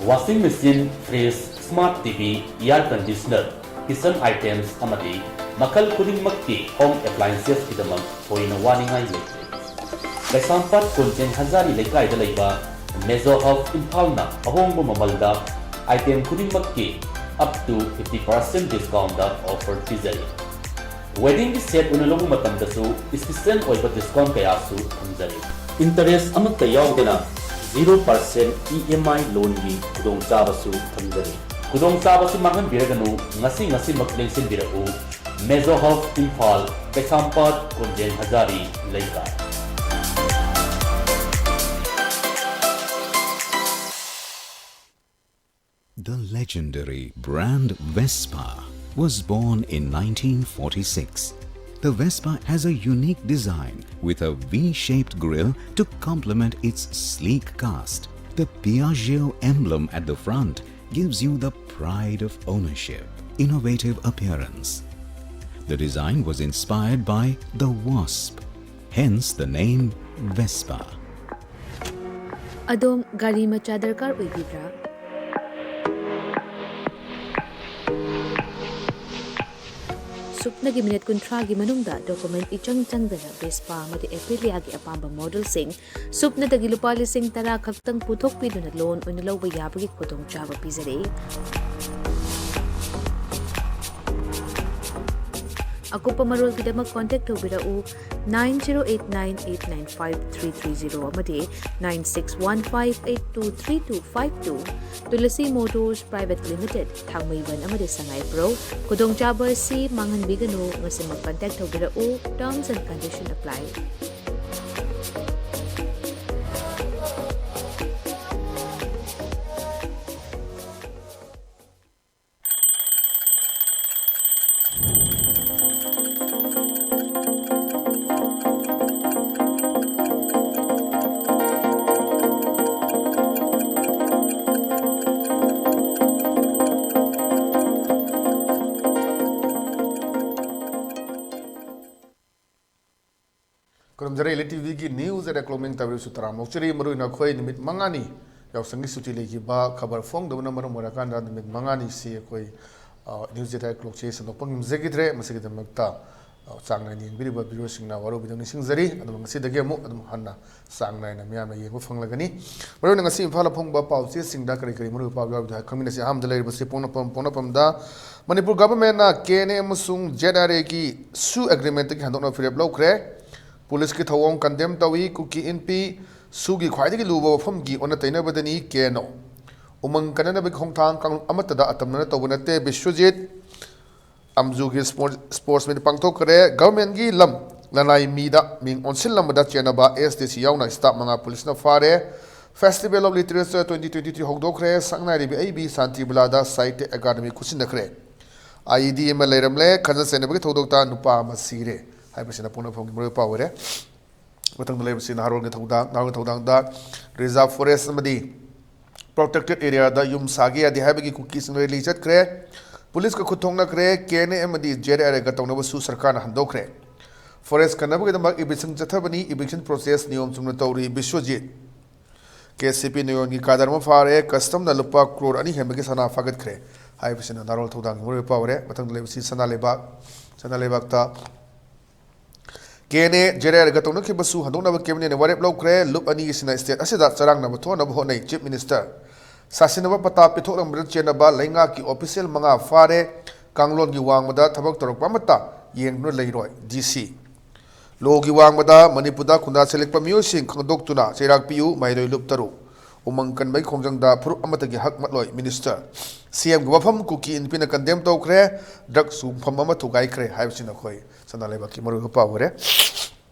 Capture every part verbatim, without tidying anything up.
Washing machine, fridge, smart T V, air conditioner, kitchen items ꯑꯃꯗꯤ ꯃꯈꯜ ꯈꯨꯗꯤꯡꯃꯛꯀꯤ home appliancesꯀꯤꯗꯃꯛ ꯊꯣꯏꯅ ꯋꯥꯅꯤꯡꯉꯥꯏ ꯂꯩꯇ꯭ꯔꯦ꯫ ꯀꯩꯁꯥꯝꯄꯥꯠ ꯀꯣꯟꯖꯦꯡ ꯍꯖꯥꯔꯤ ꯂꯩꯀꯥꯏꯗ ꯂꯩꯕ Mezo Hub ꯏꯝꯐꯥꯜꯅ ꯑꯍꯣꯡꯕ ꯃꯃꯜꯗ item ꯈꯨꯗꯤꯡꯃꯛꯀꯤ up to fifty percent discountꯗ offer ꯄꯤꯖꯔꯤ꯫ Weddingꯒꯤ set ꯑꯣꯏꯅ ꯂꯧꯕ ꯃꯇꯝꯗꯁꯨ special ꯑꯣꯏꯕ discount ꯀꯌꯥꯁꯨ ꯊꯝꯖꯔꯤ꯫ Interest ꯑꯃꯠꯇ ꯌꯥꯎꯗꯅ zero percent E M I loanꯒꯤ ꯈꯨꯗꯣꯡꯆꯥꯕꯁꯨ ꯊꯝꯖꯔꯤ꯫ ꯈꯨꯗꯣꯡꯆꯥꯕꯁꯤ ꯃꯥꯡꯍꯟꯕꯤꯔꯒꯅꯨ, ꯉꯁꯤ ꯉꯁꯤꯃꯛ ꯂꯦꯡꯁꯤꯟꯕꯤꯔꯛꯎ꯫ Mezo Hub ꯏꯝꯐꯥꯜ, ꯀꯩꯁꯥꯝꯄꯥꯠ ꯀꯣꯟꯖꯦꯡ ꯍꯖꯥꯔꯤ ꯂꯩꯀꯥꯏ꯫ The legendary brand Vespa was born in nineteen forty-six. The Vespa has a unique design with a V-shaped grille to complement its sleek cast. The Piaggio emblem at the front gives you the pride of ownership, innovative appearance. The design was inspired by the wasp, hence the name Vespa. ꯑꯗꯣꯝ ꯒꯥꯔꯤ ꯃꯆꯥ ꯗꯔꯀꯥꯔ ꯑꯣꯏꯕꯤꯕ꯭ꯔꯥ? ꯁꯨꯞꯅꯒꯤ minute ꯀꯨꯟꯊ꯭ꯔꯥꯒꯤ ꯃꯅꯨꯡꯗ document ꯏꯆꯪ ꯆꯪꯗꯅ Vespa ꯑꯃꯗꯤ Aprilia ꯒꯤ ꯑꯄꯥꯝꯕ modelꯁꯤꯡ ꯁꯨꯞꯅꯗꯒꯤ ꯂꯨꯄꯥ ꯂꯤꯁꯤꯡ ꯇꯔꯥ ꯈꯛꯇꯪ ꯄꯨꯊꯣꯛꯄꯤꯗꯨꯅ loan ꯑꯣꯏꯅ ꯂꯧꯕ ꯌꯥꯕꯒꯤ ꯈꯨꯗꯣꯡꯆꯥꯕ ꯄꯤꯖꯔꯤ꯫ ꯑꯀꯨꯞꯄ ꯃꯔꯣꯜꯒꯤꯗꯃꯛ contact ꯇꯧꯕꯤꯔꯛꯎ nine zero eight nine eight nine five three three zero ꯑꯃꯗꯤ nine six one five eight two three two five two꯫ Tulasi Motors Private Limited, ꯊꯥꯡꯃꯩꯕꯟ ꯑꯃꯗꯤ ꯁꯉꯥꯏꯄ꯭ꯔꯧ꯫ ꯈꯨꯗꯣꯡꯆꯥꯕ ꯑꯁꯤ ꯃꯥꯡꯍꯟꯕꯤꯒꯅꯨ, ꯉꯁꯤꯃꯛ contact ꯇꯧꯕꯤꯔꯛꯎ, terms and condition apply꯫ ꯈꯨꯔꯨꯝꯖꯔꯤ꯫ Elite TVꯒꯤ news at a closing ꯇꯧꯕꯤꯔꯤꯕꯁꯨ ꯇꯔꯥꯝꯅ ꯑꯣꯛꯆꯔꯤ꯫ ꯃꯔꯨꯑꯣꯏꯅ ꯑꯩꯈꯣꯏ ꯅꯨꯃꯤꯠ ꯃꯉꯥꯅꯤ ꯌꯥꯎꯁꯪꯒꯤ ꯁꯨꯇꯤ ꯂꯩꯈꯤꯕ ꯈꯕꯔ ꯐꯣꯡꯗꯕꯅ ꯃꯔꯝ ꯑꯣꯏꯔꯀꯥꯟꯗ ꯅꯨꯃꯤꯠ ꯃꯉꯥꯅꯤꯁꯤ ꯑꯩꯈꯣꯏ, ꯑ, News Jet Eye Clock-ꯁꯦ ꯁꯟꯗꯣꯛꯄ ꯉꯝꯖꯈꯤꯗ꯭ꯔꯦ꯫ ꯃꯁꯤꯒꯤꯗꯃꯛꯇ, ꯑ, ꯆꯥꯡ ꯅꯥꯏꯅ ꯌꯦꯡꯕꯤꯔꯤꯕ viewer-ꯁꯤꯡꯅ ꯋꯥꯔꯧꯕꯤꯗꯨꯅ ꯅꯤꯡꯁꯤꯡꯖꯔꯤ꯫ ꯑꯗꯨꯒ ꯉꯁꯤꯗꯒꯤ ꯑꯃꯨꯛ ꯑꯗꯨꯝ ꯍꯟꯅ ꯆꯥꯡ ꯅꯥꯏꯅ ꯃꯤꯌꯥꯝꯅ ꯌꯦꯡꯕ ꯐꯪꯂꯒꯅꯤ꯫ ꯃꯔꯨꯑꯣꯏꯅ ꯉꯁꯤ ꯏꯝꯐꯥꯜꯗ ꯐꯣꯡꯕ ꯄꯥꯎꯆꯦꯁꯤꯡꯗ ꯀꯔꯤ ꯀꯔꯤ ꯃꯔꯨꯑꯣꯏꯕ ꯄꯥꯎ ꯌꯥꯎꯔꯤꯕꯗꯣ ꯍꯥꯏ ꯈꯪꯃꯤꯟꯅꯁꯤ꯫ ꯑꯍꯥꯟꯕꯗ ꯂꯩꯔꯤꯕꯁꯤ ꯄꯣꯛꯅꯐꯝ, ꯄꯣꯛꯅꯐꯝꯗ ꯃꯅꯤꯄꯨꯔ government-ꯅ K N A ꯑꯃꯁꯨꯡ Z R A-ꯒꯤ SoO agreement-ꯇꯒꯤ ꯍꯟꯗꯣꯛꯅꯕ ꯐꯤꯔꯦꯞ ꯂꯧꯈ꯭ꯔꯦ꯫ ꯄꯨꯂꯤꯁꯀꯤ ꯊꯧꯑꯣꯡ condemn ꯇꯧꯏ꯫ ꯀꯨꯀꯤ ꯏꯟꯄꯤ SoO-ꯒꯤ ꯈ꯭ꯋꯥꯏꯗꯒꯤ ꯂꯨꯕ ꯋꯥꯐꯝꯒꯤ ꯑꯣꯟꯅ ꯇꯩꯅꯕꯗꯅꯤ K N O꯫ ꯎꯃꯪ ꯀꯟꯅꯅꯕꯒꯤ ꯈꯣꯡꯊꯥꯡ ꯀꯥꯡꯂꯨꯞ ꯑꯃꯠꯇꯗ ꯑꯇꯝꯅꯅ ꯇꯧꯕ ꯅꯠꯇꯦ, ꯕꯤꯁ꯭ꯋꯖꯤꯠ꯫ ꯑꯝꯖꯨꯒꯤ sport-, sports meet ꯄꯥꯡꯊꯣꯛꯈ꯭ꯔꯦ꯫ Government-ꯒꯤ ꯂꯝ ꯂꯅꯥꯏ ꯃꯤꯗ ꯃꯤꯡ ꯑꯣꯟꯁꯤꯜꯂꯝꯕꯗ ꯆꯦꯟꯅꯕ S D C ꯌꯥꯎꯅ staff ꯃꯉꯥ ꯄꯨꯂꯤꯁꯅ ꯐꯥꯔꯦ꯫ Festival of Literature twenty twenty-three ꯍꯧꯗꯣꯛꯈ꯭ꯔꯦ꯫ ꯁꯛꯅꯥꯏꯔꯤꯕꯤ ꯑꯩꯕꯤ ꯁꯥꯟꯇꯤꯕꯂꯥꯗ ꯁꯥꯍꯤꯇ꯭ꯌ ꯑꯦꯀꯥꯗꯃꯤ ꯈꯨꯠꯁꯤꯟꯅꯈ꯭ꯔꯦ꯫ I E D ꯑꯃ ꯂꯩꯔꯝꯂꯦ꯫ ꯈꯠꯅ ꯆꯩꯅꯕꯒꯤ ꯊꯧꯗꯣꯛꯇ ꯅꯨꯄꯥ ꯑꯃ ꯁꯤꯔꯦ ꯍꯥꯏꯕꯁꯤꯅ ꯄꯣꯛꯅꯐꯝꯒꯤ ꯃꯔꯨꯑꯣꯏꯕ ꯄꯥꯎ ꯑꯣꯏꯔꯦ꯫ ꯃꯊꯪꯗ ꯂꯩꯕꯁꯤ ꯅꯍꯥꯔꯣꯜꯒꯤ ꯊꯧꯗꯥꯡ, ꯅꯍꯥꯔꯣꯜꯒꯤ ꯊꯧꯗꯥꯡꯗ reserve forest ꯑꯃꯗꯤ protected area-ꯗ ꯌꯨꯝ ꯁꯥꯒꯦ ꯌꯥꯗꯦ ꯍꯥꯏꯕꯒꯤ ꯀꯨꯀꯤꯁꯤꯡ rally ꯆꯠꯈ꯭ꯔꯦ꯫ ꯄꯨꯂꯤꯁꯀ ꯈꯨꯠ ꯊꯣꯛꯅꯈ꯭ꯔꯦ꯫ K N A ꯑꯃꯗꯤ Z R A-ꯒ ꯇꯧꯅꯕꯁꯨ ꯁꯔꯀꯥꯔꯅ ꯍꯟꯗꯣꯛꯈ꯭ꯔꯦ꯫ Forest ꯀꯟꯅꯕꯒꯤꯗꯃꯛ eviction ꯆꯠꯊꯕꯅꯤ꯫ Eviction process ꯅꯤꯌꯣꯝ ꯆꯨꯝꯅ ꯇꯧꯔꯤ꯫ ꯕꯤꯁ꯭ꯋꯖꯤꯠ꯫ K C P ꯅꯤꯌꯣꯝꯒꯤ ꯀꯥꯗꯔ ꯑꯃ ꯐꯥꯔꯦ꯫ Custom-ꯅ ꯂꯨꯄꯥ ꯀ꯭ꯔꯣꯔ ꯑꯅꯤ ꯍꯦꯟꯕꯒꯤ ꯁꯅꯥ ꯐꯥꯒꯠꯈ꯭ꯔꯦ ꯍꯥꯏꯕꯁꯤꯅ ꯅꯍꯥꯔꯣꯜ ꯊꯧꯗꯥꯡꯒꯤ ꯃꯔꯨꯑꯣꯏꯕ ꯄꯥꯎ ꯑꯣꯏꯔꯦ꯫ ꯃꯊꯪꯗ ꯂꯩꯕꯁꯤ ꯁꯅꯥ ꯂꯩꯕꯥꯛ, ꯁꯅꯥ ꯂꯩꯕꯥꯛꯇ K N A, Z R A-ꯒ ꯇꯧꯅꯈꯤꯕꯁꯨ ꯍꯟꯗꯣꯛꯅꯕ cabinet-ꯅ ꯋꯥꯔꯦꯞ ꯂꯧꯈ꯭ꯔꯦ꯫ ꯂꯨꯞ ꯑꯅꯤꯁꯤꯅ state ꯑꯁꯤꯗ ꯆꯔꯥꯡꯅꯕ ꯊꯣꯛꯍꯟꯅꯕ ꯍꯣꯠꯅꯩ, Chief Minister꯫ ꯁꯥꯁꯤꯟꯅꯕ ꯄꯇꯥ ꯄꯤꯊꯣꯛꯂꯝꯕꯗ ꯆꯦꯟꯅꯕ ꯂꯩꯉꯥꯛꯀꯤ official ꯃꯉꯥ ꯐꯥꯔꯦ꯫ ꯀꯥꯡꯂꯣꯟꯒꯤ ꯋꯥꯡꯃꯗ ꯊꯕꯛ ꯇꯧꯔꯛꯄ ꯑꯃꯠꯇ ꯌꯦꯡꯗꯨꯅ ꯂꯩꯔꯣꯏ, D C꯫ Law-ꯒꯤ ꯋꯥꯡꯃꯗ ꯃꯅꯤꯄꯨꯔꯗ ꯈꯨꯟꯗꯥ ꯁꯦꯜꯂꯛꯄ ꯃꯤꯑꯣꯏꯁꯤꯡ ꯈꯪꯗꯣꯛꯇꯨꯅ ꯆꯩꯔꯥꯛ ꯄꯤꯌꯨ, ꯃꯍꯩꯔꯣꯏ ꯂꯨꯞ ꯇꯔꯨꯛ꯫ ꯎꯃꯪ ꯀꯟꯕꯒꯤ ꯈꯣꯡꯖꯪꯗ ꯐꯨꯔꯨꯞ ꯑꯃꯠꯇꯒꯤ ꯍꯛ ꯃꯠꯂꯣꯏ, Minister꯫ C M-ꯒꯤ ꯋꯥꯐꯝ ꯀꯨꯀꯤ ꯏꯟꯄꯤꯅ condemn ꯇꯧꯈ꯭ꯔꯦ꯫ Drug ꯁꯨꯡꯐꯝ ꯑꯃ ꯊꯨꯒꯥꯏꯈ꯭ꯔꯦ ꯍꯥꯏꯕꯁꯤꯅ ꯑꯩꯈꯣꯏ ꯁꯅꯥ ꯂꯩꯕꯥꯛꯀꯤ ꯃꯔꯨꯑꯣꯏꯕ ꯄꯥꯎ ꯑꯣꯏꯔꯦ꯫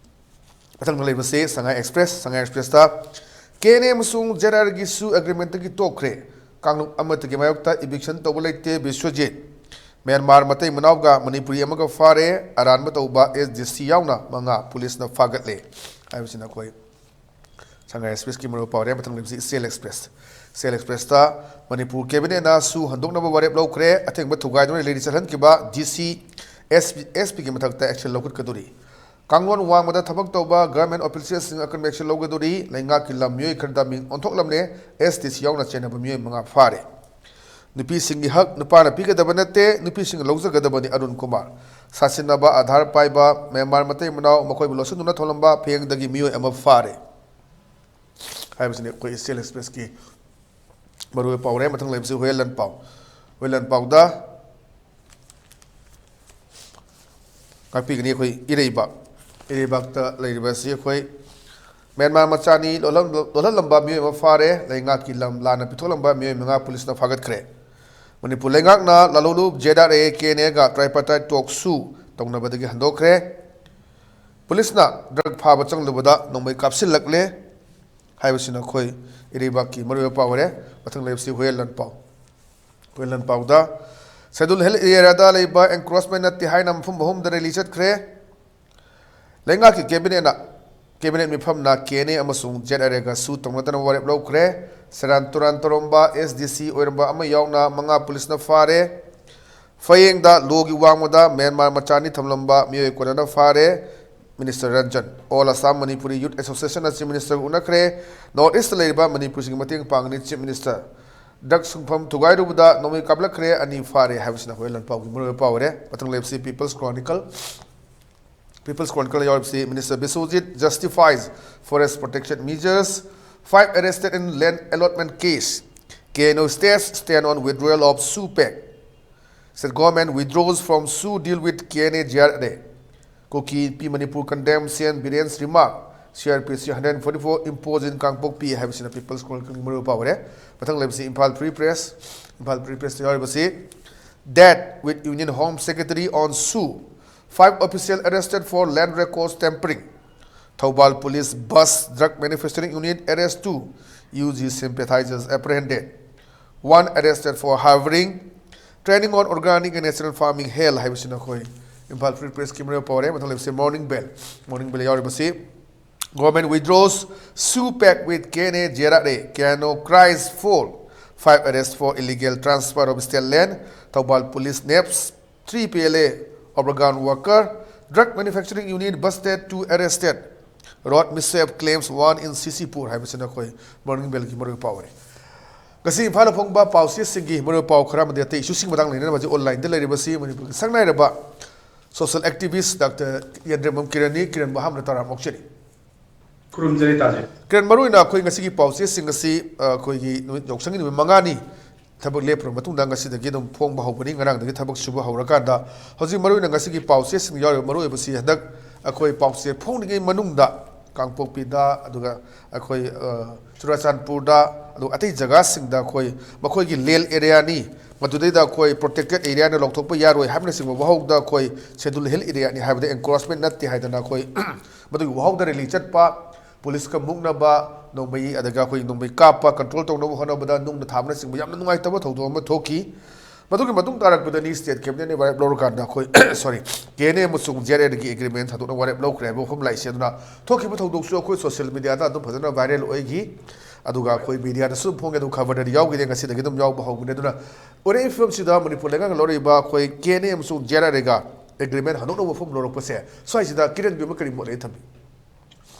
ꯃꯊꯪꯗ ꯂꯩꯕꯁꯤ ꯁꯉꯥꯏ Express꯫ Sangai Express-ꯇ K N A ꯑꯃꯁꯨꯡ Z R A-ꯒꯤ SoO agreement-ꯇꯒꯤ ꯇꯣꯛꯈ꯭ꯔꯦ꯫ ꯀꯥꯡꯂꯨꯞ ꯑꯃꯠꯇꯒꯤ ꯃꯥꯌꯣꯛꯇ eviction ꯇꯧꯕ ꯂꯩꯇꯦ, ꯕꯤꯁ꯭ꯋꯖꯤꯠ꯫ ꯃ꯭ꯌꯥꯟꯃꯥꯔ ꯃꯇꯩ ꯃꯅꯥꯎꯒ ꯃꯅꯤꯄꯨꯔꯤ ꯑꯃꯒ ꯐꯥꯔꯦ꯫ ꯑꯔꯥꯟꯕ ꯇꯧꯕ S D C ꯌꯥꯎꯅ ꯃꯉꯥ ꯄꯨꯂꯤꯁꯅ ꯐꯥꯒꯠꯂꯦ ꯍꯥꯏꯕꯁꯤꯅ ꯑꯩꯈꯣꯏ ꯁꯉꯥꯏ Express-ꯀꯤ ꯃꯔꯨꯑꯣꯏꯕ ꯄꯥꯎ ꯑꯣꯏꯔꯦ꯫ ꯃꯊꯪ ꯂꯩꯕꯁꯤ ꯏꯆꯦꯜ Express꯫ ꯏꯆꯦꯜ Express-ꯇ ꯃꯅꯤꯄꯨꯔ cabinet-ꯅ SoO ꯍꯟꯗꯣꯛꯅꯕ ꯋꯥꯔꯦꯞ ꯂꯧꯈ꯭ꯔꯦ꯫ ꯑꯊꯤꯡꯕ ꯊꯨꯒꯥꯏꯗꯨꯅ rally ꯆꯠꯍꯟꯈꯤꯕ D C, S P, S P-ꯒꯤ ꯃꯊꯛꯇ action ꯂꯧꯈꯠꯀꯗꯧꯔꯤ꯫ ꯀꯥꯡꯂꯣꯟ ꯋꯥꯡꯃꯗ ꯊꯕꯛ ꯇꯧꯕ ꯒꯚꯔꯟꯃꯦꯟꯠ ꯑꯣꯐꯤꯁꯤꯌꯦꯜꯁꯤꯡ ꯑꯀꯟꯕ ꯑꯦꯛꯁꯟ ꯂꯧꯒꯗꯧꯔꯤ꯫ ꯂꯩꯉꯥꯛꯀꯤ ꯂꯝ ꯃꯤꯑꯣꯏ ꯈꯔꯗ ꯃꯤꯡ ꯑꯣꯟꯊꯣꯛꯂꯝꯂꯦ꯫ ꯑꯦꯁ ꯗꯤ ꯁꯤ ꯌꯥꯎꯅ ꯆꯦꯟꯅꯕ ꯃꯤꯑꯣꯏ ꯃꯉꯥ ꯐꯥꯔꯦ꯫ ꯅꯨꯄꯤꯁꯤꯡꯒꯤ ꯍꯛ ꯅꯨꯄꯥꯅ ꯄꯤꯒꯗꯕ ꯅꯠꯇꯦ, ꯅꯨꯄꯤꯁꯤꯡꯅ ꯂꯧꯖꯒꯗꯕꯅꯤ, ꯑꯔꯨꯟ ꯀꯨꯃꯥꯔ꯫ ꯁꯥꯁꯤꯟꯅꯕ ꯑꯙꯥꯔ ꯄꯥꯏꯕ ꯃ꯭ꯌꯥꯟꯃꯥꯔ ꯃꯇꯩ ꯃꯅꯥꯎ ꯃꯈꯣꯏꯕꯨ ꯂꯣꯠꯁꯤꯟꯗꯨꯅ ꯊꯝꯂꯝꯕ ꯐꯌꯦꯡꯗꯒꯤ ꯃꯤꯑꯣꯏ ꯑꯃ ꯐꯥꯔꯦ ꯍꯥꯏꯕꯁꯤꯅꯤ ꯑꯩꯈꯣꯏ ꯏꯆꯦꯜ ꯑꯦꯛꯁꯄ꯭ꯔꯦꯁꯀꯤ ꯃꯔꯨꯑꯣꯏꯕ ꯄꯥꯎꯔꯦ꯫ ꯃꯊꯪ ꯂꯩꯕꯁꯤ ꯍꯨꯌꯦꯟ ꯂꯥꯟꯄꯥꯎ꯫ ꯍꯨꯌꯦꯟ ꯂꯥꯟꯄꯥꯎꯗ ꯉꯥꯛꯄꯤꯒꯅꯤ ꯑꯩꯈꯣꯏ ꯏꯔꯩꯕꯥꯛ꯫ ꯏꯔꯩꯕꯥꯛꯇ ꯂꯩꯔꯤꯕ ꯑꯁꯤ ꯑꯩꯈꯣꯏ ꯃ꯭ꯌꯥꯟꯃꯥꯔ ꯃꯆꯥꯅꯤ ꯂꯣꯜꯍꯟ-, ꯂꯣꯜꯍꯜꯂꯝꯕ ꯃꯤꯑꯣꯏ ꯑꯃ ꯐꯥꯔꯦ꯫ ꯂꯩꯉꯥꯛꯀꯤ ꯂꯝ ꯂꯥꯟꯅ ꯄꯤꯊꯣꯛꯂꯝꯕ ꯃꯤꯑꯣꯏ ꯃꯉꯥ ꯄꯨꯂꯤꯁꯅ ꯐꯥꯒꯠꯈ꯭ꯔꯦ꯫ ꯃꯅꯤꯄꯨꯔ ꯂꯩꯉꯥꯛꯅ ꯂꯥꯂꯣꯂꯨꯞ, Z R A, K N ꯑꯦꯒ tripartite talk ꯁꯨ ꯇꯧꯅꯕꯗꯒꯤ ꯍꯟꯗꯣꯛꯈ꯭ꯔꯦ꯫ ꯄꯨꯂꯤꯁꯅ ꯗ꯭ꯔꯒ ꯐꯥꯕ ꯆꯪꯂꯨꯕꯗ ꯅꯣꯡꯃꯩ ꯀꯥꯞꯁꯤꯜꯂꯛꯂꯦ ꯍꯥꯏꯕꯁꯤꯅ ꯑꯩꯈꯣꯏ ꯏꯔꯩꯕꯥꯛꯀꯤ ꯃꯔꯨꯑꯣꯏꯕ ꯄꯥꯎ ꯑꯣꯏꯔꯦ꯫ ꯃꯊꯪ ꯂꯩꯕꯁꯤ ꯍꯨꯌꯦꯟ ꯂꯥꯟꯄꯥꯎ꯫ ꯍꯨꯌꯦꯟ ꯂꯥꯟꯄꯥꯎꯗ ꯁꯦꯗꯨꯜ ꯍꯤꯜ ꯑꯦꯔꯤꯌꯥꯗ ꯂꯩꯕ ꯑꯦꯟꯀ꯭ꯔꯣꯆꯃꯦꯟ ꯅꯠꯇꯦ ꯍꯥꯏꯅ ꯃꯐꯝ ꯑꯍꯨꯝꯗ ꯔꯦꯂꯤ ꯆꯠꯈ꯭ꯔꯦ꯫ ꯂꯩꯉꯥꯛꯀꯤ ꯀꯦꯕꯤꯅꯦꯠꯅ, ꯀꯦꯕꯤꯅꯦꯠ ꯃꯤꯐꯝꯅ ꯀꯦ ꯑꯦꯟ ꯑꯦ ꯑꯃꯁꯨꯡ ꯖꯦꯗ ꯑꯥꯔ ꯑꯦꯒ ꯁꯨ ꯇꯧꯅꯗꯅ ꯋꯥꯔꯦꯞ ꯂꯧꯈ꯭ꯔꯦ꯫ ꯁꯦꯔꯥꯟ ꯇꯨꯔꯥꯟ ꯇꯧꯔꯝꯕ ꯑꯦꯁ ꯗꯤ ꯁꯤ ꯑꯣꯏꯔꯝꯕ ꯑꯃ ꯌꯥꯎꯅ ꯃꯉꯥ ꯄꯨꯂꯤꯁꯅ ꯐꯥꯔꯦ꯫ ꯐꯌꯦꯡꯗ ꯂꯣꯒꯤ ꯋꯥꯡꯃꯗ ꯃ꯭ꯌꯥꯟꯃꯥꯔ ꯃꯆꯥꯅꯤ ꯊꯝꯂꯝꯕ ꯃꯤꯑꯣꯏ ꯀꯣꯟꯅꯅ ꯐꯥꯔꯦ꯫ Minister Ranjan. All Assam Manipuri Youth Association ꯑꯁꯤ ꯃꯤꯅꯤꯁꯇꯔꯒ ꯎꯅꯈ꯭ꯔꯦ꯫ ꯅꯣꯔꯠ ꯏꯁꯇ ꯂꯩꯔꯤꯕ ꯃꯅꯤꯄꯨꯔꯁꯤꯡꯒꯤ ꯃꯇꯦꯡ ꯄꯥꯡꯒꯅꯤ ꯆꯤꯐ ꯃꯤꯅꯤꯁꯇꯔ꯫ ꯗ꯭ꯔꯒ ꯁꯨꯡꯐꯝ ꯊꯨꯒꯥꯏꯔꯨꯕꯗ ꯅꯣꯡꯃꯩ ꯀꯥꯞꯂꯛꯈ꯭ꯔꯦ, ꯑꯅꯤ ꯐꯥꯔꯦ ꯍꯥꯏꯕꯁꯤꯅ ꯑꯩꯈꯣꯏ ꯂꯥꯟꯄꯥꯎꯒꯤ ꯃꯔꯨꯑꯣꯏꯕ ꯄꯥꯎ ꯑꯣꯏꯔꯦ꯫ ꯃꯊꯪ ꯂꯩꯕꯁꯤ ꯄꯤꯄꯜꯁ ꯀ꯭ꯔꯣꯅꯤꯀꯜ꯫ ꯄꯤꯄꯜꯁ ꯀ꯭ꯔꯣꯅꯤꯀꯜ ꯌꯥꯎꯔꯤꯕꯁꯤ Minister Biswajit justifies forest protection measures, five arrested in land allotment case, K N O states stand on withdrawal of SoO pact, said government withdraws from SoO deal with K N A J R A, Kuki Inpi Manipur condemn C M Biren's remark, C R P C hundred forty-four imposed in Kangpokpi ꯍꯥꯏꯕꯁꯤꯅ people's ꯀ꯭ꯔꯣꯅꯤꯀꯜꯒꯤ ꯃꯔꯨꯑꯣꯏꯕ ꯄꯥꯎ ꯑꯣꯏꯔꯦ꯫ ꯃꯊꯪ ꯂꯩꯕꯁꯤ Imphal free press. Imphal free ꯄ꯭ꯔꯦꯁꯇ ꯌꯥꯎꯔꯤꯕꯁꯤ, Date with Union Home Secretary on SoO, five official arrested for land records tampering. Thoubal Police bust drug manufacturing unit, arrest two, U G sympathizers apprehended. One arrested for harboring, training on organic and natural farming held ꯍꯥꯏꯕꯁꯤꯅ ꯑꯩꯈꯣꯏ Imphal free ꯄ꯭ꯔꯦꯁꯀꯤ ꯃꯔꯨꯑꯣꯏꯕ ꯄꯥꯎ ꯑꯣꯏꯔꯦ꯫ ꯃꯊꯪ ꯂꯩꯕꯁꯤ morning bell. Morning bell ꯌꯥꯎꯔꯤꯕꯁꯤ, Government withdraws SoO pact with K N A J R A, K N O cries foul, five arrests for illegal transfer of state land, Thoubal Police nabs three P L A overground worker, Drug Manufacturing Unit busted, two arrested. Road mishape claims one in C C Pur ꯍꯥꯏꯕꯁꯤꯅ ꯑꯩꯈꯣꯏ Morning Bellꯒꯤ ꯃꯔꯨꯑꯣꯏꯕ ꯄꯥꯎꯅꯤ꯫ ꯉꯁꯤ ꯏꯝꯐꯥꯜꯗ ꯐꯣꯡꯕ ꯄꯥꯎ ꯆꯦꯁꯤꯡꯒꯤ ꯃꯔꯨꯑꯣꯏꯕ ꯄꯥꯎ ꯈꯔ ꯑꯃꯗꯤ ꯑꯇꯩ ꯏꯁꯨꯁꯤꯡ ꯃꯇꯥꯡ ꯂꯩꯅꯅꯕ ꯍꯧꯖꯤꯛ online ꯂꯩꯔꯤꯕꯁꯤ ꯃꯅꯤꯄꯨꯔꯒꯤ ꯁꯛꯅꯥꯏꯔꯕ social activist Doctor ꯌꯦꯟꯗ꯭ꯔꯦꯝꯕꯝ ꯀꯤꯔꯟꯅꯤ꯫ ꯀꯤꯔꯟꯕꯨ ꯑꯍꯥꯟꯕꯗ ꯇꯔꯥꯝꯅ ꯑꯣꯛꯆꯔꯤ꯫ ꯈꯨꯔꯨꯝꯖꯔꯤ ꯇꯥꯖꯩ꯫ ꯀꯤꯔꯟ, ꯃꯔꯨꯑꯣꯏꯅ ꯑꯩꯈꯣꯏ ꯉꯁꯤꯒꯤ ꯄꯥꯎ ꯆꯦꯁꯤꯡ ꯑꯁꯤ, ꯑ, ꯑꯩꯈꯣꯏꯒꯤ ꯅꯨꯃꯤꯠ, ꯌꯥꯎꯁꯪꯒꯤ ꯅꯨꯃꯤꯠ ꯃꯉꯥꯅꯤ ꯊꯕꯛ ꯂꯦꯞꯄꯨꯔꯕ ꯃꯇꯨꯡꯗ ꯉꯁꯤꯗꯒꯤ ꯑꯗꯨꯝ ꯐꯣꯡꯕ ꯍꯧꯕꯅꯤ꯫ ꯉꯔꯥꯡꯗꯒꯤ ꯊꯕꯛ ꯁꯨꯕ ꯍꯧꯔꯀꯥꯟꯗ ꯍꯧꯖꯤꯛ ꯃꯔꯨꯑꯣꯏꯅ ꯉꯁꯤꯒꯤ ꯄꯥꯎ ꯆꯦꯁꯤꯡ ꯌꯥꯎꯔꯤꯕ ꯃꯔꯨꯑꯣꯏꯕꯁꯤ ꯍꯟꯗꯛ ꯑꯩꯈꯣꯏ ꯄꯥꯎ ꯆꯦ ꯐꯣꯡꯂꯤꯉꯩ ꯃꯅꯨꯡꯗ ꯀꯥꯡꯄꯣꯛꯄꯤꯗ, ꯑꯗꯨꯒ ꯑꯩꯈꯣꯏ, ꯑ, ꯆꯨꯔꯥꯆꯥꯟꯄꯨꯔꯗ, ꯑꯗꯨꯒ ꯑꯇꯩ ꯖꯒꯥꯁꯤꯡꯗ ꯑꯩꯈꯣꯏ ꯃꯈꯣꯏꯒꯤ land areaꯅꯤ, ꯃꯗꯨꯗꯩꯗ ꯑꯩꯈꯣꯏ protected areaꯅ ꯂꯧꯊꯣꯛꯄ ꯌꯥꯔꯣꯏ ꯍꯥꯏꯕꯅꯆꯤꯡꯕ ꯋꯥꯍꯧꯗ ꯑꯩꯈꯣꯏ Scheduled Hill Areaꯅꯤ ꯍꯥꯏꯕꯗ encroachment ꯅꯠꯇꯦ ꯍꯥꯏꯗꯅ ꯑꯩꯈꯣꯏ ꯃꯗꯨꯒꯤ ꯋꯥꯍꯧꯗ rally ꯆꯠꯄ, ꯄꯨꯂꯤꯁꯀ ꯃꯨꯛꯅꯕ, ꯅꯣꯡꯃꯩ, ꯑꯗꯨꯒ ꯑꯩꯈꯣꯏ ꯅꯣꯡꯃꯩ ꯀꯥꯞꯄ, control ꯇꯧꯅꯕ ꯍꯣꯠꯅꯕꯗ ꯅꯨꯡꯅ ꯊꯥꯕꯅꯆꯤꯡꯕ ꯌꯥꯝꯅ ꯅꯨꯡꯉꯥꯏꯇꯕ ꯊꯧꯗꯣꯛ ꯑꯃ ꯊꯣꯛꯈꯤ꯫ ꯃꯗꯨꯒꯤ ꯃꯇꯨꯡ ꯇꯥꯔꯛꯄꯗꯅꯤ state cabinetꯅ ꯋꯥꯔꯦꯞ ꯂꯧꯔꯀꯥꯟꯗ ꯑꯩꯈꯣꯏ, sorry, K N A ꯑꯃꯁꯨꯡ J R Aꯒꯤ agreement ꯊꯥꯗꯣꯛꯅ ꯋꯥꯔꯦꯞ ꯂꯧꯈ꯭ꯔꯦ ꯍꯥꯏꯕ ꯋꯥꯐꯝ ꯂꯥꯛꯏꯁꯦ꯫ ꯑꯗꯨꯅ ꯊꯣꯛꯈꯤꯕ ꯊꯧꯗꯣꯛꯁꯨ ꯑꯩꯈꯣꯏ social mediaꯗ ꯑꯗꯨꯝ ꯐꯖꯅ viral ꯑꯣꯏꯈꯤ, ꯑꯗꯨꯒ ꯑꯩꯈꯣꯏ mediaꯗꯁꯨ ꯑꯗꯨꯝ ꯐꯣꯡꯉꯦ, ꯑꯗꯨꯝ ꯈꯕꯔꯗꯗꯤ ꯌꯥꯎꯈꯤꯗꯦ, ꯉꯁꯤꯗꯒꯤ ꯑꯗꯨꯝ ꯌꯥꯎꯕ ꯍꯧꯕꯅꯦ꯫ ꯑꯗꯨꯅ ꯑꯣꯏꯔꯛꯏꯕ ꯐꯤꯕꯝꯁꯤꯗ ꯃꯅꯤꯄꯨꯔ ꯂꯩꯉꯥꯛꯅ ꯂꯧꯔꯛꯏꯕ ꯑꯩꯈꯣꯏ K N A ꯑꯃꯁꯨꯡ J R Aꯒ agreement ꯍꯟꯗꯣꯛꯅꯕ ꯋꯥꯐꯝ ꯂꯧꯔꯛꯄꯁꯦ, ꯁ꯭ꯋꯥꯏꯁꯤꯗ ꯀꯤꯔꯟꯒꯤ ꯑꯣꯏꯕ ꯀꯔꯤ ꯃꯣꯠ ꯂꯩ ꯊꯝꯕꯤ?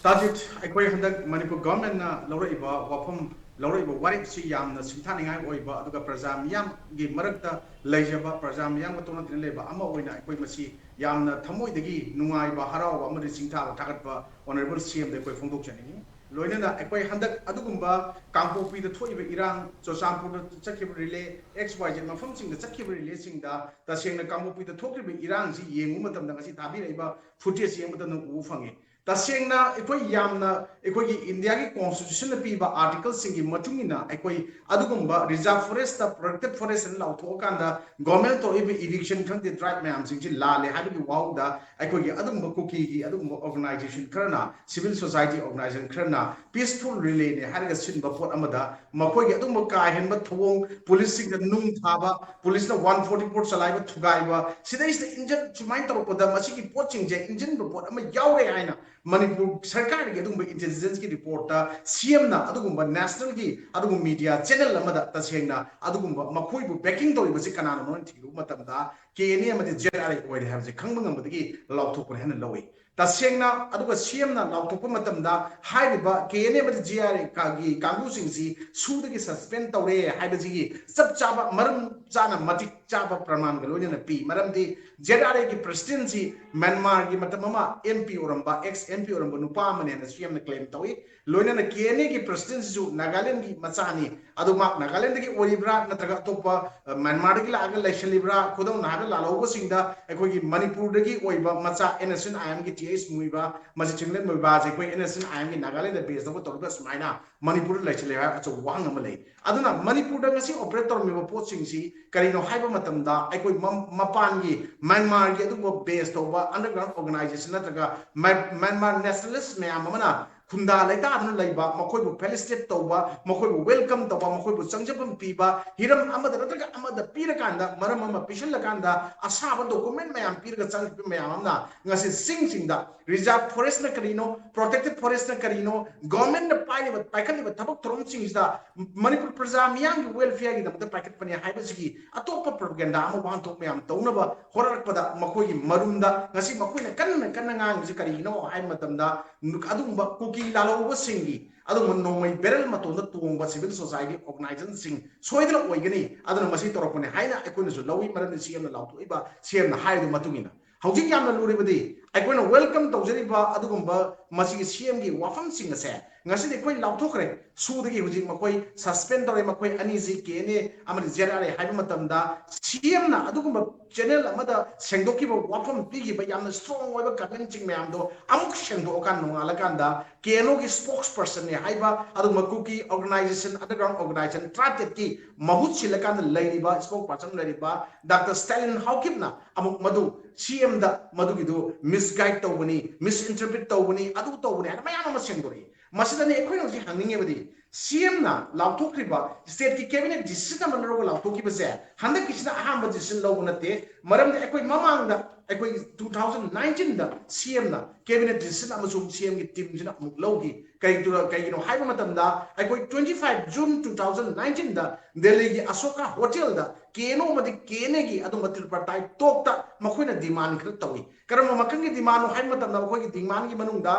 ꯇꯥꯖꯤꯠ, ꯑꯩꯈꯣꯏ ꯍꯟꯗꯛ ꯃꯅꯤꯄꯨꯔ governmentꯅ ꯂꯧꯔꯛꯏꯕ ꯋꯥꯐꯝ, ꯂꯧꯔꯛꯏꯕ ꯋꯥꯔꯦꯞꯁꯤ ꯌꯥꯝꯅ ꯁꯤꯡꯊꯥꯅꯤꯡꯉꯥꯏ ꯑꯣꯏꯕ, ꯑꯗꯨꯒ ꯄ꯭ꯔꯖꯥ ꯃꯤꯌꯥꯝꯒꯤ ꯃꯔꯛꯇ ꯂꯩꯖꯕ, ꯄ꯭ꯔꯖꯥ ꯃꯤꯌꯥꯝꯒ ꯇꯣꯠꯅ ꯇꯤꯟꯅ ꯂꯩꯕ ꯑꯃ ꯑꯣꯏꯅ ꯑꯩꯈꯣꯏ ꯃꯁꯤ ꯌꯥꯝꯅ ꯊꯃꯣꯏꯗꯒꯤ ꯅꯨꯡꯉꯥꯏꯕ, ꯍꯔꯥꯎꯕ ꯑꯃꯗꯤ ꯁꯤꯡꯊꯥꯕ ꯊꯥꯒꯠꯄ Honourable C Mꯗ ꯑꯩꯈꯣꯏ ꯐꯣꯡꯗꯣꯛꯆꯅꯤꯡꯏ꯫ ꯂꯣꯏꯅꯅ ꯑꯩꯈꯣꯏ ꯍꯟꯗꯛ ꯑꯗꯨꯒꯨꯝꯕ ꯀꯥꯡꯄꯣꯛꯄꯤꯗ ꯊꯣꯛꯏꯕ ꯏꯔꯥꯡ, ꯆꯨꯔꯆꯥꯟꯄꯨꯔꯗ ꯆꯠꯈꯤꯕ relay, X Y Z ꯃꯐꯝꯁꯤꯡꯗ ꯆꯠꯈꯤꯕ relayꯁꯤꯡꯗ ꯇꯁꯦꯡꯅ ꯀꯥꯡꯄꯣꯛꯄꯤꯗ ꯊꯣꯛꯈ꯭ꯔꯤꯕ ꯏꯔꯥꯡꯁꯤ ꯌꯦꯡꯕ ꯃꯇꯝꯗ ꯉꯁꯤ ꯊꯥꯕꯤꯔꯛꯏꯕ footage ꯌꯦꯡꯕ ꯃꯇꯝꯗ ꯎꯕ ꯐꯪꯉꯤ꯫ ꯇꯁꯦꯡꯅ ꯑꯩꯈꯣꯏ ꯌꯥꯝꯅ ꯑꯩꯈꯣꯏꯒꯤ Indiaꯒꯤ constitutionꯅ ꯄꯤꯕ articleꯁꯤꯡꯒꯤ ꯃꯇꯨꯡ ꯏꯟꯅ ꯑꯩꯈꯣꯏ ꯑꯗꯨꯒꯨꯝꯕ reserve forestꯇ protected forest ꯍꯥꯏꯅ ꯂꯥꯎꯊꯣꯛꯑꯀꯥꯟꯗ government ꯇꯧꯔꯛꯏꯕ eviction ꯈꯪꯗꯦ, drive ꯃꯌꯥꯝꯁꯤꯡꯁꯤ ꯂꯥꯜꯂꯦ ꯍꯥꯏꯕꯒꯤ ꯋꯥꯍꯧꯗ ꯑꯩꯈꯣꯏꯒꯤ ꯑꯗꯨꯒꯨꯝꯕ ꯀꯨꯀꯤꯒꯤ ꯑꯗꯨꯒꯨꯝꯕ organisation ꯈꯔꯅ, civil society organisation ꯈꯔꯅ peaceful relayꯅꯦ ꯍꯥꯏꯔꯒ ꯁꯤꯟꯕ ꯄꯣꯠ ꯑꯃꯗ ꯃꯈꯣꯏꯒꯤ ꯑꯗꯨꯒꯨꯝꯕ ꯀꯥ ꯍꯦꯟꯕ ꯊꯧꯑꯣꯡ, ꯄꯨꯂꯤꯁꯁꯤꯡꯗ ꯅꯨꯡ ꯊꯥꯕ, ꯄꯨꯂꯤꯁꯅ one forty four ꯆꯂꯥꯏꯕ, ꯊꯨꯒꯥꯏꯕ, ꯁꯤꯗꯩꯁꯤꯗ injure ꯁꯨꯃꯥꯏꯅ ꯇꯧꯔꯛꯄꯗ ꯃꯁꯤꯒꯤ ꯄꯣꯠꯁꯤꯡꯁꯦ injureꯕ ꯄꯣꯠ ꯑꯃ ꯌꯥꯎꯔꯦ ꯍꯥꯏꯅ ꯃꯅꯤꯄꯨꯔ ꯁꯔꯀꯥꯔꯒꯤ ꯑꯗꯨꯒꯨꯝꯕ intelligenceꯀꯤ reportꯇ C Mꯅ ꯑꯗꯨꯒꯨꯝꯕ nationalꯒꯤ ꯑꯗꯨꯒꯨꯝꯕ media channel ꯑꯃꯗ ꯇꯁꯦꯡꯅ ꯑꯗꯨꯒꯨꯝꯕ ꯃꯈꯣꯏꯕꯨ backing ꯇꯧꯔꯤꯕꯁꯤ ꯀꯅꯥꯅꯣ ꯊꯤꯔꯨꯕ ꯃꯇꯝꯗ ꯀꯦ ꯑꯦꯟ ꯑꯦ ꯑꯃꯗꯤ ꯖꯦꯠ ꯑꯥꯔ ꯑꯦ ꯑꯣꯏꯔꯦ ꯍꯥꯏꯕꯁꯦ ꯈꯪꯕ ꯉꯝꯕꯗꯒꯤ ꯂꯥꯎꯊꯣꯛꯄꯅꯦ ꯍꯥꯏꯅ ꯂꯧꯏ꯫ ꯇꯁꯦꯡꯅ ꯑꯗꯨꯒ ꯁꯤ ꯑꯦꯝꯅ ꯂꯥꯎꯊꯣꯛꯄ ꯃꯇꯝꯗ ꯍꯥꯏꯔꯤꯕ ꯀꯦ ꯑꯦꯟ ꯑꯦ ꯑꯃꯗꯤ ꯖꯦ ꯑꯥꯔ ꯑꯦꯒꯤ ꯀꯥꯡꯕꯨꯁꯤꯡꯁꯤ ꯁꯨꯗꯒꯤ ꯁꯁꯄꯦꯟ ꯇꯧꯔꯦ ꯍꯥꯏꯕꯁꯤꯒꯤ ꯆꯞ ꯆꯥꯕ ꯃꯔꯝ ꯆꯥꯅ ꯃꯇꯤꯛ ꯆꯥꯕ ꯄ꯭ꯔꯃꯥꯟꯒ ꯂꯣꯏꯅꯅ ꯄꯤ꯫ ꯃꯔꯝꯗꯤ ꯖꯦꯠ ꯑꯥꯔ ꯑꯦꯒꯤ ꯄ꯭ꯔꯁꯤꯗꯦꯟꯁꯤ ꯃ꯭ꯌꯥꯟꯃꯥꯔꯒꯤ ꯃꯇꯝ ꯑꯃ ꯑꯦꯝ ꯄꯤ ꯑꯣꯏꯔꯝꯕ, ꯑꯦꯛꯁ ꯑꯦꯝ ꯄꯤ ꯑꯣꯏꯔꯝꯕ ꯅꯨꯄꯥ ꯑꯃꯅꯦꯅ ꯁꯤ ꯑꯦꯝꯅ ꯀ꯭ꯂꯦꯝ ꯇꯧꯏ꯫ ꯂꯣꯏꯅꯅ ꯀꯦ ꯑꯦꯟ ꯑꯦꯒꯤ ꯄ꯭ꯔꯁꯤꯗꯦꯟꯁꯤꯁꯨ ꯅꯥꯒꯥꯂꯦꯟꯒꯤ ꯃꯆꯥꯅꯤ꯫ ꯑꯗꯨ ꯃꯥ ꯅꯥꯒꯥꯂꯦꯟꯗꯒꯤ ꯑꯣꯏꯔꯤꯕ꯭ꯔꯥ ꯅꯠꯇ꯭ꯔꯒ ꯑꯇꯣꯞꯄ, ꯑ, ꯃ꯭ꯌꯥꯟꯃꯥꯔꯗꯒꯤ ꯂꯥꯛꯑꯒ ꯂꯩꯁꯜꯂꯤꯕ꯭ꯔꯥ? ꯈꯨꯗꯝ ꯑꯣꯏꯅ ꯍꯥꯏꯔꯕꯗ ꯂꯥꯜꯍꯧꯕꯁꯤꯡꯗ ꯑꯩꯈꯣꯏꯒꯤ ꯃꯅꯤꯄꯨꯔꯗꯒꯤ ꯑꯣꯏꯕ ꯃꯆꯥ ꯑꯦꯟ ꯑꯦꯁ ꯑꯦꯟ ꯑꯥꯏ ꯑꯦꯝꯒꯤ ꯇꯤ ꯑꯩꯆ ꯃꯨꯏꯕ, ꯃꯁꯤ ꯆꯤꯡꯂꯦꯟ ꯃꯨꯏꯕꯥꯁꯦ ꯑꯩꯈꯣꯏ ꯑꯦꯟ ꯑꯦꯁ ꯑꯦꯟ ꯑꯥꯏ ꯑꯦꯝꯒꯤ ꯅꯥꯒꯥꯂꯦꯟꯗ ꯕꯦꯁ ꯇꯧꯕ ꯇꯧꯔꯒ ꯁꯨꯃꯥꯏꯅ ꯃꯅꯤꯄꯨꯔꯗ ꯂꯩꯁꯜꯂꯦ ꯍꯥꯏꯕ ꯑꯆꯧꯕ ꯋꯥꯍꯪ ꯑꯃ ꯂꯩ꯫ ꯑꯗꯨꯅ ꯃꯅꯤꯄꯨꯔꯗ ꯉꯁꯤ ꯑꯣꯄꯔꯦꯠ ꯇꯧꯔꯝꯃꯤꯕ ꯄꯣꯠꯁꯤꯡꯁꯤ ꯀꯔꯤꯅꯣ ꯍꯥꯏꯕ ꯃꯇꯝꯗ ꯑꯩꯈꯣꯏ ꯃ-, ꯃꯄꯥꯟꯒꯤ ꯃ꯭ꯌꯥꯟꯃꯥꯔꯒꯤ ꯑꯗꯨꯒꯨꯝꯕ ꯕꯦꯁ ꯇꯧꯕ ꯑꯟꯗꯔꯒ꯭ꯔꯥꯎꯟ ꯑꯣꯔꯒꯅꯥꯏꯖꯦꯁꯟ ꯅꯠꯇ꯭ꯔꯒ ꯃ-, ꯃ꯭ꯌꯥꯟꯃꯥꯔ ꯅꯦꯁꯅꯦꯂꯤꯁ ꯃꯌꯥꯝ ꯑꯃꯅ ꯈꯨꯟꯗꯥ ꯂꯩꯇꯥꯗꯅ ꯂꯩꯕ, ꯃꯈꯣꯏꯕꯨ ꯐꯦꯂꯤꯁꯤꯇꯦꯠ ꯇꯧꯕ, ꯃꯈꯣꯏꯕꯨ ꯋꯦꯜꯀꯝ ꯇꯧꯕ, ꯃꯈꯣꯏꯕꯨ ꯆꯪꯖꯐꯝ ꯄꯤꯕ, ꯍꯤꯔꯝ ꯑꯃꯗ ꯅꯠꯇ꯭ꯔꯒ ꯑꯃꯗ ꯄꯤꯔꯀꯥꯟꯗ, ꯃꯔꯝ ꯑꯃ ꯄꯤꯁꯤꯜꯂꯀꯥꯟꯗ ꯑꯁꯥꯕ ꯗꯣꯀꯨꯃꯦꯟ ꯃꯌꯥꯝ ꯄꯤꯔꯒ ꯆꯪꯈꯤꯕ ꯃꯌꯥꯝ ꯑꯃꯅ ꯉꯁꯤ ꯆꯤꯡꯁꯤꯡꯗ ꯔꯤꯖꯥꯔꯚ ꯐꯣꯔꯦꯁ꯭ꯠꯅ ꯀꯔꯤꯅꯣ, ꯄ꯭ꯔꯣꯇꯦꯛꯇꯦꯗ ꯐꯣꯔꯦꯁ꯭ꯠꯅ ꯀꯔꯤꯅꯣ, ꯒꯣꯔꯃꯦꯟꯠꯅ ꯄꯥꯏꯔꯤꯕ, ꯄꯥꯏꯈꯠꯂꯤꯕ ꯊꯕꯛ ꯊꯧꯔꯝꯁꯤꯡꯁꯤꯗ ꯃꯅꯤꯄꯨꯔ ꯄ꯭ꯔꯖꯥ ꯃꯤꯌꯥꯝꯒꯤ ꯋꯦꯜꯐꯤꯌꯔꯒꯤꯗꯃꯛꯇ ꯄꯥꯏꯈꯠꯄꯅꯦ ꯍꯥꯏꯕꯁꯤꯒꯤ ꯑꯇꯣꯞꯄ ꯄ꯭ꯔꯣꯄꯒꯦꯟꯗꯥ ꯑꯃ ꯋꯥꯍꯟꯊꯣꯛ ꯃꯌꯥꯝ ꯇꯧꯅꯕ ꯍꯣꯠꯅꯔꯛꯄꯗ ꯃꯈꯣꯏꯒꯤ ꯃꯔꯨꯝꯗ ꯉꯁꯤ ꯃꯈꯣꯏꯅ ꯀꯟꯅ ꯀꯟꯅ ꯉꯥꯡꯉꯤꯁꯤ ꯀꯔꯤꯒꯤꯅꯣ ꯍꯥꯏꯕ ꯃꯇꯝꯗ ꯑꯗꯨꯒꯨꯝꯕ ꯀꯨꯀꯤ ꯂꯥꯜꯍꯧꯕꯁꯤꯡꯒꯤ ꯑꯗꯨꯒꯨꯝꯕ ꯅꯣꯡꯃꯩ ꯕꯦꯔꯦꯜ ꯃꯇꯣꯟꯗ ꯇꯣꯡꯕ ꯁꯤꯚꯤꯜ ꯁꯣꯁꯥꯏꯇꯤ ꯑꯣꯔꯒꯅꯥꯏꯖꯦꯁꯟꯁꯤꯡ ꯁꯣꯏꯗꯅ ꯑꯣꯏꯒꯅꯤ꯫ ꯑꯗꯨꯅ ꯃꯁꯤ ꯇꯧꯔꯛꯄꯅꯦ ꯍꯥꯏꯅ ꯑꯩꯈꯣꯏꯅꯁꯨ ꯂꯧꯏ꯫ ꯃꯔꯝꯗꯤ ꯁꯤ ꯑꯦꯝꯅ ꯂꯥꯎꯊꯣꯛꯏꯕ, ꯁꯤ ꯑꯦꯝꯅ ꯍꯥꯏꯔꯤꯕ ꯃꯇꯨꯡ ꯏꯟꯅ꯫ ꯍꯧꯖꯤꯛ ꯌꯥꯝꯅ ꯂꯨꯔꯤꯕꯗꯤ ꯑꯩꯈꯣꯏꯅ ꯋꯦꯜꯀꯝ ꯇꯧꯖꯔꯤꯕ ꯑꯗꯨꯒꯨꯝꯕ ꯃꯁꯤꯒꯤ ꯁꯤ ꯑꯦꯝꯒꯤ ꯋꯥꯐꯝꯁꯤꯡ ꯑꯁꯦ ꯉꯁꯤꯗꯤ ꯑꯩꯈꯣꯏ ꯂꯥꯎꯊꯣꯛꯈ꯭ꯔꯦ꯫ ꯁꯨꯗꯒꯤ ꯍꯧꯖꯤꯛ ꯃꯈꯣꯏ ꯁꯁꯄꯦꯟ ꯇꯧꯔꯦ, ꯃꯈꯣꯏ ꯑꯅꯤꯁꯤ ꯀꯦ ꯑꯦꯟ ꯑꯦ ꯑꯃꯗꯤ ꯖꯦꯠ ꯑꯥꯔ ꯑꯦ ꯍꯥꯏꯕ ꯃꯇꯝꯗ ꯁꯤ ꯑꯦꯝꯅ ꯑꯗꯨꯒꯨꯝꯕ ꯆꯦꯅꯦꯜ ꯑꯃꯗ ꯁꯦꯡꯗꯣꯛꯈꯤꯕ ꯋꯥꯐꯝ ꯄꯤꯈꯤꯕ ꯌꯥꯝꯅ ꯁ꯭ꯇꯔꯣꯡ ꯑꯣꯏꯕ ꯀꯃꯦꯟꯁꯤꯡ ꯃꯌꯥꯝꯗꯣ ꯑꯃꯨꯛ ꯁꯦꯡꯗꯣꯛꯑꯀꯥꯟꯗ ꯅꯣꯡꯉꯥꯜꯂꯀꯥꯟꯗ ꯀꯦ ꯑꯦꯟ ꯑꯣꯒꯤ ꯁ꯭ꯄꯣꯛꯁ ꯄꯔꯁꯟꯅꯦ ꯍꯥꯏꯕ ꯑꯗꯨꯒꯨꯝꯕ ꯀꯨꯀꯤ ꯑꯣꯔꯒꯅꯥꯏꯖꯦꯁꯟ, ꯑꯟꯗꯔꯒ꯭ꯔꯥꯎꯟ ꯑꯣꯔꯒꯅꯥꯏꯖꯦꯁꯟ ꯇꯔꯥꯇꯔꯦꯠꯀꯤ ꯃꯍꯨꯠ ꯁꯤꯜꯂꯀꯥꯟꯗ ꯂꯩꯔꯤꯕ ꯁ꯭ꯄꯣꯛꯁ ꯄꯔꯁꯟ ꯂꯩꯔꯤꯕ ꯗꯥꯛꯇꯔ ꯁ꯭ꯇꯦꯂꯤꯟ ꯍꯥꯎꯀꯤꯞꯅ ꯑꯃꯨꯛ ꯃꯗꯨ ꯁꯤ ꯑꯦꯝꯗ ꯃꯗꯨꯒꯤꯗꯨ ꯃꯤꯁꯒꯥꯏꯗ ꯇꯧꯕꯅꯤ, ꯃꯤꯁꯏꯟꯇꯔꯄ꯭ꯔꯤꯠ ꯇꯧꯕꯅꯤ, ꯑꯗꯨ ꯇꯧꯕꯅꯤ ꯍꯥꯏꯅ ꯃꯌꯥꯝ ꯑꯃ ꯁꯦꯡꯗꯣꯔꯛꯏ꯫ ꯃꯁꯤꯗꯅꯤ ꯑꯩꯈꯣꯏꯅ ꯍꯧꯖꯤꯛ ꯍꯪꯅꯤꯡꯉꯤꯕꯗꯤ, ꯁꯤ ꯑꯦꯝꯅ ꯂꯥꯎꯊꯣꯛꯈ꯭ꯔꯤꯕ ꯁ꯭ꯇꯦꯠꯀꯤ ꯀꯦꯕꯤꯅꯦꯠ ꯗꯤꯁꯤꯖꯟ ꯑꯃ ꯂꯧꯔꯒ ꯂꯥꯎꯊꯣꯛꯈꯤꯕꯁꯦ ꯍꯟꯗꯛꯀꯤꯁꯤꯅ ꯑꯍꯥꯟꯕ ꯗꯤꯁꯤꯖꯟ ꯂꯧꯕ ꯅꯠꯇꯦ꯫ ꯃꯔꯝꯗꯤ ꯑꯩꯈꯣꯏ ꯃꯃꯥꯡꯗ ꯑꯩꯈꯣꯏ ꯇꯨ ꯊꯥꯎꯖꯟ ꯅꯥꯏꯟꯇꯤꯟꯗ ꯁꯤ ꯑꯦꯝꯅ ꯀꯦꯕꯤꯅꯦꯠ ꯗꯤꯁꯤꯖꯟ ꯑꯃꯁꯨꯡ ꯁꯤ ꯑꯦꯝꯒꯤ ꯇꯤꯝꯁꯤꯅ ꯑꯃꯨꯛ ꯂꯧꯈꯤ꯫ ꯀꯩꯗꯨꯅ-, ꯀꯩꯒꯤꯅꯣ ꯍꯥꯏꯕ ꯃꯇꯝꯗ ꯑꯩꯈꯣꯏ twenty five June two thousand nineteenꯗ ꯗꯦꯜꯂꯤꯒꯤ ꯑꯁꯣꯀꯥ ꯍꯣꯇꯦꯜꯗ ꯀꯦ ꯑꯦꯟ ꯑꯣ ꯑꯃꯗꯤ ꯀꯦ ꯑꯦꯟ ꯑꯦꯒꯤ ꯑꯗꯨꯝꯕ tripartite talkꯇ ꯃꯈꯣꯏꯅ demand ꯈꯔ ꯇꯧꯏ꯫ ꯀꯔꯝꯕ ꯃꯈꯜꯒꯤ demandꯅꯣ ꯍꯥꯏꯕ ꯃꯇꯝꯗ, ꯑꯩꯈꯣꯏꯒꯤ demandꯒꯤ ꯃꯅꯨꯡꯗ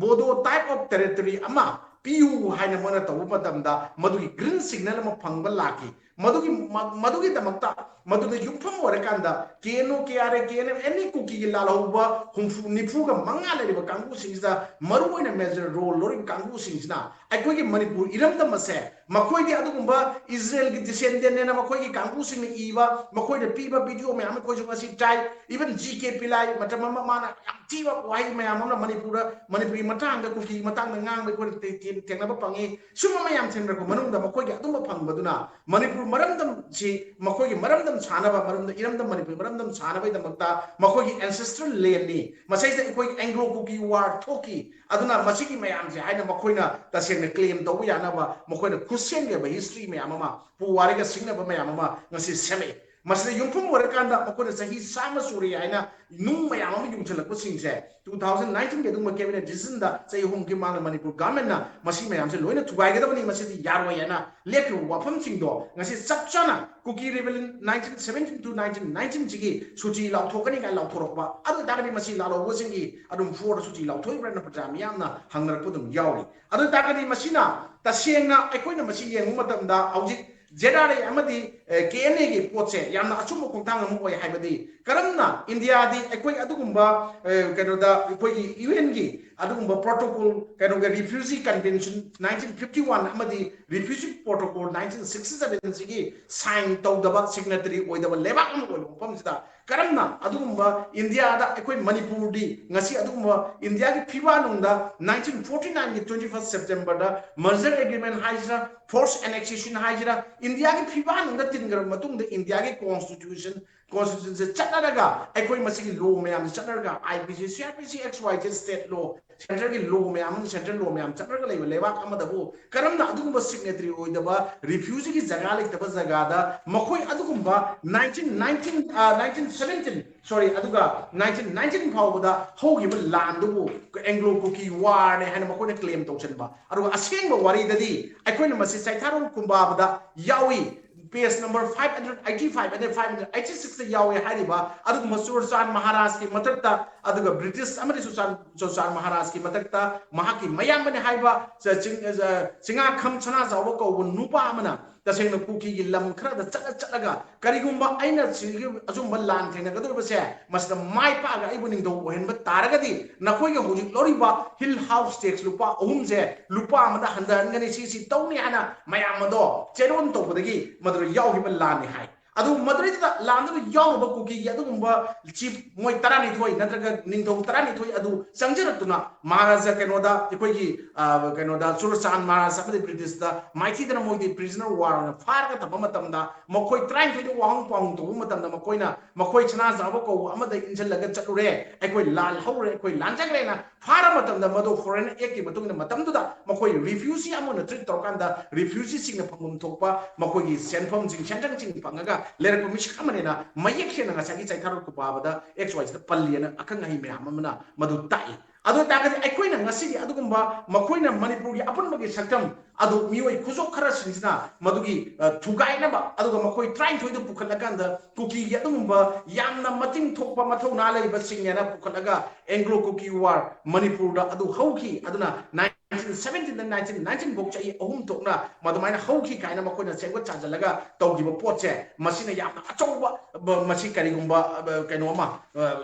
Bodo type of territory ꯑꯃ ꯄꯤꯌꯨ ꯍꯥꯏꯅ ꯃꯣꯏꯅ ꯇꯧꯕ ꯃꯇꯝꯗ, ꯃꯗꯨꯒꯤ green signal ꯑꯃ ꯐꯪꯕ ꯂꯥꯛꯈꯤ꯫ ꯃꯗꯨꯒꯤ ꯃ- ꯃꯗꯨꯒꯤꯗꯃꯛꯇ, ꯃꯗꯨꯗ ꯌꯨꯝꯐꯝ ꯑꯣꯏꯔꯀꯥꯟꯗ, K N O, K R A, K N M, ꯑꯦꯅꯤ ꯀꯨꯀꯤꯒꯤ ꯂꯥꯜꯍꯧꯕ ꯍꯨꯝꯐꯨ ꯅꯤꯐꯨꯒ ꯃꯉꯥ ꯂꯩꯔꯤꯕ ꯀꯥꯡꯕꯨꯁꯤꯡꯁꯤꯗ, ꯃꯔꯨꯑꯣꯏꯅ major role ꯂꯧꯔꯤꯕ ꯀꯥꯡꯕꯨꯁꯤꯡꯁꯤꯅ, ꯑꯩꯈꯣꯏꯒꯤ ꯃꯅꯤꯄꯨꯔ ꯏꯔꯝꯗꯝ ꯑꯁꯦ, ꯃꯈꯣꯏꯗꯤ ꯑꯗꯨꯒꯨꯝꯕ ꯏꯁꯔꯥꯌꯦꯜꯒꯤ descendantꯅꯦꯅ ꯃꯈꯣꯏꯒꯤ ꯀꯥꯡꯕꯨꯁꯤꯡꯅ ꯏꯕ, ꯃꯈꯣꯏꯅ ꯄꯤꯕ video ꯃꯌꯥꯝ ꯑꯃ ꯑꯩꯈꯣꯏꯁꯨ ꯉꯁꯤ ꯇꯥꯏ꯫ Even ꯖꯤ ꯀꯦ ꯄꯤꯂꯥꯏ, ꯃꯇꯝ ꯑꯃ ꯃꯥꯅ ꯌꯥꯝ ꯊꯤꯕ ꯋꯥꯍꯩ ꯃꯌꯥꯝ ꯑꯃꯅ ꯃꯅꯤꯄꯨꯔꯗ, ꯃꯅꯤꯄꯨꯔꯒꯤ ꯃꯇꯥꯡꯗ, ꯀꯨꯀꯤꯒꯤ ꯃꯇꯥꯡꯗ ꯉꯥꯡꯕ ꯑꯩꯈꯣꯏꯅ ꯊꯦ- ꯊꯦ- ꯊꯦꯡꯅꯕ ꯐꯪꯉꯤ꯫ ꯁꯨꯝꯕ ꯃꯌꯥꯝ ꯊꯦꯡꯅꯔꯛꯄ ꯃꯅꯨꯡꯗ, ꯃꯈꯣꯏꯒꯤ ꯑꯗꯨꯝꯕ ꯐꯪꯕꯗꯨꯅ ꯃꯅꯤꯄꯨꯔ ꯃꯔꯝꯗꯝꯁꯤ, ꯃꯈꯣꯏꯒꯤ ꯃꯔꯝꯗꯝ ꯁꯥꯟꯅꯕ, ꯃꯔꯝꯗꯝ, ꯏꯔꯝꯗꯝ ꯃꯅꯤꯄꯨꯔ ꯃꯔꯝꯗꯝ ꯁꯥꯟꯅꯕꯒꯤꯗꯃꯛꯇ ꯃꯈꯣꯏꯒꯤ ancestral landꯅꯤ, ꯃꯁꯤꯗ ꯑꯩꯈꯣꯏ Anglo Kuki War ꯊꯣꯛꯈꯤ, ꯑꯗꯨꯅ ꯃꯁꯤꯒꯤ ꯃꯌꯥꯝꯁꯦ ꯍꯥꯏꯅ ꯃꯈꯣꯏꯅ ꯇꯁꯦꯡꯅ claim ꯇꯧꯕ ꯌꯥꯅꯕ ꯃꯈꯣꯏꯅ ꯈꯨꯠꯁꯦꯝꯒꯤ ꯑꯣꯏꯕ history ꯃꯌꯥꯝ ꯑꯃ, ꯄꯨꯋꯥꯔꯤꯒ ꯁꯤꯡꯅꯕ ꯃꯌꯥꯝ ꯑꯃ ꯉꯁꯤ ꯁꯦꯝꯃꯛꯏ꯫ ꯃꯁꯤꯗ ꯌꯨꯝꯐꯝ ꯑꯣꯏꯔꯀꯥꯟꯗ ꯃꯈꯣꯏꯅ ꯆꯍꯤ ꯆꯥꯝꯃ ꯁꯨꯔꯦ ꯍꯥꯏꯅ ꯅꯨꯡ ꯃꯌꯥꯝ ꯑꯃ ꯌꯨꯡꯁꯤꯜꯂꯛꯄꯁꯤꯡꯁꯦ, two thousand nineteenꯒꯤ ꯑꯗꯨꯒꯨꯝꯕ cabinet decisionꯗ ꯆꯍꯤ ꯑꯍꯨꯝꯒꯤ ꯃꯃꯥꯡꯗ ꯃꯅꯤꯄꯨꯔ governmentꯅ ꯃꯁꯤ ꯃꯌꯥꯝꯁꯦ ꯂꯣꯏꯅ ꯊꯨꯒꯥꯏꯒꯗꯕꯅꯤ, ꯃꯁꯤꯗꯤ ꯌꯥꯔꯣꯏ ꯍꯥꯏꯅ ꯂꯦꯞꯈꯤꯕ ꯋꯥꯐꯝꯁꯤꯡꯗꯣ ꯉꯁꯤ ꯆꯞ ꯆꯥꯅ Kuki Rebellion nineteen seventeen to nineteen nineteenꯁꯤꯒꯤ ꯁꯨꯇꯤ ꯂꯥꯎꯊꯣꯛꯀꯅꯤ ꯀꯥꯏꯅ ꯂꯥꯎꯊꯣꯔꯛꯄ꯫ ꯑꯗꯨ ꯑꯣꯏꯇꯥꯔꯒꯗꯤ ꯃꯁꯤ ꯂꯥꯜꯍꯧꯕꯁꯤꯡꯒꯤ ꯑꯗꯨꯝ forceꯗ ꯁꯨꯇꯤ ꯂꯥꯎꯊꯣꯛꯏꯕ꯭ꯔꯥꯅ ꯄ꯭ꯔꯖꯥ ꯃꯤꯌꯥꯝꯅ ꯍꯪꯅꯔꯛꯄ ꯑꯗꯨꯝ ꯌꯥꯎꯔꯤ꯫ ꯑꯗꯨ ꯑꯣꯏꯇꯥꯔꯒꯗꯤ ꯃꯁꯤꯅ ꯇꯁꯦꯡꯅ ꯑꯩꯈꯣꯏꯅ ꯃꯁꯤ ꯌꯦꯡꯕ ꯃꯇꯝꯗ ꯍꯧꯖꯤꯛ ꯖꯦ ꯑꯥꯔ ꯑꯦ ꯑꯃꯗꯤ, ꯑꯦ, ꯀꯦ ꯑꯦꯟ ꯑꯦꯒꯤ ꯄꯣꯠꯁꯦ ꯌꯥꯝꯅ ꯑꯆꯨꯝꯕ ꯈꯣꯡꯊꯥꯡ ꯑꯃ ꯑꯣꯏ ꯍꯥꯏꯕꯗꯤ, ꯀꯔꯝꯅ ꯏꯟꯗꯤꯌꯥꯗꯤ ꯑꯩꯈꯣꯏ ꯑꯗꯨꯒꯨꯝꯕ, ꯑꯦ, ꯀꯩꯅꯣꯗ ꯑꯩꯈꯣꯏꯒꯤ ꯌꯨ ꯑꯦꯟꯒꯤ ꯑꯗꯨꯒꯨꯝꯕ protocol, ꯀꯩꯅꯣꯒꯤ Refugee Convention nineteen fifty one ꯑꯃꯗꯤ Refugee Protocol nineteen sixty sevenꯁꯤꯒꯤ sign ꯇꯧꯗꯕ, signatory ꯑꯣꯏꯗꯕ ꯂꯩꯕꯥꯛ ꯑꯃ ꯑꯣꯏꯕ ꯃꯐꯝꯁꯤꯗ ꯀꯔꯝꯅ ꯑꯗꯨꯒꯨꯝꯕ ꯏꯟꯗꯤꯌꯥꯗ ꯑꯩꯈꯣꯏ ꯃꯅꯤꯄꯨꯔꯗꯤ ꯉꯁꯤ ꯑꯗꯨꯒꯨꯝꯕ ꯏꯟꯗꯤꯌꯥꯒꯤ ꯐꯤꯕꯥꯛꯅꯨꯡꯗ nineteen forty nineꯒꯤ twenty first Septemberꯗ merger agreement ꯍꯥꯏꯁꯤꯔꯥ, forced annexation ꯍꯥꯏꯁꯤꯔꯥ, ꯏꯟꯗꯤꯌꯥꯒꯤ ꯐꯤꯕꯥꯛꯅꯨꯡꯗ ꯇꯤꯟꯈ꯭ꯔꯕ ꯃꯇꯨꯡꯗ ꯏꯟꯗꯤꯌꯥꯒꯤ constitution, constitutionꯁꯦ ꯆꯠꯅꯔꯒ, ꯑꯩꯈꯣꯏ ꯃꯁꯤꯒꯤ law ꯃꯌꯥꯝꯁꯦ ꯆꯠꯅꯔꯒ, I P C, C R P C, X Y Z state law, centreꯒꯤ law ꯃꯌꯥꯝ ꯑꯃ, central law ꯃꯌꯥꯝ ꯆꯠꯅꯔꯒ ꯂꯩꯕ ꯂꯩꯕꯥꯛ ꯑꯃꯗꯕꯨ ꯀꯔꯝꯅ ꯑꯗꯨꯒꯨꯝꯕ signatory ꯑꯣꯏꯗꯕ, refugeeꯒꯤ ꯖꯒꯥ ꯂꯩꯇꯕ ꯖꯒꯥꯗ ꯃꯈꯣꯏ ꯑꯗꯨꯒꯨꯝꯕ nineteen nineteen, ꯑ, nineteen seventeen, sorry, ꯑꯗꯨꯒ nineteen nineteen ꯐꯥꯎꯕꯗ ꯍꯧꯈꯤꯕ ꯂꯥꯟꯗꯨꯕꯨ Anglo Kuki Warꯅꯦ ꯍꯥꯏꯅ ꯃꯈꯣꯏꯅ claim ꯇꯧꯁꯤꯟꯕ, ꯑꯗꯨꯒ ꯑꯁꯦꯡꯕ ꯋꯥꯔꯤꯗꯗꯤ ꯑꯩꯈꯣꯏꯅ ꯃꯁꯤ ꯆꯩꯊꯥꯔꯣꯜ ꯀꯨꯝꯕꯥꯕꯗ ꯌꯥꯎꯏ꯫ page number five hundred eighty five ꯑꯗꯩ five hundred eighty six ꯇ ꯌꯥꯎꯋꯦ ꯍꯥꯏꯔꯤꯕ ꯑꯗꯨꯒꯨꯝꯕ ꯆꯨꯔꯆꯥꯟ ꯃꯍꯥꯔꯥꯖꯀꯤ ꯃꯊꯛꯇ, ꯑꯗꯨꯒ ꯕ꯭ꯔꯤꯇꯤꯁ ꯑꯃꯗꯤ ꯆꯨꯔꯆꯥꯟ ꯆꯨꯔꯆꯥꯟ ꯃꯍꯥꯔꯥꯖꯀꯤ ꯃꯊꯛꯇ ꯃꯍꯥꯛꯀꯤ ꯃꯌꯥꯝꯕꯅꯤ ꯍꯥꯏꯕ ꯆ- ꯆꯤꯡ- ꯑ, ꯆꯤꯡꯉꯥꯈꯝ ꯁꯅꯥꯖꯥꯎꯕ ꯀꯧꯕ ꯅꯨꯄꯥ ꯑꯃꯅ ꯇꯁꯦꯡꯅ ꯀꯨꯀꯤꯒꯤ ꯂꯝ ꯈꯔꯗ ꯆꯠꯂ ꯆꯠꯂꯒ ꯀꯔꯤꯒꯨꯝꯕ ꯑꯩꯅ ꯁꯤꯒꯤ ꯑꯆꯨꯝꯕ ꯂꯥꯟ ꯊꯦꯡꯅꯒꯗꯧꯔꯤꯕꯁꯦ ꯃꯁꯤꯗ ꯃꯥꯏ ꯄꯥꯛꯑꯒ ꯑꯩꯕꯨ ꯅꯤꯡꯊꯧ ꯑꯣꯏꯍꯟꯕ ꯇꯥꯔꯒꯗꯤ ꯅꯈꯣꯏꯒꯤ ꯍꯧꯖꯤꯛ ꯂꯧꯔꯤꯕ ꯍꯤꯜ ꯍꯥꯎꯁ ꯇꯦꯛꯁ ꯂꯨꯄꯥ ꯑꯍꯨꯝꯁꯦ ꯂꯨꯄꯥ ꯑꯃꯗ ꯍꯟꯊꯍꯟꯒꯅꯤ, ꯁꯤ ꯁꯤ ꯇꯧꯅꯤ ꯍꯥꯏꯅ ꯃꯌꯥꯝ ꯑꯗꯣ ꯆꯦꯔꯣꯟ ꯇꯧꯕꯗꯒꯤ ꯃꯗꯨꯗ ꯌꯥꯎꯈꯤꯕ ꯂꯥꯟꯅꯤ ꯍꯥꯏ꯫ ꯑꯗꯨ ꯃꯗꯨꯗꯩꯗꯨꯗ ꯂꯥꯟꯗꯨꯗ ꯌꯥꯎꯔꯨꯕ ꯀꯨꯀꯤꯒꯤ ꯑꯗꯨꯒꯨꯝꯕ ꯆꯤꯐ ꯃꯣꯏ ꯇꯔꯥꯅꯤꯊꯣꯏ ꯅꯠꯇ꯭ꯔꯒ ꯅꯤꯡꯊꯧ ꯇꯔꯥꯅꯤꯊꯣꯏ ꯑꯗꯨ ꯆꯪꯖꯔꯛꯇꯨꯅ ꯃꯍꯥꯔꯥꯖꯥ ꯀꯩꯅꯣꯗ ꯑꯩꯈꯣꯏꯒꯤ ꯑ, ꯀꯩꯅꯣꯗ ꯆꯨꯔꯆꯥꯟ ꯃꯍꯥꯔꯥꯖ ꯑꯃꯗꯤ ꯕ꯭ꯔꯤꯇꯤꯁꯇ ꯃꯥꯏꯊꯤꯗꯅ ꯃꯣꯏꯗꯤ ꯄ꯭ꯔꯤꯖꯅꯔ ꯋꯥꯔ ꯑꯣꯏꯅ ꯐꯥꯔꯒ ꯊꯝꯕ ꯃꯇꯝꯗ ꯃꯈꯣꯏ ꯇꯔꯥꯅꯤꯊꯣꯏꯗ ꯋꯥꯍꯪ ꯄꯥꯎꯍꯪ ꯇꯧꯕ ꯃꯇꯝꯗ ꯃꯈꯣꯏꯅ ꯃꯈꯣꯏ ꯁꯅꯥꯖꯥꯎꯕ ꯀꯧꯕ ꯑꯃꯗ ꯏꯟꯁꯤꯜꯂꯒ ꯆꯠꯂꯨꯔꯦ, ꯑꯩꯈꯣꯏ ꯂꯥꯜ ꯍꯧꯔꯦ, ꯑꯩꯈꯣꯏ ꯂꯥꯟꯖꯈ꯭ꯔꯦꯅ ꯐꯥꯔ ꯃꯇꯝꯗ ꯃꯗꯨ ꯐꯣꯔꯦꯟ ꯑꯦꯛꯀꯤ ꯃꯇꯨꯡ ꯏꯟꯅ ꯃꯇꯝꯗꯨꯗ ꯃꯈꯣꯏ ꯔꯤꯐ꯭ꯌꯨꯖꯤ ꯑꯃ ꯑꯣꯏꯅ ꯇ꯭ꯔꯤꯠ ꯇꯧꯔꯀꯥꯟꯗ ꯔꯤꯐ꯭ꯌꯨꯖꯤꯁꯤꯡꯅ ꯐꯪꯐꯝ ꯊꯣꯛꯄ ꯃꯈꯣꯏꯒꯤ ꯁꯦꯟꯐꯝꯁꯤꯡ ꯁꯦꯟꯊꯪꯁꯤꯡ ꯐꯪꯉꯒ ꯂꯩꯔꯛꯄ ꯃꯤꯁꯛ ꯑꯃꯅꯦꯅ ꯃꯌꯦꯛ ꯁꯦꯡꯅ ꯉꯁꯥꯏꯒꯤ ꯆꯩꯊꯥꯔꯣꯜ ꯈꯨꯄꯥꯕꯗ ꯑꯦꯛꯁ ꯋꯥꯏ ꯁꯤꯗ ꯄꯜꯂꯤꯑꯅ ꯑꯈꯪ ꯑꯍꯩ ꯃꯌꯥꯝ ꯑꯃꯅ ꯃꯗꯨ ꯇꯥꯛꯏ꯫ ꯑꯗꯨ ꯑꯣꯏꯇꯥꯔꯒꯗꯤ ꯑꯩꯈꯣꯏꯅ ꯉꯁꯤꯗꯤ ꯑꯗꯨꯒꯨꯝꯕ ꯃꯈꯣꯏꯅ ꯃꯅꯤꯄꯨꯔꯒꯤ ꯑꯄꯨꯟꯕꯒꯤ ꯁꯛꯇꯝ ꯑꯗꯨ ꯃꯤꯑꯣꯏ ꯈꯨꯖꯣꯛ ꯈꯔꯁꯤꯡꯁꯤꯅ ꯃꯗꯨꯒꯤ ꯑ, ꯊꯨꯒꯥꯏꯅꯕ ꯑꯗꯨꯒ ꯃꯈꯣꯏ ꯇꯔꯥꯅꯤꯊꯣꯏꯗꯨ ꯄꯨꯈꯠꯂꯀꯥꯟꯗ ꯀꯨꯀꯤꯒꯤ ꯑꯗꯨꯒꯨꯝꯕ ꯌꯥꯝꯅ ꯃꯇꯤꯡ ꯊꯣꯛꯄ ꯃꯊꯧꯅꯥ ꯂꯩꯕꯁꯤꯡꯅꯦꯅ ꯄꯨꯈꯠꯂꯒ ꯑꯦꯡꯒ꯭ꯂꯣ ꯀꯨꯀꯤ ꯋꯥꯔ ꯃꯅꯤꯄꯨꯔꯗ ꯑꯗꯨ ꯍꯧꯈꯤ꯫ ꯑꯗꯨꯅ nineteen seventeen ꯗ nineteen nineteen ꯐꯥꯎ ꯆꯍꯤ ꯑꯍꯨꯝ ꯊꯣꯛꯅ ꯃꯗꯨꯃꯥꯏꯅ ꯍꯧꯈꯤ ꯀꯥꯏꯅ ꯃꯈꯣꯏꯅ ꯁꯦꯝꯒꯠ ꯁꯥꯖꯜꯂꯒ ꯇꯧꯈꯤꯕ ꯄꯣꯠꯁꯦ ꯃꯁꯤꯅ ꯌꯥꯝꯅ ꯑꯆꯧꯕ ꯕ- ꯃꯁꯤ ꯀꯔꯤꯒꯨꯝꯕ ꯑ, ꯀꯩꯅꯣ ꯑꯃ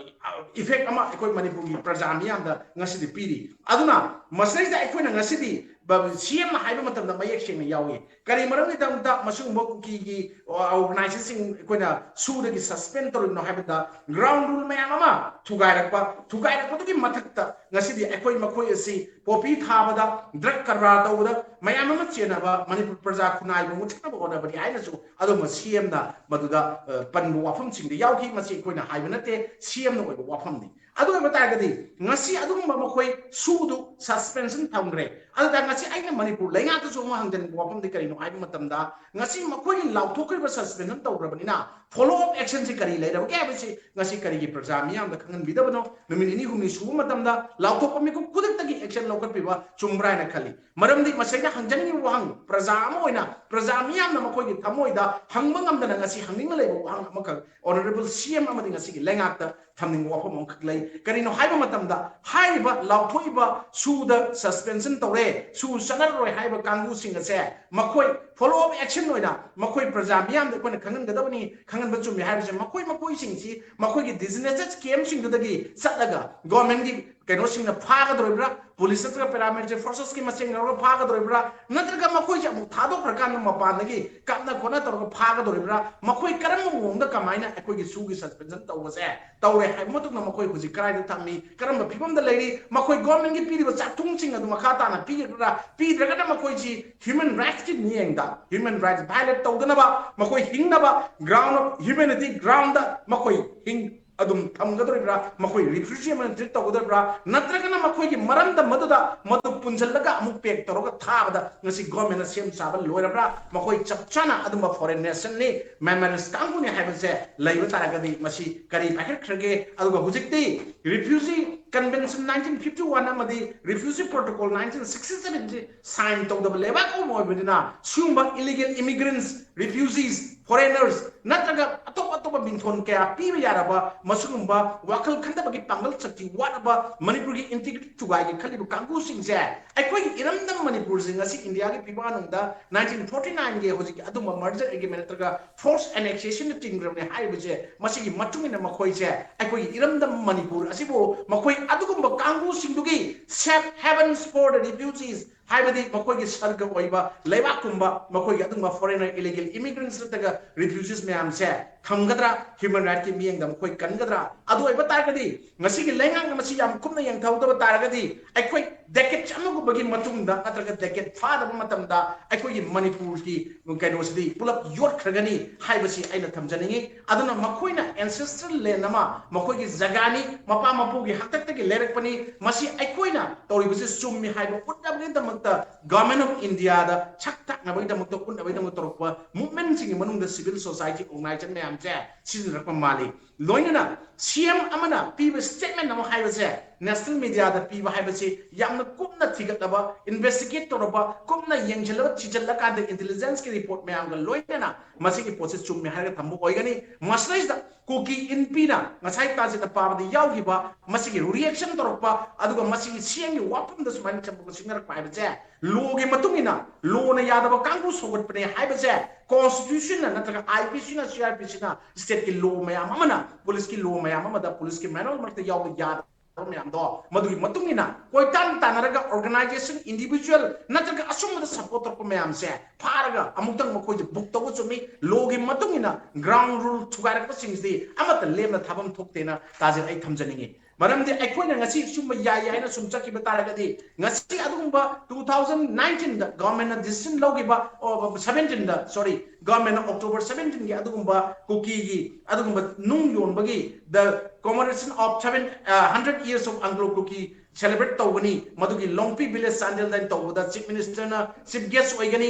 ꯏꯐꯦꯛ ꯑꯃ ꯑꯩꯈꯣꯏ ꯃꯅꯤꯄꯨꯔꯒꯤ ꯄ꯭ꯔꯖꯥ ꯃꯤꯌꯥꯝꯗ ꯉꯁꯤꯗꯤ ꯄꯤꯔꯤ꯫ ꯑꯗꯨꯅ ꯃꯁꯤꯗꯩꯗ ꯑꯩꯈꯣꯏꯅ ꯉꯁꯤꯗꯤ ꯕ- ꯁꯤ ꯑꯦꯝꯅ ꯍꯥꯏꯕ ꯃꯇꯝꯗ ꯃꯌꯦꯛ ꯁꯦꯡꯅ ꯌꯥꯎꯏ꯫ ꯀꯔꯤ ꯃꯔꯝꯒꯤꯗꯃꯛꯇ ꯃꯁꯤꯒꯨꯝꯕ ꯀꯨꯀꯤꯒꯤ ꯑꯣꯔꯒꯅꯥꯏꯖꯦꯁꯟꯁꯤꯡ ꯑꯩꯈꯣꯏꯅ ꯁꯨꯗꯒꯤ ꯁꯁꯄꯦꯟ ꯇꯧꯔꯤꯕꯅꯣ ꯍꯥꯏꯕꯗ ꯒ꯭ꯔꯥꯎꯟ ꯔꯨꯜ ꯃꯌꯥꯝ ꯑꯃ ꯊꯨꯒꯥꯏꯔꯛꯄ, ꯊꯨꯒꯥꯏꯔꯛꯄꯗꯨꯒꯤ ꯃꯊꯛꯇ ꯉꯁꯤꯗꯤ ꯑꯩꯈꯣꯏ ꯃꯈꯣꯏ ꯑꯁꯤ ꯄꯣꯄꯤ ꯊꯥꯕꯗ, ꯗ꯭ꯔꯒ ꯀꯔꯕꯥꯔ ꯇꯧꯕꯗ ꯃꯌꯥꯝ ꯑꯃ ꯆꯦꯟꯅꯕ ꯃꯅꯤꯄꯨꯔ ꯄ꯭ꯔꯖꯥ ꯈꯨꯟꯅꯥꯏꯕꯨ ꯃꯨꯠꯊꯠꯅꯕ ꯍꯣꯠꯅꯕꯅꯤ ꯍꯥꯏꯅꯁꯨ ꯑꯗꯨꯝꯕ ꯁꯤ ꯑꯦꯝꯅ ꯃꯗꯨꯗ ꯑ, ꯄꯟꯕ ꯋꯥꯐꯝꯁꯤꯡꯗ ꯌꯥꯎꯈꯤ꯫ ꯃꯁꯤ ꯑꯩꯈꯣꯏꯅ ꯍꯥꯏꯕ ꯅꯠꯇꯦ, ꯁꯤ ꯑꯦꯝꯅ ꯑꯣꯏꯕ ꯋꯥꯐꯝꯅꯤ꯫ ꯑꯗꯨ ꯑꯣꯏꯕ ꯇꯥꯔꯒꯗꯤ ꯉꯁꯤ ꯑꯗꯨꯒꯨꯝꯕ ꯃꯈꯣꯏ ꯁꯨꯗꯨ ꯁꯁꯄꯦꯟꯁꯟ ꯊꯝꯈ꯭ꯔꯦ꯫ ꯑꯗꯨꯗ ꯉꯁꯤ ꯑꯩꯅ ꯃꯅꯤꯄꯨꯔ ꯂꯩꯉꯥꯛꯇꯁꯨ ꯑꯃꯨꯛ ꯍꯪꯖꯅꯤꯡꯕ ꯋꯥꯐꯝꯗꯤ ꯀꯔꯤꯅꯣ ꯍꯥꯏꯕ ꯃꯇꯝꯗ ꯉꯁꯤ ꯃꯈꯣꯏꯅ ꯂꯥꯎꯊꯣꯛꯈ꯭ꯔꯤꯕ ꯁꯁꯄꯦꯟꯁꯟ ꯇꯧꯈ꯭ꯔꯕꯅꯤꯅ ꯐꯣꯂꯣ ꯑꯞ ꯑꯦꯛꯁꯟꯁꯤ ꯀꯔꯤ ꯂꯩꯔꯕꯒꯦ ꯍꯥꯏꯕꯁꯤ ꯉꯁꯤ ꯀꯔꯤꯒꯤ ꯄ꯭ꯔꯖꯥ ꯃꯤꯌꯥꯝꯗ ꯈꯪꯍꯟꯕꯤꯗꯕꯅꯣ? ꯅꯨꯃꯤꯠ ꯅꯤꯅꯤ ꯍꯨꯝꯅꯤ ꯁꯨꯕ ꯃꯇꯝꯗ ꯂꯥꯎꯊꯣꯛꯄ ꯃꯤꯀꯨꯞ ꯈꯨꯗꯤꯡꯃꯛꯇꯒꯤ ꯑꯦꯛꯁꯟ ꯂꯧꯈꯠꯄꯤꯕ ꯆꯨꯝꯕ꯭ꯔꯥ ꯍꯥꯏꯅ ꯈꯜꯂꯤ꯫ ꯃꯔꯝꯗꯤ ꯃꯁꯤꯗ ꯍꯪꯖꯅꯤꯡꯉꯤꯕ ꯋꯥꯍꯪ, ꯄ꯭ꯔꯖꯥ ꯑꯃ ꯑꯣꯏꯅ ꯄ꯭ꯔꯖꯥ ꯃꯤꯌꯥꯝꯅ ꯃꯈꯣꯏꯒꯤ ꯊꯃꯣꯏꯗ ꯍꯪꯕ ꯉꯝꯗꯅ ꯉꯁꯤ ꯍꯪꯅꯤꯡꯅ ꯂꯩꯕ ꯋꯥꯍꯪ ꯑꯃꯈꯛ, ꯑꯣꯅꯔꯦꯕꯜ ꯁꯤ ꯑꯦꯝ ꯑꯃꯗꯤ ꯉꯁꯤꯒꯤ ꯂꯩꯉꯥꯛꯇ ꯊꯝꯅꯤꯡꯕ ꯋꯥꯐꯝ ꯑꯃꯈꯛ ꯂꯩ꯫ ꯀꯔꯤꯅꯣ ꯍꯥꯏꯕ ꯃꯇꯝꯗ, ꯍꯥꯏꯔꯤꯕ ꯂꯥꯎꯊꯣꯛꯏꯕ ꯁꯨꯗ ꯁꯁꯄꯦꯟꯁꯟ ꯇꯧꯔꯦ, ꯁꯨ ꯆꯠꯅꯔꯔꯣꯏ ꯍꯥꯏꯕ ꯀꯥꯡꯕꯨꯁꯤꯡ ꯑꯁꯦ ꯃꯈꯣꯏ ꯐꯣꯂꯣ ꯑꯞ ꯑꯦꯛꯁꯟ ꯑꯣꯏꯅ ꯃꯈꯣꯏ ꯄ꯭ꯔꯖꯥ ꯃꯤꯌꯥꯝꯗ ꯑꯩꯈꯣꯏꯅ ꯈꯪꯍꯟꯒꯗꯕꯅꯤ, ꯈꯪꯍꯟꯕ ꯆꯨꯝꯃꯤ ꯍꯥꯏꯕꯁꯦ ꯃꯈꯣꯏ ꯃꯈꯣꯏꯁꯤꯡꯁꯤ ꯃꯈꯣꯏꯒꯤ ꯗꯤꯖꯤꯅꯦꯁꯦꯁ ꯀꯦꯝꯁꯤꯡꯗꯨꯗꯒꯤ ꯆꯠꯂꯒ ꯒꯣꯔꯃꯦꯟꯒꯤ ꯀꯩꯅꯣꯁꯤꯡꯅ ꯐꯥꯒꯗꯧꯔꯤꯕ꯭ꯔꯥ, ꯄꯨꯂꯤꯁ ꯅꯠꯇ꯭ꯔꯒ ꯄꯦꯔꯥꯃꯤꯂꯤꯇꯔꯤ ꯐꯣꯔꯁꯦꯁꯀꯤ ꯃꯁꯦꯟ ꯌꯥꯎꯔꯒ ꯐꯥꯒꯗꯧꯔꯤꯕ꯭ꯔꯥ, ꯅꯠꯇ꯭ꯔꯒ ꯃꯈꯣꯏꯁꯦ ꯑꯃꯨꯛ ꯊꯥꯗꯣꯛꯈ꯭ꯔꯀꯥꯟꯗ ꯃꯄꯥꯟꯗꯒꯤ ꯀꯥꯞꯅ ꯈꯣꯠꯅ ꯇꯧꯔꯒ ꯐꯥꯒꯗꯧꯔꯤꯕ꯭ꯔꯥ, ꯃꯈꯣꯏ ꯀꯔꯝꯕ ꯃꯑꯣꯡꯗ ꯀꯃꯥꯏꯅ ꯑꯩꯈꯣꯏꯒꯤ ꯁꯨꯒꯤ ꯁꯁꯄꯦꯟꯁꯟ ꯇꯧꯕꯁꯦ ꯇꯧꯔꯦ ꯍꯥꯏꯕ ꯃꯇꯨꯡꯗ ꯃꯈꯣꯏ ꯍꯧꯖꯤꯛ ꯀꯗꯥꯏꯗ ꯊꯝꯃꯤ, ꯀꯔꯝꯕ ꯐꯤꯕꯝꯗ ꯂꯩꯔꯤ, ꯃꯈꯣꯏ ꯒꯣꯔꯃꯦꯟꯒꯤ ꯄꯤꯔꯤꯕ ꯆꯥꯛꯊꯨꯡꯁꯤꯡ ꯑꯗꯨ ꯃꯈꯥ ꯇꯥꯅ ꯄꯤꯒꯗ꯭ꯔꯥ, ꯄꯤꯗ꯭ꯔꯒꯅ ꯃꯈꯣꯏꯁꯤ ꯍ꯭ꯌꯨꯃꯦꯟ ꯔꯥꯏꯠꯁꯀꯤ ꯃꯤꯠꯌꯦꯡꯗ ꯍ꯭ꯌꯨꯃꯦꯟ ꯔꯥꯏꯠꯁ ꯚꯥꯏꯑꯣꯂꯦꯠ ꯇꯧꯗꯅꯕ, ꯃꯈꯣꯏ ꯍꯤꯡꯅꯕ, ꯒ꯭ꯔꯥꯎꯟ ꯑꯣꯐ ꯍ꯭ꯌꯨꯃꯦꯅꯤꯇꯤ ꯒ꯭ꯔꯥꯎꯟꯗ ꯃꯈꯣꯏ ꯍꯤꯡ ꯑꯗꯨꯝ ꯊꯝꯒꯗꯧꯔꯤꯕ꯭ꯔꯥ, ꯃꯈꯣꯏ ꯔꯤꯐ꯭ꯌꯨꯖꯤ ꯑꯃꯅ ꯇ꯭ꯔꯤꯠ ꯇꯧꯒꯗꯧꯔꯤꯕ꯭ꯔꯥ, ꯅꯠꯇ꯭ꯔꯒꯅ ꯃꯈꯣꯏꯒꯤ ꯃꯔꯝꯗꯝ ꯑꯗꯨꯗ ꯃꯗꯨ ꯄꯨꯟꯁꯤꯜꯂꯒ ꯑꯃꯨꯛ ꯄꯦꯛ ꯇꯧꯔꯒ ꯊꯥꯕꯗ ꯉꯁꯤ ꯒꯣꯔꯃꯦꯟꯅ ꯁꯦꯝ ꯁꯥꯕ ꯂꯣꯏꯔꯕ꯭ꯔꯥ? ꯃꯈꯣꯏ ꯆꯞ ꯆꯥꯅ ꯑꯗꯨꯝꯕ ꯐꯣꯔꯦꯟ ꯅꯦꯁꯟꯅꯤ, ꯃꯦꯃꯥꯔꯤꯁ ꯀꯥꯡꯕꯨꯅꯤ ꯍꯥꯏꯕꯁꯦ ꯂꯩꯕ ꯇꯥꯔꯒꯗꯤ ꯃꯁꯤ ꯀꯔꯤ ꯄꯥꯏꯈꯠꯈ꯭ꯔꯒꯦ? ꯑꯗꯨꯒ ꯍꯧꯖꯤꯛꯇꯤ refugee convention nineteen fifty one ꯑꯃꯗꯤ refugee protocol nineteen sixty seven sign ꯇꯧꯗꯕ ꯂꯩꯕꯥꯛ ꯑꯃ ꯑꯣꯏꯕꯅꯤꯅ ꯁꯤꯒꯨꯝꯕ ꯏꯂꯤꯒꯦꯜ ꯏꯃꯤꯒ꯭ꯔꯦꯟꯠꯁ, ꯔꯤꯐ꯭ꯌꯨꯖꯤꯁ, ꯐꯣꯔꯦꯅꯔꯁ ꯅꯠꯇ꯭ꯔꯒ ꯑꯇꯣꯞ ꯑꯇꯣꯞꯄ ꯃꯤꯡꯊꯣꯟ ꯀꯌꯥ ꯄꯤꯕ ꯌꯥꯔꯕ ꯃꯁꯤꯒꯨꯝꯕ ꯋꯥꯈꯜ ꯈꯟꯊꯕꯒꯤ ꯄꯥꯡꯒꯜ ꯁꯛꯇꯤ ꯋꯥꯠꯂꯕ ꯃꯅꯤꯄꯨꯔꯒꯤ ꯏꯟꯇꯤꯒ꯭ꯔꯤꯇꯤ ꯊꯨꯒꯥꯏꯒꯦ ꯈꯜꯂꯤꯕ ꯀꯥꯡꯕꯨꯁꯤꯡꯁꯦ ꯑꯩꯈꯣꯏꯒꯤ ꯏꯔꯝꯗꯝ ꯃꯅꯤꯄꯨꯔꯁꯦ ꯉꯁꯤ ꯏꯟꯗꯤꯌꯥꯒꯤ ꯐꯤꯕꯥꯛꯅꯨꯡꯗ ꯅꯥꯏꯟꯇꯤꯟ ꯐꯣꯔꯇꯤ ꯅꯥꯏꯟꯒꯤ ꯍꯧꯖꯤꯛꯀꯤ ꯑꯗꯨꯝꯕ ꯃꯔꯖꯔ ꯑꯦꯒ꯭ꯔꯤꯃꯦꯟ ꯅꯠꯇ꯭ꯔꯒ ꯐꯣꯔꯁ ꯑꯦꯅꯦꯛꯁꯦꯁꯟꯅ ꯆꯤꯡꯈ꯭ꯔꯕꯅꯤ ꯍꯥꯏꯔꯤꯕꯁꯦ, ꯃꯁꯤꯒꯤ ꯃꯇꯨꯡ ꯏꯟꯅ ꯃꯈꯣꯏꯁꯦ ꯑꯩꯈꯣꯏꯒꯤ ꯏꯔꯝꯗꯝ ꯃꯅꯤꯄꯨꯔ ꯑꯁꯤꯕꯨ ꯃꯈꯣꯏ ꯑꯗꯨꯒꯨꯝꯕ ꯀꯥꯡꯕꯨꯁꯤꯡꯗꯨꯒꯤ safe havens for the refugees ꯍꯥꯏꯕꯗꯤ ꯃꯈꯣꯏꯒꯤ ꯁꯔꯒ ꯑꯣꯏꯕ ꯂꯩꯕꯥꯛꯀꯨꯝꯕ ꯃꯈꯣꯏꯒꯤ ꯑꯗꯨꯒꯨꯝꯕ ꯐꯣꯔꯦꯅꯔ ꯏꯂꯤꯒꯦꯜ ꯏꯃꯤꯒ꯭ꯔꯦꯟꯠꯁ ꯅꯠꯇ꯭ꯔꯒ ꯔꯤꯐ꯭ꯌꯨꯖꯤꯁ ꯃꯌꯥꯝꯁꯦ ꯊꯝꯒꯗ꯭ꯔꯥ, ꯍ꯭ꯌꯨꯃꯦꯟ ꯔꯥꯏꯠꯀꯤ ꯃꯤꯠꯌꯦꯡꯗ ꯃꯈꯣꯏ ꯀꯟꯒꯗ꯭ꯔꯥ? ꯑꯗꯨ ꯑꯣꯏꯕ ꯇꯥꯔꯒꯗꯤ ꯉꯁꯤꯒꯤ ꯂꯩꯉꯥꯛꯅ ꯃꯁꯤ ꯌꯥꯝ ꯀꯨꯞꯅ ꯌꯦꯡꯊꯍꯧꯗꯕ ꯇꯥꯔꯒꯗꯤ ꯑꯩꯈꯣꯏ ꯗꯦꯀꯦꯠ ꯑꯃꯒꯨꯝꯕꯒꯤ ꯃꯇꯨꯡꯗ ꯅꯠꯇ꯭ꯔꯒ ꯗꯦꯀꯦꯠ ꯐꯥꯗꯕ ꯃꯇꯝꯗ ꯑꯩꯈꯣꯏꯒꯤ ꯃꯅꯤꯄꯨꯔꯒꯤ ꯀꯩꯅꯣꯁꯤꯗꯤ ꯄꯨꯂꯞ ꯌꯣꯠꯈ꯭ꯔꯒꯅꯤ ꯍꯥꯏꯕꯁꯤ ꯑꯩꯅ ꯊꯝꯖꯅꯤꯡꯉꯤ꯫ ꯑꯗꯨꯅ ꯃꯈꯣꯏꯅ ꯑꯦꯟꯁꯦꯁꯇ꯭ꯔꯦꯜ ꯂꯦꯟ ꯑꯃ, ꯃꯈꯣꯏꯒꯤ ꯖꯒꯥꯅꯤ, ꯃꯄꯥ ꯃꯄꯨꯒꯤ ꯍꯥꯛꯇꯛꯇꯒꯤ ꯂꯩꯔꯛꯄꯅꯤ, ꯃꯁꯤ ꯑꯩꯈꯣꯏꯅ ꯇꯧꯔꯤꯕꯁꯤ ꯆꯨꯝꯃꯤ ꯍꯥꯏꯕ ꯎꯠꯅꯕꯒꯤꯗꯃꯛꯇ ꯒꯣꯔꯃꯦꯟ ꯑꯣꯐ ꯏꯟꯗꯤꯌꯥꯗ ꯁꯛ ꯇꯥꯛꯅꯕꯒꯤꯗꯃꯛꯇ, ꯎꯠꯅꯕꯒꯤꯗꯃꯛꯇ ꯇꯧꯔꯛꯄ ꯃꯨꯞꯃꯦꯟꯁꯤꯡꯒꯤ ꯃꯅꯨꯡꯗ ꯁꯤꯚꯤꯜ ꯁꯣꯁꯥꯏꯇꯤ ꯑꯣꯔꯒꯅꯥꯏꯖꯦꯁꯟ ꯃꯌꯥꯝꯁꯦ ꯁꯤꯖꯤꯟꯅꯔꯛꯄ ꯃꯥꯜꯂꯤ꯫ ꯂꯣꯏꯅꯅ ꯁꯤ ꯑꯦꯝ ꯑꯃꯅ ꯄꯤꯕ ꯁ꯭ꯇꯦꯠꯃꯦꯟ ꯑꯃ ꯍꯥꯏꯕꯁꯦ ꯅꯦꯁꯅꯦꯜ ꯃꯤꯗꯤꯌꯥꯗ ꯄꯤꯕ ꯍꯥꯏꯕꯁꯤ ꯌꯥꯝꯅ ꯀꯨꯞꯅ ꯊꯤꯒꯠꯂꯕ, ꯏꯟꯚꯦꯁꯇꯤꯒꯦꯠ ꯇꯧꯔꯕ, ꯀꯨꯞꯅ ꯌꯦꯡꯁꯤꯜꯂꯕ, ꯊꯤꯖꯤꯜꯂꯀꯥꯟꯗ ꯏꯟꯇꯦꯂꯤꯖꯦꯟꯁꯀꯤ ꯔꯤꯄꯣꯔꯠ ꯃꯌꯥꯝꯒ ꯂꯣꯏꯅꯅ ꯃꯁꯤꯒꯤ ꯄꯣꯠꯁꯤ ꯆꯨꯝꯃꯦ ꯍꯥꯏꯔꯒ ꯊꯝꯕ ꯑꯣꯏꯒꯅꯤ꯫ ꯃꯁꯤꯗꯩꯁꯤꯗ ꯀꯨꯀꯤ ꯏꯟꯄꯤꯅ ꯉꯁꯥꯏ ꯇꯥꯖꯤꯠꯅ ꯄꯥꯕꯗ ꯌꯥꯎꯈꯤꯕ ꯃꯁꯤꯒꯤ ꯔꯤꯌꯦꯛꯁꯟ ꯇꯧꯔꯛꯄ, ꯑꯗꯨꯒ ꯃꯁꯤꯒꯤ ꯁꯤ ꯑꯦꯝꯒꯤ ꯋꯥꯐꯝꯗ ꯁꯨꯃꯥꯏꯅ ꯆꯪꯕ ꯁꯤꯡꯅꯔꯛꯄ ꯍꯥꯏꯕꯁꯦ, ꯂꯣꯒꯤ ꯃꯇꯨꯡ ꯏꯟꯅ, ꯂꯣꯅ ꯌꯥꯗꯕ ꯀꯥꯡꯕꯨ ꯁꯧꯒꯠꯄꯅꯦ ꯍꯥꯏꯕꯁꯦ, ꯀꯣꯟꯁꯇꯤꯇ꯭ꯌꯨꯁꯟꯅ ꯅꯠꯇ꯭ꯔꯒ ꯑꯥꯏ ꯄꯤ ꯁꯤꯅ, ꯁꯤ ꯑꯥꯔ ꯄꯤ ꯁꯤꯅ, ꯁ꯭ꯇꯦꯠꯀꯤ ꯂꯣ ꯃꯌꯥꯝ ꯑꯃꯅ, ꯄꯨꯂꯤꯁꯀꯤ ꯂꯣ ꯃꯌꯥꯝ ꯑꯃꯗ, ꯄꯨꯂꯤꯁꯀꯤ ꯃꯦꯅꯨꯋꯦꯜ ꯃꯔꯛꯇ ꯌꯥꯎꯕ ꯌꯥꯗꯕ ꯃꯌꯥꯝꯗꯣ, ꯃꯗꯨꯒꯤ ꯃꯇꯨꯡ ꯏꯟꯅ ꯀꯣꯏꯇꯥꯟ ꯇꯥꯟꯅꯔꯒ ꯑꯣꯔꯒꯅꯥꯏꯖꯦꯁꯟ, ꯏꯟꯗꯤꯚꯤꯖꯨꯋꯦꯜ ꯅꯠꯇ꯭ꯔꯒ ꯑꯁꯨꯝꯕꯗ ꯁꯄꯣꯔꯠ ꯇꯧꯔꯛꯄ ꯃꯌꯥꯝꯁꯦ ꯐꯥꯔꯒ ꯑꯃꯨꯛꯇꯪ ꯃꯈꯣꯏꯁꯦ ꯕꯨꯛ ꯇꯧꯕ ꯆꯨꯝꯃꯤ꯫ ꯂꯣꯒꯤ ꯃꯇꯨꯡ ꯏꯟꯅ ꯒ꯭ꯔꯥꯎꯟ ꯔꯨꯜ ꯊꯨꯒꯥꯏꯔꯛꯄꯁꯤꯡꯁꯤꯗꯤ ꯑꯃꯠꯇ ꯂꯦꯝꯅ ꯊꯥꯐꯝ ꯊꯣꯛꯇꯦꯅ ꯇꯥꯖꯤꯠ ꯑꯩ ꯊꯝꯖꯅꯤꯡꯉꯤ꯫ ꯃꯔꯝꯗꯤ ꯑꯩꯈꯣꯏꯅ ꯉꯁꯤ ꯁꯨꯝꯕ ꯌꯥꯏ ꯍꯥꯏꯅ ꯁꯨꯝ ꯆꯠꯈꯤꯕ ꯇꯥꯔꯒꯗꯤ, ꯉꯁꯤ ꯑꯗꯨꯒꯨꯝꯕ two thousand nineteenꯗ ꯒꯚꯔꯟꯃꯦꯟꯠꯅ ꯗꯤꯁꯤꯖꯟ ꯂꯧꯈꯤꯕ, ꯑꯣ, seventeenꯗ, ꯁꯣꯔꯤ, ꯒꯚꯔꯟꯃꯦꯟꯠꯅ October seventeenꯒꯤ ꯑꯗꯨꯒꯨꯝꯕ ꯀꯨꯀꯤꯒꯤ ꯑꯗꯨꯒꯨꯝꯕ ꯅꯨꯡ ꯌꯣꯟꯕꯒꯤ the commemoration of seven, uh, hundred years of Anglo Kuki celebrate ꯇꯧꯒꯅꯤ, ꯃꯗꯨꯒꯤ ꯂꯣꯡꯄꯤ ꯚꯤꯂꯦꯖ ꯆꯥꯟꯗꯦꯜꯗ ꯇꯧꯕꯗ ꯆꯤꯐ ꯃꯤꯅꯤꯁꯇꯔꯅ ꯆꯤꯐ ꯒꯦꯁ ꯑꯣꯏꯒꯅꯤ꯫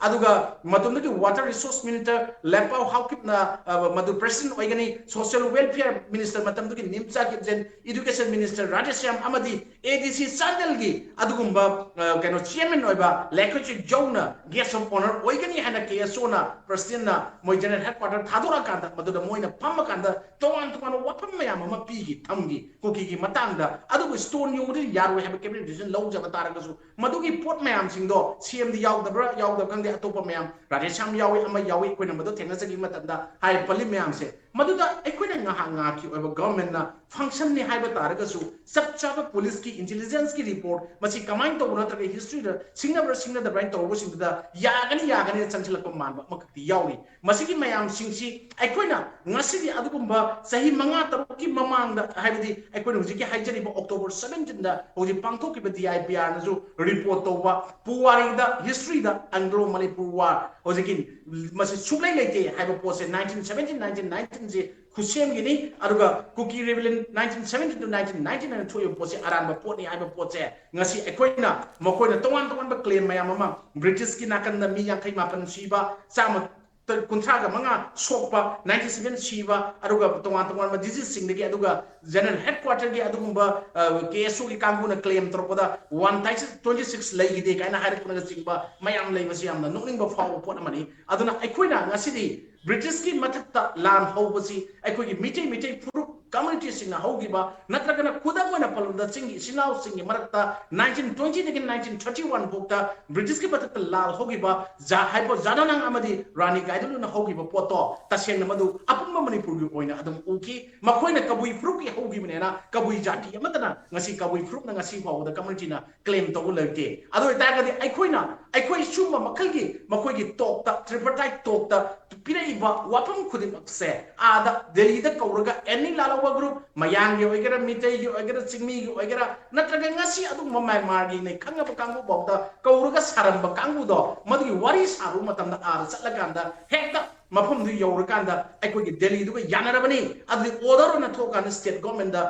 ꯑꯗꯨꯒ ꯃꯇꯝꯗꯨꯒꯤ ꯋꯥꯇꯔ ꯔꯤꯁꯣꯔꯁ ꯃꯤꯅꯤꯁꯇꯔ ꯂꯦꯄꯥꯎ ꯍꯥꯎꯀꯤꯞꯅ, ꯑ, ꯃꯗꯨ ꯄ꯭ꯔꯦꯁꯤꯗꯦꯟꯠ ꯑꯣꯏꯒꯅꯤ꯫ ꯁꯣꯁꯤꯌꯦꯜ ꯋꯦꯜꯐꯤꯌꯔ ꯃꯤꯅꯤꯁꯇꯔ ꯃꯇꯝꯗꯨꯒꯤ ꯅꯤꯝꯆꯥ ꯀꯤꯞꯖꯦꯟ, ꯏꯗꯨꯀꯦꯁꯟ ꯃꯤꯅꯤꯁꯇꯔ ꯔꯥꯙꯦꯁ꯭ꯌꯥꯝ ꯑꯃꯗꯤ ꯑꯦ ꯗꯤ ꯁꯤ ꯆꯥꯟꯗꯦꯜꯒꯤ ꯑꯗꯨꯒꯨꯝꯕ, ꯑ, ꯀꯩꯅꯣ, ꯆꯤꯌꯔꯃꯦꯟ ꯑꯣꯏꯕ ꯂꯩꯈꯣꯏꯁꯨ ꯌꯧꯅ ꯒꯦꯁ ꯑꯣꯐ ꯑꯣꯅꯔ ꯑꯣꯏꯒꯅꯤ ꯍꯥꯏꯅ ꯀꯦ ꯑꯦꯁ ꯑꯣꯅ ꯄ꯭ꯔꯁꯤꯗꯦꯟꯠꯅ ꯃꯣꯏ ꯖꯦꯅꯔꯦꯜ ꯍꯦꯗꯀ꯭ꯋꯥꯇꯔ ꯊꯥꯗꯣꯔꯛꯑꯀꯥꯟꯗ, ꯃꯗꯨꯗ ꯃꯣꯏꯅ ꯐꯝꯃꯀꯥꯟꯗ ꯇꯣꯉꯥꯟ ꯇꯣꯉꯥꯟꯕ ꯋꯥꯐꯝ ꯃꯌꯥꯝ ꯑꯃ ꯄꯤꯈꯤ, ꯊꯝꯈꯤ ꯀꯨꯀꯤꯒꯤ ꯃꯇꯥꯡꯗ꯫ ꯑꯗꯨꯕꯨ ꯁ꯭ꯇꯣꯟ ꯌꯣꯡꯕꯗꯤ ꯌꯥꯔꯣꯏ ꯍꯥꯏꯕ ꯀꯦꯕꯤꯅꯦꯠ ꯗꯤꯁꯤꯖꯟ ꯂꯧꯖꯕ ꯇꯥꯔꯒꯁꯨ, ꯃꯗꯨꯒꯤ ꯄꯣꯠ ꯃꯌꯥꯝꯁꯤꯡꯗꯣ ꯁꯤ ꯑꯦꯝꯗꯤ ꯌꯥꯎꯗꯕ꯭ꯔꯥ, ꯌꯥꯎꯗꯕ ꯈꯪꯗꯦ, ꯑꯇꯣꯞꯄ ꯃꯌꯥꯝ, ꯔꯥꯙꯦꯁ꯭ꯌꯥꯝ ꯌꯥꯎꯏ, ꯑꯃ ꯌꯥꯎꯏ, ꯑꯩꯈꯣꯏꯅ ꯃꯗꯨ ꯊꯦꯡꯅꯖꯈꯤꯕ ꯃꯇꯝꯗ ꯍꯥꯏꯔꯤꯕ ꯄꯜꯂꯤ ꯃꯌꯥꯝꯁꯦ, ꯃꯗꯨꯗ ꯑꯩꯈꯣꯏꯅ ꯉꯥꯏꯍꯥꯛ ꯉꯥꯏꯍꯥꯛꯀꯤ ꯑꯣꯏꯕ ꯒꯚꯔꯟꯃꯦꯟꯠꯅ ꯐꯪꯁꯟꯅꯤ ꯍꯥꯏꯕ ꯇꯥꯔꯒꯁꯨ, ꯆꯞ ꯆꯥꯕ ꯄꯨꯂꯤꯁꯀꯤ ꯏꯟꯇꯦꯂꯤꯖꯦꯟꯁꯀꯤ ꯔꯤꯄꯣꯔꯠ ꯃꯁꯤ ꯀꯃꯥꯏꯅ ꯇꯧꯕ ꯅꯠꯇ꯭ꯔꯒ ꯍꯤꯁꯇ꯭ꯔꯤꯗ ꯁꯤꯡꯅꯕ꯭ꯔꯥ ꯁꯤꯡꯅꯗꯕ꯭ꯔꯥ ꯍꯥꯏꯅ ꯇꯧꯔꯨꯕꯁꯤꯡꯗꯨꯗ ꯌꯥꯒꯅꯤ ꯌꯥꯒꯅꯤꯅ ꯆꯪꯁꯤꯜꯂꯛꯄ ꯃꯥꯟꯕ ꯑꯃꯈꯛꯇꯤ ꯌꯥꯎꯔꯤ꯫ ꯃꯁꯤꯒꯤ ꯃꯌꯥꯝꯁꯤꯡꯁꯤ ꯑꯩꯈꯣꯏꯅ ꯉꯁꯤꯗꯤ ꯑꯗꯨꯒꯨꯝꯕ ꯆꯍꯤ ꯃꯉꯥ ꯇꯔꯨꯛꯀꯤ ꯃꯃꯥꯡꯗ, ꯍꯥꯏꯕꯗꯤ ꯑꯩꯈꯣꯏꯅ ꯍꯧꯖꯤꯛꯀꯤ ꯍꯥꯏꯖꯔꯤꯕ October seventeenꯗ ꯍꯧꯖꯤꯛ ꯄꯥꯡꯊꯣꯛꯈꯤꯕ ꯗꯤ ꯑꯥꯏ ꯄꯤ ꯑꯥꯔꯅꯁꯨ ꯔꯤꯄꯣꯔꯠ ꯇꯧꯕ, ꯄꯨꯋꯥꯔꯤꯗ, ꯍꯤꯁꯇ꯭ꯔꯤꯗ ꯑꯪꯒ꯭ꯂꯣ ꯃꯅꯤꯄꯨꯔ ꯋꯥꯔ ꯍꯧꯖꯤꯛꯀꯤ ꯃꯁꯤ ꯁꯨꯡꯂꯩ ꯂꯩꯇꯦ ꯍꯥꯏꯕ ꯄꯣꯠꯁꯦ nineteen seventeen, nineteen nineteenꯁꯦ ꯈꯨꯠꯁꯦꯝꯒꯤꯅꯤ꯫ ꯑꯗꯨꯒ ꯀꯨꯀꯤ rebellion nineteen seventeen to nineteen nineteen ꯍꯥꯏꯅ ꯊꯣꯛꯏꯕ ꯄꯣꯠꯁꯦ ꯑꯔꯥꯟꯕ ꯄꯣꯠꯅꯤ ꯍꯥꯏꯕ ꯄꯣꯠꯁꯦ ꯉꯁꯤ ꯑꯩꯈꯣꯏꯅ, ꯃꯈꯣꯏꯅ ꯇꯣꯉꯥꯟ ꯇꯣꯉꯥꯟꯕ ꯀ꯭ꯂꯦꯝ ꯃꯌꯥꯝ ꯑꯃ ꯕ꯭ꯔꯤꯇꯤꯁꯀꯤ ꯅꯥꯀꯟꯗ ꯃꯤ ꯌꯥꯡꯈꯩ ꯃꯥꯄꯟ ꯁꯤꯕ, ꯆꯥꯝꯃ ꯀꯨꯟꯊ꯭ꯔꯥꯒ ꯃꯉꯥ ꯁꯣꯛꯄ, ꯅꯥꯏꯟꯇꯤ ꯁꯚꯦꯟ ꯁꯤꯕ, ꯑꯗꯨꯒ ꯇꯣꯉꯥꯟ ꯇꯣꯉꯥꯟꯕ ꯗꯤꯖꯤꯁꯁꯤꯡꯗꯒꯤ, ꯑꯗꯨꯒ ꯖꯦꯅꯔꯦꯜ ꯍꯦꯗꯀ꯭ꯋꯥꯇꯔꯒꯤ ꯑꯗꯨꯒꯨꯝꯕ ꯀꯦ ꯑꯦꯁ ꯑꯣꯒꯤ ꯀꯥꯡꯕꯨꯅ ꯀ꯭ꯂꯦꯝ ꯇꯧꯔꯛꯄꯗ ꯋꯥꯟ ꯇ꯭ꯋꯦꯟꯇꯤ ꯁꯤꯛꯁ ꯂꯩꯈꯤꯗꯦ ꯀꯥꯏꯅ ꯍꯥꯏꯔꯛꯄꯅꯆꯤꯡꯕ ꯃꯌꯥꯝ ꯂꯩꯕꯁꯤ ꯌꯥꯝꯅ ꯅꯣꯛꯅꯤꯡꯕ ꯐꯥꯎꯕ ꯄꯣꯠ ꯑꯃꯅꯤ꯫ ꯑꯗꯨꯅ ꯑꯩꯈꯣꯏꯅ ꯉꯁꯤꯗꯤ ꯕ꯭ꯔꯤꯇꯤꯁꯀꯤ ꯃꯊꯛꯇ ꯂꯥꯟ ꯍꯧꯕꯁꯤ ꯑꯩꯈꯣꯏꯒꯤ ꯃꯤꯇꯩ ꯃꯤꯇꯩ ꯐꯨꯔꯨꯞ ꯀꯝꯃ꯭ꯌꯨꯅꯤꯇꯤꯁꯤꯡꯅ ꯍꯧꯈꯤꯕ, ꯅꯠꯇ꯭ꯔꯒꯅ ꯈꯨꯗꯝ ꯑꯣꯏꯅ ꯄꯜꯂꯕꯗ ꯆꯤꯡꯒꯤ ꯏꯆꯤꯜ ꯏꯅꯥꯎꯁꯤꯡꯒꯤ ꯃꯔꯛꯇ ꯅꯥꯏꯟꯇꯤꯟ ꯇ꯭ꯋꯦꯟꯇꯤꯗꯒꯤ ꯅꯥꯏꯟꯇꯤꯟ ꯊꯥꯔꯇꯤ ꯋꯥꯟ ꯐꯥꯎꯗ ꯕ꯭ꯔꯤꯇꯤꯁꯀꯤ ꯃꯊꯛꯇ ꯂꯥꯜ ꯍꯧꯈꯤꯕ ꯖꯥ ꯍꯥꯏꯕ ꯖꯥꯗꯣꯅꯥꯡ ꯑꯃꯗꯤ ꯔꯥꯅꯤ ꯒꯥꯏꯗꯨꯂꯨꯅ ꯍꯧꯈꯤꯕ ꯄꯣꯠꯇꯣ ꯇꯁꯦꯡꯅ ꯃꯗꯨ ꯑꯄꯨꯟꯕ ꯃꯅꯤꯄꯨꯔꯒꯤ ꯑꯣꯏꯅ ꯑꯗꯨꯝ ꯎꯈꯤ꯫ ꯃꯈꯣꯏꯅ ꯀꯕꯨꯏ ꯐꯨꯔꯨꯞꯀꯤ ꯍꯧꯈꯤꯕꯅꯦꯅ ꯀꯕꯨꯏ ꯖꯥꯇꯤ ꯑꯃꯠꯇꯅ ꯉꯁꯤ ꯀꯕꯨꯏ ꯐꯨꯔꯨꯞꯅ ꯉꯁꯤ ꯐꯥꯎꯕꯗ ꯀꯝꯃ꯭ꯌꯨꯅꯤꯇꯤꯅ ꯀ꯭ꯂꯦꯝ ꯇꯧꯕ ꯂꯩꯇꯦ꯫ ꯑꯗꯨ ꯑꯣꯏꯇꯥꯔꯒꯗꯤ ꯑꯩꯈꯣꯏꯅ, ꯑꯩꯈꯣꯏ ꯁꯨꯝꯕ ꯃꯈꯜꯒꯤ ꯃꯈꯣꯏꯒꯤ ꯇꯣꯛꯇ, ꯇ꯭ꯔꯤꯄꯔꯇꯥꯏꯠ ꯇꯣꯛꯇ ꯄꯤꯔꯛꯏꯕ ꯋꯥꯐꯝ ꯈꯨꯗꯤꯡꯃꯛꯁꯦ ꯑꯥꯗ ꯗꯦꯜꯂꯤꯗ ꯀꯧꯔꯒ ꯑꯦꯅꯤ ꯂꯥꯜꯍꯧꯕ ꯒ꯭ꯔꯨꯞ, ꯃꯌꯥꯡꯒꯤ ꯑꯣꯏꯒꯦꯔꯥ, ꯃꯤꯇꯩꯒꯤ ꯑꯣꯏꯒꯦꯔꯥ, ꯆꯤꯡꯃꯤꯒꯤ ꯑꯣꯏꯒꯦꯔꯥ, ꯅꯠꯇ꯭ꯔꯒ ꯉꯁꯤ ꯑꯗꯨꯒꯨꯝꯕ ꯃ꯭ꯌꯥꯟꯃꯥꯔꯒꯤꯅꯦ ꯈꯪꯉꯕ ꯀꯥꯡꯕꯨ ꯐꯥꯎꯗ ꯀꯧꯔꯒ ꯁꯥꯔꯝꯕ ꯀꯥꯡꯕꯨꯗꯣ, ꯃꯗꯨꯒꯤ ꯋꯥꯔꯤ ꯁꯥꯔꯨꯕ ꯃꯇꯝꯗ ꯑꯥꯗ ꯆꯠꯂꯀꯥꯟꯗ ꯍꯦꯛꯇ ꯃꯐꯝꯗꯨ ꯌꯧꯔꯀꯥꯟꯗ ꯑꯩꯈꯣꯏꯒꯤ ꯗꯦꯜꯂꯤꯗꯨꯒ ꯌꯥꯅꯔꯕꯅꯤ, ꯑꯗꯨꯗꯤ ꯑꯣꯔꯗꯔ ꯑꯣꯏꯅ ꯊꯣꯛꯑꯀꯥꯟꯗ ꯁ꯭ꯇꯦꯠ ꯒꯣꯔꯃꯦꯟꯗ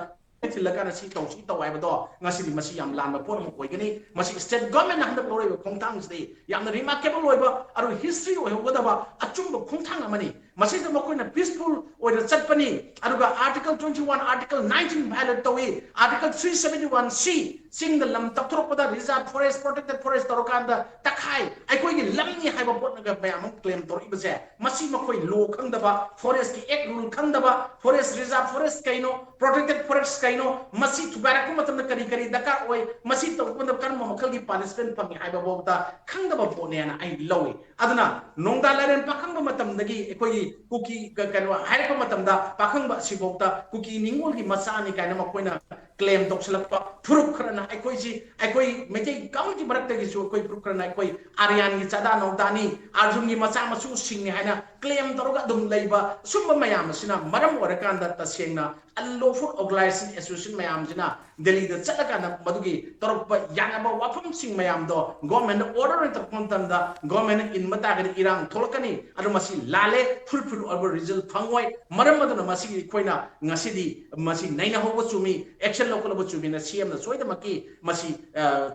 ꯊꯤꯜꯂꯀꯥꯟꯗ ꯁꯤ ꯇꯧ, ꯁꯤ ꯇꯧ ꯍꯥꯏꯕꯗꯣ ꯉꯁꯤꯗꯤ ꯃꯁꯤ ꯌꯥꯝ ꯂꯥꯟꯕ ꯄꯣꯠ ꯑꯃ ꯑꯣꯏꯒꯅꯤ꯫ ꯃꯁꯤ ꯁ꯭ꯇꯦꯠ ꯒꯣꯔꯃꯦꯟꯅ ꯍꯟꯗꯛ ꯂꯧꯔꯛꯏꯕ ꯈꯣꯡꯊꯥꯡꯁꯤꯗꯤ ꯌꯥꯝꯅ ꯔꯤꯃꯥꯔꯀꯦꯕꯜ ꯑꯣꯏꯕ, ꯑꯗꯨꯒ ꯍꯤꯁꯇ꯭ꯔꯤ ꯑꯣꯏꯍꯧꯒꯗꯕ ꯑꯆꯨꯝꯕ ꯈꯣꯡꯊꯥꯡ ꯑꯃꯅꯤ꯫ ꯃꯁꯤꯗ ꯃꯈꯣꯏꯅ ꯄꯤꯁꯐꯨꯜ ꯑꯣꯏꯅ ꯆꯠꯄꯅꯤ, ꯑꯗꯨꯒ article twenty one, article nineteen violate ꯇꯧꯏ, article three seventy one C, ꯆꯤꯡꯗ ꯂꯝ ꯇꯞꯊꯣꯔꯛꯄꯗ ꯔꯤꯖꯥꯔꯚ ꯐꯣꯔꯦꯁ, ꯄ꯭ꯔꯣꯇꯦꯛꯇꯦꯠ ꯐꯣꯔꯦꯁ ꯇꯧꯔꯀꯥꯟꯗ ꯇꯛꯈꯥꯏ, ꯑꯩꯈꯣꯏꯒꯤ ꯂꯝꯅꯤ ꯍꯥꯏꯕ ꯄꯣꯠꯅꯒ ꯃꯌꯥꯝ ꯑꯃ ꯀ꯭ꯂꯦꯝ ꯇꯧꯔꯛꯏꯕꯁꯦ, ꯃꯁꯤ ꯃꯈꯣꯏ ꯂꯣ ꯈꯪꯗꯕ, ꯐꯣꯔꯦꯁꯀꯤ ꯑꯦꯛ ꯔꯨꯜ ꯈꯪꯗꯕ, ꯐꯣꯔꯦꯁ ꯔꯤꯖꯥꯔꯚ ꯐꯣꯔꯦꯁ ꯀꯩꯅꯣ, ꯄ꯭ꯔꯣꯇꯦꯛꯇꯦꯠ ꯐꯣꯔꯦꯁ ꯀꯩꯅꯣ, ꯃꯁꯤ ꯊꯨꯒꯥꯏꯔꯛꯄ ꯃꯇꯝꯗ ꯀꯔꯤ ꯀꯔꯤ ꯗꯔꯀꯥꯔ ꯑꯣꯏ, ꯃꯁꯤ ꯇꯧꯔꯛꯄ ꯃꯇꯝꯗ ꯀꯔꯝꯕ ꯃꯈꯜꯒꯤ ꯄꯥꯅꯤꯁꯃꯦꯟ ꯐꯪꯉꯤ ꯍꯥꯏꯕ ꯐꯥꯎꯕꯗ ꯈꯪꯗꯕ ꯄꯣꯠꯅꯦꯅ ꯑꯩ ꯂꯧꯏ꯫ ꯑꯗꯨꯅ ꯅꯣꯡꯗꯥ ꯂꯥꯏꯔꯦꯟ ꯄꯥꯈꯪꯕ ꯃꯇꯝꯗꯒꯤ ꯑꯩꯈꯣꯏꯒꯤ ꯀꯨꯀꯤ ꯀ-, ꯀꯩꯅꯣ ꯍꯥꯏꯔꯛꯄ ꯃꯇꯝꯗ ꯄꯥꯈꯪꯕ ꯑꯁꯤꯐꯥꯎꯗ ꯀꯨꯀꯤ ꯅꯤꯉꯣꯜꯒꯤ ꯃꯆꯥꯅꯤ ꯀꯥꯏꯅ ꯃꯈꯣꯏꯅ ꯀ꯭ꯂꯦꯝ ꯇꯧꯁꯤꯜꯂꯛꯄ ꯐꯨꯔꯨꯞ ꯈꯔꯅ ꯑꯩꯈꯣꯏꯁꯤ, ꯑꯩꯈꯣꯏ ꯃꯩꯇꯩ ꯀꯝꯃ꯭ꯌꯨꯅꯤꯇꯤ ꯃꯔꯛꯇꯒꯤꯁꯨ ꯑꯩꯈꯣꯏ ꯐꯨꯔꯨꯞ ꯈꯔꯅ ꯑꯩꯈꯣꯏ ꯑꯥꯔꯌꯥꯟꯒꯤ ꯆꯥꯗꯥ ꯅꯧꯗꯥꯅꯤ, ꯑꯥꯔꯖꯨꯟꯒꯤ ꯃꯆꯥ ꯃꯁꯨꯁꯤꯡꯅꯤ ꯍꯥꯏꯅ ꯀ꯭ꯂꯦꯝ ꯇꯧꯔꯒ ꯑꯗꯨꯝ ꯂꯩꯕ ꯁꯨꯝꯕ ꯃꯌꯥꯝ ꯑꯁꯤꯅ ꯃꯔꯝ ꯑꯣꯏꯔꯀꯥꯟꯗ ꯇꯁꯦꯡꯅ ꯑꯟꯂꯣꯐꯨꯜ ꯑꯣꯔꯒꯅꯥꯏꯖꯦꯁꯟ ꯑꯦꯁꯣꯁꯤꯌꯦꯁꯟ ꯃꯌꯥꯝꯁꯤꯅ ꯗꯦꯜꯂꯤꯗ ꯆꯠꯂꯀꯥꯟꯗ ꯃꯗꯨꯒꯤ ꯇꯧꯔꯛꯄ ꯌꯥꯅꯕ ꯋꯥꯐꯝꯁꯤꯡ ꯃꯌꯥꯝꯗꯣ ꯒꯣꯔꯃꯦꯟꯗ ꯑꯣꯔꯗꯔ ꯑꯣꯏꯅ ꯇꯧꯔꯛꯄ ꯃꯇꯝꯗ ꯒꯣꯔꯃꯦꯟꯅ ꯏꯟꯕ ꯇꯥꯔꯒꯗꯤ ꯏꯔꯥꯡ ꯊꯣꯛꯂꯛꯀꯅꯤ꯫ ꯑꯗꯨ ꯃꯁꯤ ꯂꯥꯜꯂꯦ, ꯐꯨꯜꯐꯤꯜ ꯑꯣꯏꯕ ꯔꯤꯖꯜ ꯐꯪꯉꯣꯏ꯫ ꯃꯔꯝ ꯑꯗꯨꯅ ꯃꯁꯤꯒꯤ ꯑꯩꯈꯣꯏꯅ ꯉꯁꯤꯗꯤ ꯃꯁꯤ ꯅꯩꯅꯍꯧꯕ ꯆꯨꯝꯃꯤ, ꯑꯦꯛꯁꯟ ꯂꯧꯈꯠꯂꯕ ꯆꯨꯝꯃꯤꯅ ꯁꯤ ꯑꯦꯝꯅ ꯁꯣꯏꯗꯃꯛꯀꯤ ꯃꯁꯤ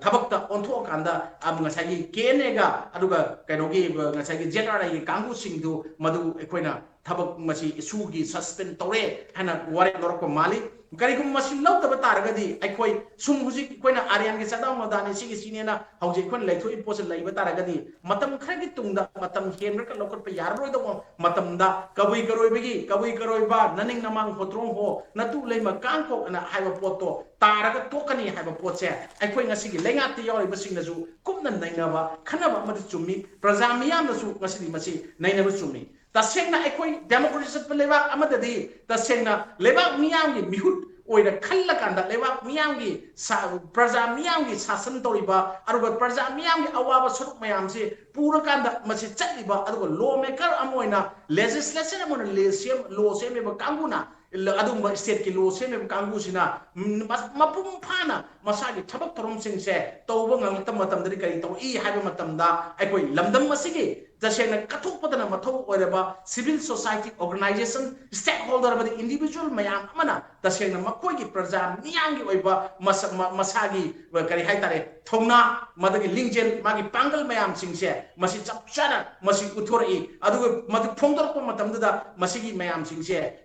ꯊꯕꯛꯇ ꯑꯣꯟꯊꯣꯛꯑꯀꯥꯟꯗ ꯉꯁꯥꯏꯒꯤ ꯀꯦ ꯑꯦꯟ ꯑꯦꯒ ꯑꯗꯨꯒ ꯀꯩꯅꯣꯒꯤ ꯉꯁꯥꯏꯒꯤ ꯖꯦ ꯑꯥꯔ ꯑꯥꯏꯒꯤ ꯀꯥꯡꯕꯨꯁꯤꯡꯗꯨ ꯃꯗꯨ ꯑꯩꯈꯣꯏꯅ ꯊꯕꯛ ꯃꯁꯤ ꯏꯁꯨꯒꯤ ꯁꯁꯄꯦꯟ ꯇꯧꯔꯦ ꯍꯥꯏꯅ ꯋꯥꯔꯦꯞ ꯂꯧꯔꯛꯄ ꯃꯥꯜꯂꯤ꯫ ꯀꯔꯤꯒꯨꯝꯕ ꯃꯁꯤ ꯂꯧꯗꯕ ꯇꯥꯔꯒꯗꯤ ꯑꯩꯈꯣꯏ ꯁꯨꯝ ꯍꯧꯖꯤꯛ ꯑꯩꯈꯣꯏꯅ ꯑꯥꯔꯌꯥꯟꯒꯤ ꯆꯥꯗꯥꯎ ꯃꯗꯥꯅꯤ ꯁꯤꯒꯤ ꯁꯤꯅꯦꯅ ꯍꯧꯖꯤꯛ ꯑꯩꯈꯣꯏꯅ ꯂꯩꯊꯣꯛꯏ ꯄꯣꯠꯁꯦ ꯂꯩꯕ ꯇꯥꯔꯒꯗꯤ ꯃꯇꯝ ꯈꯔꯒꯤ ꯇꯨꯡꯗ ꯃꯇꯝ ꯍꯦꯟꯈ꯭ꯔꯒ ꯂꯧꯈꯠꯄ ꯌꯥꯔꯔꯣꯏꯗꯧꯕ ꯃꯇꯝꯗ ꯀꯕꯨꯏ ꯀꯔꯣꯏꯕꯒꯤ ꯀꯕꯨꯏ ꯀꯔꯣꯏꯕ ꯅꯅꯤꯡ ꯅꯃꯥꯡ ꯍꯣꯇ꯭ꯔꯣꯡ ꯍꯣ ꯅꯇꯨ ꯂꯩꯃ ꯀꯥꯡ ꯀꯣꯛ ꯑꯅ ꯍꯥꯏꯕ ꯄꯣꯠꯇꯣ ꯇꯥꯔꯒ ꯇꯣꯛꯀꯅꯤ ꯍꯥꯏꯕ ꯄꯣꯠꯁꯦ ꯑꯩꯈꯣꯏ ꯉꯁꯤꯒꯤ ꯂꯩꯉꯥꯛꯇ ꯌꯥꯎꯔꯤꯕꯁꯤꯡꯅꯁꯨ ꯀꯨꯞꯅ ꯅꯩꯅꯕ ꯈꯟꯅꯕ ꯑꯃꯗꯤ ꯆꯨꯝꯃꯤ꯫ ꯄ꯭ꯔꯖꯥ ꯃꯤꯌꯥꯝꯅꯁꯨ ꯉꯁꯤꯗꯤ ꯃꯁꯤ ꯅꯩꯅꯕ ꯆꯨꯝꯃꯤ꯫ ꯇꯁꯦꯡꯅ ꯑꯩꯈꯣꯏ ꯗꯦꯃꯣꯀ꯭ꯔꯦꯁꯤ ꯆꯠꯄ ꯂꯩꯕꯥꯛ ꯑꯃꯗꯗꯤ ꯇꯁꯦꯡꯅ ꯂꯩꯕꯥꯛ ꯃꯤꯌꯥꯝꯒꯤ ꯃꯤꯍꯨꯠ ꯑꯣꯏꯅ ꯈꯜꯂꯀꯥꯟꯗ ꯂꯩꯕꯥꯛ ꯃꯤꯌꯥꯝꯒꯤ ꯁꯥ- ꯄ꯭ꯔꯖꯥ ꯃꯤꯌꯥꯝꯒꯤ ꯁꯥꯁꯟ ꯇꯧꯔꯤꯕ ꯑꯗꯨꯒ ꯄ꯭ꯔꯖꯥ ꯃꯤꯌꯥꯝꯒꯤ ꯑꯋꯥꯕ ꯁꯔꯨꯛ ꯃꯌꯥꯝꯁꯤ ꯄꯨꯔꯀꯥꯟꯗ ꯃꯁꯤ ꯆꯠꯂꯤꯕ ꯑꯗꯨꯒ ꯂꯣ ꯃꯦꯀꯔ ꯑꯃ ꯑꯣꯏꯅ ꯂꯦꯖꯤꯁꯂꯦꯁꯟ ꯑꯃ ꯑꯣꯏꯅ ꯂꯦ ꯁꯦꯝ- ꯂꯣ ꯁꯦꯝꯃꯤꯕ ꯀꯥꯡꯕꯨꯅ ꯏꯜ- ꯑꯗꯨꯒꯨꯝꯕ ꯁ꯭ꯇꯦꯠꯀꯤ ꯂꯣ ꯁꯦꯝꯃꯤꯕ ꯀꯥꯡꯕꯨꯁꯤꯅ ꯎꯝ, ꯃ- ꯃꯄꯨꯡ ꯐꯥꯅ ꯃꯁꯥꯒꯤ ꯊꯕꯛ ꯊꯧꯔꯝꯁꯤꯡꯁꯦ ꯇꯧꯕ ꯉꯝꯂꯛꯇꯕ ꯃꯇꯝꯗꯗꯤ ꯀꯔꯤ ꯇꯧꯏ ꯍꯥꯏꯕ ꯃꯇꯝꯗ ꯑꯩꯈꯣꯏ ꯂꯝꯗꯝ ꯑꯁꯤꯒꯤ ꯇꯁꯦꯡꯅ ꯀꯠꯊꯣꯛꯄꯗꯅ ꯃꯊꯧ ꯑꯣꯏꯔꯕ civil society organization stakeholder ꯑꯃꯗꯤ individual ꯃꯌꯥꯝ ꯑꯃꯅ ꯇꯁꯦꯡꯅ ꯃꯈꯣꯏꯒꯤ ꯄ꯭ꯔꯖꯥ ꯃꯤꯌꯥꯝꯒꯤ ꯑꯣꯏꯕ ꯃꯁ- ꯃ- ꯃꯁꯥꯒꯤ ꯀꯔꯤ ꯍꯥꯏꯇꯥꯔꯦ ꯊꯧꯅꯥ ꯃꯗꯨꯒꯤ ꯂꯤꯡꯖꯦꯜ ꯃꯥꯒꯤ ꯄꯥꯡꯒꯜ ꯃꯌꯥꯝꯁꯤꯡꯁꯦ ꯃꯁꯤ ꯆꯞ ꯆꯥꯅ ꯃꯁꯤ ꯎꯠꯊꯣꯔꯛꯏ꯫ ꯑꯗꯨꯒ ꯃꯗꯨ ꯐꯣꯡꯗꯣꯔꯛꯄ ꯃꯇꯝꯗꯨꯗ ꯃꯁꯤꯒꯤ ꯃꯌꯥꯝꯁꯤꯡꯁꯦ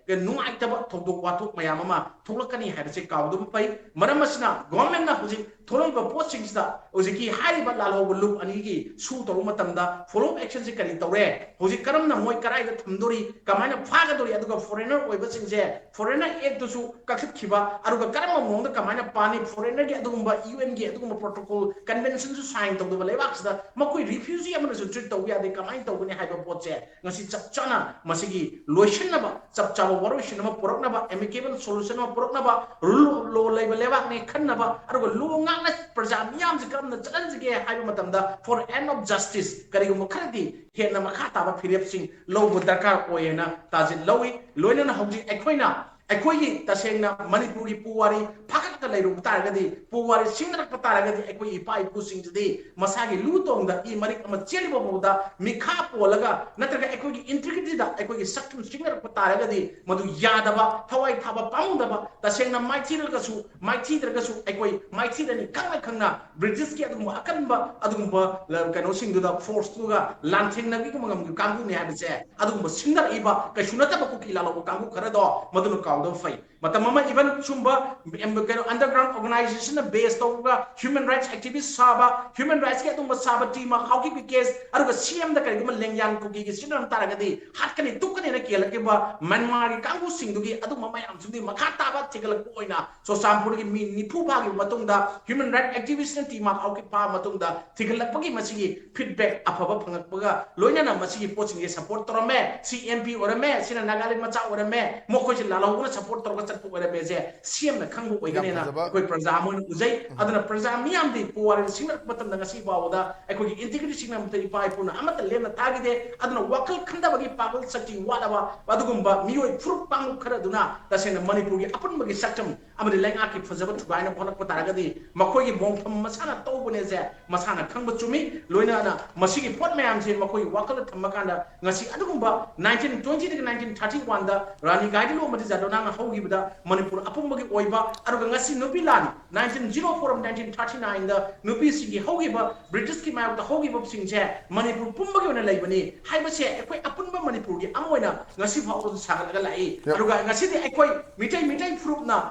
ꯅꯨꯡꯉꯥꯏꯇꯕ ꯊꯧꯗꯣꯛ ꯋꯥꯊꯣꯛ ꯃꯌꯥꯝ ꯑꯃ ꯊꯣꯛꯂꯛꯀꯅꯤ ꯍꯥꯏꯕꯁꯦ ꯀꯥꯎꯗꯕ ꯐꯩ꯫ ꯃꯔꯝ ꯑꯁꯤꯅ ꯒꯣꯔꯃꯦꯟꯅ ꯍꯧꯖꯤꯛ ꯊꯣꯛꯂꯛꯏꯕ ꯄꯣꯠꯁꯤꯡꯁꯤꯗ ꯍꯧꯖꯤꯛꯀꯤ ꯍꯥꯏꯔꯤꯕ ꯂꯥꯜꯍꯧꯕ ꯂꯨꯞ ꯑꯅꯤꯒꯤ ꯁꯨ ꯇꯧꯕ ꯃꯇꯝꯗ ꯐꯣꯂꯣ ꯑꯦꯛꯁꯟꯁꯤ ꯀꯔꯤ ꯇꯧꯔꯦ, ꯍꯧꯖꯤꯛ ꯀꯔꯝꯅ ꯃꯣꯏ ꯀꯗꯥꯏꯗ ꯊꯝꯗꯣꯔꯤ, ꯀꯃꯥꯏꯅ ꯐꯥꯒꯗꯣꯔꯤ, ꯑꯗꯨꯒ ꯐꯣꯔꯦꯅꯔ ꯑꯣꯏꯕꯁꯤꯡꯁꯦ ꯐꯣꯔꯦꯅꯔ ꯑꯦꯛꯇꯨꯁꯨ ꯀꯛꯊꯠꯈꯤꯕ, ꯑꯗꯨꯒ ꯀꯔꯝꯕ ꯃꯑꯣꯡꯗ ꯀꯃꯥꯏꯅ ꯄꯥꯅꯤ, ꯐꯣꯔꯦꯅꯔꯒꯤ ꯑꯗꯨꯒꯨꯝꯕ ꯌꯨ ꯑꯦꯟꯒꯤ ꯑꯗꯨꯒꯨꯝꯕ ꯄ꯭ꯔꯣꯇꯣꯀꯣꯜ ꯀꯟꯚꯦꯟꯁꯟꯁꯨ ꯁꯥꯏꯟ ꯇꯧꯗꯕ ꯂꯩꯕꯥꯛꯁꯤꯗ ꯃꯈꯣꯏ ꯔꯤꯐ꯭ꯌꯨꯖꯤ ꯑꯃꯅꯁꯨ ꯇ꯭ꯔꯤꯠ ꯇꯧꯕ ꯌꯥꯗꯦ, ꯀꯃꯥꯏꯅ ꯇꯧꯒꯅꯤ ꯍꯥꯏꯕ ꯄꯣꯠꯁꯦ ꯉꯁꯤ ꯆꯞ ꯆꯥꯅ ꯃꯁꯤꯒꯤ ꯂꯣꯏꯁꯤꯟꯅꯕ, ꯆꯞ ꯆꯥꯕ ꯋꯥꯔꯣꯏꯁꯤꯟ ꯑꯃ ꯄꯨꯔꯛꯅꯕ, ꯑꯦꯃꯤꯀꯦꯕꯜ ꯁꯣꯂꯨꯁꯟ ꯑꯃ ꯄꯨꯔꯛꯅꯕ, ꯔꯨꯜ ꯂꯣ ꯂꯩꯕ ꯂꯩꯕꯥꯛꯅꯤ ꯈꯟꯅꯕ, ꯑꯗꯨꯒ ꯂꯣ ꯉꯥꯛꯅ ꯄ꯭ꯔꯖꯥ ꯃꯤꯌꯥꯝꯁꯤ ꯀꯔꯝꯅ ꯆꯠꯍꯟꯁꯤꯒꯦ ꯍꯥꯏꯕ ꯃꯇꯝꯗ for end of justice ꯀꯔꯤꯒꯨꯝꯕ ꯈꯔꯗꯤ ꯍꯦꯟꯅ ꯃꯈꯥ ꯇꯥꯕ ꯐꯤꯔꯦꯞꯁꯤꯡ ꯂꯧꯕ ꯗꯔꯀꯥꯔ ꯑꯣꯏꯌꯦꯅ ꯇꯥꯖꯤꯟ ꯂꯧꯏ꯫ ꯂꯣꯏꯅꯅ ꯍꯧꯖꯤꯛ ꯑꯩꯈꯣꯏꯅ ꯑꯩꯈꯣꯏꯒꯤ ꯇꯁꯦꯡꯅ ꯃꯅꯤꯄꯨꯔꯒꯤ ꯄꯨꯋꯥꯔꯤ ꯐꯒꯠꯂꯒ ꯂꯩꯔꯨꯕ ꯇꯥꯔꯒꯗꯤ, ꯄꯨꯋꯥꯔꯤ ꯁꯤꯡꯅꯔꯛꯄ ꯇꯥꯔꯒꯗꯤ, ꯑꯩꯈꯣꯏ ꯏꯄꯥ ꯏꯄꯨꯁꯤꯡꯁꯤꯗꯤ ꯃꯁꯥꯒꯤ ꯂꯨ ꯇꯣꯡꯗ ꯏ ꯃꯔꯤꯛ ꯑꯃ ꯆꯦꯜꯂꯤꯕ ꯐꯥꯎꯗ ꯃꯤꯈꯥ ꯄꯣꯜꯂꯒ, ꯅꯠꯇ꯭ꯔꯒ ꯑꯩꯈꯣꯏꯒꯤ ꯏꯟꯇꯤꯒ꯭ꯔꯤꯇꯤꯗ ꯑꯩꯈꯣꯏꯒꯤ ꯁꯛꯇꯝ ꯁꯤꯡꯅꯔꯛꯄ ꯇꯥꯔꯒꯗꯤ, ꯃꯗꯨ ꯌꯥꯗꯕ, ꯊꯋꯥꯏ ꯊꯥꯕ ꯄꯥꯝꯃꯨꯗꯕ, ꯇꯁꯦꯡꯅ ꯃꯥꯏꯊꯤꯔꯒꯁꯨ ꯃꯥꯏꯊꯤꯗ꯭ꯔꯒꯁꯨ ꯑꯩꯈꯣꯏ ꯃꯥꯏꯊꯤꯔꯅꯤ ꯈꯪꯅ ꯈꯪꯅ ꯕ꯭ꯔꯤꯇꯤꯁꯀꯤ ꯑꯗꯨꯒꯨꯝꯕ ꯑꯀꯟꯕ ꯑꯗꯨꯒꯨꯝꯕ ꯀꯩꯅꯣꯁꯤꯡꯗꯨꯗ, ꯐꯣꯔꯁꯇꯨꯒ ꯂꯥꯟꯊꯦꯡꯅꯕꯤꯕ ꯉꯝꯕ ꯀꯥꯡꯕꯨꯅꯤ ꯍꯥꯏꯕꯁꯦ ꯑꯗꯨꯒꯨꯝꯕ ꯁꯤꯡꯅꯔꯛꯏꯕ ꯀꯩꯁꯨ ꯅꯠꯇꯕ ꯀꯨꯀꯤ ꯂꯥꯂꯧꯕ ꯀꯥꯡꯕꯨ ꯈꯔꯗꯣ ꯃꯗꯨꯅ ꯀꯥꯎꯗꯕ ꯐꯩ꯫ ꯃꯇꯝ ꯑꯃ even ꯁꯨꯝꯕ ꯀꯩꯅꯣ underground organizationꯅ base ꯇꯧꯔꯒ human rights activist ꯁꯥꯕ, human rightsꯀꯤ ꯑꯗꯨꯒꯨꯝꯕ ꯁꯥꯕ ꯇꯤ ꯃꯥꯛ ꯍꯥꯎꯈꯤꯕꯒꯤ case, ꯑꯗꯨꯒ ꯁꯤ ꯑꯦꯝꯗ ꯀꯔꯤꯒꯨꯝꯕ ꯂꯦꯡꯌꯥꯟ ꯀꯨꯀꯤꯒꯤ ꯁꯤꯖꯤꯟꯅꯔꯝ ꯇꯥꯔꯒꯗꯤ ꯍꯥꯠꯀꯅꯤ ꯇꯨꯞꯀꯅꯤꯅ ꯀꯦꯜꯂꯛꯈꯤꯕ ꯃ꯭ꯌꯥꯟꯃꯥꯔꯒꯤ ꯀꯥꯡꯕꯨꯁꯤꯡꯗꯨꯒꯤ ꯑꯗꯨꯒꯨꯝꯕ ꯃꯌꯥꯝꯁꯤꯡꯗꯨꯒꯤ ꯃꯈꯥ ꯇꯥꯕ ꯊꯤꯒꯠꯂꯛꯄ ꯑꯣꯏꯅ ꯆꯨꯔꯆꯥꯟꯄꯨꯔꯒꯤ ꯃꯤ ꯅꯤꯐꯨ ꯐꯥꯈꯤꯕ ꯃꯇꯨꯡꯗ human rights activistꯅ ꯇꯤ ꯃꯥꯛ ꯍꯥꯎꯈꯤꯕ ꯐꯥꯕ ꯃꯇꯨꯡꯗ ꯊꯤꯒꯠꯂꯛꯄꯒꯤ ꯃꯁꯤꯒꯤ feedback ꯑꯐꯕ ꯐꯪꯉꯛꯄꯒ ꯂꯣꯏꯅꯅ ꯃꯁꯤꯒꯤ ꯄꯣꯠꯁꯤꯡꯁꯦ support ꯇꯧꯔꯝꯃꯦ꯫ ꯁꯤ ꯑꯦꯝ ꯄꯤ ꯑꯣꯏꯔꯝꯃꯦ, ꯁꯤꯅ ꯅꯥꯒꯥꯂꯦꯟ ꯃꯆꯥ ꯑꯣꯏꯔꯝꯃꯦ, ꯃꯈꯣꯏꯁꯦ ꯂꯥꯜꯍꯧꯕꯅ support ꯇꯧꯔꯒ ꯆꯠꯄ ꯑꯣꯏꯔꯝꯃꯦꯁꯦ ꯁꯤ ꯑꯦꯝꯅ ꯈꯪꯕ ꯑꯣꯏꯒꯅꯦꯅ ꯑꯩꯈꯣꯏ ꯄ꯭ꯔꯖꯥ ꯑꯃ ꯑꯣꯏꯅ ꯎꯖꯩ꯫ ꯑꯗꯨꯅ ꯄ꯭ꯔꯖꯥ ꯃꯤꯌꯥꯝꯗꯤ ꯄꯨꯋꯥꯔꯤ ꯁꯤꯡꯅꯔꯛꯄ ꯃꯇꯝꯗ ꯉꯁꯤ ꯐꯥꯎꯕꯗ ꯑꯩꯈꯣꯏꯒꯤ ꯏꯟꯇꯤꯒ꯭ꯔꯤꯇꯤ ꯁꯤꯡꯅꯕꯗ ꯏꯄꯥ ꯏꯄꯨꯅ ꯑꯃꯠꯇ ꯂꯦꯝꯅ ꯊꯥꯈꯤꯗꯦ꯫ ꯑꯗꯨꯅ ꯋꯥꯈꯜ ꯈꯟꯊꯕꯒꯤ ꯄꯥꯡꯒꯜ ꯁꯛꯇꯤ ꯋꯥꯠꯂꯕ ꯑꯗꯨꯒꯨꯝꯕ ꯃꯤꯑꯣꯏ ꯐꯨꯔꯨꯞ ꯀꯥꯡꯂꯨꯞ ꯈꯔ ꯑꯗꯨꯅ ꯇꯁꯦꯡꯅ ꯃꯅꯤꯄꯨꯔꯒꯤ ꯑꯄꯨꯟꯕꯒꯤ ꯁꯛꯇꯝ ꯑꯃꯗꯤ ꯂꯩꯉꯥꯛꯀꯤ ꯐꯖꯕ ꯊꯨꯒꯥꯏꯅꯕ ꯍꯣꯠꯅꯔꯛꯄ ꯇꯥꯔꯒꯗꯤ ꯃꯈꯣꯏꯒꯤ ꯃꯣꯡꯐꯝ ꯃꯁꯥꯅ ꯇꯧꯕꯅꯦꯁꯦ ꯃꯁꯥꯅ ꯈꯪꯕ ꯆꯨꯝꯃꯤ꯫ ꯂꯣꯏꯅꯅ ꯃꯁꯤꯒꯤ ꯄꯣꯠ ꯃꯌꯥꯝꯁꯦ ꯃꯈꯣꯏꯒꯤ ꯋꯥꯈꯜꯗ ꯊꯝꯃꯀꯥꯟꯗ ꯉꯁꯤ ꯑꯗꯨꯒꯨꯝꯕ nineteen twenty ꯗꯒꯤ nineteen thirty one ꯗ ꯔꯥꯅꯤ ꯒꯥꯏꯗꯤꯟꯂꯨ ꯑꯃꯗꯤ ꯖꯥꯗꯣꯅꯥꯡꯅ ꯍꯧꯈꯤꯕꯗ ꯃꯅꯤꯄꯨꯔ ꯑꯄꯨꯝꯕꯒꯤ ꯑꯣꯏꯕ, ꯑꯗꯨꯒ ꯉꯁꯤ ꯅꯨꯄꯤ ꯂꯥꯟ nineteen zero four ꯑꯃ nineteen thirty nine ꯗ ꯅꯨꯄꯤꯁꯤꯡꯒꯤ ꯍꯧꯈꯤꯕ, ꯕ꯭ꯔꯤꯇꯤꯁꯀꯤ ꯃꯥꯌꯣꯛꯇ ꯍꯧꯈꯤꯕꯁꯤꯡꯁꯦ ꯃꯅꯤꯄꯨꯔ ꯄꯨꯝꯕꯒꯤ ꯑꯣꯏꯅ ꯂꯩꯕꯅꯤ ꯍꯥꯏꯕꯁꯦ ꯑꯩꯈꯣꯏ ꯑꯄꯨꯟꯕ ꯃꯅꯤꯄꯨꯔꯒꯤ ꯑꯃ ꯑꯣꯏꯅ ꯉꯁꯤ ꯐꯥꯎꯕꯗ ꯁꯥꯒꯠꯂꯒ ꯂꯥꯛꯏ꯫ ꯌꯥꯝ ꯑꯗꯨꯒ ꯉꯁꯤꯗꯤ ꯑꯩꯈꯣꯏ ꯃꯤꯇꯩ, ꯃꯤꯇꯩ ꯐꯨꯔꯨꯞꯅ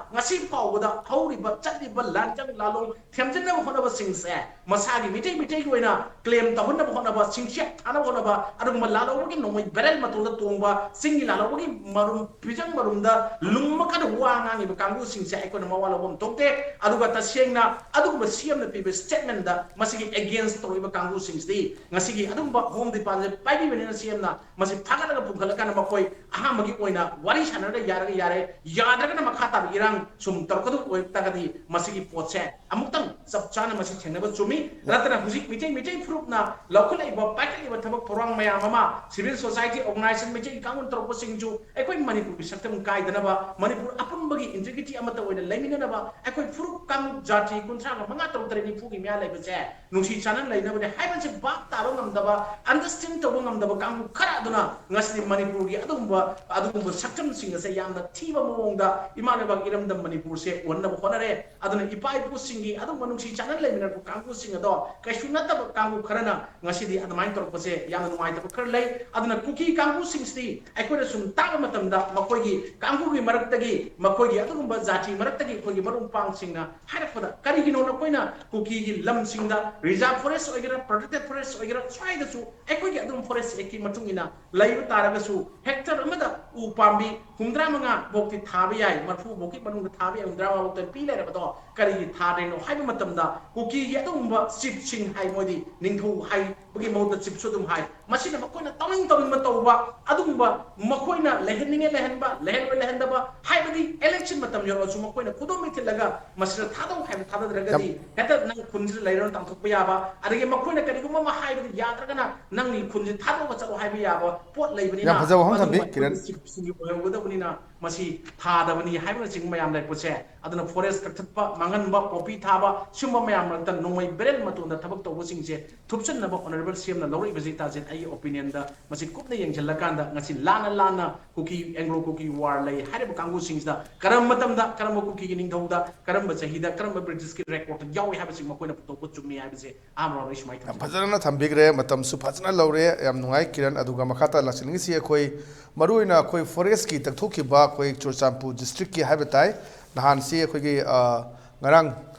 ꯉꯁꯤ ꯐꯥꯎꯕꯗ ꯍꯧꯔꯤꯕ ꯆꯠꯂꯤꯕ ꯂꯥꯟꯖꯪ ꯂꯥꯂꯣꯡ ꯊꯦꯝꯖꯤꯟꯅꯕ ꯍꯣꯠꯅꯕꯁꯤꯡꯁꯦ ꯃꯁꯥꯒꯤ ꯃꯤꯇꯩ, ꯃꯤꯇꯩꯒꯤ ꯑꯣꯏꯅ claim ꯇꯧꯍꯟꯅꯕ ꯍꯣꯠꯅꯕ, ꯁꯤꯡꯁꯦꯞ ꯊꯥꯅꯕ ꯍꯣꯠꯅꯕ, ꯑꯗꯨꯒꯨꯝꯕ ꯂꯥꯜꯍꯧꯕꯒꯤ ꯅꯣꯡꯃꯩ barrel ꯃꯇꯣꯜꯗ ꯇꯣꯡꯕ, ꯆꯤꯡꯒꯤ ꯂꯥꯜꯍꯧꯕꯒꯤ ꯃꯔꯨꯝ, ꯐꯤꯖꯪ ꯃꯔꯨꯝꯗ ꯂꯨꯝꯃꯀꯥꯟꯗ ꯋꯥ ꯉꯥꯡꯉꯤꯕ ꯀꯥꯡꯕꯨꯁꯤꯡꯁꯦ ꯑꯩꯈꯣꯏꯅ ꯃꯋꯥ ꯂꯧꯐꯝ ꯊꯣꯛꯇꯦ꯫ ꯑꯗꯨꯒ ꯇꯁꯦꯡꯅ ꯑꯗꯨꯒꯨꯝꯕ ꯁꯤ ꯑꯦꯝꯅ ꯄꯤꯕ statement ꯗ ꯃꯁꯤꯒꯤ against ꯇꯧꯔꯤꯕ ꯀꯥꯡꯕꯨꯁꯤꯡꯁꯤꯗꯤ ꯉꯁꯤꯒꯤ ꯑꯗꯨꯒꯨꯝꯕ home department ꯁꯦ ꯄꯥꯏꯕꯤꯕꯅꯤꯅ ꯁꯤ ꯑꯦꯝꯅ ꯃꯁꯤ ꯐꯥꯒꯠꯂꯒ ꯄꯨꯈꯠꯂꯀꯥꯟꯗ ꯃꯈꯣꯏ ꯑꯍꯥꯟꯕꯒꯤ ꯑꯣꯏꯅ ꯋꯥꯔꯤ ꯁꯥꯟꯅꯔꯒ ꯌꯥꯔꯒ ꯌꯥꯔꯦ, ꯌꯥꯗ꯭ꯔꯒꯅ ꯃꯈꯥ ꯇꯥꯕ ꯏꯔꯥꯡ ꯁꯨꯝ ꯇꯧꯔꯛꯀꯗꯕ ꯑꯣꯏꯔꯛ ꯇꯥꯔꯒꯗꯤ ꯃꯁꯤꯒꯤ ꯄꯣꯠꯁꯦ ꯑꯃꯨꯛꯇꯪ ꯆꯞ ꯆꯥꯅ ꯃꯁꯤ ꯊꯦꯡꯅꯕ ꯆꯨꯝꯃꯤ꯫ ꯅꯠꯇꯅ ꯍꯧꯖꯤꯛ ꯃꯤꯇꯩ, ꯃꯤꯇꯩ ꯐꯨꯔꯨꯞꯅ ꯂꯧꯈꯠꯂꯛꯏꯕ, ꯄꯥꯏꯈꯠꯂꯤꯕ ꯊꯕꯛ ꯊꯧꯔꯥꯡ ꯃꯌꯥꯝ ꯑꯃ civil society organization ꯃꯤꯇꯩꯒꯤ ꯀꯥꯡꯂꯨꯞ ꯇꯧꯔꯛꯄꯁꯤꯡꯁꯨ ꯑꯩꯈꯣꯏ ꯃꯅꯤꯄꯨꯔꯒꯤ ꯁꯛꯇꯝ ꯀꯥꯏꯗꯅꯕ ꯃꯅꯤꯄꯨꯔ ꯑꯄꯨꯟꯕꯒꯤ ꯏꯟꯇꯤꯒ꯭ꯔꯤꯇꯤ ꯑꯃꯠꯇ ꯑꯣꯏꯅ ꯂꯩꯃꯤꯟꯅꯅꯕ, ꯑꯩꯈꯣꯏ ꯐꯨꯔꯨꯞ ꯀꯥꯡꯂꯨꯞ ꯖꯥꯇꯤ ꯀꯨꯟꯊ꯭ꯔꯥꯒ ꯃꯉꯥ, ꯇꯔꯨꯛ, ꯇꯔꯦꯠ, ꯅꯤꯐꯨꯒꯤ ꯃꯌꯥ ꯂꯩꯕꯁꯦ ꯅꯨꯡꯁꯤ ꯆꯥꯟꯅꯅ ꯂꯩꯅꯕꯅꯦ ꯍꯥꯏꯕꯁꯦ ꯚꯥꯞ ꯇꯥꯕ ꯉꯝꯗꯕ, ꯑꯟꯗꯔꯁ꯭ꯇꯦꯟ ꯇꯧꯕ ꯉꯝꯗꯕ ꯀꯥꯡꯕꯨ ꯈꯔ ꯑꯗꯨꯅ ꯉꯁꯤꯗꯤ ꯃꯅꯤꯄꯨꯔꯒꯤ ꯑꯗꯨꯒꯨꯝꯕ, ꯑꯗꯨꯒꯨꯝꯕ ꯁꯛꯇꯝꯁꯤꯡ ꯑꯁꯦ ꯌꯥꯝꯅ ꯊꯤꯕ ꯃꯑꯣꯡꯗ ꯏꯃꯥ ꯂꯩꯕꯥꯛ ꯏꯔꯝꯗꯝ ꯃꯅꯤꯄꯨꯔꯁꯦ ꯎꯍꯟꯅꯕ ꯍꯣꯠꯅꯔꯦ꯫ ꯑꯗꯨꯅ ꯏꯄꯥ ꯏꯄꯨꯁꯤꯡꯒꯤ ꯑꯗꯨꯒꯨꯝꯕ ꯅꯨꯡꯁꯤ ꯆꯥꯟꯅꯅ ꯂꯩꯃꯤꯟꯅꯔꯛꯄ ꯀꯥꯡꯕꯨꯁꯤꯡ ꯑꯗꯣ ꯀꯩꯁꯨ ꯅꯠꯇꯕ ꯀꯥꯡꯕꯨ ꯈꯔꯅ ꯉꯁꯤꯗꯤ ꯑꯗꯨꯃꯥꯏꯅ ꯇꯧꯔꯛꯄꯁꯦ ꯌꯥꯝꯅ ꯅꯨꯡꯉꯥꯏꯇꯕ ꯈꯔ ꯂꯩ꯫ ꯑꯗꯨꯅ ꯀꯨꯀꯤ ꯀꯥꯡꯕꯨꯁꯤꯡꯁꯤꯗꯤ ꯑꯩꯈꯣꯏꯅ ꯁꯨꯝ ꯇꯥꯕ ꯃꯇꯝꯗ ꯃꯈꯣꯏꯒꯤ ꯀꯥꯡꯕꯨꯒꯤ ꯃꯔꯛꯇꯒꯤ, ꯃꯈꯣꯏꯒꯤ ꯑꯗꯨꯒꯨꯝꯕ ꯖꯥꯇꯤ ꯃꯔꯛꯇꯒꯤ ꯑꯩꯈꯣꯏꯒꯤ ꯃꯔꯨꯞ ꯃꯄꯥꯡꯁꯤꯡꯅ ꯍꯥꯏꯔꯛꯄꯗ, ꯀꯔꯤꯒꯤꯅꯣ ꯅꯈꯣꯏꯅ ꯀꯨꯀꯤꯒꯤ ꯂꯝꯁꯤꯡꯗ, ꯔꯤꯖꯥꯔꯚ ꯐꯣꯔꯦꯁ ꯑꯣꯏꯒꯦꯔꯥ, ꯄ꯭ꯔꯣꯇꯦꯛꯇꯦꯗ ꯐꯣꯔꯦꯁ ꯑꯣꯏꯒꯦꯔꯥ, ꯁ꯭ꯋꯥꯏꯗꯁꯨ ꯑꯩꯈꯣꯏꯒꯤ ꯑꯗꯨꯝ ꯐꯣꯔꯦꯁ ꯑꯦꯛꯀꯤ ꯃꯇꯨꯡ ꯏꯟꯅ ꯂꯩꯕ ꯇꯥꯔꯒꯁꯨ ꯍꯦꯛꯇꯔ ꯑꯃꯗ ꯎ ꯄꯥꯝꯕꯤ ꯍꯨꯝꯗ꯭ꯔꯥ ꯃꯉꯥ ꯐꯥꯎꯗꯤ ꯊꯥꯕ ꯌꯥꯏ, ꯃꯔꯐꯨ ꯐꯥꯎꯒꯤ ꯃꯅꯨꯡꯗ ꯊꯥꯕ ꯌꯥꯏ, ꯍꯨꯝꯗ꯭ꯔꯥ ꯃꯉꯥ ꯐꯥꯎꯗ ꯄꯤ ꯂꯩꯔꯕꯗꯣ ꯀꯔꯤꯒꯤ ꯊꯥꯗ꯭ꯔꯤꯅꯣ ꯍꯥꯏꯕ ꯃꯇꯝꯗ, ꯀꯨꯀꯤꯒꯤ ꯑꯗꯨꯒꯨꯝꯕ ꯆꯤꯐꯁꯤꯡ ꯍꯥꯏ, ꯃꯣꯏꯗꯤ ꯅꯤꯡꯊꯧ ꯍꯥꯏꯕꯒꯤ ꯃꯍꯨꯠꯇ ꯆꯤꯐꯁꯨ ꯑꯗꯨꯝ ꯍꯥꯏ, ꯃꯁꯤꯅ ꯃꯈꯣꯏꯅ ꯇꯧꯅꯤꯡ ꯇꯧꯅꯤꯡꯕ ꯇꯧꯕ, ꯑꯗꯨꯒꯨꯝꯕ ꯃꯈꯣꯏꯅ ꯂꯩꯍꯟꯅꯤꯡꯉꯦ ꯂꯩꯍꯟꯕ, ꯂꯩꯍꯟꯂꯣꯏ ꯂꯩꯍꯟꯗꯕ, ꯍꯥꯏꯕꯗꯤ ꯏꯂꯦꯛꯁꯟ ꯃꯇꯝ ꯌꯧꯔꯛꯑꯁꯨ ꯃꯈꯣꯏꯅ ꯈꯨꯗꯣꯝꯕꯤ ꯊꯤꯜꯂꯒ ꯃꯁꯤꯗ ꯊꯥꯗꯧ ꯍꯥꯏꯕ ꯊꯥꯗꯗ꯭ꯔꯒꯗꯤ ꯌꯥꯝ ꯍꯦꯛꯇ ꯅꯪ ꯈꯨꯟꯁꯤꯗ ꯂꯩꯔꯅ ꯇꯥꯟꯊꯣꯛꯄ ꯌꯥꯕ, ꯑꯗꯒꯤ ꯃꯈꯣꯏꯅ ꯀꯔꯤꯒꯨꯝꯕ ꯑꯃ ꯍꯥꯏꯕꯗ ꯌꯥꯗ꯭ꯔꯒꯅ ꯅꯪꯒꯤ ꯈꯨꯟꯁꯤ ꯊꯥꯗꯣꯛꯑꯒ ꯆꯠꯂꯣ ꯍꯥꯏꯕ ꯌꯥꯕ ꯄꯣꯠ ꯂꯩꯕꯅꯤꯅ, ꯌꯥꯝ ꯐꯖꯕ ꯋꯥꯐꯝ ꯊꯝꯕꯤ, ꯑꯗꯨꯒꯨꯝꯕ ꯀꯤꯔꯟ꯫ ꯑꯩꯈꯣꯏꯒꯤ ꯁꯤꯞꯁꯤꯡꯒꯤ ꯑꯣꯏꯍꯧꯒꯗꯕꯅꯤꯅ ꯃꯁꯤ ꯊꯥꯗꯕꯅꯤ ꯍꯥꯏꯕꯅꯆꯤꯡꯕ ꯃꯌꯥꯝ ꯂꯩꯔꯛꯄꯁꯦ꯫ ꯑꯗꯨꯅ ꯐꯣꯔꯦꯁ ꯀꯛꯊꯠꯄ, ꯃꯥꯡꯍꯟꯕ, ꯄꯣꯄꯤ ꯊꯥꯕ, ꯁꯤꯒꯨꯝꯕ ꯃꯌꯥꯝ ꯃꯔꯛꯇ ꯅꯣꯡꯃꯩ ꯕꯦꯔꯦꯜ ꯃꯇꯣꯟꯗ ꯊꯕꯛ ꯇꯧꯕꯁꯤꯡꯁꯦ ꯊꯨꯞꯆꯟꯅꯕ ꯑꯣꯅꯔꯦꯕꯜ ꯁꯤ ꯑꯦꯝꯅ ꯂꯧꯔꯛꯏꯕꯁꯤ, ꯇꯥꯖꯤꯟ, ꯑꯩꯒꯤ ꯑꯣꯄꯤꯅꯤꯌꯟꯗ ꯃꯁꯤ ꯀꯨꯞꯅ ꯌꯦꯡꯁꯤꯜꯂꯀꯥꯟꯗ ꯉꯁꯤ ꯂꯥꯟꯅ ꯂꯥꯟꯅ ꯀꯨꯀꯤ, ꯑꯦꯡꯒ꯭ꯂꯣ ꯀꯨꯀꯤ ꯋꯥꯔ ꯂꯩ ꯍꯥꯏꯔꯤꯕ ꯀꯥꯡꯕꯨꯁꯤꯡꯁꯤꯗ ꯀꯔꯝꯕ ꯃꯇꯝꯗ, ꯀꯔꯝꯕ ꯀꯨꯀꯤꯒꯤ ꯅꯤꯡꯊꯧꯗ, ꯀꯔꯝꯕ ꯆꯍꯤꯗ, ꯀꯔꯝꯕ ꯕ꯭ꯔꯤꯇꯤꯁꯀꯤ ꯔꯦꯀꯣꯔꯗꯇ ꯌꯥꯎꯏ ꯍꯥꯏꯕꯁꯤ ꯃꯈꯣꯏꯅ ꯄꯨꯊꯣꯛꯄ ꯆꯨꯝꯃꯤ ꯍꯥꯏꯕꯁꯦ ꯑꯍꯥꯟꯕ ꯔꯥꯎꯟꯗ ꯑꯩ ꯁꯨꯃꯥꯏꯅ ꯌꯥꯝ ꯊꯝꯖꯒꯦ꯫ ꯐꯖꯅ ꯊꯝꯕꯤꯈ꯭ꯔꯦ, ꯃꯇꯝꯁꯨ ꯐꯖꯅ ꯂꯧꯔꯦ꯫ ꯌꯥꯝ ꯅꯨꯡꯉꯥꯏ, ꯀꯤꯔꯟ꯫ ꯑꯗꯨꯒ ꯃꯈꯥ ꯇꯥꯅ ꯂꯥꯛꯆꯅꯤꯡꯉꯤꯁꯤ ꯑꯩꯈꯣꯏ ꯃꯔꯨꯑꯣꯏꯅ ꯑꯩꯈꯣꯏ ꯐꯣꯔꯦꯁꯀꯤ ꯇꯛꯊꯣꯛꯈꯤꯕ ꯑꯩꯈꯣꯏ ꯆꯨꯔꯆꯥꯟꯄꯨꯔ ꯗꯤꯁꯇ꯭ꯔꯤꯛꯀꯤ ꯍꯥꯏꯕ ꯇꯥꯏ꯫ ꯅꯍꯥꯟꯁꯤ ꯑꯩꯈꯣꯏꯒꯤ, ꯑ, ꯉꯔꯥꯡ,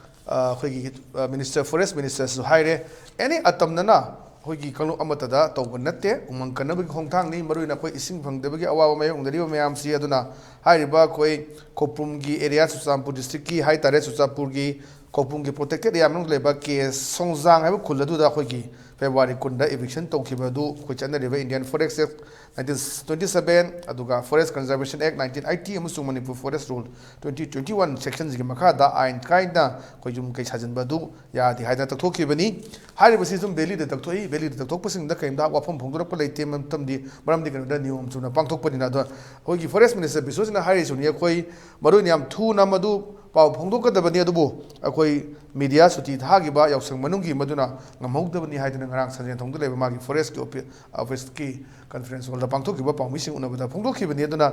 ꯑ, ꯑꯩꯈꯣꯏꯒꯤ, ꯑ, ꯃꯤꯅꯤꯁꯇꯔ, ꯐꯣꯔꯦꯁ ꯃꯤꯅꯤꯁꯇꯔꯁꯨ ꯍꯥꯏꯔꯦ, ꯑꯦꯅꯤ ꯑꯇꯝꯅꯅ ꯑꯩꯈꯣꯏꯒꯤ ꯀꯥꯡꯂꯨꯞ ꯑꯃꯠꯇꯗ ꯇꯧꯕ ꯅꯠꯇꯦ꯫ ꯎꯃꯪ ꯀꯟꯅꯕꯒꯤ ꯈꯣꯡꯊꯥꯡꯅꯤ, ꯃꯔꯨꯑꯣꯏꯅ ꯑꯩꯈꯣꯏ ꯏꯁꯤꯡ ꯐꯪꯗꯕꯒꯤ ꯑꯋꯥꯕ ꯃꯥꯌꯣꯛꯅꯔꯤꯕ ꯃꯌꯥꯝꯁꯤ꯫ ꯑꯗꯨꯅ ꯍꯥꯏꯔꯤꯕ ꯑꯩꯈꯣꯏ ꯈꯧꯄꯨꯝꯒꯤ ꯑꯦꯔꯤꯌꯥ, ꯆꯨꯔꯆꯥꯟꯄꯨꯔ ꯗꯤꯁꯇ꯭ꯔꯤꯛꯀꯤ ꯍꯥꯏ ꯇꯥꯔꯦ, ꯆꯨꯔꯆꯥꯟꯄꯨꯔꯒꯤ ꯈꯧꯄꯨꯝꯒꯤ ꯄ꯭ꯔꯣꯇꯦꯛꯇꯦꯗ ꯑꯦꯔꯤꯌꯥ ꯃꯅꯨꯡꯗ ꯂꯩꯕ ꯀꯦ ꯁꯣꯡꯖꯥꯡ ꯍꯥꯏꯕ ꯈꯨꯜ ꯑꯗꯨꯗ ꯑꯩꯈꯣꯏꯒꯤ ꯐꯦꯕ꯭ꯔꯨꯋꯥꯔꯤ ꯀꯨꯟꯗ ꯏꯚꯤꯛꯁꯟ ꯇꯧꯈꯤꯕ ꯑꯗꯨ ꯑꯩꯈꯣꯏ ꯆꯠꯅꯔꯤꯕ Indian Forest Act nineteen twenty seven, ꯑꯗꯨꯒ Forest Conservation Act nineteen eighty ꯑꯃꯁꯨꯡ Manipur Forest Rule twenty twenty one ꯁꯦꯛꯁꯟꯁꯤꯒꯤ ꯃꯈꯥꯗ ꯑꯥꯏꯟ ꯀꯥꯏꯅ ꯑꯩꯈꯣꯏ ꯌꯨꯝ ꯀꯩ ꯁꯥꯖꯤꯟꯕ ꯑꯗꯨ ꯌꯥꯗꯦ ꯍꯥꯏꯗꯅ ꯇꯛꯊꯣꯛꯈꯤꯕꯅꯤ꯫ ꯍꯥꯏꯔꯤꯕꯁꯤ ꯁꯨꯝ ꯚꯦꯂꯤꯗ ꯇꯛꯊꯣꯛꯏ꯫ ꯚꯦꯂꯤꯗ ꯇꯛꯊꯣꯛꯄꯁꯤꯡꯗ ꯀꯔꯤꯝꯇ ꯋꯥꯐꯝ ꯐꯣꯡꯗꯣꯔꯛꯄ ꯂꯩꯇꯦ꯫ ꯃꯔꯝꯗꯤ, ꯃꯔꯝꯗꯤ ꯀꯩꯅꯣꯗ ꯅꯤꯌꯣꯝ ꯆꯨꯝꯅ ꯄꯥꯡꯊꯣꯛꯄꯅꯤꯅ꯫ ꯑꯗꯣ ꯑꯩꯈꯣꯏꯒꯤ Forest Minister ꯕꯤꯁ꯭ꯋꯖꯤꯠꯅ ꯍꯥꯏꯔꯤꯁꯤꯅꯤ, ꯑꯩꯈꯣꯏ ꯃꯔꯨ ꯑꯣꯏꯅ ꯌꯥꯝ ꯊꯨꯅ ꯃꯗꯨ ꯄꯥꯎ ꯐꯣꯡꯗꯣꯛꯀꯗꯕꯅꯤ, ꯑꯗꯨꯕꯨ ꯑꯩꯈꯣꯏ ꯃꯤꯗꯤꯌꯥ ꯁꯨꯇꯤ ꯊꯥꯈꯤꯕ ꯌꯥꯎꯁꯪ ꯃꯅꯨꯡꯒꯤ ꯃꯗꯨꯅ ꯉꯝꯍꯧꯗꯕꯅꯤ ꯍꯥꯏꯗꯨꯅ ꯉꯔꯥꯡ ꯁꯟꯖꯦꯟꯊꯣꯡꯗ ꯂꯩꯕ ꯃꯥꯒꯤ ꯐꯣꯔꯦꯁꯀꯤ ꯑꯣꯐꯤ-, ꯑꯣꯐꯤꯁꯀꯤ ꯀꯟꯐꯔꯦꯟꯁ ꯍꯣꯜꯗ ꯄꯥꯡꯊꯣꯛꯈꯤꯕ ꯄꯥꯎꯃꯤꯁꯤꯡ ꯎꯅꯕꯗ ꯐꯣꯡꯗꯣꯛꯈꯤꯕꯅꯤ꯫ ꯑꯗꯨꯅ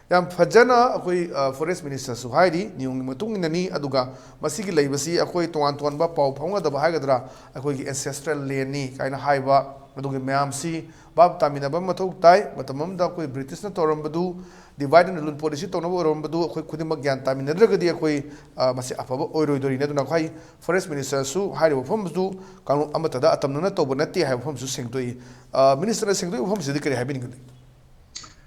ꯌꯥꯝ ꯐꯖꯅ ꯑꯩꯈꯣꯏ, ꯑ, ꯐꯣꯔꯦꯁ ꯃꯤꯅꯤꯁꯇꯔꯁꯨ ꯍꯥꯏꯔꯤ, ꯅꯤꯌꯣꯝꯒꯤ ꯃꯇꯨꯡ ꯏꯟꯅꯅꯤ, ꯑꯗꯨꯒ ꯃꯁꯤꯒꯤ ꯂꯩꯕꯁꯤ ꯑꯩꯈꯣꯏ ꯇꯣꯉꯥꯟ ꯇꯣꯉꯥꯟꯕ ꯄꯥꯎ ꯐꯥꯎꯅꯗꯕ ꯍꯥꯏꯒꯗ꯭ꯔꯥ, ꯑꯩꯈꯣꯏꯒꯤ ancestral landꯅꯤ ꯀꯥꯏꯅ ꯍꯥꯏꯕ, ꯑꯗꯨꯒꯤ ꯃꯌꯥꯝꯁꯤ ꯚꯥꯞ ꯇꯥꯃꯤꯟꯅꯕ ꯃꯊꯧ ꯇꯥꯏ꯫ ꯃꯇꯝ ꯑꯃꯗ ꯑꯩꯈꯣꯏ ꯕ꯭ꯔꯤꯇꯤꯁꯅ ꯇꯧꯔꯝꯕꯗꯨ, divide and rule policy ꯇꯧꯅꯕ ꯑꯣꯏꯔꯝꯕꯗꯨ ꯑꯩꯈꯣꯏ ꯈꯨꯗꯤꯡꯃꯛ ꯒ꯭ꯌꯥꯟ ꯇꯥꯃꯤꯟꯅꯗ꯭ꯔꯒꯗꯤ ꯑꯩꯈꯣꯏ, ꯑ, ꯃꯁꯤ ꯑꯐꯕ ꯑꯣꯏꯔꯣꯏꯗꯣꯔꯤꯅꯤ꯫ ꯑꯗꯨꯅ ꯑꯩꯈꯣꯏ ꯐꯣꯔꯦꯁ ꯃꯤꯅꯤꯁꯇꯔꯁꯨ ꯍꯥꯏꯔꯤꯕ ꯋꯥꯐꯝꯗꯨ ꯀꯥꯡꯂꯨꯞ ꯑꯃꯠꯇꯗ ꯑꯇꯝꯅꯅ ꯇꯧꯕ ꯅꯠꯇꯦ ꯍꯥꯏꯕ ꯋꯥꯐꯝꯁꯨ ꯁꯦꯡꯗꯣꯛꯏ꯫ ꯑ, ꯃꯤꯅꯤꯁꯇꯔꯅ ꯁꯦꯡꯗꯣꯛꯏꯕ ꯋꯥꯐꯝꯁꯤꯗꯤ ꯀꯔꯤ ꯍꯥꯏꯕꯤꯅꯤꯡꯒꯅꯤ?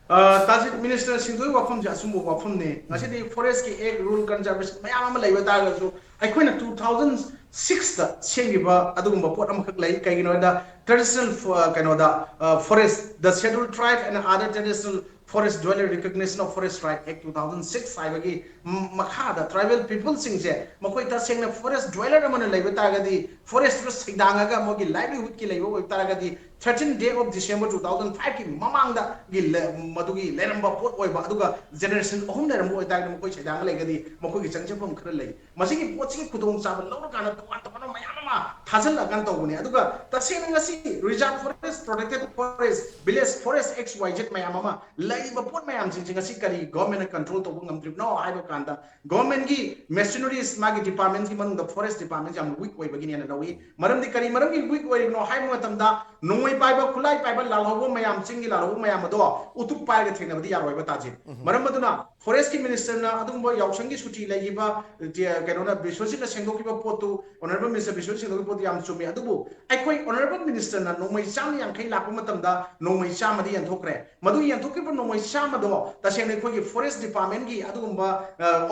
ꯑ, ꯇꯥꯖꯤꯠ, ꯃꯤꯅꯤꯁꯇꯔ ꯁꯤꯡꯗꯣꯏ ꯋꯥꯐꯝꯁꯦ ꯑꯆꯨꯝꯕ ꯋꯥꯐꯝꯅꯦ꯫ ꯉꯁꯤꯗꯤ ꯐꯣꯔꯦꯁꯀꯤ ꯑꯦꯛ, ꯔꯨꯜ, ꯀꯟꯖꯔꯕꯦꯁꯟ ꯃꯌꯥꯝ ꯑꯃ ꯂꯩꯕ ꯇꯥꯔꯒꯁꯨ, ꯑꯩꯈꯣꯏꯅ two thousand sixꯇ ꯁꯦꯝꯈꯤꯕ ꯑꯗꯨꯒꯨꯝꯕ ꯄꯣꯠ ꯑꯃꯈꯛ ꯂꯩ꯫ ꯀꯩꯒꯤꯅꯣ ꯍꯥꯏꯗ, traditional ꯐ-, ꯀꯩꯅꯣꯗ, ꯑ, forest, the Scheduled Tribe and Other Traditional Forest Dweller Recognition of Forest Right Act two thousand six ꯍꯥꯏꯕꯒꯤ ꯃ-, ꯃꯈꯥꯗ ꯇ꯭ꯔꯥꯏꯕꯦꯜ ꯄꯤꯄꯜꯁꯤꯡꯁꯦ, ꯃꯈꯣꯏ ꯇꯁꯦꯡꯅ ꯐꯣꯔꯦꯁ ꯗ꯭ꯋꯦꯂꯔ ꯑꯃꯅ ꯂꯩꯕ ꯇꯥꯔꯒꯗꯤ, ꯐꯣꯔꯦꯁꯇꯨꯗ ꯁꯩꯗꯥꯡꯉꯒ ꯃꯣꯏꯒꯤ ꯂꯥꯏꯚꯂꯤꯍꯨꯗꯀꯤ ꯂꯩꯕ ꯑꯣꯏꯕ ꯇꯥꯔꯒꯗꯤ, thirteen day of December two thousand fiveꯀꯤ ꯃꯃꯥꯡꯗꯒꯤ ꯂ-, ꯃꯗꯨꯒꯤ ꯂꯩꯔꯝꯕ ꯄꯣꯠ ꯑꯣꯏꯕ, ꯑꯗꯨꯒ ꯖꯦꯅꯦꯔꯦꯁꯟ ꯑꯍꯨꯝ ꯂꯩꯔꯝꯕ ꯑꯣꯏꯇꯥꯔꯒꯗꯤ ꯃꯈꯣꯏ ꯁꯩꯗꯥꯡꯉ ꯂꯩꯔꯒꯗꯤ ꯃꯈꯣꯏꯒꯤ ꯆꯪꯖꯐꯝ ꯈꯔ ꯂꯩ꯫ ꯃꯁꯤꯒꯤ ꯄꯣꯠꯁꯤꯒꯤ ꯈꯨꯗꯣꯡꯆꯥꯕ ꯂꯧꯔꯀꯥꯟꯗ ꯇꯣꯉꯥꯟ ꯇꯣꯉꯥꯟꯕ ꯃꯌꯥꯝ ꯑꯃ ꯊꯥꯖꯤꯜꯂꯀꯥꯟꯗ ꯇꯧꯕꯅꯦ꯫ ꯑꯗꯨꯒ ꯇꯁꯦꯡꯅ ꯉꯁꯤ reserve forest, protected forest, village forest, X Y Z ꯃꯌꯥꯝ ꯑꯃ ꯂꯩꯔꯤꯕ ꯄꯣꯠ ꯃꯌꯥꯝꯁꯤꯡꯁꯦ ꯉꯁꯤ ꯀꯔꯤ ꯒꯣꯔꯃꯦꯟꯅ ꯀꯟꯇ꯭ꯔꯣꯜ ꯇꯧꯕ ꯉꯝꯗ꯭ꯔꯤꯕꯅꯣ ꯍꯥꯏꯕ ꯀꯥꯟꯗ, ꯒꯣꯔꯃꯦꯟꯒꯤ ꯃꯦꯁꯤꯅꯔꯤꯁ, ꯃꯥꯒꯤ ꯗꯤꯄꯥꯔꯠꯃꯦꯟꯒꯤ ꯃꯅꯨꯡꯗ ꯐꯣꯔꯦꯁ ꯗꯤꯄꯥꯔꯠꯃꯦꯟꯁꯦ ꯌꯥꯝꯅ ꯋꯤꯛ ꯑꯣꯏꯕꯒꯤꯅꯦꯅ ꯂꯧꯏ꯫ ꯃꯔꯝꯗꯤ ꯀꯔꯤ ꯃꯔꯝꯒꯤ ꯋꯤꯛ ꯑꯣꯏꯔꯤꯕꯅꯣ ꯍꯥꯏꯕ ꯃꯇꯝꯗ, ꯅꯣꯡꯃꯩ ꯄꯥꯏꯕ, ꯈꯨꯠꯂꯥꯏ ꯄꯥꯏꯕ ꯂꯥꯜꯍꯧꯕ ꯃꯌꯥꯝ, ꯆꯤꯡꯒꯤ ꯂꯥꯜꯍꯧꯕ ꯃꯌꯥꯝ ꯑꯗꯣ ꯎꯇꯨꯞ ꯄꯥꯏꯔꯒ ꯊꯦꯡꯅꯕꯗꯤ ꯌꯥꯔꯣꯏꯕ, ꯇꯥꯖꯤꯠ꯫ ꯃꯔꯝ ꯑꯗꯨꯅ ꯐꯣꯔꯦꯁꯀꯤ ꯃꯤꯅꯤꯁꯇꯔꯅ ꯑꯗꯨꯒꯨꯝꯕ ꯌꯥꯎꯁꯪꯒꯤ ꯁꯨꯇꯤ ꯂꯩꯈꯤꯕ, ꯇꯤ-, ꯀꯩꯅꯣꯅ, ꯕꯤꯁ꯭ꯋꯖꯤꯠꯅ ꯁꯦꯡꯗꯣꯛꯈꯤꯕ ꯄꯣꯠꯇꯨ, ꯑꯣꯅꯔꯦꯕꯜ ꯃꯤꯅꯤꯁꯇꯔ ꯕꯤꯁ꯭ꯋꯖꯤꯠ ꯁꯦꯡꯗꯣꯛꯈꯤꯕ ꯄꯣꯠꯇꯨ ꯌꯥꯝ ꯆꯨꯝꯃꯤ꯫ ꯑꯗꯨꯕꯨ ꯑꯩꯈꯣꯏ honourable minister ꯅ ꯅꯣꯡꯃꯩ ꯆꯥꯝꯃ ꯌꯥꯡꯈꯩ ꯂꯥꯛꯄ ꯃꯇꯝꯗ ꯅꯣꯡꯃꯩ ꯆꯥꯝꯃꯗꯤ ꯌꯦꯟꯊꯣꯛꯈ꯭ꯔꯦ꯫ ꯃꯗꯨ ꯌꯦꯟꯊꯣꯛꯈꯤꯕ ꯅꯣꯡꯃꯩ ꯆꯥꯝꯃꯗꯣ ꯇꯁꯦꯡꯅ ꯑꯩꯈꯣꯏꯒꯤ forest department ꯀꯤ ꯑꯗꯨꯒꯨꯝꯕ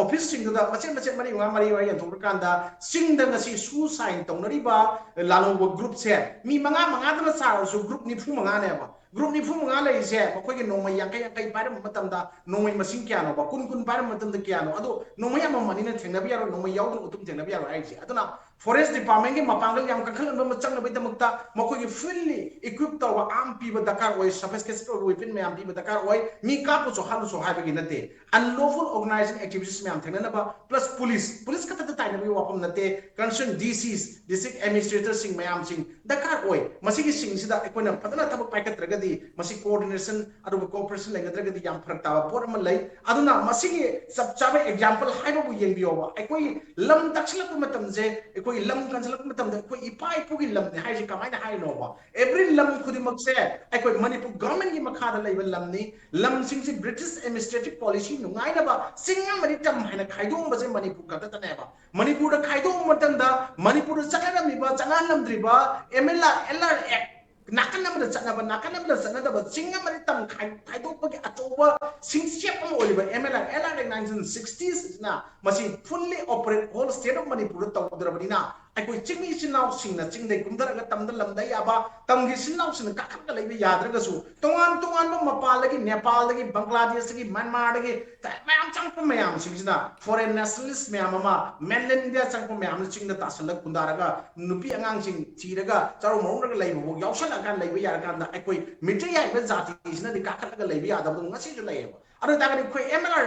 office ꯁꯤꯡꯗꯨꯗ ꯃꯆꯦꯠ ꯃꯆꯦꯠ ꯃꯔꯤ ꯃꯉꯥ ꯃꯔꯤ ꯃꯉꯥ ꯌꯦꯟꯊꯣꯛꯈ꯭ꯔꯀꯥꯟꯗ ꯆꯤꯡꯗ ꯉꯁꯤ suicide ꯇꯧꯅꯔꯤꯕ ꯂꯥꯂꯣꯡꯕ group ꯁꯦ ꯃꯤ ꯃꯉꯥ ꯃꯉꯥꯗꯅ ꯁꯥꯔꯁꯨ group ꯅꯤꯐꯨ ꯃꯉꯥꯅꯦꯕ꯫ Group ꯅꯤꯐꯨ ꯃꯉꯥ ꯂꯩꯔꯤꯁꯦ ꯃꯈꯣꯏꯒꯤ ꯅꯣꯡꯃꯩ ꯌꯥꯡꯈꯩ ꯌꯥꯡꯈꯩ ꯄꯥꯏꯔꯝꯕ ꯃꯇꯝꯗ ꯅꯣꯡꯃꯩ ꯃꯁꯤꯡ ꯀꯌꯥꯅꯣꯕ? ꯀꯨꯟ ꯀꯨꯟ ꯄꯥꯏꯔꯝꯕ ꯃꯇꯝꯗ ꯀꯌꯥꯅꯣ? ꯑꯗꯣ ꯅꯣꯡꯃꯩ ꯑꯃꯃꯝ ꯑꯅꯤꯅ ꯊꯦꯡꯅꯕ ꯌꯥꯔꯣꯏ, ꯅꯣꯡꯃꯩ ꯌꯥꯎꯗꯅ ꯑꯗꯨꯝ ꯊꯦꯡꯅꯕ ꯌꯥꯔꯣꯏ ꯍꯥꯏꯔꯤꯁꯦ꯫ ꯑꯗꯨꯅ forest department ꯀꯤ ꯃꯄꯥꯡꯒꯜ ꯌꯥꯝ ꯀꯟꯈꯠꯍꯟꯕ ꯑꯃ ꯆꯪꯅꯕꯒꯤꯗꯃꯛꯇ ꯃꯈꯣꯏꯒꯤ fully equip ꯇꯧꯕ arm ꯄꯤꯕ ꯗꯔꯀꯥꯔ ꯑꯣꯏ, sophisticated weapon ꯃꯌꯥꯝ ꯄꯤꯕ ꯗꯔꯀꯥꯔ ꯑꯣꯏ꯫ ꯃꯤ ꯀꯥꯞꯄꯨꯁꯨ ꯍꯥꯠꯂꯨꯁꯨ ꯍꯥꯏꯕꯒꯤ ꯅꯠꯇꯦ꯫ Unlawful organizing activities ꯃꯌꯥꯝ ꯊꯦꯡꯅꯅꯕ, plus police, police ꯈꯛꯇꯗ ꯇꯥꯏꯅꯕꯒꯤ ꯋꯥꯐꯝ ꯅꯠꯇꯦ꯫ Concerned D Cs, district administrator ꯁꯤꯡ ꯃꯌꯥꯝꯁꯤꯡ ꯗꯔꯀꯥꯔ ꯑꯣꯏ꯫ ꯃꯁꯤꯒꯤꯁꯤꯡꯁꯤꯗ ꯑꯩꯈꯣꯏꯅ ꯐꯖꯅ ꯊꯕꯛ ꯄꯥꯏꯈꯠꯇ꯭ꯔꯒꯗꯤ ꯃꯁꯤ coordination ꯑꯗꯨꯒ cooperation ꯂꯩꯅꯗ꯭ꯔꯒꯗꯤ ꯌꯥꯝ ꯐꯔꯛ ꯇꯥꯕ ꯄꯣꯠ ꯑꯃ ꯂꯩ꯫ ꯑꯗꯨꯅ ꯃꯁꯤꯒꯤ ꯆꯞ ꯆꯥꯕ example ꯍꯥꯏꯕꯕꯨ ꯌꯦꯡꯕꯤꯌꯣꯕ꯫ ꯑꯩꯈꯣꯏ ꯂꯝ ꯇꯛꯁꯤꯜꯂꯛꯄ ꯃꯇꯝꯁꯦ, ꯑꯩꯈꯣꯏ ꯂꯝ ꯀꯟꯁꯤꯜꯂꯛꯄ ꯃꯇꯝꯗ ꯑꯩꯈꯣꯏ ꯏꯄꯥ ꯏꯄꯨꯒꯤ ꯂꯝꯅꯤ ꯍꯥꯏꯁꯦ ꯀꯃꯥꯏꯅ ꯍꯥꯏꯅꯣꯕ? Every ꯂꯝ ꯈꯨꯗꯤꯡꯃꯛꯁꯦ ꯑꯩꯈꯣꯏ ꯃꯅꯤꯄꯨꯔ government ꯀꯤ ꯃꯈꯥꯗ ꯂꯩꯕ ꯂꯝꯅꯤ꯫ ꯂꯝꯁꯤꯡꯁꯤ British administrative policy ꯅꯨꯡꯉꯥꯏꯅꯕ ꯆꯤꯡ ꯑꯃꯗꯤ ꯇꯝ ꯍꯥꯏꯅ ꯈꯥꯏꯗꯣꯛꯑꯝꯕꯁꯦ ꯃꯅꯤꯄꯨꯔ ꯈꯛꯇꯗꯅꯦꯕ꯫ ꯃꯅꯤꯄꯨꯔꯗ ꯈꯥꯏꯗꯣꯛꯄ ꯃꯇꯝꯗ ꯃꯅꯤꯄꯨꯔꯗ ꯆꯠꯅꯔꯝꯃꯤꯕ, ꯆꯠꯅꯍꯜꯂꯝꯗ꯭ꯔꯤꯕ M L R, L R Act, ꯅꯥꯀꯟ ꯑꯃꯗ ꯆꯠꯅꯕ, ꯅꯥꯀꯟ ꯑꯃꯗ ꯆꯠꯅꯗꯕ, ꯆꯤꯡ ꯑꯃꯗꯤ ꯇꯝ ꯈꯥꯏ-, ꯈꯥꯏꯗꯣꯛꯄꯒꯤ ꯑꯆꯧꯕ ꯁꯤꯡꯆꯦꯞ ꯑꯃ ꯑꯣꯏꯔꯤꯕ M L R, L R Act nineteen sixty ꯁꯤꯅ ꯃꯁꯤ fully operate whole state of ꯃꯅꯤꯄꯨꯔꯗ ꯇꯧꯗ꯭ꯔꯕꯅꯤꯅ, ꯑꯩꯈꯣꯏ ꯆꯤꯡꯃꯤ ꯏꯆꯤꯟ ꯏꯅꯥꯎꯁꯤꯡꯅ ꯆꯤꯡꯗꯩ ꯀꯨꯝꯊꯔꯒ ꯇꯝꯗ ꯂꯝꯗ ꯌꯥꯕ, ꯇꯝꯒꯤ ꯏꯆꯤꯟ ꯏꯅꯥꯎꯁꯤꯡꯅ ꯀꯥꯈꯠꯂꯒ ꯂꯩꯕ ꯌꯥꯗ꯭ꯔꯒꯁꯨ, ꯇꯣꯉꯥꯟ ꯇꯣꯉꯥꯟꯕ ꯃꯄꯥꯟꯗꯒꯤ, ꯅꯦꯄꯥꯜꯗꯒꯤ, ꯕꯪꯒ꯭ꯂꯥꯗꯦꯁꯇꯒꯤ, ꯃ꯭ꯌꯥꯟꯃꯥꯔꯗꯒꯤ ꯃꯌꯥꯝ ꯆꯪꯉꯛꯄ ꯃꯌꯥꯝꯁꯤꯡꯁꯤꯅ, foreign nationalist ꯃꯌꯥꯝ ꯑꯃ, mainland India ꯆꯪꯉꯛꯄ ꯃꯌꯥꯝ ꯑꯃ ꯆꯤꯡꯗ ꯇꯥꯁꯜꯂꯒ ꯈꯨꯟꯗꯥꯔꯒ ꯅꯨꯄꯤ ꯑꯉꯥꯡꯁꯤꯡ ꯊꯤꯔꯒ ꯆꯔꯧ ꯃꯔꯧꯔꯒ ꯂꯩꯕ ꯐꯥꯎ ꯌꯥꯎꯁꯜꯂꯛꯑꯀꯥꯟꯗ ꯂꯩꯕ ꯌꯥꯔꯀꯥꯟꯗ, ꯑꯩꯈꯣꯏ ꯃꯤꯇꯩ ꯍꯥꯏꯕ ꯖꯥꯇꯤꯁꯤꯅꯗꯤ ꯀꯥꯈꯠꯂꯒ ꯂꯩꯕ ꯌꯥꯗꯕꯗꯣ ꯉꯁꯤꯁꯨ ꯂꯩꯌꯦꯕ꯫ ꯑꯗꯨ ꯑꯣꯏꯇꯥꯔꯒꯗꯤ ꯑꯩꯈꯣꯏ M L R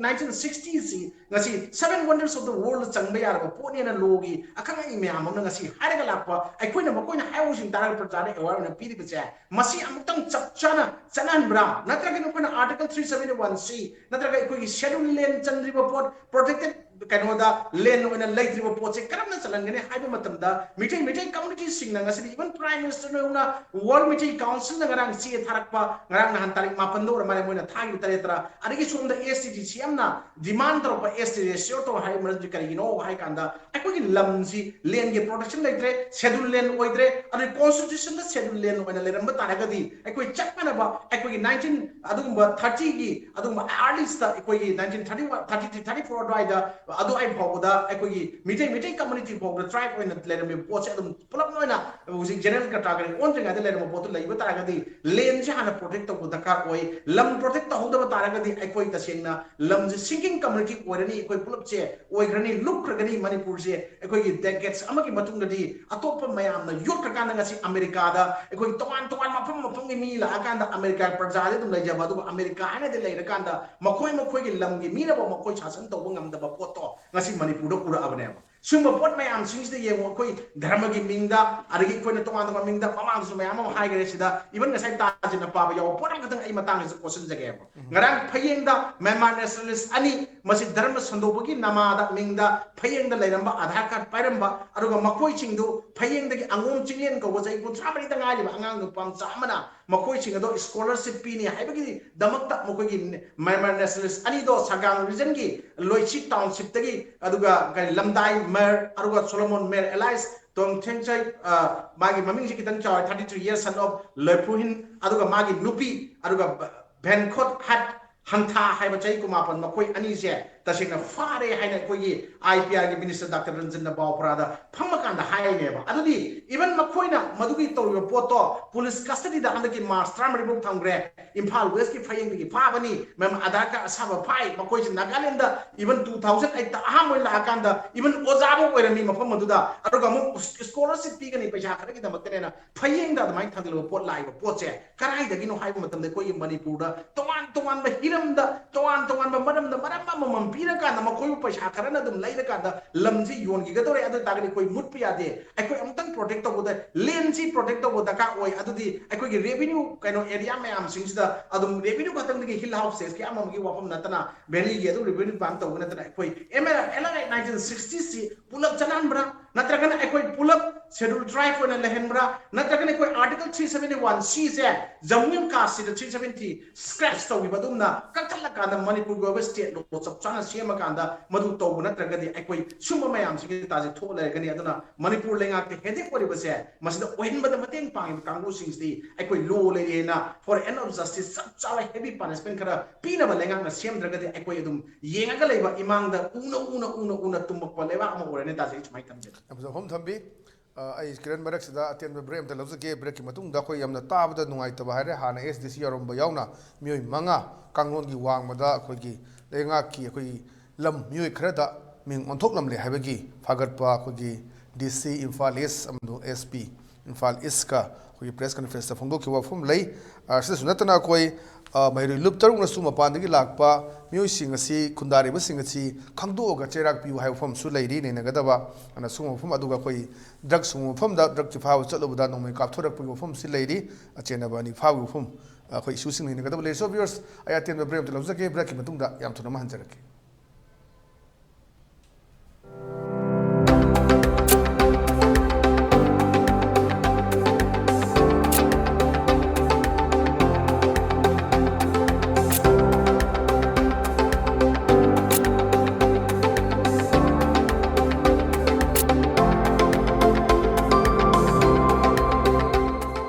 nineteen sixty ꯁꯤ ꯉꯁꯤ seven wonders of the world ꯆꯟꯕ ꯌꯥꯔꯕ ꯄꯣꯠꯅꯦꯅ law ꯒꯤ ꯑꯈꯪ ꯑꯍꯩ ꯃꯌꯥꯝ ꯑꯃꯅ ꯉꯁꯤ ꯍꯥꯏꯔꯒ ꯂꯥꯛꯄ, ꯑꯩꯈꯣꯏꯅ ꯃꯈꯣꯏꯅ ꯍꯥꯏꯍꯧꯕꯁꯤꯡ ꯇꯥꯔꯒ ꯄ꯭ꯔꯖꯥꯗ aware ꯑꯣꯏꯅ ꯄꯤꯔꯤꯕꯁꯦ, ꯃꯁꯤ ꯑꯃꯨꯛꯇꯪ ꯆꯞ ꯆꯥꯅ ꯆꯠꯅꯍꯟꯕ꯭ꯔꯥ? ꯅꯠꯇ꯭ꯔꯒꯅ ꯑꯩꯈꯣꯏꯅ Article three seventy one C ꯅꯠꯇ꯭ꯔꯒ ꯑꯩꯈꯣꯏꯒꯤ Scheduled Land ꯆꯟꯗ꯭ꯔꯤꯕ ꯄꯣꯠ, protected ꯀꯩꯅꯣꯗ ꯂꯦꯟ ꯑꯣꯏꯅ ꯂꯩꯇ꯭ꯔꯤꯕ ꯄꯣꯠꯁꯦ ꯀꯔꯝꯅ ꯆꯜꯍꯟꯒꯅꯤ ꯍꯥꯏꯕ ꯃꯇꯝꯗ, ꯃꯤꯇꯩ ꯃꯤꯇꯩ ꯀꯝꯃꯨꯅꯤꯇꯤꯁꯤꯡꯅ ꯉꯁꯤꯗꯤ even Prime Minister ꯅ World Meitei Council ꯅ ꯉꯔꯥꯡ ꯆꯦ ꯊꯥꯔꯛꯄ, ꯉꯔꯥꯡ ꯅꯍꯥꯟ ꯇꯥꯔꯤꯛ ꯃꯥꯄꯟꯗ ꯑꯣꯏꯔ ꯃꯥꯜꯂꯦ ꯃꯣꯏꯅ ꯊꯥꯈꯤꯕ, ꯇꯔꯦꯠ ꯇꯔꯥ꯫ ꯑꯗꯒꯤ ꯁꯣꯝꯗ S T C ꯁꯤ ꯌꯥꯝꯅ demand ꯇꯧꯔꯛꯄ, S T restore ꯇꯧ ꯍꯥꯏꯕ ꯃꯔꯝꯁꯤ ꯀꯔꯤꯒꯤꯅꯣ ꯍꯥꯏ ꯀꯥꯟꯗ, ꯑꯩꯈꯣꯏꯒꯤ ꯂꯝꯁꯤ ꯂꯦꯟꯒꯤ protection ꯂꯩꯇ꯭ꯔꯦ, schedule land ꯑꯣꯏꯗ꯭ꯔꯦ, ꯑꯗꯩ constitution ꯗ schedule land ꯑꯣꯏꯅ ꯂꯩꯔꯝꯕ ꯇꯥꯔꯒꯗꯤ ꯑꯩꯈꯣꯏ ꯆꯞ ꯃꯥꯟꯅꯕ ꯑꯩꯈꯣꯏꯒꯤ nineteen ꯑꯗꯨꯒꯨꯝꯕ thirty ꯒꯤ ꯑꯗꯨꯒꯨꯝꯕ earlies ꯇ ꯑꯩꯈꯣꯏꯒꯤ nineteen thirty one, thirty three, thirty four ꯑꯗꯨꯋꯥꯏꯗ ꯑꯗꯨꯋꯥꯏ ꯐꯥꯎꯕꯗ ꯑꯩꯈꯣꯏꯒꯤ ꯃꯤꯇꯩ, ꯃꯤꯇꯩ community ꯐꯥꯎꯕꯗ tribe ꯑꯣꯏꯅ ꯂꯩꯔꯝꯃꯤꯕ ꯄꯣꯠꯁꯦ ꯑꯗꯨꯝ ꯄꯨꯂꯞ ꯑꯣꯏꯅ ꯍꯧꯖꯤꯛ general category ꯑꯣꯟꯗ꯭ꯔꯤꯉꯩꯗ ꯂꯩꯔꯝꯕ ꯄꯣꯠꯇꯨ ꯂꯩꯕ ꯇꯥꯔꯒꯗꯤ land ꯁꯦ ꯍꯥꯟꯅ protect ꯇꯧꯕ ꯗꯔꯀꯥꯔ ꯑꯣꯏ꯫ ꯂꯝ protect ꯇꯧꯍꯧꯗꯕ ꯇꯥꯔꯒꯗꯤ ꯑꯩꯈꯣꯏ ꯇꯁꯦꯡꯅ ꯂꯝꯁꯦ sinking community ꯑꯣꯏꯔꯅꯤ, ꯑꯩꯈꯣꯏ ꯄꯨꯂꯞꯁꯦ ꯑꯣꯏꯈ꯭ꯔꯅꯤ, ꯂꯨꯞꯈ꯭ꯔꯒꯅꯤ꯫ ꯃꯅꯤꯄꯨꯔꯁꯦ ꯑꯩꯈꯣꯏꯒꯤ decades ꯑꯃꯒꯤ ꯃꯇꯨꯡꯗꯗꯤ ꯑꯇꯣꯞꯄ ꯃꯌꯥꯝꯅ ꯌꯣꯠꯈ꯭ꯔꯀꯥꯟꯗ ꯉꯁꯤ ꯑꯃꯦꯔꯤꯀꯥꯗ ꯑꯩꯈꯣꯏ ꯇꯣꯉꯥꯟ ꯇꯣꯉꯥꯟ ꯃꯐꯝ ꯃꯐꯝꯒꯤ ꯃꯤ ꯂꯥꯛꯑꯀꯥꯟꯗ ꯑꯃꯦꯔꯤꯀꯥ ꯄ꯭ꯔꯖꯥꯗꯤ ꯑꯗꯨꯝ ꯂꯩꯖꯕ, ꯑꯗꯨꯒ ꯑꯃꯦꯔꯤꯀꯥ ꯍꯥꯏꯅꯗꯤ ꯂꯩꯔꯀꯥꯟꯗ ꯃꯈꯣꯏ ꯃꯈꯣꯏꯒꯤ ꯂꯝꯒꯤ ꯃꯤꯅꯐꯥꯎ ꯃꯈꯣꯏ ꯁꯥꯁꯟ ꯇꯧꯕ ꯉꯝꯗꯕ ꯄꯣꯠꯇꯣ ꯉꯁꯤ ꯃꯅꯤꯄꯨꯔꯗ ꯎꯔꯛꯑꯕꯅꯦꯕ꯫ ꯁꯤꯒꯨꯝꯕ ꯄꯣꯠ ꯃꯌꯥꯝꯁꯤꯡꯁꯤꯗ ꯌꯦꯡꯉꯨ, ꯑꯩꯈꯣꯏ ꯙꯔꯃꯒꯤ ꯃꯤꯡꯗ, ꯑꯗꯒꯤ ꯑꯩꯈꯣꯏꯅ ꯇꯣꯉꯥꯟ ꯇꯣꯉꯥꯟꯕ ꯃꯤꯡꯗ, ꯃꯃꯥꯡꯗꯁꯨ ꯃꯌꯥꯝ ꯑꯃ ꯍꯥꯏꯈ꯭ꯔꯦ ꯁꯤꯗ, even ꯉꯁꯥꯏ ꯇꯥꯖꯤꯟꯅ ꯄꯥꯕ ꯌꯥꯎꯕ ꯄꯣꯠ ꯑꯃꯈꯛꯇꯪ ꯑꯩ ꯃꯇꯥꯡꯁꯤꯗ ꯀꯣꯠꯁꯤꯟꯖꯒꯦꯕ꯫ ꯉꯔꯥꯡ ꯐꯌꯦꯡꯗ ꯃ꯭ꯌꯥꯟꯃꯥꯔ nationalist ꯑꯅꯤ, ꯃꯁꯤ ꯙꯔꯃ ꯁꯟꯗꯣꯛꯄꯒꯤ ꯅꯃꯥꯗ ꯃꯤꯡꯗ ꯐꯌꯦꯡꯗ ꯂꯩꯔꯝꯕ ꯑꯙꯥꯔ ꯀꯥꯔꯗ ꯄꯥꯏꯔꯝꯕ, ꯑꯗꯨꯒ ꯃꯈꯣꯏꯁꯤꯡꯗꯨ ꯐꯌꯦꯡꯗꯒꯤ ꯑꯉꯣꯝ ꯆꯤꯡꯂꯦꯟ ꯀꯧꯕ ꯆꯍꯤ ꯀꯨꯟꯊ꯭ꯔꯥ ꯃꯔꯤꯗ ꯉꯥꯏꯔꯤꯕ ꯑꯉꯥꯡ ꯅꯨꯄꯥ ꯃꯆꯥ ꯑꯃꯅ ꯃꯈꯣꯏꯁꯤꯡ ꯑꯗꯣ scholarship ꯄꯤꯅꯤ ꯍꯥꯏꯕꯒꯤꯗꯃꯛꯇ ꯃꯈꯣꯏꯒꯤ ꯃ꯭ꯌꯥꯟꯃꯥꯔ nationalist ꯑꯅꯤꯗꯣ ꯁꯒꯥꯡ region ꯒꯤ ꯂꯣꯏꯁꯤ township ꯇꯒꯤ, ꯑꯗꯨꯒ ꯀꯔꯤ, ꯂꯝꯗꯥꯏ ꯃꯦꯔ, ꯑꯗꯨꯒ ꯁꯣꯂꯣꯃꯣꯟ ꯃꯦꯔ alias ꯇꯣꯡꯊꯦꯡꯆꯩ, ꯑ, ꯃꯥꯒꯤ ꯃꯃꯤꯡꯁꯤ ꯈꯤꯇꯪ ꯆꯥꯎꯔꯦ, thirty three years, son of ꯂꯣꯏꯐꯨꯍꯤꯟ, ꯑꯗꯨꯒ ꯃꯥꯒꯤ ꯅꯨꯄꯤ, ꯑꯗꯨꯒ ꯚꯦꯟꯈꯣꯠ ꯍꯠ ꯍꯟꯊꯥ ꯍꯥꯏꯕ ꯆꯍꯤ ꯀꯨꯟꯃꯥꯄꯟ, ꯃꯈꯣꯏ ꯑꯅꯤꯁꯦ ꯇꯁꯦꯡꯅ ꯐꯥꯔꯦ ꯍꯥꯏꯅ ꯑꯩꯈꯣꯏꯒꯤ I P R ꯒꯤ minister Doctor ꯔꯟꯖꯟꯅ ꯕꯥꯎꯄ꯭ꯔꯥꯗ ꯐꯝꯃꯀꯥꯟꯗ ꯍꯥꯏꯔꯤꯅꯦꯕ꯫ ꯑꯗꯨꯗꯤ even ꯃꯈꯣꯏꯅ ꯃꯗꯨꯒꯤ ꯇꯧꯔꯤꯕ ꯄꯣꯠꯇꯣ police custody ꯗ ꯍꯟꯗꯛꯀꯤ March ꯇꯔꯥꯃꯔꯤ ꯐꯥꯎ ꯊꯝꯈ꯭ꯔꯦ꯫ ꯏꯝꯐꯥꯜ West ꯀꯤ ꯐꯌꯦꯡꯗꯒꯤ ꯐꯥꯕꯅꯤ, ꯃꯌꯥꯝ ꯑꯙꯥꯔ ꯀꯥꯔꯗ ꯑꯁꯥꯕ ꯐꯥꯏ, ꯃꯈꯣꯏꯁꯦ Nagaland even two thousand eight ꯇ ꯑꯍꯥꯟꯕ ꯑꯣꯏꯅ ꯂꯥꯛꯑꯀꯥꯟꯗ even ꯑꯣꯖꯥꯕꯨ ꯑꯣꯏꯔꯝꯃꯤ ꯃꯐꯝ ꯑꯗꯨꯗ, ꯑꯗꯨꯒ ꯑꯃꯨꯛ scholarship ꯄꯤꯒꯅꯤ ꯄꯩꯁꯥ ꯈꯔꯒꯤꯗꯃꯛꯇꯅꯦꯅ ꯐꯌꯦꯡꯗ ꯑꯗꯨꯃꯥꯏꯅ ꯊꯝꯖꯤꯜꯂꯕ ꯄꯣꯠ ꯂꯥꯛꯏꯕ ꯄꯣꯠꯁꯦ ꯀꯗꯥꯏꯗꯒꯤꯅꯣ ꯍꯥꯏꯕ ꯃꯇꯝꯗ ꯑꯩꯈꯣꯏꯒꯤ ꯃꯅꯤꯄꯨꯔꯗ ꯇꯣꯉꯥꯟ ꯇꯣꯉꯥꯟꯕ ꯃꯤꯔꯝꯗ ꯇꯣꯉꯥꯟ ꯇꯣꯉꯥꯟꯕ ꯃꯔꯝꯗ ꯃꯔꯝ ꯑꯃꯃꯝ ꯄꯤꯔꯀꯥꯟꯗ ꯃꯈꯣꯏꯕꯨ ꯄꯩꯁꯥ ꯈꯔꯅ ꯑꯗꯨꯝ ꯂꯩꯔꯀꯥꯟꯗ ꯂꯝꯁꯤ ꯌꯣꯟꯈꯤꯒꯗꯧꯔꯦ꯫ ꯑꯗꯨ ꯑꯣꯏꯇꯥꯔꯒꯗꯤ ꯑꯩꯈꯣꯏ ꯃꯨꯠꯄ ꯌꯥꯗꯦ꯫ ꯑꯩꯈꯣꯏ ꯑꯃꯨꯛꯇꯪ ꯄ꯭ꯔꯣꯇꯦꯛ ꯇꯧꯕꯗ, ꯂꯦꯟꯁꯤ ꯄ꯭ꯔꯣꯇꯦꯛ ꯇꯧꯕ ꯗꯔꯀꯥꯔ ꯑꯣꯏ꯫ ꯑꯗꯨꯗꯤ ꯑꯩꯈꯣꯏꯒꯤ ꯔꯦꯚꯤꯅ꯭ꯌꯨ ꯀꯩꯅꯣ ꯑꯦꯔꯤꯌꯥ ꯃꯌꯥꯝꯁꯤꯡꯁꯤꯗ ꯑꯗꯨꯝ ꯔꯦꯚꯤꯅ꯭ꯌꯨ ꯈꯛꯇꯪꯗꯒꯤ ꯍꯤꯜ ꯍꯥꯎꯁꯦꯁꯀꯤ ꯑꯃꯃꯒꯤ ꯋꯥꯐꯝ ꯅꯠꯇꯅ, ꯚꯦꯂꯤꯒꯤ ꯑꯗꯨꯝ ꯔꯦꯚꯤꯅ꯭ꯌꯨ ꯄ꯭ꯂꯥꯟ ꯇꯧꯕ ꯅꯠꯇꯅ, ꯑꯩꯈꯣꯏ ꯑꯦꯝ ꯑꯦꯜ ꯑꯦꯜ ꯑꯥꯏ ꯅꯥꯏꯟꯇꯤꯟ ꯁꯤꯛꯁꯇꯤꯁꯤ ꯄꯨꯂꯞ ꯆꯠꯍꯟꯕ꯭ꯔꯥ, ꯅꯠꯇ꯭ꯔꯒꯅ ꯑꯩꯈꯣꯏ ꯄꯨꯂꯞ ꯁꯦꯗꯨꯜ ꯇ꯭ꯔꯥꯏꯕ ꯑꯣꯏꯅ ꯂꯩꯍꯟꯕ꯭ꯔꯥ, ꯅꯠꯇ꯭ꯔꯒꯅ ꯑꯩꯈꯣꯏ ꯑꯥꯔꯇꯤꯀꯜ ꯊ꯭ꯔꯤ ꯁꯚꯦꯟꯇꯤ ꯋꯥꯟ ꯁꯤꯁꯦ ꯖꯃꯨ ꯑꯦꯟ ꯀꯥꯁꯃꯤꯔꯗ ꯊ꯭ꯔꯤ ꯁꯚꯦꯟꯇꯤ ꯁ꯭ꯀ꯭ꯔꯦꯆ ꯇꯧꯈꯤꯕ ꯑꯗꯨꯝꯅ ꯀꯛꯊꯠꯂꯀꯥꯟꯗ ꯃꯅꯤꯄꯨꯔꯒꯤ ꯑꯣꯏꯕ ꯁ꯭ꯇꯦꯠ ꯂꯣ ꯆꯞ ꯆꯥꯅ ꯁꯦꯝꯃꯀꯥꯟꯗ ꯃꯗꯨ ꯇꯧꯕ ꯅꯠꯇ꯭ꯔꯒꯗꯤ ꯑꯩꯈꯣꯏ ꯁꯨꯝꯕ ꯃꯌꯥꯝꯁꯤꯒꯤ ꯇꯥꯁꯦ ꯊꯣꯛꯑ ꯂꯩꯔꯒꯅꯤ꯫ ꯑꯗꯨꯅ ꯃꯅꯤꯄꯨꯔ ꯂꯩꯉꯥꯛꯇ ꯍꯦꯗꯦꯛ ꯑꯣꯏꯔꯤꯕꯁꯦ ꯃꯁꯤꯗ ꯑꯣꯏꯍꯟꯕꯗ ꯃꯇꯦꯡ ꯄꯥꯡꯉꯤꯕ ꯀꯥꯡꯕꯨꯁꯤꯡꯁꯤꯗꯤ ꯑꯩꯈꯣꯏ ꯂꯣ ꯂꯩꯔꯦꯅ for end of justice ꯆꯞ ꯆꯥꯕ ꯍꯦꯚꯤ ꯄꯅꯤꯁꯃꯦꯟ ꯈꯔ ꯄꯤꯅꯕ ꯂꯩꯉꯥꯛꯅ ꯁꯦꯝꯗ꯭ꯔꯒꯗꯤ ꯑꯩꯈꯣꯏ ꯑꯗꯨꯝ ꯌꯦꯡꯉꯒ ꯂꯩꯕ, ꯏꯃꯥꯡꯗ ꯎꯅ ꯎꯅ ꯎꯅ ꯎꯅ ꯇꯨꯝꯃꯛꯄ ꯂꯩꯕꯥꯛ ꯑꯃ ꯑꯣꯏꯔꯅꯤ꯫ ꯇꯥꯁꯦ ꯑꯩ ꯁꯨꯃꯥꯏꯅ ꯊꯝꯖꯒꯦ꯫ ꯌꯥꯝ ꯐꯖꯕ ꯋꯥꯐꯝ ꯊꯝꯕꯤ꯫ ꯑ, ꯑꯩ ꯀꯤꯔꯟ ꯃꯔꯛꯁꯤꯗ ꯑꯇꯦꯟꯕ ꯕ꯭ꯔꯦꯛ ꯑꯝꯇ ꯂꯧꯖꯒꯦ꯫ ꯕ꯭ꯔꯦꯛꯀꯤ ꯃꯇꯨꯡꯗ ꯑꯩꯈꯣꯏ ꯌꯥꯝꯅ ꯇꯥꯕꯗ ꯅꯨꯡꯉꯥꯏꯇꯕ ꯍꯥꯏꯔꯦ, ꯍꯥꯟꯅ ꯑꯦꯁ ꯗꯤ ꯁꯤ ꯌꯥꯎꯔꯝꯕ ꯌꯥꯎꯅ ꯃꯤꯑꯣꯏ ꯃꯉꯥ ꯀꯥꯡꯂꯣꯟꯒꯤ ꯋꯥꯡꯃꯗ ꯑꯩꯈꯣꯏꯒꯤ ꯂꯩꯉꯥꯛꯀꯤ ꯑꯩꯈꯣꯏꯒꯤ ꯂꯝ ꯃꯤꯑꯣꯏ ꯈꯔꯗ ꯃꯤꯡ ꯑꯣꯟꯊꯣꯛꯂꯝꯂꯦ ꯍꯥꯏꯕꯒꯤ ꯐꯥꯒꯠꯄ ꯑꯩꯈꯣꯏꯒꯤ ꯗꯤ ꯁꯤ ꯏꯝꯐꯥꯜ ꯏꯁ ꯑꯃꯗꯤ ꯑꯦꯁ ꯄꯤ ꯏꯝꯐꯥꯜ ꯏꯁꯀ ꯑꯩꯈꯣꯏꯒꯤ ꯄ꯭ꯔꯦꯁ ꯀꯟꯐꯔꯦꯟꯁꯇ ꯐꯣꯡꯗꯣꯛꯈꯤꯕ ꯋꯥꯐꯝ ꯂꯩ꯫ ꯑ, ꯁꯤꯗꯁꯨ ꯅꯠꯇꯅ ꯑꯩꯈꯣꯏ, ꯑ, ꯃꯍꯩꯔꯣꯏ ꯂꯨꯞ ꯇꯔꯨꯛꯅꯁꯨ ꯃꯄꯥꯟꯗꯒꯤ ꯂꯥꯛꯄ ꯃꯤꯑꯣꯏꯁꯤꯡ ꯑꯁꯤ, ꯈꯨꯟꯗꯥꯔꯤꯕꯁꯤꯡ ꯑꯁꯤ ꯈꯪꯗꯣꯛꯑꯒ ꯆꯩꯔꯥꯛ ꯄꯤꯌꯨ ꯍꯥꯏꯕ ꯋꯥꯐꯝꯁꯨ ꯂꯩꯔꯤ ꯅꯩꯅꯒꯗꯕ꯫ ꯑꯗꯨꯅ ꯁꯤꯒꯨꯝꯕ ꯋꯥꯐꯝ, ꯑꯗꯨꯒ ꯑꯩꯈꯣꯏ ꯗ꯭ꯔꯒ ꯁꯨꯝꯕ ꯃꯐꯝꯗ ꯗ꯭ꯔꯒ ꯊꯤꯐꯥꯕ ꯆꯠꯂꯨꯕꯗ ꯅꯣꯡꯃꯩ ꯀꯥꯞꯊꯣꯔꯛꯄꯒꯤ ꯋꯥꯐꯝꯁꯤ ꯂꯩꯔꯤ꯫ ꯑꯆꯦꯟꯅꯕ ꯑꯅꯤ ꯐꯥꯕꯒꯤ ꯋꯥꯐꯝ, ꯑꯩꯈꯣꯏ ꯏꯁꯨꯁꯤꯡ ꯅꯩꯅꯒꯗꯕ ꯂꯩꯔꯤ꯫ So viewers, ꯑꯩ ꯑꯇꯦꯟꯕ ꯕ꯭ꯔꯦꯛ ꯑꯝꯇ ꯂꯧꯖꯒꯦ꯫ ꯕ꯭ꯔꯦꯛꯀꯤ ꯃꯇꯨꯡꯗ ꯌꯥꯝ ꯊꯨꯅ ꯑꯃ ꯍꯟꯖꯔꯛꯀꯦ꯫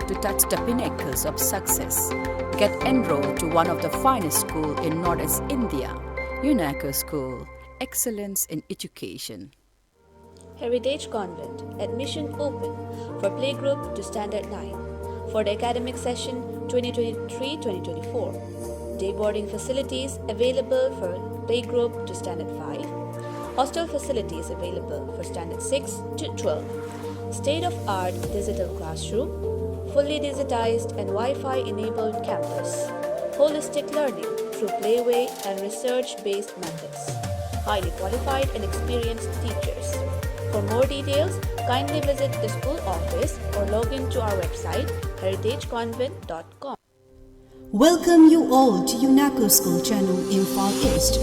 To touch the pinnacles of success. Get enrolled to one of the finest school in Northeast India, Unako School, excellence in education. Heritage Convent, admission open for playgroup to standard nine for the academic session twenty twenty-three twenty twenty-four. Day boarding facilities available for playgroup to standard five. Hostel facilities available for standard six to twelve. State of art digital classroom, fully digitized and Wi Fi enabled campus. Holistic learning through playway and research-based methods. Highly qualified and experienced teachers. For more details, kindly visit the school office or log in to our website, heritageconvent dot com. Welcome you all to UNACO School Channel, Imphal East,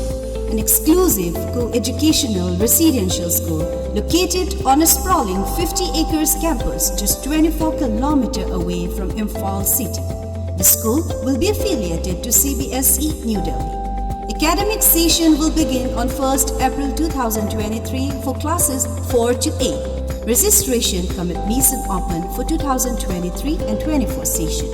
an exclusive co-educational residential school located on a sprawling fifty acres campus just twenty-four kilometer away from Imphal city. The school will be affiliated to C B S E New Delhi. Academic session will begin on first April two thousand twenty-three for classes four to eight. Registration cum admission open for two thousand twenty-three and twenty-four session.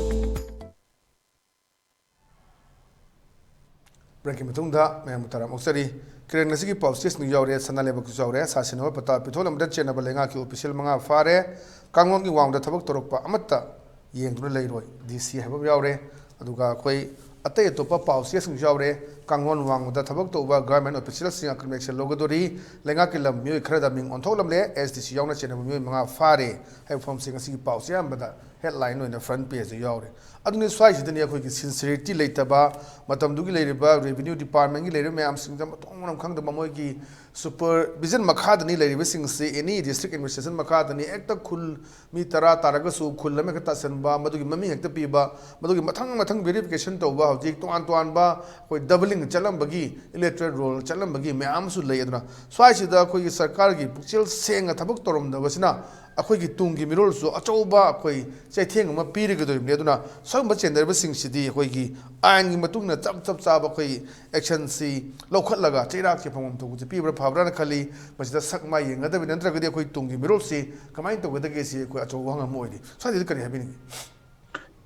ꯕ꯭ꯔꯦꯛꯀꯤ ꯃꯇꯨꯡꯗ ꯃꯌꯥꯝꯕꯨ ꯇꯔꯥꯝ ꯑꯣꯛꯆꯔꯤ꯫ Current ꯉꯁꯤꯒꯤ ꯄꯥꯎꯆꯦꯁꯤꯡ ꯌꯥꯎꯔꯦ, ꯁꯅꯥ ꯂꯩꯕꯥꯛꯀꯤꯁꯨ ꯌꯥꯎꯔꯦ꯫ ꯁꯥ ꯁꯦꯟꯅꯕ ꯄꯇꯥ ꯄꯤꯊꯣꯛꯂꯝꯕꯗ ꯆꯦꯟꯅꯕ ꯂꯩꯉꯥꯛꯀꯤ ꯑꯣꯐꯤꯁꯤꯌꯦꯜ ꯃꯉꯥ ꯐꯥꯔꯦ꯫ ꯀꯥꯡꯂꯣꯟꯒꯤ ꯋꯥꯡꯃꯗ ꯊꯕꯛ ꯇꯧꯔꯛꯄ ꯑꯃꯠꯇ ꯌꯦꯡꯗꯨꯅ ꯂꯩꯔꯣꯏ, ꯗꯤ ꯁꯤ ꯍꯥꯏꯕ ꯑꯃ ꯌꯥꯎꯔꯦ꯫ ꯑꯗꯨꯒ ꯑꯩꯈꯣꯏ ꯑꯇꯩ ꯑꯇꯣꯞꯄ ꯄꯥꯎꯆꯦꯁꯤꯡꯁꯨ ꯌꯥꯎꯔꯦ꯫ ꯀꯥꯡꯂꯣꯟ ꯋꯥꯡꯃꯗ ꯊꯕꯛ ꯇꯧꯕ ꯒꯚꯔꯟꯃꯦꯟ ꯑꯣꯐꯤꯁꯤꯌꯦꯜꯁꯤꯡ ꯀ꯭ꯔꯤꯃꯤꯅꯦꯜ ꯑꯦꯛꯁꯟ ꯂꯧꯒꯗꯣꯔꯤ꯫ ꯂꯩꯉꯥꯛꯀꯤ ꯂꯝ ꯃꯤꯑꯣꯏ ꯈꯔꯗ ꯃꯤꯡ ꯑꯣꯟꯊꯣꯛꯂꯝꯂꯦ꯫ ꯑꯦꯁ ꯗꯤ ꯁꯤ ꯌꯥꯎꯅ ꯆꯦꯟꯅꯕ ꯃꯤꯑꯣꯏ ꯃꯉꯥ ꯐꯥꯔꯦ ꯍꯥꯏꯕ ꯐꯣꯝꯁꯤꯡ ꯑꯁꯤꯒꯤ ꯄꯥꯎꯁꯦ ꯑꯌꯥꯝꯕꯗ ꯍꯦꯗꯂꯥꯏꯟ ꯑꯣꯏꯅ ꯐ꯭ꯔꯟ ꯄꯦꯖꯇ ꯌꯥꯎꯔꯦ꯫ ꯑꯗꯨꯅꯤ ꯁ꯭ꯋꯥꯏꯁꯤꯗꯅꯤ ꯑꯩꯈꯣꯏꯒꯤ ꯁꯤꯟꯁꯤꯔꯤꯇꯤ ꯂꯩꯇꯕ, ꯃꯇꯝꯗꯨꯒꯤ ꯂꯩꯔꯤꯕ ꯔꯦꯚꯤꯅ꯭ꯌꯨ ꯗꯤꯄꯥꯔꯠꯃꯦꯟꯒꯤ ꯂꯩꯔꯤꯕ ꯃꯌꯥꯝꯁꯤꯡꯗ ꯃꯊꯣꯡ ꯃꯔꯝ ꯈꯪꯗꯕ ꯃꯣꯏꯒꯤ ꯁꯨꯄꯔꯚꯤꯖꯟ ꯃꯈꯥꯗꯅꯤ ꯂꯩꯔꯤꯕꯁꯤꯡꯁꯤ, ꯑꯦꯅꯤ ꯗꯤꯁꯇ꯭ꯔꯤꯛ ꯑꯦꯗꯃꯤꯅꯤꯁꯇ꯭ꯔꯦꯁꯟ ꯃꯈꯥꯗꯅꯤ꯫ ꯍꯦꯛꯇ ꯈꯨꯜ ꯃꯤ ꯇꯔꯥ ꯇꯥꯔꯒꯁꯨ ꯈꯨꯜ ꯑꯃ ꯍꯦꯛꯇ ꯇꯥꯁꯤꯟꯕ, ꯃꯗꯨꯒꯤ ꯃꯃꯤꯡ ꯍꯦꯛꯇ ꯄꯤꯕ, ꯃꯗꯨꯒꯤ ꯃꯊꯪ ꯃꯊꯪ ꯚꯦꯔꯤꯐꯤꯀꯦꯁꯟ ꯇꯧꯕ, ꯍꯧꯖꯤꯛ ꯇꯣꯉꯥꯟ ꯇꯣꯉꯥꯟꯕ ꯑꯩꯈꯣꯏ ꯗꯕꯂꯤꯡ ꯆꯠꯂꯝꯕꯒꯤ, ꯏꯂꯦꯛꯇꯣꯔꯦꯜ ꯔꯣꯜ ꯆꯠꯂꯝꯕꯒꯤ ꯃꯌꯥꯝ ꯑꯃꯁꯨ ꯂꯩ꯫ ꯑꯗꯨꯅ ꯁ꯭ꯋꯥꯏꯁꯤꯗ ꯑꯩꯈꯣꯏꯒꯤ ꯁꯔꯀꯥꯔꯒꯤ ꯄꯨꯛꯆꯦꯜ ꯁꯦꯡꯅ ꯊꯕꯛ ꯇꯧꯔꯝꯗꯕꯁꯤꯅ ꯑꯩꯈꯣꯏꯒꯤ ꯇꯨꯡꯒꯤ ꯃꯤꯔꯣꯜꯁꯨ ꯑꯆꯧꯕ ꯑꯩꯈꯣꯏ ꯆꯩꯊꯦꯡ ꯑꯃ ꯄꯤꯔꯒꯗꯧꯔꯤꯕꯅꯤ꯫ ꯑꯗꯨꯅ ꯁꯤꯒꯨꯝꯕ ꯆꯦꯟꯅꯔꯤꯕꯁꯤꯡꯁꯤꯗꯤ ꯑꯩꯈꯣꯏꯒꯤ ꯑꯥꯏꯟꯒꯤ ꯃꯇꯨꯡ ꯏꯟꯅ ꯆꯞ ꯆꯞ ꯆꯥꯕ ꯑꯩꯈꯣꯏ ꯑꯦꯛꯁꯟꯁꯤ ꯂꯧꯈꯠꯂꯒ ꯆꯩꯔꯥꯛꯁꯦ ꯐꯪꯐꯝ ꯊꯣꯛꯄꯁꯦ ꯄꯤꯕ꯭ꯔꯥ ꯐꯕ꯭ꯔꯥꯅ ꯈꯜꯂꯤ꯫ ꯃꯁꯤꯗ ꯁꯛ ꯃꯥꯏ ꯌꯦꯡꯒꯗꯕꯅꯤ, ꯅꯠꯇ꯭ꯔꯒꯗꯤ ꯑꯩꯈꯣꯏ ꯇꯨꯡꯒꯤ ꯃꯤꯔꯣꯜꯁꯤ ꯀꯃꯥꯏꯅ ꯇꯧꯒꯗꯒꯦ ꯁꯤ ꯑꯩꯈꯣꯏ ꯑꯆꯧꯕ ꯋꯥꯍꯪ ꯑꯃ ꯑꯣꯏꯔꯤ꯫ ꯁ꯭ꯋꯥꯏꯗ ꯀꯔꯤ ꯍꯥꯏꯕꯤꯅꯤꯡꯉꯤ?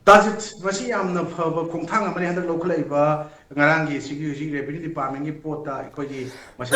ꯇꯥꯖꯤꯠ, ꯃꯁꯤ ꯌꯥꯝꯅ ꯐꯕ ꯈꯣꯡꯊꯥꯡ ꯑꯃꯅꯤ꯫ ꯍꯟꯗꯛ ꯂꯧꯈꯠꯂꯛꯏꯕ ꯉꯔꯥꯡꯒꯤ ꯁꯤꯒꯤ ꯍꯧꯖꯤꯛ ꯔꯦꯚꯤꯅ꯭ꯌꯨ ꯗꯤꯄꯥꯔꯠꯃꯦꯟꯒꯤ ꯄꯣꯠꯇ ꯑꯩꯈꯣꯏꯒꯤ ꯃꯁꯤ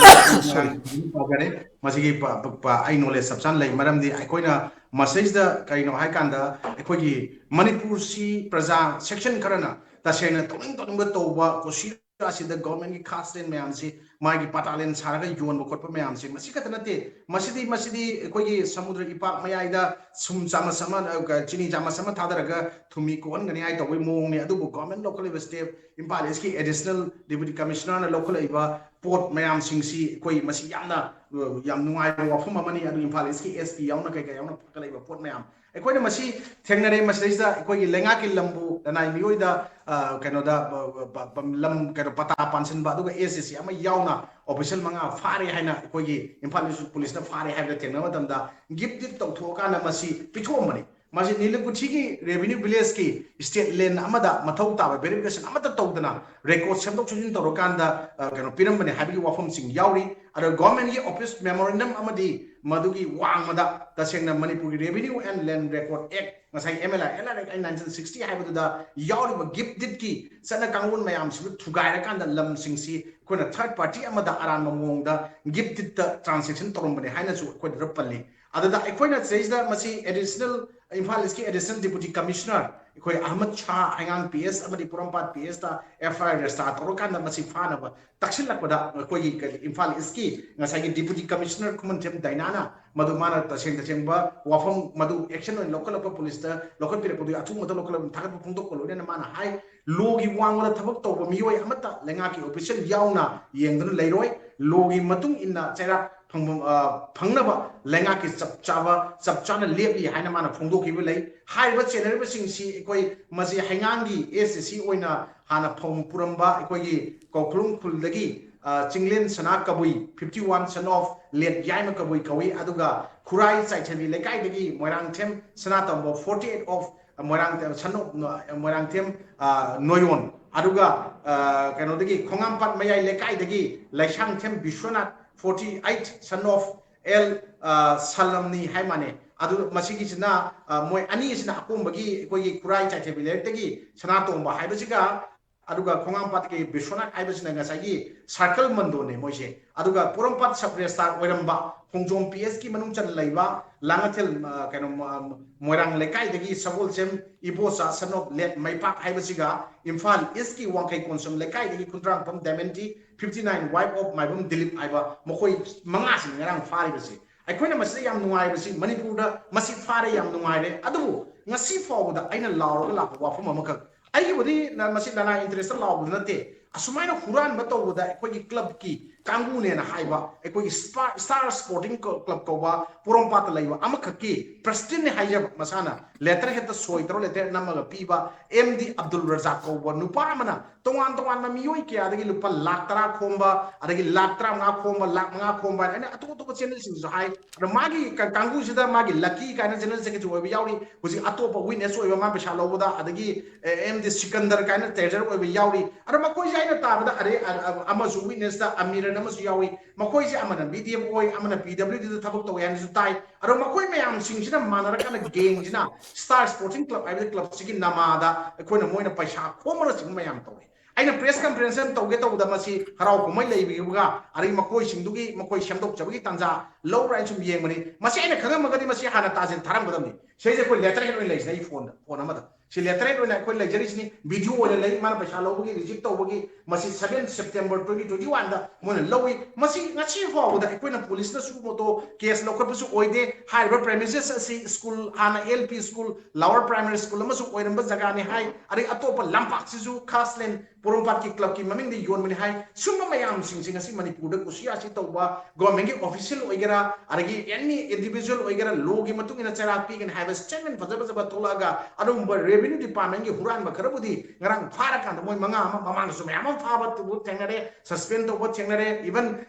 ꯄꯥꯖꯔꯦ꯫ ꯃꯁꯤꯒꯤ ꯄ- ꯄ- ꯑꯩ ꯅꯣꯂꯦꯖ ꯆꯞ ꯆꯥꯅ ꯂꯩ, ꯃꯔꯝꯗꯤ ꯑꯩꯈꯣꯏꯅ ꯃꯁꯤꯗ ꯀꯩꯅꯣ ꯍꯥꯏꯀꯥꯟꯗ ꯑꯩꯈꯣꯏꯒꯤ ꯃꯅꯤꯄꯨꯔꯁꯤ ꯄ꯭ꯔꯖꯥ ꯁꯦꯛꯁꯟ ꯈꯔꯅ ꯇꯁꯦꯡꯅ ꯇꯧꯅꯤꯡ ꯇꯧꯅꯤꯡꯕ ꯇꯧꯕ, ꯀꯨꯁꯤ ꯑꯁꯤꯗ ꯒꯣꯔꯃꯦꯟꯒꯤ ꯈꯥꯁ ꯂꯦꯟ ꯃꯌꯥꯝꯁꯤ, ꯃꯥꯒꯤ ꯄꯇꯥ ꯂꯦꯟ ꯁꯥꯔꯒ ꯌꯣꯟꯕ ꯈꯣꯠꯄ ꯃꯌꯥꯝꯁꯤ, ꯃꯁꯤ ꯈꯛꯇ ꯅꯠꯇꯦ꯫ ꯃꯁꯤꯗꯤ, ꯃꯁꯤꯗꯤ ꯑꯩꯈꯣꯏꯒꯤ ꯁꯃꯨꯗ꯭ꯔ ꯏꯄꯥꯛ ꯃꯌꯥꯏꯗ ꯁꯨꯝ ꯆꯥꯃꯁ ꯑꯃ, ꯑ, ꯆꯤꯅꯤ ꯆꯥꯃꯁ ꯑꯃ ꯊꯥꯗꯔꯒ ꯊꯨꯝꯃꯤ ꯀꯣꯛꯍꯟꯒꯅꯤ ꯍꯥꯏ ꯇꯧꯕꯒꯤ ꯃꯑꯣꯡꯅꯤ꯫ ꯑꯗꯨꯕꯨ ꯒꯣꯔꯃꯦꯟ ꯂꯧꯈꯠꯂꯤꯕ ꯁ꯭ꯇꯦꯞ, ꯏꯝꯐꯥꯜ ꯏꯁꯀꯤ ꯑꯦꯗꯤꯁꯅꯦꯜ ꯗꯦꯄꯨꯇꯤ ꯀꯃꯤꯁꯅꯔꯅ ꯂꯧꯈꯠꯂꯛꯏꯕ ꯄꯣꯠ ꯃꯌꯥꯝꯁꯤꯡꯁꯤ ꯑꯩꯈꯣꯏ ꯃꯁꯤ ꯌꯥꯝꯅ, ꯑ, ꯌꯥꯝ ꯅꯨꯡꯉꯥꯏꯕ ꯋꯥꯐꯝ ꯑꯃꯅꯤ꯫ ꯑꯗꯨ ꯏꯝꯐꯥꯜ ꯏꯁꯀꯤ ꯑꯦꯁ ꯄꯤ ꯌꯥꯎꯅ ꯀꯩꯀꯥ ꯌꯥꯎꯅ ꯐꯒꯠꯂꯛꯏꯕ ꯄꯣꯠ ꯃꯌꯥꯝ ꯑꯩꯈꯣꯏꯅ ꯃꯁꯤ ꯊꯦꯡꯅꯔꯦ꯫ ꯃꯁꯤꯗꯩꯁꯤꯗ ꯑꯩꯈꯣꯏꯒꯤ ꯂꯩꯉꯥꯛꯀꯤ ꯂꯝꯕꯨ ꯂꯅꯥꯏ ꯃꯤꯑꯣꯏꯗ, ꯑ, ꯀꯩꯅꯣꯗ, ꯕ-, ꯕ-, ꯕ-, ꯂꯝ, ꯀꯩꯅꯣ, ꯄꯇꯥ ꯄꯥꯟꯁꯤꯟꯕ, ꯑꯗꯨꯒ ꯑꯦꯁ ꯗꯤ ꯁꯤ ꯑꯃ ꯌꯥꯎꯅ ꯑꯣꯐꯤꯁꯤꯌꯦꯜ ꯃꯉꯥ ꯐꯥꯔꯦ ꯍꯥꯏꯅ ꯑꯩꯈꯣꯏꯒꯤ ꯏꯝꯐꯥꯜ ꯏꯁ ꯄꯨꯂꯤꯁꯅ ꯐꯥꯔꯦ ꯍꯥꯏꯕꯗ ꯊꯦꯡꯅꯕ ꯃꯇꯝꯗ ꯒꯤꯐ ꯗꯤꯠ ꯇꯧꯊꯣꯛꯑꯀꯥꯟꯗ ꯃꯁꯤ ꯄꯤꯊꯣꯛꯑꯝꯕꯅꯤ꯫ ꯃꯁꯤ ꯅꯤꯂꯨꯀꯨꯊꯤꯒꯤ ꯔꯦꯚꯤꯅ꯭ꯌꯨ ꯚꯤꯂꯦꯖꯀꯤ ꯁ꯭ꯇꯦꯠ ꯂꯦꯟ ꯑꯃꯗ ꯃꯊꯧ ꯇꯥꯕ ꯚꯦꯔꯤꯐꯤꯀꯦꯁꯟ ꯑꯃꯠꯇ ꯇꯧꯗꯅ ꯔꯦꯀꯣꯔꯗ ꯁꯦꯝꯗꯣꯛ ꯁꯦꯝꯖꯤꯟ ꯇꯧꯔꯀꯥꯟꯗ, ꯑ, ꯀꯩꯅꯣ ꯄꯤꯔꯝꯕꯅꯦ ꯍꯥꯏꯕꯒꯤ ꯋꯥꯐꯝꯁꯤꯡ ꯌꯥꯎꯔꯤ꯫ ꯑꯗꯣ ꯒꯣꯔꯃꯦꯟꯒꯤ ꯑꯣꯐꯤꯁ ꯃꯦꯃꯣꯔꯦꯟꯗꯝ ꯑꯃꯗꯤ ꯃꯗꯨꯒꯤ ꯋꯥꯡꯃꯗ ꯇꯁꯦꯡꯅ ꯃꯅꯤꯄꯨꯔꯒꯤ Revenue and Land Record Act, ꯉꯁꯥꯏ ꯑꯦꯝ ꯑꯦꯜ ꯑꯥꯏ ꯑꯦꯜ ꯑꯥꯔ ꯑꯦꯛ ꯑꯥꯏꯟ ꯅꯥꯏꯟꯇꯤꯟ ꯁꯤꯛꯁꯇꯤ ꯍꯥꯏꯕꯗꯨꯗ ꯌꯥꯎꯔꯤꯕ ꯒꯤꯐ ꯗꯤꯠꯀꯤ ꯆꯠꯅ ꯀꯥꯡꯂꯣꯟ ꯃꯌꯥꯝꯁꯤꯕꯨ ꯊꯨꯒꯥꯏꯔꯀꯥꯟꯗ ꯂꯝꯁꯤꯡꯁꯤ ꯑꯩꯈꯣꯏꯅ ꯊꯔꯗ ꯄꯥꯔꯇꯤ ꯑꯃꯗ ꯑꯔꯥꯟꯕ ꯃꯑꯣꯡꯗ ꯒꯤꯐ ꯗꯤꯠꯇ ꯇ꯭ꯔꯥꯟꯁꯦꯛꯁꯟ ꯇꯧꯔꯝꯕꯅꯦ ꯍꯥꯏꯅꯁꯨ ꯑꯩꯈꯣꯏꯗ ꯄꯜꯂꯤ꯫ ꯑꯗꯨꯗ ꯑꯩꯈꯣꯏꯅ ꯁꯤꯗꯩꯁꯤꯗ ꯃꯁꯤ ꯑꯦꯗꯤꯁꯅꯦꯜ, ꯏꯝꯐꯥꯜ ꯏꯁꯀꯤ ꯑꯦꯗꯤꯁꯅꯦꯜ ꯗꯤꯄꯨꯇꯤ ꯀꯃꯤꯁꯅꯔ ꯑꯩꯈꯣꯏ ꯑꯍꯃꯗ ꯁꯥꯍ ꯍꯩꯉꯥꯡ ꯄꯤ ꯑꯦꯁ ꯑꯃꯗꯤ ꯄꯣꯔꯣꯝꯄꯥꯠ ꯄꯤ ꯑꯦꯁꯇ ꯑꯦꯐ ꯑꯥꯏ ꯑꯥꯔ ꯔꯦꯖꯤꯁꯇꯥꯔ ꯇꯧꯔꯀꯥꯟꯗ ꯃꯁꯤ ꯐꯥꯅꯕ ꯇꯛꯁꯤꯜꯂꯛꯄꯗ ꯑꯩꯈꯣꯏꯒꯤ ꯀꯔꯤ, ꯏꯝꯐꯥꯜ ꯏꯁꯀꯤ ꯉꯁꯥꯏꯒꯤ ꯗꯤꯄꯨꯇꯤ ꯀꯃꯤꯁꯅꯔ ꯈꯨꯃꯟꯊꯦꯝ ꯗꯥꯏꯅꯥꯅ ꯃꯗꯨ ꯃꯥꯅ ꯇꯁꯦꯡ ꯇꯁꯦꯡꯕ ꯋꯥꯐꯝ ꯃꯗꯨ ꯑꯦꯛꯁꯟ ꯑꯣꯏꯅ ꯂꯧꯈꯠꯂꯛꯄ, ꯄꯨꯂꯤꯁꯇ ꯂꯧꯈꯠꯄꯤꯔꯛꯄꯗꯨꯒꯤ ꯑꯊꯨꯕ ꯃꯇꯝꯗ ꯂꯧꯈꯠꯂꯛꯄ ꯊꯥꯒꯠꯄ ꯐꯣꯡꯗꯣꯛꯄ ꯂꯣꯏꯅꯅ ꯃꯥꯅ ꯍꯥꯏ, ꯂꯣꯒꯤ ꯋꯥꯡꯃꯗ ꯊꯕꯛ ꯇꯧꯕ ꯃꯤꯑꯣꯏ ꯑꯃꯠꯇ ꯂꯩꯉꯥꯛꯀꯤ ꯑꯣꯐꯤꯁꯤꯌꯦꯜ ꯌꯥꯎꯅ ꯌꯦꯡꯗꯨꯅ ꯂꯩꯔꯣꯏ, ꯂꯣꯒꯤ ꯃꯇꯨꯡ ꯏꯟꯅ ꯆꯩꯔꯥꯛ ꯐꯪꯐꯝ, ꯑ, ꯐꯪꯅꯕ ꯂꯩꯉꯥꯛꯀꯤ ꯆꯞ ꯆꯥꯕ, ꯆꯞ ꯆꯥꯅ ꯂꯦꯞꯂꯤ ꯍꯥꯏꯅ ꯃꯥꯅ ꯐꯣꯡꯗꯣꯛꯈꯤꯕ ꯂꯩ꯫ ꯍꯥꯏꯔꯤꯕ ꯆꯦꯟꯅꯔꯤꯕꯁꯤꯡꯁꯤ ꯑꯩꯈꯣꯏ ꯃꯁꯤ ꯍꯩꯉꯥꯡꯒꯤ ꯑꯦꯁ ꯗꯤ ꯁꯤ ꯑꯣꯏꯅ ꯍꯥꯟꯅ ꯐꯧ ꯄꯨꯔꯝꯕ ꯑꯩꯈꯣꯏꯒꯤ ꯀꯧꯈꯂꯨꯡ ꯈꯨꯜꯗꯒꯤ, ꯑ, ꯆꯤꯡꯂꯦꯟ ꯁꯅꯥ ꯀꯕꯨꯏ, fifty one, son of late ꯌꯥꯏꯃ ꯀꯕꯨꯏ ꯀꯧꯏ꯫ ꯑꯗꯨꯒ ꯈꯨꯔꯥꯏ ꯆꯥꯏꯊꯕꯤ ꯂꯩꯀꯥꯏꯗꯒꯤ ꯃꯣꯏꯔꯥꯡꯊꯦꯝ ꯁꯅꯥꯇꯣꯝꯕ, forty eight of Moirang, son of, Moirangthem, ꯑ, ꯅꯣꯌꯣꯟ꯫ ꯑꯗꯨꯒ, ꯑ, ꯀꯩꯅꯣꯗꯒꯤ ꯈꯣꯡꯉꯥꯝꯄꯥꯠ ꯃꯌꯥꯏ ꯂꯩꯀꯥꯏꯗꯒꯤ Leishangthem Biswanath, forty eight, son of L, ꯑ, ꯁꯂꯝꯅꯤ ꯍꯥꯏ ꯃꯥꯅꯦ꯫ ꯑꯗꯨ ꯃꯁꯤꯒꯤꯁꯤꯅ, ꯑ, ꯃꯣꯏ ꯑꯅꯤꯁꯤꯅ ꯑꯀꯣꯝꯕꯒꯤ ꯑꯩꯈꯣꯏꯒꯤ ꯈꯨꯔꯥꯏ ꯆꯥꯏꯊꯕꯤ ꯂꯩꯔꯛꯇꯒꯤ ꯁꯅꯥꯇꯣꯝꯕ ꯍꯥꯏꯕꯁꯤꯒ ꯑꯗꯨꯒ ꯈꯣꯡꯉꯥꯝꯄꯥꯠꯀꯤ ꯕꯤꯁ꯭ꯋꯅꯥꯊ ꯍꯥꯏꯕꯁꯤꯅ ꯉꯁꯥꯏꯒꯤ ꯁꯥꯔꯀꯜ ꯃꯟꯗꯣꯅꯦ ꯃꯣꯏꯁꯦ꯫ ꯑꯗꯨꯒ ꯄꯣꯔꯣꯝꯄꯥꯠ ꯁꯕ ꯔꯦꯖꯤꯁꯇ꯭ꯔꯥꯔ ꯑꯣꯏꯔꯝꯕ ꯈꯣꯡꯖꯣꯝ ꯄꯤ ꯑꯦꯁꯀꯤ ꯃꯅꯨꯡ ꯆꯟꯅ ꯂꯩꯕ ꯂꯥꯡꯉꯊꯦꯜ, ꯑ, ꯀꯩꯅꯣ, ꯃ-, ꯃꯣꯏꯔꯥꯡ ꯂꯩꯀꯥꯏꯗꯒꯤ ꯁꯒꯣꯜꯁꯦꯝ ꯏꯕꯣꯆꯥ son of late ꯃꯩꯄꯥꯛ ꯍꯥꯏꯕꯁꯤꯒ ꯏꯝꯐꯥꯜ ꯏꯁꯀꯤ ꯋꯥꯡꯈꯩ ꯀꯣꯟꯁꯝ ꯂꯩꯀꯥꯏꯗꯒꯤ ꯈꯨꯟꯗ꯭ꯔꯥꯡꯐꯝ ꯗꯥꯏꯃꯟꯇꯤ, fifty nine wife of ꯃꯥꯏꯕꯝ ꯗꯤꯂꯤꯞ ꯍꯥꯏꯕ ꯃꯈꯣꯏ ꯃꯉꯥꯁꯤꯅꯤ ꯉꯔꯥꯡ ꯐꯥꯔꯤꯕꯁꯤ꯫ ꯑꯩꯈꯣꯏꯅ ꯃꯁꯤꯗ ꯌꯥꯝ ꯅꯨꯡꯉꯥꯏꯔꯤꯕꯁꯤ ꯃꯅꯤꯄꯨꯔꯗ ꯃꯁꯤ ꯐꯥꯔꯦ, ꯌꯥꯝ ꯅꯨꯡꯉꯥꯏꯔꯦ꯫ ꯑꯗꯨꯕꯨ ꯉꯁꯤ ꯐꯥꯎꯕꯗ ꯑꯩꯅ ꯂꯥꯎꯔꯒ ꯂꯥꯛꯄ ꯋꯥꯐꯝ ꯑꯃꯈꯛ, ꯑꯩꯒꯤꯕꯨꯗꯤ ꯅ-, ꯃꯁꯤ ꯅꯅꯥ ꯏꯟꯇꯔꯦꯁꯇ ꯂꯥꯎꯕꯗꯨ ꯅꯠꯇꯦ꯫ ꯑꯁꯨꯃꯥꯏꯅ ꯍꯨꯔꯥꯟꯕ ꯇꯧꯕꯗ ꯑꯩꯈꯣꯏꯒꯤ ꯀ꯭ꯂꯕꯀꯤ ꯀꯥꯡꯕꯨꯅꯦꯅ ꯍꯥꯏꯕ, ꯑꯩꯈꯣꯏꯒꯤ ꯁ꯭ꯄꯥ-, ꯁ꯭ꯇꯥꯔ ꯁ꯭ꯄꯣꯔꯇꯤꯡ ꯀ꯭ꯂ-, ꯀ꯭ꯂꯕ ꯀꯧꯕ ꯄꯣꯔꯣꯝꯄꯥꯠꯇ ꯂꯩꯕ ꯑꯃꯈꯛꯀꯤ ꯄ꯭ꯔꯁꯤꯗꯦꯟꯠꯅꯤ ꯍꯥꯏꯖꯕ ꯃꯁꯥꯅ ꯂꯦꯇꯔ ꯍꯦꯠꯇ ꯁꯣꯏ ꯇꯧꯔ ꯂꯦꯇꯔ ꯍꯦꯠ ꯅꯝꯃꯒ ꯄꯤꯕ ꯑꯦꯝ ꯗꯤ ꯑꯕꯗꯨꯜ ꯔꯖꯥꯛ ꯀꯧꯕ ꯅꯨꯄꯥ ꯑꯃꯅ ꯇꯣꯉꯥꯟ ꯇꯣꯉꯥꯟꯕ ꯃꯤꯑꯣꯏ ꯀꯌꯥꯗꯒꯤ ꯂꯨꯄꯥ ꯂꯥꯈ ꯇꯔꯥ ꯈꯣꯝꯕ, ꯑꯗꯒꯤ ꯂꯥꯈ ꯇꯔꯥꯃꯉꯥ ꯈꯣꯝꯕ, ꯂꯥꯈ ꯃꯉꯥ ꯈꯣꯝꯕ ꯍꯥꯏꯅ ꯑꯇꯣꯞ ꯑꯇꯣꯞꯄ ꯆꯦꯅꯦꯜꯁꯤꯡꯁꯨ ꯍꯥꯏ꯫ ꯑꯗꯣ ꯃꯥꯒꯤ ꯀ-, ꯀꯥꯡꯕꯨꯁꯤꯗ ꯃꯥꯒꯤ ꯂꯛꯀꯤ ꯀꯥꯏꯅ ꯖꯦꯅꯔꯦꯜ ꯁꯦꯀ꯭ꯔꯦꯇꯔꯤ ꯑꯣꯏꯕ ꯌꯥꯎꯔꯤ, ꯍꯧꯖꯤꯛ ꯑꯇꯣꯞꯄ ꯋꯤꯠꯅꯦꯁ ꯑꯣꯏꯕ ꯃꯥ ꯄꯩꯁꯥ ꯂꯧꯕꯗ, ꯑꯗꯒꯤ ꯑꯦꯝ ꯗꯤ ꯁꯤꯀꯟꯗꯔ ꯀꯥꯏꯅ ꯇ꯭ꯔꯦꯖꯔ ꯑꯣꯏꯕ ꯌꯥꯎꯔꯤ꯫ ꯑꯗꯣ ꯃꯈꯣꯏꯁꯦ ꯑꯩꯅ ꯇꯥꯕꯗ ꯑꯗꯩ ꯑ-, ꯑ-, ꯑꯃꯁꯨ ꯋꯤꯠꯅꯦꯁꯇ ꯑꯃꯤꯔꯟ ꯑꯃꯁꯨ ꯌꯥꯎꯔꯤ꯫ ꯃꯈꯣꯏꯁꯦ ꯑꯃꯅ ꯕꯤ ꯗꯤ ꯑꯦꯐ ꯑꯣꯏ, ꯑꯃꯅ ꯄꯤ ꯗꯕ꯭ꯂꯤꯎ ꯗꯤꯗ ꯊꯕꯛ ꯇꯧꯋꯦ ꯍꯥꯏꯅꯁꯨ ꯇꯥꯏ꯫ ꯑꯗꯣ ꯃꯈꯣꯏ ꯃꯌꯥꯝꯁꯤꯡꯁꯤꯅ ꯃꯥꯟꯅꯔꯀꯥꯟꯗ ꯒꯦꯡꯁꯤꯅ ꯁ꯭ꯇꯥꯔ ꯁ꯭ꯄꯣꯔꯇꯤꯡ ꯀ꯭ꯂꯕ ꯍꯥꯏꯕꯗꯤ ꯀ꯭ꯂꯕꯁꯤꯒꯤ ꯅꯃꯥꯗ ꯑꯩꯈꯣꯏꯅ ꯃꯣꯏꯅ ꯄꯩꯁꯥ ꯈꯣꯝꯃꯅꯆꯤꯡꯕ ꯃꯌꯥꯝ ꯇꯧꯋꯦ꯫ ꯑꯩꯅ ꯄ꯭ꯔꯦꯁ ꯀꯟꯐꯔꯦꯟꯁ ꯑꯃ ꯇꯧꯒꯦ ꯇꯧꯕꯗ ꯃꯁꯤ ꯍꯔꯥꯎ ꯀꯨꯝꯍꯩ ꯂꯩꯕꯒ ꯑꯗꯒꯤ ꯃꯈꯣꯏꯁꯤꯡꯗꯨꯒꯤ ꯃꯈꯣꯏ ꯁꯦꯝꯗꯣꯛꯆꯕꯒꯤ ꯇꯥꯟꯖꯥ ꯂꯧꯕ꯭ꯔꯥ ꯍꯥꯏꯅ ꯁꯨꯝ ꯌꯦꯡꯕꯅꯤ꯫ ꯃꯁꯤ ꯑꯩꯅ ꯈꯪꯉꯝꯃꯒꯗꯤ ꯃꯁꯤ ꯍꯥꯟꯅ ꯇꯥꯖꯤꯟ ꯊꯥꯔꯝꯒꯗꯕꯅꯤ꯫ ꯁꯤꯁꯦ ꯑꯩꯈꯣꯏ ꯂꯦꯇꯔ ꯍꯦꯠ ꯑꯣꯏꯅ ꯂꯩꯁꯤꯅꯦ ꯑꯩ ꯐꯣꯟꯗ, ꯐꯣꯟ ꯑꯃꯗ꯫ ꯁꯤ ꯂꯦꯇꯔ ꯍꯦꯠ ꯑꯣꯏꯅ ꯑꯩꯈꯣꯏ ꯂꯩꯖꯔꯤꯁꯤꯅꯤ, ꯚꯤꯗꯤꯑꯣ ꯑꯣꯏꯅ ꯂꯩ, ꯃꯥꯅ ꯄꯩꯁꯥ ꯂꯧꯕꯒꯤ, ꯔꯤꯖꯦꯛ ꯇꯧꯕꯒꯤ, ꯃꯁꯤ seven September twenty twenty-oneꯗ ꯃꯣꯏꯅ ꯂꯧꯏ꯫ ꯃꯁꯤ ꯉꯁꯤ ꯐꯥꯎꯕꯗ ꯑꯩꯈꯣꯏꯅ ꯄꯨꯂꯤꯁꯅ ꯁꯨ ꯃꯣꯇꯣ ꯀꯦꯁ ꯂꯧꯈꯠꯄꯁꯨ ꯑꯣꯏꯗꯦ꯫ ꯍꯥꯏꯔꯤꯕ ꯄ꯭ꯔꯦꯃꯤꯁꯦꯁ ꯑꯁꯤ ꯁ꯭ꯀꯨꯜ, ꯍꯥꯟꯅ L P school, lower primary school ꯑꯃꯁꯨ ꯑꯣꯏꯔꯝꯕ ꯖꯒꯥꯅꯤ ꯍꯥꯏ꯫ ꯑꯗꯩ ꯑꯇꯣꯞꯄ ꯂꯝꯄꯥꯛꯁꯤꯁꯨ ꯈꯥꯁꯂꯦꯟ ꯄꯣꯔꯣꯝꯄꯥꯠꯀꯤ ꯀ꯭ꯂꯕꯀꯤ ꯃꯃꯤꯡꯗ ꯌꯣꯟꯕꯅꯤ ꯍꯥꯏ꯫ ꯁꯨꯝꯕ ꯃꯌꯥꯝꯁꯤꯡꯁꯤ ꯉꯁꯤ ꯃꯅꯤꯄꯨꯔꯗ ꯀꯨꯁꯤꯌꯥꯁꯤ ꯇꯧꯕ ꯒꯣꯔꯃꯦꯟꯒꯤ ꯑꯣꯐꯤꯁꯤꯌꯦꯜ ꯑꯣꯏꯒꯦꯔꯥ, ꯑꯗꯒꯤ ꯑꯦꯅꯤ ꯏꯟꯗꯤꯚꯤꯖꯨꯋꯦꯜ ꯑꯣꯏꯒꯦꯔꯥ, ꯂꯣꯒꯤ ꯃꯇꯨꯡ ꯏꯟꯅ ꯆꯩꯔꯥꯛ ꯄꯤꯒꯅꯤ ꯍꯥꯏꯕ ꯁ꯭ꯇꯦꯠꯃꯦꯟ ꯐꯖ ꯐꯖꯕ ꯊꯣꯛꯂꯛꯑꯒ ꯑꯗꯨꯒꯨꯝꯕ ꯔꯦꯚꯤꯅ꯭ꯌꯨ ꯗꯤꯄꯥꯔꯠꯃꯦꯟꯒꯤ ꯍꯨꯔꯥꯟꯕ ꯈꯔꯕꯨꯗꯤ ꯉꯔꯥꯡ ꯐꯥꯔꯀꯥꯟꯗ ꯃꯣꯏ ꯃꯉꯥ ꯑꯃ ꯃꯃꯥꯡꯗꯁꯨ ꯃꯌꯥꯝ ꯑꯃ ꯐꯥꯕ ꯊꯦꯡꯅꯔꯦ, ꯁꯁꯄꯦꯟ ꯇꯧꯕ ꯊꯦꯡꯅꯔꯦ, ꯏꯚꯟ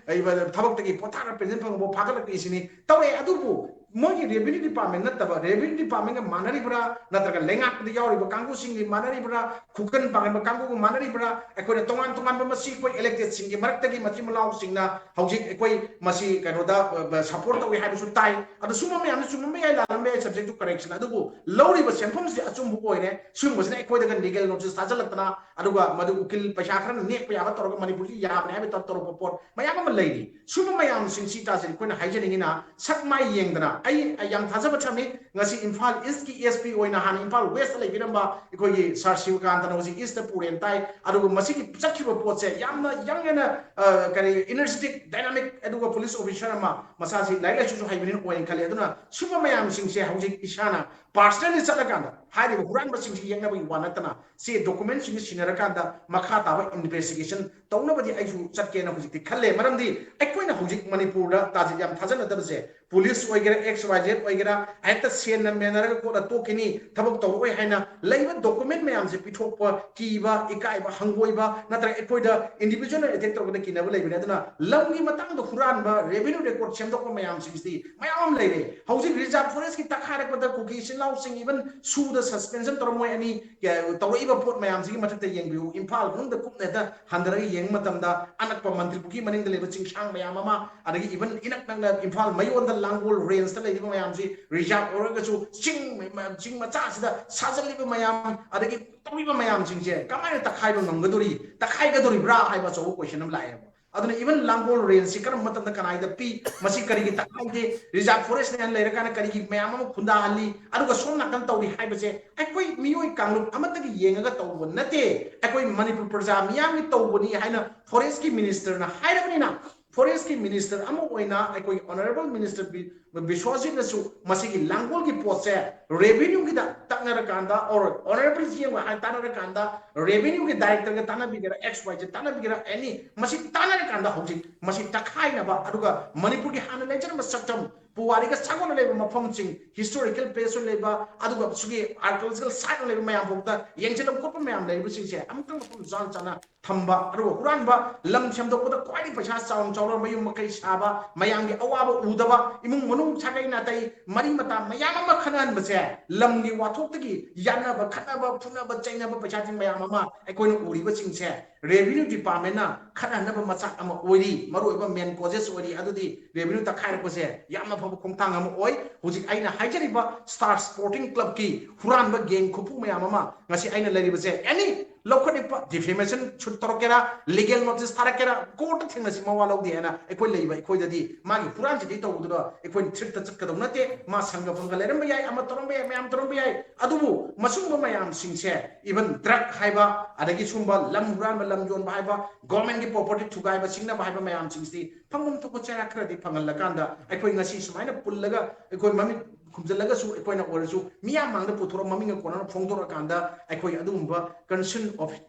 ꯊꯕꯛꯇꯒꯤ ꯄꯣꯊꯥꯔ ꯄꯦꯟꯁꯤꯟ ꯐꯪꯕ ꯐꯥꯒꯠꯂꯛꯂꯤꯁꯤꯅꯤ꯫ ꯇꯧꯔꯦ, ꯑꯗꯨꯕꯨ ꯃꯣꯏꯒꯤ revenue department ꯅꯠꯇꯕ revenue department ꯒ ꯃꯥꯟꯅꯔꯤꯕ꯭ꯔꯥ, ꯅꯠꯇ꯭ꯔꯒ ꯂꯩꯉꯥꯛꯇ ꯌꯥꯎꯔꯤꯕ ꯀꯥꯡꯕꯨꯁꯤꯡꯒꯤ ꯃꯥꯟꯅꯔꯤꯕ꯭ꯔꯥ, ꯈꯨꯀꯟ ꯄꯥꯡꯒꯟꯕ ꯀꯥꯡꯕꯨꯒ ꯃꯥꯟꯅꯔꯤꯕ꯭ꯔꯥ? ꯑꯩꯈꯣꯏꯅ ꯇꯣꯉꯥꯟ ꯇꯣꯉꯥꯟꯕ ꯃꯁꯤ ꯑꯩꯈꯣꯏ elected ꯁꯤꯡꯒꯤ ꯃꯔꯛꯇꯒꯤ ꯃꯆꯤꯟ ꯃꯅꯥꯎꯁꯤꯡꯅ ꯍꯧꯖꯤꯛ ꯑꯩꯈꯣꯏ ꯃꯁꯤ ꯀꯩꯅꯣꯗ support ꯇꯧꯏ ꯍꯥꯏꯕꯁꯨ ꯇꯥꯏ꯫ ꯑꯗꯣ ꯁꯨꯝꯕ ꯃꯌꯥꯝꯁꯤ ꯆꯨꯝꯂꯝꯕ ꯌꯥꯏ, ꯂꯥꯜꯂꯝꯕ ꯌꯥꯏ, subject to correction꯫ ꯑꯗꯨꯕꯨ ꯂꯧꯔꯤꯕ ꯁꯦꯟꯐꯝꯁꯤꯗꯤ ꯑꯆꯨꯝꯕ ꯑꯣꯏꯔꯦ꯫ ꯁꯤꯒꯨꯝꯕꯁꯤꯅ ꯑꯩꯈꯣꯏꯗꯒ legal notice ꯊꯥꯖꯤꯜꯂꯛꯇꯅ, ꯑꯗꯨꯒ ꯃꯗꯨ ꯎꯀꯤꯜ ꯄꯩꯁꯥ ꯈꯔ ꯅꯦꯛꯄ ꯌꯥꯕ ꯇꯧꯔꯒ ꯃꯅꯤꯄꯨꯔꯁꯤ ꯌꯥꯕꯅꯦ ꯍꯥꯏꯕ ꯇꯧꯔꯛꯄ ꯄꯣꯠ ꯃꯌꯥꯝ ꯑꯃ ꯂꯩꯔꯤ꯫ ꯁꯨꯝꯕ ꯃꯌꯥꯝꯁꯤꯡꯁꯤ ꯇꯥꯁꯤ ꯑꯩꯈꯣꯏꯅ ꯍꯥꯏꯖꯅꯤꯡꯉꯤꯅ, ꯁꯛ ꯃꯥꯏ ꯌꯦꯡꯗꯅ ꯑꯩ ꯌꯥꯝ ꯊꯥꯖꯕ ꯊꯝꯃꯤ꯫ ꯉꯁꯤ ꯏꯝꯐꯥꯜ East ꯀꯤ S P ꯑꯣꯏꯅ ꯍꯥꯟꯅ ꯏꯝꯐꯥꯜ West ꯇ ꯂꯩꯕꯤꯔꯝꯕ ꯑꯩꯈꯣꯏꯒꯤ ꯁꯥꯔ ꯁꯤꯕꯀꯥꯟꯇꯅ ꯍꯧꯖꯤꯛ East ꯇ ꯄꯨꯔꯦꯅ ꯇꯥꯏ꯫ ꯑꯗꯨꯒ ꯃꯁꯤꯒꯤ ꯆꯠꯈꯤꯕ ꯄꯣꯠꯁꯦ ꯌꯥꯝꯅ ꯌꯥꯡ ꯑꯣꯏꯅ, ꯑ, ꯀꯔꯤ, energetic, dynamic, ꯑꯗꯨꯒ police officer ꯑꯃ, ꯃꯁꯥꯁꯤ ꯂꯥꯏꯔꯤꯛ ꯂꯥꯏꯁꯨꯁꯨ ꯍꯩꯕꯅꯤꯅ ꯑꯣꯏꯅ ꯈꯜꯂꯤ꯫ ꯑꯗꯨꯅ ꯁꯨꯝꯕ ꯃꯌꯥꯝꯁꯤꯡꯁꯦ ꯍꯧꯖꯤꯛ ꯏꯁꯥꯅ personally ꯆꯠꯂꯀꯥꯟꯗ ꯍꯥꯏꯔꯤꯕ ꯍꯨꯔꯥꯟꯕꯁꯤꯡꯁꯤ ꯌꯦꯡꯅꯕꯒꯤ ꯋꯥ ꯅꯠꯇꯅ, ꯁꯤ document ꯁꯤꯡꯁꯤ ꯁꯤꯟꯅꯔꯀꯥꯟꯗ ꯃꯈꯥ ꯇꯥꯕ investigation ꯇꯧꯅꯕꯗꯤ ꯑꯩꯁꯨ ꯆꯠꯀꯦꯅ ꯍꯧꯖꯤꯛꯇꯤ ꯈꯜꯂꯦ꯫ ꯃꯔꯝꯗꯤ ꯑꯩꯈꯣꯏꯅ ꯍꯧꯖꯤꯛ ꯃꯅꯤꯄꯨꯔꯗ ꯇꯥꯖꯤꯠ ꯌꯥꯝ ꯊꯥꯖꯅꯗꯕꯁꯦ, police ꯑꯣꯏꯒꯦꯔꯥ, X Y Z ꯑꯣꯏꯒꯦꯔꯥ, ꯍꯦꯛꯇ ꯁꯦꯟꯅ ꯃꯦꯟꯅꯔꯒ ꯈꯣꯠꯂ ꯇꯣꯛꯈꯤꯅꯤ, ꯊꯕꯛ ꯇꯧꯔꯛꯑꯣꯏ ꯍꯥꯏꯅ ꯂꯩꯕ document ꯃꯌꯥꯝꯁꯦ ꯄꯤꯊꯣꯛꯄ ꯀꯤꯕ, ꯏꯀꯥꯏꯕ, ꯍꯪꯒꯣꯏꯕ, ꯅꯠꯇ꯭ꯔꯒ ꯑꯩꯈꯣꯏꯗ individual attack ꯇꯧꯔꯛꯄꯗ ꯀꯤꯅꯕ ꯂꯩꯕꯅꯦ꯫ ꯑꯗꯨꯅ ꯂꯝꯒꯤ ꯃꯇꯥꯡꯗ ꯍꯨꯔꯥꯟꯕ, revenue record ꯁꯦꯝꯗꯣꯛꯄ ꯃꯌꯥꯝꯁꯤꯡꯁꯤꯗꯤ ꯃꯌꯥꯝ ꯑꯃ ꯂꯩꯔꯦ꯫ ꯍꯧꯖꯤꯛ reserve forest ꯀꯤ ꯇꯛꯈꯥꯏꯔꯛꯄꯗ ꯀꯨꯀꯤ ꯏꯆꯤꯜ ꯏꯅꯥꯎꯁꯤꯡ even ꯁꯨꯗ suspension ꯇꯧꯔꯝꯃꯣꯏ, ꯑꯅꯤ ꯀꯌꯥ ꯇꯧꯔꯛꯏꯕ ꯄꯣꯠ ꯃꯌꯥꯝꯁꯤꯒꯤ ꯃꯊꯛꯇ ꯌꯦꯡꯕꯤꯌꯨ꯫ ꯏꯝꯐꯥꯜ ꯃꯅꯨꯡꯗ ꯀꯨꯞꯅ ꯍꯦꯛꯇ ꯍꯟꯊꯔꯒ ꯌꯦꯡꯕ ꯃꯇꯝꯗ ꯑꯅꯛꯄ ꯃꯟꯇ꯭ꯔꯤ ꯄꯨꯈ꯭ꯔꯤ ꯃꯅꯤꯡꯗ ꯂꯩꯕ ꯆꯤꯡꯁꯥꯡ ꯃꯌꯥꯝ ꯑꯃ, ꯑꯗꯒꯤ even ꯏꯅꯛ ꯅꯛꯅ ꯏꯝꯐꯥꯜ ꯃꯌꯣꯟꯗ ꯂꯥꯡꯒꯣꯜ range ꯇ ꯂꯩꯔꯤꯕ ꯃꯌꯥꯝꯁꯤ reserve ꯑꯣꯏꯔꯒꯁꯨ ꯆꯤꯡ, ꯆꯤꯡ ꯃꯆꯥꯁꯤꯗ ꯁꯥꯖꯜꯂꯤꯕ ꯃꯌꯥꯝ, ꯑꯗꯒꯤ ꯇꯧꯔꯤꯕ ꯃꯌꯥꯝꯁꯤꯡꯁꯦ ꯀꯃꯥꯏꯅ ꯇꯛꯈꯥꯏꯕ ꯉꯝꯒꯗꯣꯔꯤ, ꯇꯛꯈꯥꯏꯒꯗꯣꯔꯤꯕ꯭ꯔꯥ ꯍꯥꯏꯕ ꯑꯆꯧꯕ question ꯑꯃ ꯂꯥꯛꯑꯦꯕ꯫ ꯑꯗꯨꯅ even ꯂꯥꯡꯒꯣꯜ range ꯁꯤ ꯀꯔꯝꯕ ꯃꯇꯝꯗ ꯀꯅꯥꯏꯗ ꯄꯤ, ꯃꯁꯤ ꯀꯔꯤꯒꯤ ꯇꯛꯈꯥꯏꯗꯦ, reserve forest ꯅꯦꯅ ꯂꯩꯔꯀꯥꯟꯗ ꯀꯔꯤꯒꯤ ꯃꯌꯥꯝ ꯑꯃ ꯈꯨꯟꯗꯥꯍꯜꯂꯤ, ꯑꯗꯨꯒ ꯁꯣꯝ ꯅꯥꯀꯟ ꯇꯧꯔꯤ ꯍꯥꯏꯕꯁꯦ ꯑꯩꯈꯣꯏ ꯃꯤꯑꯣꯏ ꯀꯥꯡꯂꯨꯞ ꯑꯃꯠꯇꯒꯤ ꯌꯦꯡꯉꯒ ꯇꯧꯕ ꯅꯠꯇꯦ, ꯑꯩꯈꯣꯏ ꯃꯅꯤꯄꯨꯔ ꯄ꯭ꯔꯖꯥ ꯃꯤꯌꯥꯝꯒꯤ ꯇꯧꯕꯅꯤ ꯍꯥꯏꯅ forest ꯀꯤ minister ꯅ ꯍꯥꯏꯔꯕꯅꯤꯅ, forest ꯀꯤ minister ꯑꯃ ꯑꯣꯏꯅ ꯑꯩꯈꯣꯏ honourable minister ꯕꯤ-, ꯕꯤꯁ꯭ꯋꯖꯤꯠꯅꯁꯨ ꯃꯁꯤꯒꯤ ꯂꯥꯡꯒꯣꯜꯒꯤ ꯄꯣꯠꯁꯦ ꯔꯦꯚꯤꯅ꯭ꯌꯨꯒꯤꯗ ꯇꯛꯅꯔꯀꯥꯟꯗ, ꯑꯣꯔ ꯑꯣꯅꯔꯦꯕꯜ ꯖꯤ ꯑꯦꯝꯒ ꯍꯥꯏ ꯇꯥꯟꯅꯔꯀꯥꯟꯗ, ꯔꯦꯚꯤꯅ꯭ꯌꯨꯒꯤ ꯗꯥꯏꯔꯦꯛꯇꯔꯒ ꯇꯥꯟꯅꯕꯤꯒꯦꯔꯥ, ꯑꯦꯛꯁ ꯋꯥꯏ ꯖꯦ ꯇꯥꯟꯅꯕꯤꯒꯦꯔꯥ, ꯑꯦꯅꯤ, ꯃꯁꯤ ꯇꯥꯟꯅꯔꯀꯥꯟꯗ ꯍꯧꯖꯤꯛ ꯃꯁꯤ ꯇꯛꯈꯥꯏꯅꯕ, ꯑꯗꯨꯒ ꯃꯅꯤꯄꯨꯔꯒꯤ ꯍꯥꯟꯅ ꯂꯩꯖꯔꯝꯕ ꯁꯛꯇꯝ, ꯄꯨꯋꯥꯔꯤꯒ ꯁꯥꯒꯣꯟꯅ ꯂꯩꯕ ꯃꯐꯝꯁꯤꯡ, ꯍꯤꯁꯇꯣꯔꯤꯀꯦꯜ ꯄ꯭ꯂꯦꯁ ꯑꯣꯏꯅ ꯂꯩꯕ, ꯑꯗꯨꯒ ꯁꯤꯒꯤ ꯑꯥꯔꯀꯤꯑꯣꯂꯣꯖꯤꯀꯦꯜ ꯁꯥꯏꯠ ꯑꯣꯏꯅ ꯂꯩꯕ ꯃꯌꯥꯝ ꯐꯥꯎꯗ ꯌꯦꯡꯁꯤꯟꯕ ꯈꯣꯠꯄ ꯃꯌꯥꯝ ꯂꯩꯔꯤꯕꯁꯤꯡꯁꯦ ꯑꯃꯨꯛꯇꯪ ꯃꯐꯝ ꯆꯥꯅ ꯆꯥꯅ ꯊꯝꯕ, ꯑꯗꯨꯒ ꯍꯨꯔꯥꯟꯕ, ꯂꯝ ꯁꯦꯝꯗꯣꯛꯄꯗ ꯈ꯭ꯋꯥꯏꯗꯒꯤ ꯄꯩꯁꯥ ꯆꯥꯎꯅ ꯆꯥꯎꯔ ꯃꯌꯨꯝ ꯃꯀꯩ ꯁꯥꯕ, ꯃꯌꯥꯝꯒꯤ ꯑꯋꯥꯕ ꯎꯗꯕ, ꯏꯃꯨꯡ ꯃꯅꯨꯡ ꯁꯥꯒꯩ ꯅꯥꯇꯩ, ꯃꯔꯤ ꯃꯇꯥ ꯃꯌꯥꯝ ꯑꯃ ꯈꯠꯅꯍꯟꯕꯁꯦ, ꯂꯝꯒꯤ ꯋꯥꯊꯣꯛꯇꯒꯤ ꯌꯥꯟꯅꯕ, ꯈꯠꯅꯕ, ꯐꯨꯅꯕ, ꯆꯩꯅꯕ, ꯄꯩꯁꯥꯁꯤꯡ ꯃꯌꯥꯝ ꯑꯃ ꯑꯩꯈꯣꯏꯅ ꯎꯔꯤꯕꯁꯤꯡꯁꯦ, ꯔꯦꯚꯤꯅ꯭ꯌꯨ ꯗꯤꯄꯥꯔꯠꯃꯦꯟꯅ ꯈꯠꯅꯍꯟꯅꯕ ꯃꯆꯥꯛ ꯑꯃ ꯑꯣꯏꯔꯤ, ꯃꯔꯨꯑꯣꯏꯕ ꯃꯦꯟ ꯀꯣꯖꯦꯁ ꯑꯣꯏꯔꯤ꯫ ꯑꯗꯨꯗꯤ ꯔꯦꯚꯤꯅ꯭ꯌꯨ ꯇꯛꯈꯥꯏꯔꯛꯄꯁꯦ ꯌꯥꯝꯅ ꯐꯕ ꯈꯣꯡꯊꯥꯡ ꯑꯃ ꯑꯣꯏ꯫ ꯍꯧꯖꯤꯛ ꯑꯩꯅ ꯍꯥꯏꯖꯔꯤꯕ ꯁ꯭ꯇꯥꯔ ꯁ꯭ꯄꯣꯔꯇꯤꯡ ꯀ꯭ꯂꯕꯀꯤ ꯍꯨꯔꯥꯟꯕ ꯒꯦꯡ ꯈꯨꯐꯨ ꯃꯌꯥꯝ ꯑꯃ ꯉꯁꯤ ꯑꯩꯅ ꯂꯩꯔꯤꯕꯁꯦ, ꯑꯦꯅꯤ, ꯂꯧꯈꯠꯂꯛꯄ ꯗꯤꯐꯦꯃꯦꯁꯟ ꯁꯨꯠ ꯇꯧꯔꯛꯀꯦꯔꯥ, ꯂꯤꯒꯦꯜ ꯅꯣꯇꯤꯁ ꯊꯥꯔꯛꯀꯦꯔꯥ, ꯀꯣꯔꯠꯇ ꯊꯦꯡꯅꯁꯤ, ꯃꯋꯥ ꯂꯧꯗꯦ ꯍꯥꯏꯅ ꯑꯩꯈꯣꯏ ꯂꯩꯕ ꯑꯩꯈꯣꯏꯗꯗꯤ ꯃꯥꯒꯤ ꯍꯨꯔꯥꯟꯖꯗꯤ ꯇꯧꯕꯗꯨꯗ ꯑꯩꯈꯣꯏꯅ ꯊ꯭ꯔꯤꯛꯇ ꯆꯠꯀꯗꯧ ꯅꯠꯇꯦ꯫ ꯃꯥ ꯁꯪꯒ ꯐꯪꯒ ꯂꯩꯔꯝꯕ ꯌꯥꯏ, ꯑꯃ ꯇꯧꯔꯝꯕ ꯌꯥꯏ, ꯃꯌꯥꯝ ꯇꯧꯔꯝꯕ ꯌꯥꯏ, ꯑꯗꯨꯕꯨ ꯃꯁꯤꯒꯨꯝꯕ ꯃꯌꯥꯝꯁꯤꯡꯁꯦ, ꯏꯚꯟ ꯗ꯭ꯔꯒ ꯍꯥꯏꯕ, ꯑꯗꯒꯤ ꯁꯨꯝꯕ ꯂꯝ ꯍꯨꯔꯥꯟꯕ, ꯂꯝ ꯌꯣꯟꯕ ꯍꯥꯏꯕ, ꯒꯣꯔꯃꯦꯟꯒꯤ ꯄ꯭ꯔꯣꯄꯔꯇꯤ ꯊꯨꯒꯥꯏꯕ, ꯁꯤꯡꯅꯕ ꯍꯥꯏꯕ ꯃꯌꯥꯝꯁꯤꯡꯁꯤꯗꯤ ꯐꯪꯐꯝ ꯊꯣꯛꯄ ꯆꯩꯔꯥꯛ ꯈꯔꯗꯤ ꯐꯪꯍꯜꯂꯀꯥꯟꯗ, ꯑꯩꯈꯣꯏ ꯉꯁꯤ ꯁꯨꯃꯥꯏꯅ ꯄꯨꯜꯂꯒ ꯑꯩꯈꯣꯏ ꯃꯃꯤꯠ ꯈꯨꯝꯖꯤꯜꯂꯒꯁꯨ, ꯑꯩꯈꯣꯏꯅ ꯑꯣꯏꯔꯁꯨ ꯃꯤꯌꯥꯝ ꯃꯥꯡꯗ ꯄꯨꯊꯣꯔꯛ, ꯃꯃꯤꯡꯒ ꯀꯣꯟꯅꯅ ꯐꯣꯡꯗꯣꯔꯛꯑꯀꯥꯟꯗ ꯑꯩꯈꯣꯏ ꯑꯗꯨꯒꯨꯝꯕ ꯀꯟꯁꯔꯟ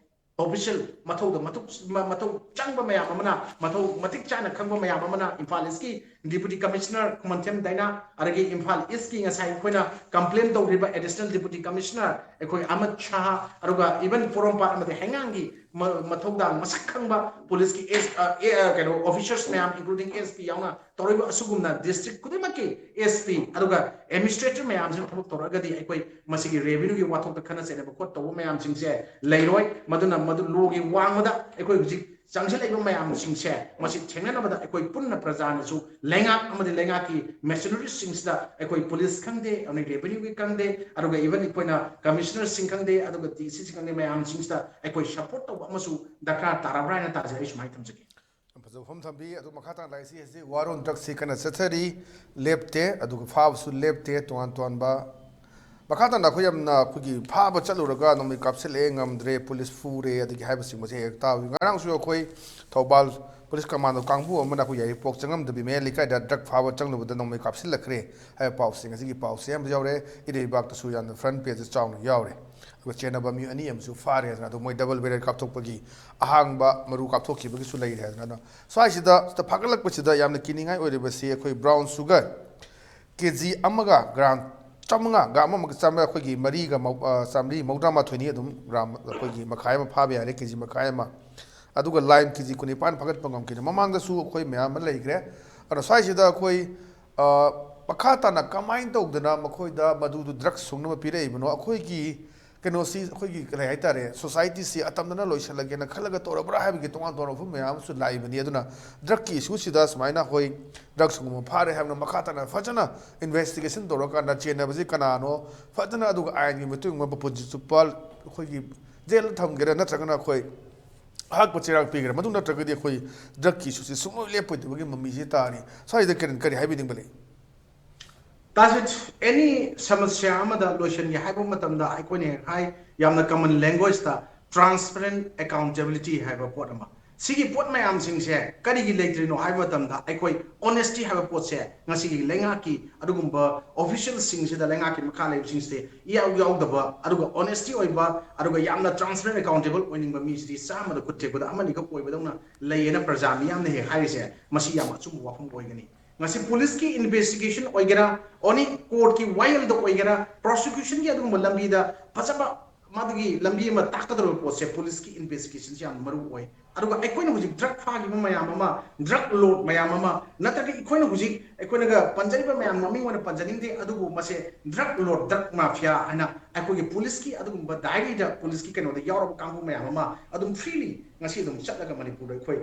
ꯑꯣꯐꯤꯁꯤꯌꯦꯜ, ꯃꯊꯧꯗ ꯃꯊꯧ ꯃ-, ꯃꯊꯧ ꯆꯪꯕ ꯃꯌꯥꯝ ꯑꯃꯅ, ꯃꯊꯧ ꯃꯇꯤꯛ ꯆꯥꯅ ꯈꯪꯕ ꯃꯌꯥꯝ ꯑꯃꯅ ꯏꯝꯐꯥꯜ ꯏꯁꯀꯤ ꯗꯤꯄꯨꯇꯤ ꯀꯃꯤꯁꯅꯔ ꯈꯨꯃꯟꯊꯦꯝ ꯗꯥꯏꯅꯥ, ꯑꯗꯒꯤ ꯏꯝꯐꯥꯜ ꯏꯁꯀꯤ ꯉꯁꯥꯏ ꯑꯩꯈꯣꯏꯅ ꯀꯝꯄ꯭ꯂꯦꯟ ꯇꯧꯈ꯭ꯔꯤꯕ ꯑꯦꯗꯤꯁꯅꯦꯜ ꯗꯤꯄꯨꯇꯤ ꯀꯃꯤꯁꯅꯔ ꯑꯩꯈꯣꯏ ꯑꯃꯠ ꯁꯥꯍ, ꯑꯗꯨꯒ ꯏꯚꯟ ꯄꯣꯔꯣꯝꯄꯥꯠ ꯑꯃꯗꯤ ꯍꯩꯉꯥꯡꯒꯤ ꯃ-, ꯃꯊꯧꯗꯥꯡ ꯃꯁꯛ ꯈꯪꯕ ꯄꯨꯂꯤꯁꯀꯤ ꯑꯦꯁ-, ꯑ, ꯑꯦ-, ꯑ, ꯀꯩꯅꯣ, ꯑꯣꯐꯤꯁꯔꯁ ꯃꯌꯥꯝ, ꯏꯟꯀ꯭ꯂꯨꯗꯤꯡ ꯑꯦꯁ ꯄꯤ ꯌꯥꯎꯅ ꯇꯧꯔꯤꯕ ꯑꯁꯤꯒꯨꯝꯅ ꯗꯤꯁꯇ꯭ꯔꯤꯛ ꯈꯨꯗꯤꯡꯃꯛꯀꯤ ꯑꯦꯁ ꯄꯤ ꯑꯗꯨꯒ ꯑꯦꯗꯃꯤꯅꯤꯁꯇ꯭ꯔꯦꯇꯔ ꯃꯌꯥꯝꯁꯤꯅ ꯊꯕꯛ ꯇꯧꯔꯛꯑꯒꯗꯤ ꯑꯩꯈꯣꯏ ꯃꯁꯤꯒꯤ ꯔꯦꯚꯤꯅ꯭ꯌꯨꯒꯤ ꯋꯥꯊꯣꯛꯇ ꯈꯠꯅ ꯆꯩꯅꯕ ꯈꯣꯠ ꯇꯧꯕ ꯃꯌꯥꯝꯁꯤꯡꯁꯦ ꯂꯩꯔꯣꯏ꯫ ꯃꯗꯨꯅ ꯃꯗꯨ ꯂꯣꯒꯤ ꯋꯥꯡꯃꯗ ꯑꯩꯈꯣꯏ ꯍꯧꯖꯤꯛ ꯆꯪꯁꯤꯜꯂꯛꯏꯕ ꯃꯌꯥꯝꯁꯤꯡꯁꯦ ꯃꯁꯤ ꯊꯦꯡꯅꯅꯕꯗ ꯑꯩꯈꯣꯏ ꯄꯨꯟꯅ ꯄ꯭ꯔꯖꯥꯅꯁꯨ ꯂꯩꯉꯥꯛ ꯑꯃꯗꯤ ꯂꯩꯉꯥꯛꯀꯤ ꯃꯦꯁꯤꯅꯔꯤꯁꯤꯡꯁꯤꯗ ꯑꯩꯈꯣꯏ ꯄꯨꯂꯤꯁ ꯈꯪꯗꯦ, ꯑꯃꯗꯤ ꯔꯦꯚꯤꯅ꯭ꯌꯨꯒꯤ ꯈꯪꯗꯦ, ꯑꯗꯨꯒ ꯏꯚꯟ ꯑꯩꯈꯣꯏꯅ ꯀꯃꯤꯁꯅꯔꯁꯤꯡ ꯈꯪꯗꯦ, ꯑꯗꯨꯒ ꯗꯤ ꯁꯤꯁꯤꯡ ꯈꯪꯗꯦ, ꯃꯌꯥꯝꯁꯤꯡꯁꯤꯗ ꯑꯩꯈꯣꯏ ꯁꯄꯣꯔꯠ ꯇꯧꯕ ꯑꯃꯁꯨ ꯗꯔꯀꯥꯔ ꯇꯥꯔꯕ꯭ꯔꯥ ꯍꯥꯏꯅ ꯇꯥꯖꯩ꯫ ꯑꯩ ꯁꯨꯃꯥꯏꯅ ꯊꯝꯖꯒꯦ꯫ ꯌꯥꯝ ꯐꯖꯕ ꯋꯥꯐꯝ ꯊꯝꯕꯤ꯫ ꯑꯗꯨ ꯃꯈꯥ ꯇꯥꯅ ꯂꯥꯛꯏꯁꯤ ꯍꯧꯖꯤꯛ ꯋꯥꯔꯣꯟ ꯗ꯭ꯔꯒꯁꯤ ꯀꯟꯅ ꯆꯠꯊꯔꯤ, ꯂꯦꯞꯇꯦ, ꯑꯗꯨꯒ ꯐꯥꯕꯁꯨ ꯂꯦꯞꯇꯦ꯫ ꯇꯣꯉꯥꯟ ꯇꯣꯉꯥꯟꯕ ꯃꯈꯥ ꯇꯥꯅ ꯑꯩꯈꯣꯏ ꯌꯥꯝꯅ ꯑꯩꯈꯣꯏꯒꯤ ꯐꯥꯕ ꯆꯠꯂꯨꯔꯒ ꯅꯣꯡꯃꯩ ꯀꯥꯞꯁꯤꯜꯂꯛꯑꯦ, ꯉꯝꯗ꯭ꯔꯦ, ꯄꯨꯂꯤꯁ ꯐꯨꯔꯦ, ꯑꯗꯒꯤ ꯍꯥꯏꯕꯁꯤꯡꯕꯁꯦ ꯍꯦꯛ ꯇꯥꯕꯤ꯫ ꯉꯔꯥꯡꯁꯨ ꯑꯩꯈꯣꯏ ꯊꯧꯕꯥꯜ ꯄꯨꯂꯤꯁ ꯀꯃꯥꯟꯗꯣ ꯀꯥꯡꯕꯨ ꯑꯃꯅ ꯑꯩꯈꯣꯏ ꯌꯥꯏꯔꯤꯄꯣꯛ ꯆꯪꯉꯝꯗꯕꯤ ꯃꯌꯥꯏ ꯂꯩꯀꯥꯏꯗ ꯗ꯭ꯔꯒ ꯐꯥꯕ ꯆꯪꯂꯨꯕꯗ ꯅꯣꯡꯃꯩ ꯀꯥꯞꯁꯤꯜꯂꯛꯈ꯭ꯔꯦ ꯍꯥꯏꯕ ꯄꯥꯎꯁꯦ ꯉꯁꯤꯒꯤ ꯄꯥꯎꯁꯦ ꯑꯃ ꯌꯥꯎꯔꯦ꯫ ꯏꯔꯩꯕꯥꯛꯇꯁꯨ ꯌꯥꯝꯅ ꯐ꯭ꯔꯟ ꯄꯦꯖꯇ ꯆꯥꯎꯅ ꯌꯥꯎꯔꯦ꯫ ꯑꯗꯨꯒ ꯆꯦꯟꯅꯕ ꯃꯤ ꯑꯅꯤ ꯑꯃꯁꯨ ꯐꯥꯔꯦ ꯍꯥꯏꯗꯅ, ꯑꯗꯣ ꯃꯣꯏ ꯗꯕꯜ ꯕꯦꯔꯦꯜ ꯀꯥꯞꯊꯣꯛꯄꯒꯤ ꯑꯍꯥꯡꯕ ꯃꯔꯨ ꯀꯥꯞꯊꯣꯛꯈꯤꯕꯒꯤꯁꯨ ꯂꯩꯔꯦ ꯍꯥꯏꯗꯅ꯫ ꯑꯗꯣ ꯁ꯭ꯋꯥꯏꯁꯤꯗ ꯁꯤꯗ ꯐꯥꯒꯠꯂꯛꯄꯁꯤꯗ ꯌꯥꯝꯅ ꯀꯤꯅꯤꯡꯉꯥꯏ ꯑꯣꯏꯔꯤꯕꯁꯤ ꯑꯩꯈꯣꯏ ꯕ꯭ꯔꯥꯎꯟ ꯁꯨꯒꯔ ꯀꯦ ꯖꯤ ꯑꯃꯒ ꯒ꯭ꯔꯥꯝ ꯆꯥꯝꯃꯉꯥ, ꯒ꯭ꯔꯥꯝ ꯑꯃꯒ ꯆꯥꯝꯃ, ꯑꯩꯈꯣꯏꯒꯤ ꯃꯔꯤꯒ ꯃꯧ-, ꯑ, ꯆꯥꯝꯃꯔꯤ ꯃꯧꯗ꯭ꯔꯥ ꯃꯥꯊꯣꯏꯅꯤ, ꯑꯗꯨꯝ ꯒ꯭ꯔꯥꯝ ꯑꯩꯈꯣꯏꯒꯤ ꯃꯈꯥꯏ ꯑꯃ ꯐꯥꯕ ꯌꯥꯔꯦ, ꯀꯦ ꯖꯤ ꯃꯈꯥꯏ ꯑꯃ꯫ ꯑꯗꯨꯒ ꯂꯥꯏꯝ ꯀꯦ ꯖꯤ ꯀꯨꯟꯅꯤꯄꯥꯟ ꯐꯥꯒꯠꯄ ꯉꯝꯈꯤꯗꯦ꯫ ꯃꯃꯥꯡꯗꯁꯨ ꯑꯩꯈꯣꯏ ꯃꯌꯥꯝ ꯑꯃ ꯂꯩꯈ꯭ꯔꯦ꯫ ꯑꯗꯣ ꯁ꯭ꯋꯥꯏꯁꯤꯗ ꯑꯩꯈꯣꯏ, ꯑ, ꯃꯈꯥ ꯇꯥꯅ ꯀꯃꯥꯏꯅ ꯇꯧꯗꯅ ꯃꯈꯣꯏꯗ ꯃꯗꯨꯗꯨ ꯗ꯭ꯔꯒ ꯁꯨꯡꯅꯕ ꯄꯤꯔꯛꯏꯕꯅꯣ? ꯑꯩꯈꯣꯏꯒꯤ ꯀꯩꯅꯣꯁꯤ ꯑꯩꯈꯣꯏꯒꯤ ꯀꯔꯤ ꯍꯥꯏꯇꯥꯔꯦ, ꯁꯣꯁꯥꯏꯇꯤꯁꯤ ꯑꯇꯝꯅꯅ ꯂꯣꯏꯁꯤꯜꯂꯒꯦꯅ ꯈꯜꯂꯒ ꯇꯧꯔꯕ꯭ꯔꯥ ꯍꯥꯏꯕꯒꯤ ꯇꯣꯉꯥꯟ ꯇꯣꯉꯥꯟꯕ ꯋꯥꯐꯝ ꯃꯌꯥꯝ ꯑꯃꯁꯨ ꯂꯥꯛꯏꯕꯅꯤ꯫ ꯑꯗꯨꯅ ꯗ꯭ꯔꯒꯀꯤ ꯏꯁꯨꯁꯤꯗ ꯁꯨꯃꯥꯏꯅ ꯑꯩꯈꯣꯏ ꯗ꯭ꯔꯒ ꯁꯨꯡꯕ ꯐꯥꯔꯦ ꯍꯥꯏꯕꯅ ꯃꯈꯥ ꯇꯥꯅ ꯐꯖꯅ ꯏꯟꯚꯦꯁꯇꯤꯒꯦꯁꯟ ꯇꯧꯔꯀꯥꯟꯗ ꯆꯦꯟꯅꯕꯁꯤ ꯀꯅꯥꯅꯣ ꯐꯖꯅ, ꯑꯗꯨꯒ ꯑꯥꯏꯟꯒꯤ ꯃꯇꯨꯡ ꯏꯟꯅ ꯃꯄꯨꯟꯁꯤ ꯆꯨꯞꯄ ꯑꯩꯈꯣꯏꯒꯤ ꯖꯦꯜꯗ ꯊꯝꯒꯦꯔꯥ, ꯅꯠꯇ꯭ꯔꯒꯅ ꯑꯩꯈꯣꯏ ꯑꯍꯛꯄ ꯆꯩꯔꯥꯛ ꯄꯤꯒꯦꯔꯥ, ꯃꯗꯨ ꯅꯠꯇ꯭ꯔꯒꯗꯤ ꯑꯩꯈꯣꯏ ꯗ꯭ꯔꯒꯀꯤ ꯏꯁꯨꯁꯤ ꯁꯨꯡꯂꯣꯏ ꯂꯦꯞꯄꯣꯏꯗꯕꯒꯤ ꯃꯃꯤꯁꯤ ꯇꯥꯔꯤ꯫ ꯁ꯭ꯋꯥꯏꯗ ꯀꯔꯤ, ꯀꯔꯤ ꯍꯥꯏꯕꯤꯅꯤꯡꯕ ꯂꯩ? ꯇꯥꯖꯤꯠ, ꯑꯦꯅꯤ ꯁꯃꯁ꯭ꯌꯥ ꯑꯃꯗ ꯂꯣꯏꯁꯤꯟꯒꯦ ꯍꯥꯏꯕ ꯃꯇꯝꯗ ꯑꯩꯈꯣꯏꯅ ꯍꯦꯛ ꯍꯥꯏ, ꯌꯥꯝꯅ ꯀꯃꯟ ꯂꯦꯡꯒ꯭ꯋꯦꯖꯇ ꯇ꯭ꯔꯥꯟꯁꯄꯔꯦꯟ ꯑꯦꯀꯥꯎꯟꯇꯦꯕꯤꯂꯤꯇꯤ ꯍꯥꯏꯕ ꯄꯣꯠ ꯑꯃ꯫ ꯁꯤꯒꯤ ꯄꯣꯠ ꯃꯌꯥꯝꯁꯤꯡꯁꯦ ꯀꯔꯤꯒꯤ ꯂꯩꯇ꯭ꯔꯤꯅꯣ ꯍꯥꯏꯕ ꯃꯇꯝꯗ, ꯑꯩꯈꯣꯏ ꯑꯣꯅꯦꯁꯇꯤ ꯍꯥꯏꯕ ꯄꯣꯠꯁꯦ ꯉꯁꯤꯒꯤ ꯂꯩꯉꯥꯛꯀꯤ ꯑꯗꯨꯒꯨꯝꯕ ꯑꯣꯐꯤꯁꯤꯌꯦꯜꯁꯤꯡꯁꯤꯗ, ꯂꯩꯉꯥꯛꯀꯤ ꯃꯈꯥ ꯂꯩꯕꯁꯤꯡꯁꯤꯗ ꯏꯌꯥꯎ ꯌꯥꯎꯗꯕ, ꯑꯗꯨꯒ ꯑꯣꯅꯦꯁꯇꯤ ꯑꯣꯏꯕ, ꯑꯗꯨꯒ ꯌꯥꯝꯅ ꯇ꯭ꯔꯥꯟꯁꯄꯔꯦꯟ ꯑꯦꯀꯥꯎꯟꯇꯦꯕꯜ ꯑꯣꯏꯅꯤꯡꯕ ꯃꯤꯁꯤꯗꯤ ꯆꯥꯝꯃꯗ ꯈꯨꯠ ꯊꯦꯛꯄꯗ ꯑꯃꯅꯤꯈꯛ ꯑꯣꯏꯕꯗꯧꯅ ꯂꯩꯌꯦꯅ ꯄ꯭ꯔꯖꯥ ꯃꯤꯌꯥꯝꯅ ꯍꯦꯛ ꯍꯥꯏꯔꯤꯁꯦ, ꯃꯁꯤ ꯌꯥꯝ ꯑꯆꯨꯝꯕ ꯋꯥꯐꯝ ꯑꯣꯏꯒꯅꯤ꯫ ꯉꯁꯤ ꯄꯨꯂꯤꯁꯀꯤ ꯏꯟꯚꯦꯁꯇꯤꯒꯦꯁꯟ ꯑꯣꯏꯒꯦꯔꯥ, ꯑꯣꯅꯤ ꯀꯣꯔꯠꯀꯤ ꯋꯥꯌꯦꯜꯗ ꯑꯣꯏꯒꯦꯔꯥ, ꯄ꯭ꯔꯣꯁꯤꯀ꯭ꯌꯨꯁꯟꯒꯤ ꯑꯗꯨꯒꯨꯝꯕ ꯂꯝꯕꯤꯗ ꯐꯖꯕ ꯃꯗꯨꯒꯤ ꯂꯝꯕꯤ ꯑꯃ ꯇꯥꯛꯀꯗꯧꯔꯤꯕ ꯄꯣꯠꯁꯦ ꯄꯨꯂꯤꯁꯀꯤ ꯏꯟꯚꯦꯁꯇꯤꯒꯦꯁꯟꯁꯦ ꯌꯥꯝꯅ ꯃꯔꯨ ꯑꯣꯏ꯫ ꯑꯗꯨꯒ ꯑꯩꯈꯣꯏꯅ ꯍꯧꯖꯤꯛ ꯗ꯭ꯔꯒ ꯐꯥꯈꯤꯕ ꯃꯌꯥꯝ ꯑꯃ, ꯗ꯭ꯔꯒ ꯂꯣꯔꯗ ꯃꯌꯥꯝ ꯑꯃ, ꯅꯠꯇ꯭ꯔꯒ ꯑꯩꯈꯣꯏꯅ ꯍꯧꯖꯤꯛ ꯑꯩꯈꯣꯏꯅꯒ ꯄꯟꯖꯔꯤꯕ ꯃꯌꯥꯝ, ꯃꯃꯤꯡ ꯑꯣꯏꯅ ꯄꯟꯖꯅꯤꯡꯗꯦ, ꯑꯗꯨꯕꯨ ꯃꯁꯦ ꯗ꯭ꯔꯒ ꯂꯣꯔꯗ, ꯗ꯭ꯔꯒ ꯃꯥꯐꯤꯌꯥ ꯍꯥꯏꯅ ꯑꯩꯈꯣꯏꯒꯤ ꯄꯨꯂꯤꯁꯀꯤ ꯑꯗꯨꯒꯨꯝꯕ ꯗꯥꯏꯔꯤꯗ, ꯄꯨꯂꯤꯁꯀꯤ ꯀꯩꯅꯣꯗ ꯌꯥꯎꯔꯕ ꯀꯥꯡꯕꯨ ꯃꯌꯥꯝ ꯑꯃ ꯑꯗꯨꯝ ꯐ꯭ꯔꯤꯂꯤ ꯉꯁꯤ ꯑꯗꯨꯝ ꯆꯠꯂꯒ ꯃꯅꯤꯄꯨꯔꯗ ꯑꯩꯈꯣꯏ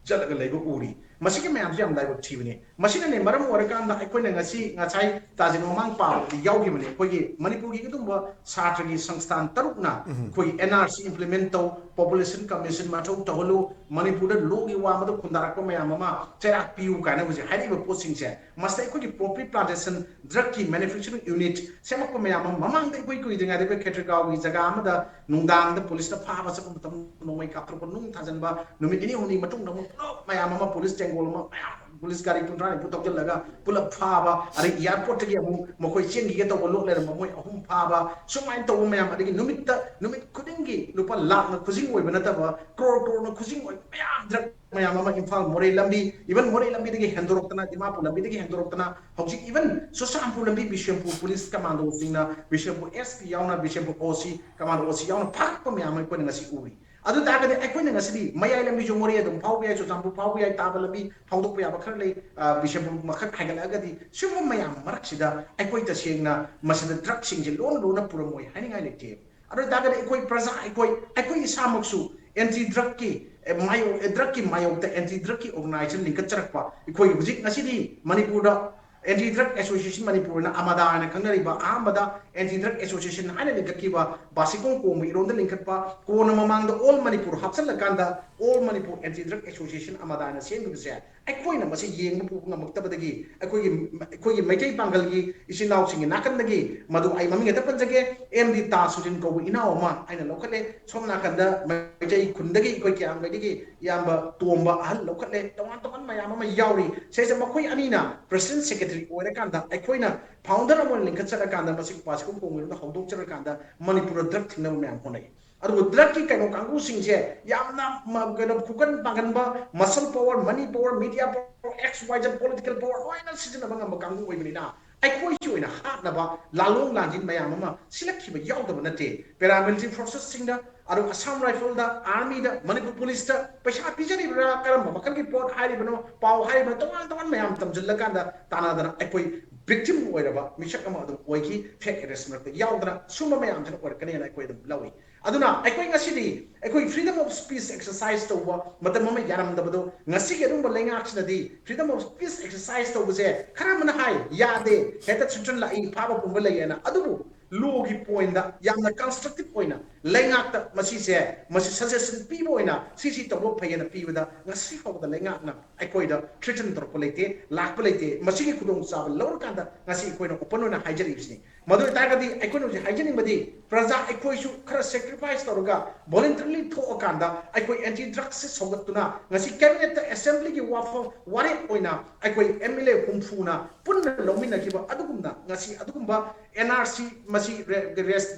ꯆꯠꯂꯒ ꯂꯩꯕ ꯎꯔꯤ꯫ ꯃꯁꯤꯒꯤ ꯃꯌꯥꯝꯁꯤ ꯌꯥꯝ ꯂꯥꯏꯕꯛ ꯊꯤꯕꯅꯤ꯫ ꯃꯁꯤꯅꯅꯦ ꯃꯔꯝ ꯑꯣꯏꯔꯀꯥꯟꯗ ꯑꯩꯈꯣꯏꯅ ꯉꯁꯤ, ꯉꯁꯥꯏ ꯇꯥꯖꯤꯟ ꯃꯃꯥꯡ ꯄꯥꯕꯗꯤ ꯌꯥꯎꯈꯤꯕꯅꯤ, ꯑꯩꯈꯣꯏꯒꯤ ꯃꯅꯤꯄꯨꯔꯒꯤ ꯑꯗꯨꯒꯨꯝꯕ ꯁꯥꯇ꯭ꯔꯒꯤ ꯁꯪꯁꯊꯥꯟ ꯇꯔꯨꯛꯅ ꯑꯩꯈꯣꯏꯒꯤ N R C implement ꯇꯧ, population commission ꯃꯊꯧ ꯇꯧꯍꯜꯂꯨ, ꯃꯅꯤꯄꯨꯔꯗ ꯂꯣꯒꯤ ꯋꯥꯡꯃꯗ ꯈꯨꯟꯗꯥꯔꯛꯄ ꯃꯌꯥꯝ ꯑꯃ ꯆꯩꯔꯥꯛ ꯄꯤꯌꯨ ꯀꯥꯏꯅ ꯍꯧꯖꯤꯛ ꯍꯥꯏꯔꯤꯕ ꯄꯣꯠꯁꯤꯡꯁꯦ, ꯃꯁꯤꯗ ꯑꯩꯈꯣꯏꯒꯤ poppy plantation, drug ꯀꯤ manufacturing unit ꯁꯦꯝꯃꯛꯄ ꯃꯌꯥꯝ ꯑꯃ, ꯃꯃꯥꯡꯗ ꯑꯩꯈꯣꯏ ꯀꯨꯏꯗ꯭ꯔꯤꯉꯩꯗ ꯑꯩꯈꯣꯏ ꯈꯦꯇ꯭ꯔꯤꯒꯥꯎꯒꯤ ꯖꯒꯥ ꯑꯃꯗ ꯅꯨꯡꯗꯥꯡꯗ ꯄꯨꯂꯤꯁꯅ ꯐꯥꯕ ꯆꯠꯄ ꯃꯇꯝꯗ ꯅꯣꯡꯃꯩ ꯀꯥꯞꯊꯣꯔꯛꯄ, ꯅꯨꯡ ꯊꯥꯖꯤꯟꯕ, ꯅꯨꯃꯤꯠ ꯅꯤꯅꯤ ꯍꯨꯝꯅꯤ ꯃꯇꯨꯡꯗ ꯑꯃꯨꯛ ꯄꯨꯂꯞ ꯃꯌꯥꯝ ꯑꯃ ꯄꯨꯂꯤꯁ ꯇꯦꯡꯒꯣꯜ ꯑꯃ ꯃꯌꯥꯝ, ꯄꯨꯂꯤꯁ ꯒꯥꯔꯤ ꯀꯨꯟꯊ꯭ꯔꯥ ꯅꯤꯐꯨ ꯊꯧꯖꯤꯜꯂꯒ ꯄꯨꯂꯞ ꯐꯥꯕ, ꯑꯗꯩ airport ꯇꯒꯤ ꯑꯃꯨꯛ ꯃꯈꯣꯏ ꯆꯦꯟꯈꯤꯒꯦ ꯇꯧꯕ ꯂꯣꯠ ꯂꯩꯔꯝꯕ ꯃꯣꯏ ꯑꯍꯨꯝ ꯐꯥꯕ, ꯁꯨꯃꯥꯏꯅ ꯇꯧꯕ ꯃꯌꯥꯝ, ꯑꯗꯒꯤ ꯅꯨꯃꯤꯠꯇ, ꯅꯨꯃꯤꯠ ꯈꯨꯗꯤꯡꯒꯤ ꯂꯨꯄꯥ ꯂꯥꯛꯅ ꯈꯨꯖꯤꯡ ꯑꯣꯏꯕ ꯅꯠꯇꯕ, ꯀ꯭ꯔꯣꯔ ꯀ꯭ꯔꯣꯔꯅ ꯈꯨꯖꯤꯡ ꯑꯣꯏꯕ ꯃꯌꯥꯝ, drug ꯃꯌꯥꯝ ꯑꯃ ꯏꯝꯐꯥꯜ ꯃꯣꯔꯦ ꯂꯝꯕꯤ, even ꯃꯣꯔꯦ ꯂꯝꯕꯤꯗꯒꯤ ꯍꯦꯟꯗꯣꯔꯛꯇꯅ, ꯗꯤꯃꯥꯄꯨꯔ ꯂꯝꯕꯤꯗꯒꯤ ꯍꯦꯟꯗꯣꯔꯛꯇꯅ, ꯍꯧꯖꯤꯛ even ꯆꯨꯔꯆꯥꯟꯄꯨꯔ ꯂꯝꯕꯤ, ꯕꯤꯁꯦꯝꯄꯨꯔ ꯄꯨꯂꯤꯁ ꯀꯃꯥꯟꯗꯣꯁꯤꯡꯅ, ꯕꯤꯁꯦꯝꯄꯨꯔ S P ꯌꯥꯎꯅ, Bishnupur O C, commando O C ꯌꯥꯎꯅ ꯐꯥꯔꯛꯄ ꯃꯌꯥꯝ ꯑꯃ ꯑꯩꯈꯣꯏꯅ ꯉꯁꯤ ꯎꯔꯤ꯫ ꯑꯗꯨ ꯇꯥꯔꯒꯗꯤ ꯑꯩꯈꯣꯏꯅ ꯉꯁꯤꯗꯤ ꯃꯌꯥꯏ ꯂꯝꯕꯤꯁꯨ ꯃꯣꯔꯦ ꯑꯗꯨꯝ ꯐꯥꯎꯕ ꯌꯥꯏ, ꯆꯨꯔꯆꯥꯟꯄꯨꯔ ꯐꯥꯎꯕ ꯌꯥꯏ, ꯇꯥꯕ ꯂꯝꯕꯤ ꯐꯥꯎꯗꯣꯛꯄ ꯌꯥꯕ ꯈꯔ ꯂꯩ, ꯑ, ꯕꯤꯁꯦꯝꯄꯨꯔ ꯃꯈꯛ ꯍꯥꯏꯒꯠꯂꯛꯑꯒꯗꯤ, ꯁꯤꯒꯨꯝꯕ ꯃꯌꯥꯝ ꯃꯔꯛꯁꯤꯗ ꯑꯩꯈꯣꯏ ꯇꯁꯦꯡꯅ ꯃꯁꯤꯗ drug ꯁꯤꯡꯁꯦ ꯂꯣꯟꯅ ꯂꯣꯟꯅ ꯄꯨꯔꯝꯃꯣꯏ ꯍꯥꯏꯅꯤꯡꯉꯥꯏ ꯂꯩꯇꯦ꯫ ꯑꯗꯨ ꯑꯣꯏ ꯇꯥꯔꯒꯗꯤ ꯑꯩꯈꯣꯏ ꯄ꯭ꯔꯖꯥ, ꯑꯩꯈꯣꯏ, ꯑꯩꯈꯣꯏ ꯏꯁꯥꯃꯛꯁꯨ anti drug ꯀꯤ, ꯑꯦ, ꯃꯥꯌꯣꯛ-, ꯑꯦ, drug ꯀꯤ ꯃꯥꯌꯣꯛꯇ anti drug ꯀꯤ organization ꯂꯤꯡꯈꯠꯆꯔꯛꯄ, ꯑꯩꯈꯣꯏ ꯍꯧꯖꯤꯛ ꯉꯁꯤꯗꯤ ꯃꯅꯤꯄꯨꯔꯗ Anti Drug Association ꯃꯅꯤꯄꯨꯔꯅ, ꯑꯃꯗꯥ ꯍꯥꯏꯅ ꯈꯪꯅꯔꯤꯕ, ꯑꯍꯥꯟꯕꯗ Anti Drug Association ꯍꯥꯏꯅ ꯂꯤꯡꯈꯠꯈꯤꯕ, ꯕꯥꯁꯤꯈꯣꯡ ꯀꯣꯡꯕ ꯏꯔꯣꯝꯗ ꯂꯤꯡꯈꯠꯄ, ꯀꯣꯟꯅ ꯃꯃꯥꯡꯗ All Manipur ꯍꯥꯞꯆꯤꯜꯂꯀꯥꯟꯗ All Manipur Anti Drug Association, ꯑꯃꯗꯥ ꯍꯥꯏꯅ ꯁꯦꯝꯈꯤꯕꯁꯦ, ꯑꯩꯈꯣꯏꯅ ꯃꯁꯤ ꯌꯦꯡꯕ ꯄꯨꯕ ꯉꯝꯃꯛꯇꯕꯗꯒꯤ, ꯑꯩꯈꯣꯏꯒꯤ, ꯑꯩꯈꯣꯏꯒꯤ ꯃꯩꯇꯩ ꯄꯥꯡꯒꯜꯒꯤ ꯏꯆꯤꯜ ꯏꯅꯥꯎꯁꯤꯡꯒꯤ ꯅꯥꯀꯟꯗꯒꯤ, ꯃꯗꯨ ꯑꯩ ꯃꯃꯤꯡ ꯍꯦꯛꯇ ꯄꯟꯖꯒꯦ, M D ꯇꯥꯖ ꯁꯨꯖꯤꯟ ꯀꯧꯕ ꯏꯅꯥꯎ ꯑꯃ ꯑꯩꯅ ꯂꯧꯈꯠꯂꯦ꯫ ꯁꯣꯝ ꯅꯥꯀꯟꯗ ꯃꯩꯇꯩ ꯈꯨꯟꯗꯒꯤ, ꯑꯩꯈꯣꯏ ꯀꯤꯌꯥꯝꯒꯩꯗꯒꯤ ꯏꯌꯥꯝꯕ ꯇꯣꯝꯕ ꯑꯍꯜ ꯂꯧꯈꯠꯂꯦ, ꯇꯣꯉꯥꯟ ꯇꯣꯉꯥꯟ ꯃꯌꯥꯝ ꯑꯃ ꯌꯥꯎꯔꯤ꯫ ꯁꯤꯁꯦ ꯃꯈꯣꯏ ꯑꯅꯤꯅ president secretary ꯑꯣꯏꯔꯀꯥꯟꯗ, ꯑꯩꯈꯣꯏꯅ founder ꯑꯃ ꯑꯣꯏꯅ ꯂꯤꯡꯈꯠꯆꯔꯀꯥꯟꯗ, ꯃꯁꯤ ꯕꯥꯁꯤꯈꯣꯡ ꯀꯣꯡꯕ ꯏꯔꯣꯝꯗ ꯍꯧꯗꯣꯛꯆꯔꯀꯥꯟꯗ ꯃꯅꯤꯄꯨꯔꯗ drug ꯊꯤꯡꯅꯕ ꯃꯌꯥꯝ ꯍꯣꯠꯅꯩ꯫ ꯑꯗꯨꯕꯨ drug ꯀꯤ ꯀꯩꯅꯣ ꯀꯥꯡꯕꯨꯁꯤꯡꯁꯦ ꯌꯥꯝꯅ ꯃ-, ꯀꯩꯅꯣ, ꯈꯨꯀꯟ ꯄꯥꯡꯒꯟꯕ, muscle power, money power, media power, X Y Z political power ꯂꯣꯏꯅ ꯁꯤꯖꯤꯟꯅꯕ ꯉꯝꯕ ꯀꯥꯡꯕꯨ ꯑꯣꯏꯕꯅꯤꯅ, ꯑꯩꯈꯣꯏꯒꯤ ꯑꯣꯏꯅ ꯍꯥꯠꯅꯕ ꯂꯥꯂꯣꯡ ꯂꯥꯟꯖꯤꯟ ꯃꯌꯥꯝ ꯑꯃ ꯁꯤꯜꯂꯛꯈꯤꯕ ꯌꯥꯎꯗꯕ ꯅꯠꯇꯦ꯫ Paramilitary forces ꯁꯤꯡꯗ, ꯑꯗꯨꯒ Assam Rifle ꯗ, Army ꯗ, ꯃꯅꯤꯄꯨꯔ Police ꯇ ꯄꯩꯁꯥ ꯄꯤꯖꯔꯤꯕ꯭ꯔꯥ, ꯀꯔꯝꯕ ꯃꯈꯜꯒꯤ ꯄꯣꯠ ꯍꯥꯏꯔꯤꯕꯅꯣ, ꯄꯥꯎ ꯍꯥꯏꯔꯤꯕꯅꯣ, ꯇꯣꯉꯥꯟ ꯇꯣꯉꯥꯟ ꯃꯌꯥꯝ ꯇꯝꯁꯤꯜꯂꯀꯥꯟꯗ ꯇꯥꯟꯅꯗꯅ ꯑꯩꯈꯣꯏ ꯚꯤꯛꯇꯤꯝ ꯑꯣꯏꯔꯕ ꯃꯤꯁꯛ ꯑꯃ ꯑꯗꯨꯝ ꯑꯣꯏꯈꯤ, ꯐꯦꯛ ꯑꯦꯔꯦꯁ ꯃꯔꯛꯇ ꯌꯥꯎꯗꯅ꯫ ꯁꯨꯝꯕ ꯃꯌꯥꯝꯁꯤꯅ ꯑꯣꯏꯔꯛꯀꯅꯦꯅ ꯑꯩꯈꯣꯏ ꯑꯗꯨꯝ ꯂꯧꯏ꯫ ꯑꯗꯨꯅ ꯑꯩꯈꯣꯏ ꯉꯁꯤꯗꯤ ꯑꯩꯈꯣꯏ freedom of speech exercise ꯇꯧꯕ ꯃꯇꯝ ꯑꯃ ꯌꯥꯔꯝꯗꯕꯗꯣ, ꯉꯁꯤꯒꯤ ꯑꯗꯨꯒꯨꯝꯕ ꯂꯩꯉꯥꯛꯁꯤꯅꯗꯤ freedom of speech exercise ꯇꯧꯕꯁꯦ, ꯈꯔ ꯑꯃꯅ ꯍꯥꯏ ꯌꯥꯗꯦ, ꯍꯦꯛꯇ ꯊ꯭ꯔꯦꯇꯟ ꯂꯥꯛꯏ, ꯐꯥꯕ ꯄꯨꯝꯕ ꯂꯩꯌꯦꯅ꯫ ꯑꯗꯨꯕꯨ ꯂꯣꯒꯤ ꯄꯣꯏꯟꯗ ꯌꯥꯝꯅ ꯀꯟꯁꯇ꯭ꯔꯛꯇꯤꯞ ꯑꯣꯏꯅ ꯂꯩꯉꯥꯛꯇ ꯃꯁꯤꯁꯦ, ꯃꯁꯤ ꯁꯖꯦꯁꯟ ꯄꯤꯕ ꯑꯣꯏꯅ ꯁꯤ ꯁꯤ ꯇꯧꯕ ꯐꯩꯌꯦꯅ ꯄꯤꯕꯗ ꯉꯁꯤ ꯐꯥꯎꯕꯗ ꯂꯩꯉꯥꯛꯅ ꯑꯩꯈꯣꯏꯗ ꯊ꯭ꯔꯦꯇꯟ ꯇꯧꯔꯛꯄ ꯂꯩꯇꯦ, ꯂꯥꯛꯄ ꯂꯩꯇꯦ꯫ ꯃꯁꯤꯒꯤ ꯈꯨꯗꯣꯡꯆꯥꯕ ꯂꯧꯔꯀꯥꯟꯗ ꯉꯁꯤ ꯑꯩꯈꯣꯏꯅ ꯑꯣꯄꯟ ꯑꯣꯏꯅ ꯍꯥꯏꯖꯔꯤꯕꯁꯤꯅꯤ꯫ ꯃꯗꯨ ꯑꯣꯏꯇꯥꯔꯒꯗꯤ ꯑꯩꯈꯣꯏꯅ ꯍꯧꯖꯤꯛ ꯍꯥꯏꯖꯅꯤꯡꯕꯗꯤ, ꯄ꯭ꯔꯖꯥ ꯑꯩꯈꯣꯏꯁꯨ ꯈꯔ ꯁꯦꯀ꯭ꯔꯤꯐꯥꯏꯁ ꯇꯧꯔꯒ ꯚꯣꯂꯟꯇꯔꯤꯂꯤ ꯊꯣꯛꯑꯀꯥꯟꯗ ꯑꯩꯈꯣꯏ ꯑꯦꯟꯇꯤ ꯗ꯭ꯔꯒꯁꯁꯦ ꯁꯧꯒꯠꯇꯨꯅ ꯉꯁꯤ ꯀꯦꯕꯤꯅꯦꯠꯇ ꯑꯦꯁꯦꯝꯕ꯭ꯂꯤꯒꯤ ꯋꯥꯐꯝ ꯋꯥꯔꯦꯞ ꯑꯣꯏꯅ ꯑꯩꯈꯣꯏ ꯑꯦꯝ ꯑꯦꯜ ꯑꯦ ꯍꯨꯝꯐꯨꯅ ꯄꯨꯟꯅ ꯂꯧꯃꯤꯟꯅꯈꯤꯕ ꯑꯗꯨꯒꯨꯝꯅ ꯉꯁꯤ ꯑꯗꯨꯒꯨꯝꯕ ꯑꯦꯟ ꯑꯥꯔ ꯁꯤ, ꯃꯁꯤ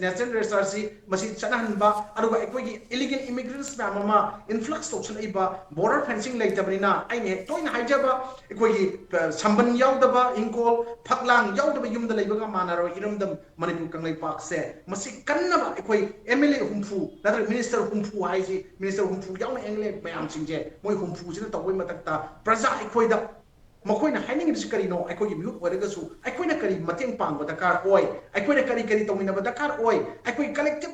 natural resource ꯁꯤ ꯃꯁꯤ ꯆꯠꯅꯍꯟꯕ, ꯑꯗꯨꯒ ꯑꯩꯈꯣꯏꯒꯤ ꯏꯂꯤꯒꯦꯜ ꯏꯃꯤꯒ꯭ꯔꯦꯟꯠꯁ ꯃꯌꯥꯝ ꯑꯃ ꯏꯟꯐ꯭ꯂꯛꯁ ꯇꯧꯁꯜꯂꯛꯏꯕ, ꯕꯣꯔꯗꯔ ꯐꯦꯟꯁꯤꯡ ꯂꯩꯇꯕꯅꯤꯅ ꯑꯩꯅ ꯍꯦꯛ ꯇꯣꯏꯅ ꯍꯥꯏꯖꯕ, ꯑꯩꯈꯣꯏꯒꯤ ꯁꯝꯕꯟ ꯌꯥꯎꯗꯕ ꯏꯪꯈꯣꯜ, ꯐꯛꯂꯥꯡ ꯌꯥꯎꯗꯕ ꯌꯨꯝꯗ ꯂꯩꯕꯒ ꯃꯥꯟꯅꯔꯣꯏ꯫ ꯏꯔꯝꯗꯝ ꯃꯅꯤꯄꯨꯔ ꯀꯪꯂꯩꯄꯥꯛꯁꯦ ꯃꯁꯤ ꯀꯟꯅꯕ ꯑꯩꯈꯣꯏ ꯑꯦꯝ ꯑꯦꯜ ꯑꯦ ꯍꯨꯝꯐꯨ ꯅꯠꯇ꯭ꯔꯒ ꯃꯤꯅꯤꯁꯇꯔ ꯍꯨꯝꯐꯨ ꯍꯥꯏꯁꯤ, ꯃꯤꯅꯤꯁꯇꯔ ꯍꯨꯝꯐꯨ ꯌꯥꯎꯅ ꯑꯦꯝ ꯑꯦꯜ ꯑꯦ ꯃꯌꯥꯝꯁꯤꯡꯁꯦ, ꯃꯣꯏ ꯍꯨꯝꯐꯨꯁꯤꯅ ꯇꯧꯕꯒꯤ ꯃꯊꯛꯇ ꯄ꯭ꯔꯖꯥ ꯑꯩꯈꯣꯏꯗ ꯃꯈꯣꯏꯅ ꯍꯥꯏꯅꯤꯡꯉꯤꯕꯁꯤ ꯀꯔꯤꯅꯣ? ꯑꯩꯈꯣꯏꯒꯤ ꯃꯤꯍꯨꯠ ꯑꯣꯏꯔꯒꯁꯨ ꯑꯩꯈꯣꯏꯅ ꯀꯔꯤ ꯃꯇꯦꯡ ꯄꯥꯡꯕ ꯗꯔꯀꯥꯔ ꯑꯣꯏ? ꯑꯩꯈꯣꯏꯅ ꯀꯔꯤ ꯀꯔꯤ ꯇꯧꯃꯤꯟꯅꯕ ꯗꯔꯀꯥꯔ ꯑꯣꯏ? ꯑꯩꯈꯣꯏ ꯀꯂꯦꯛꯇꯤꯞ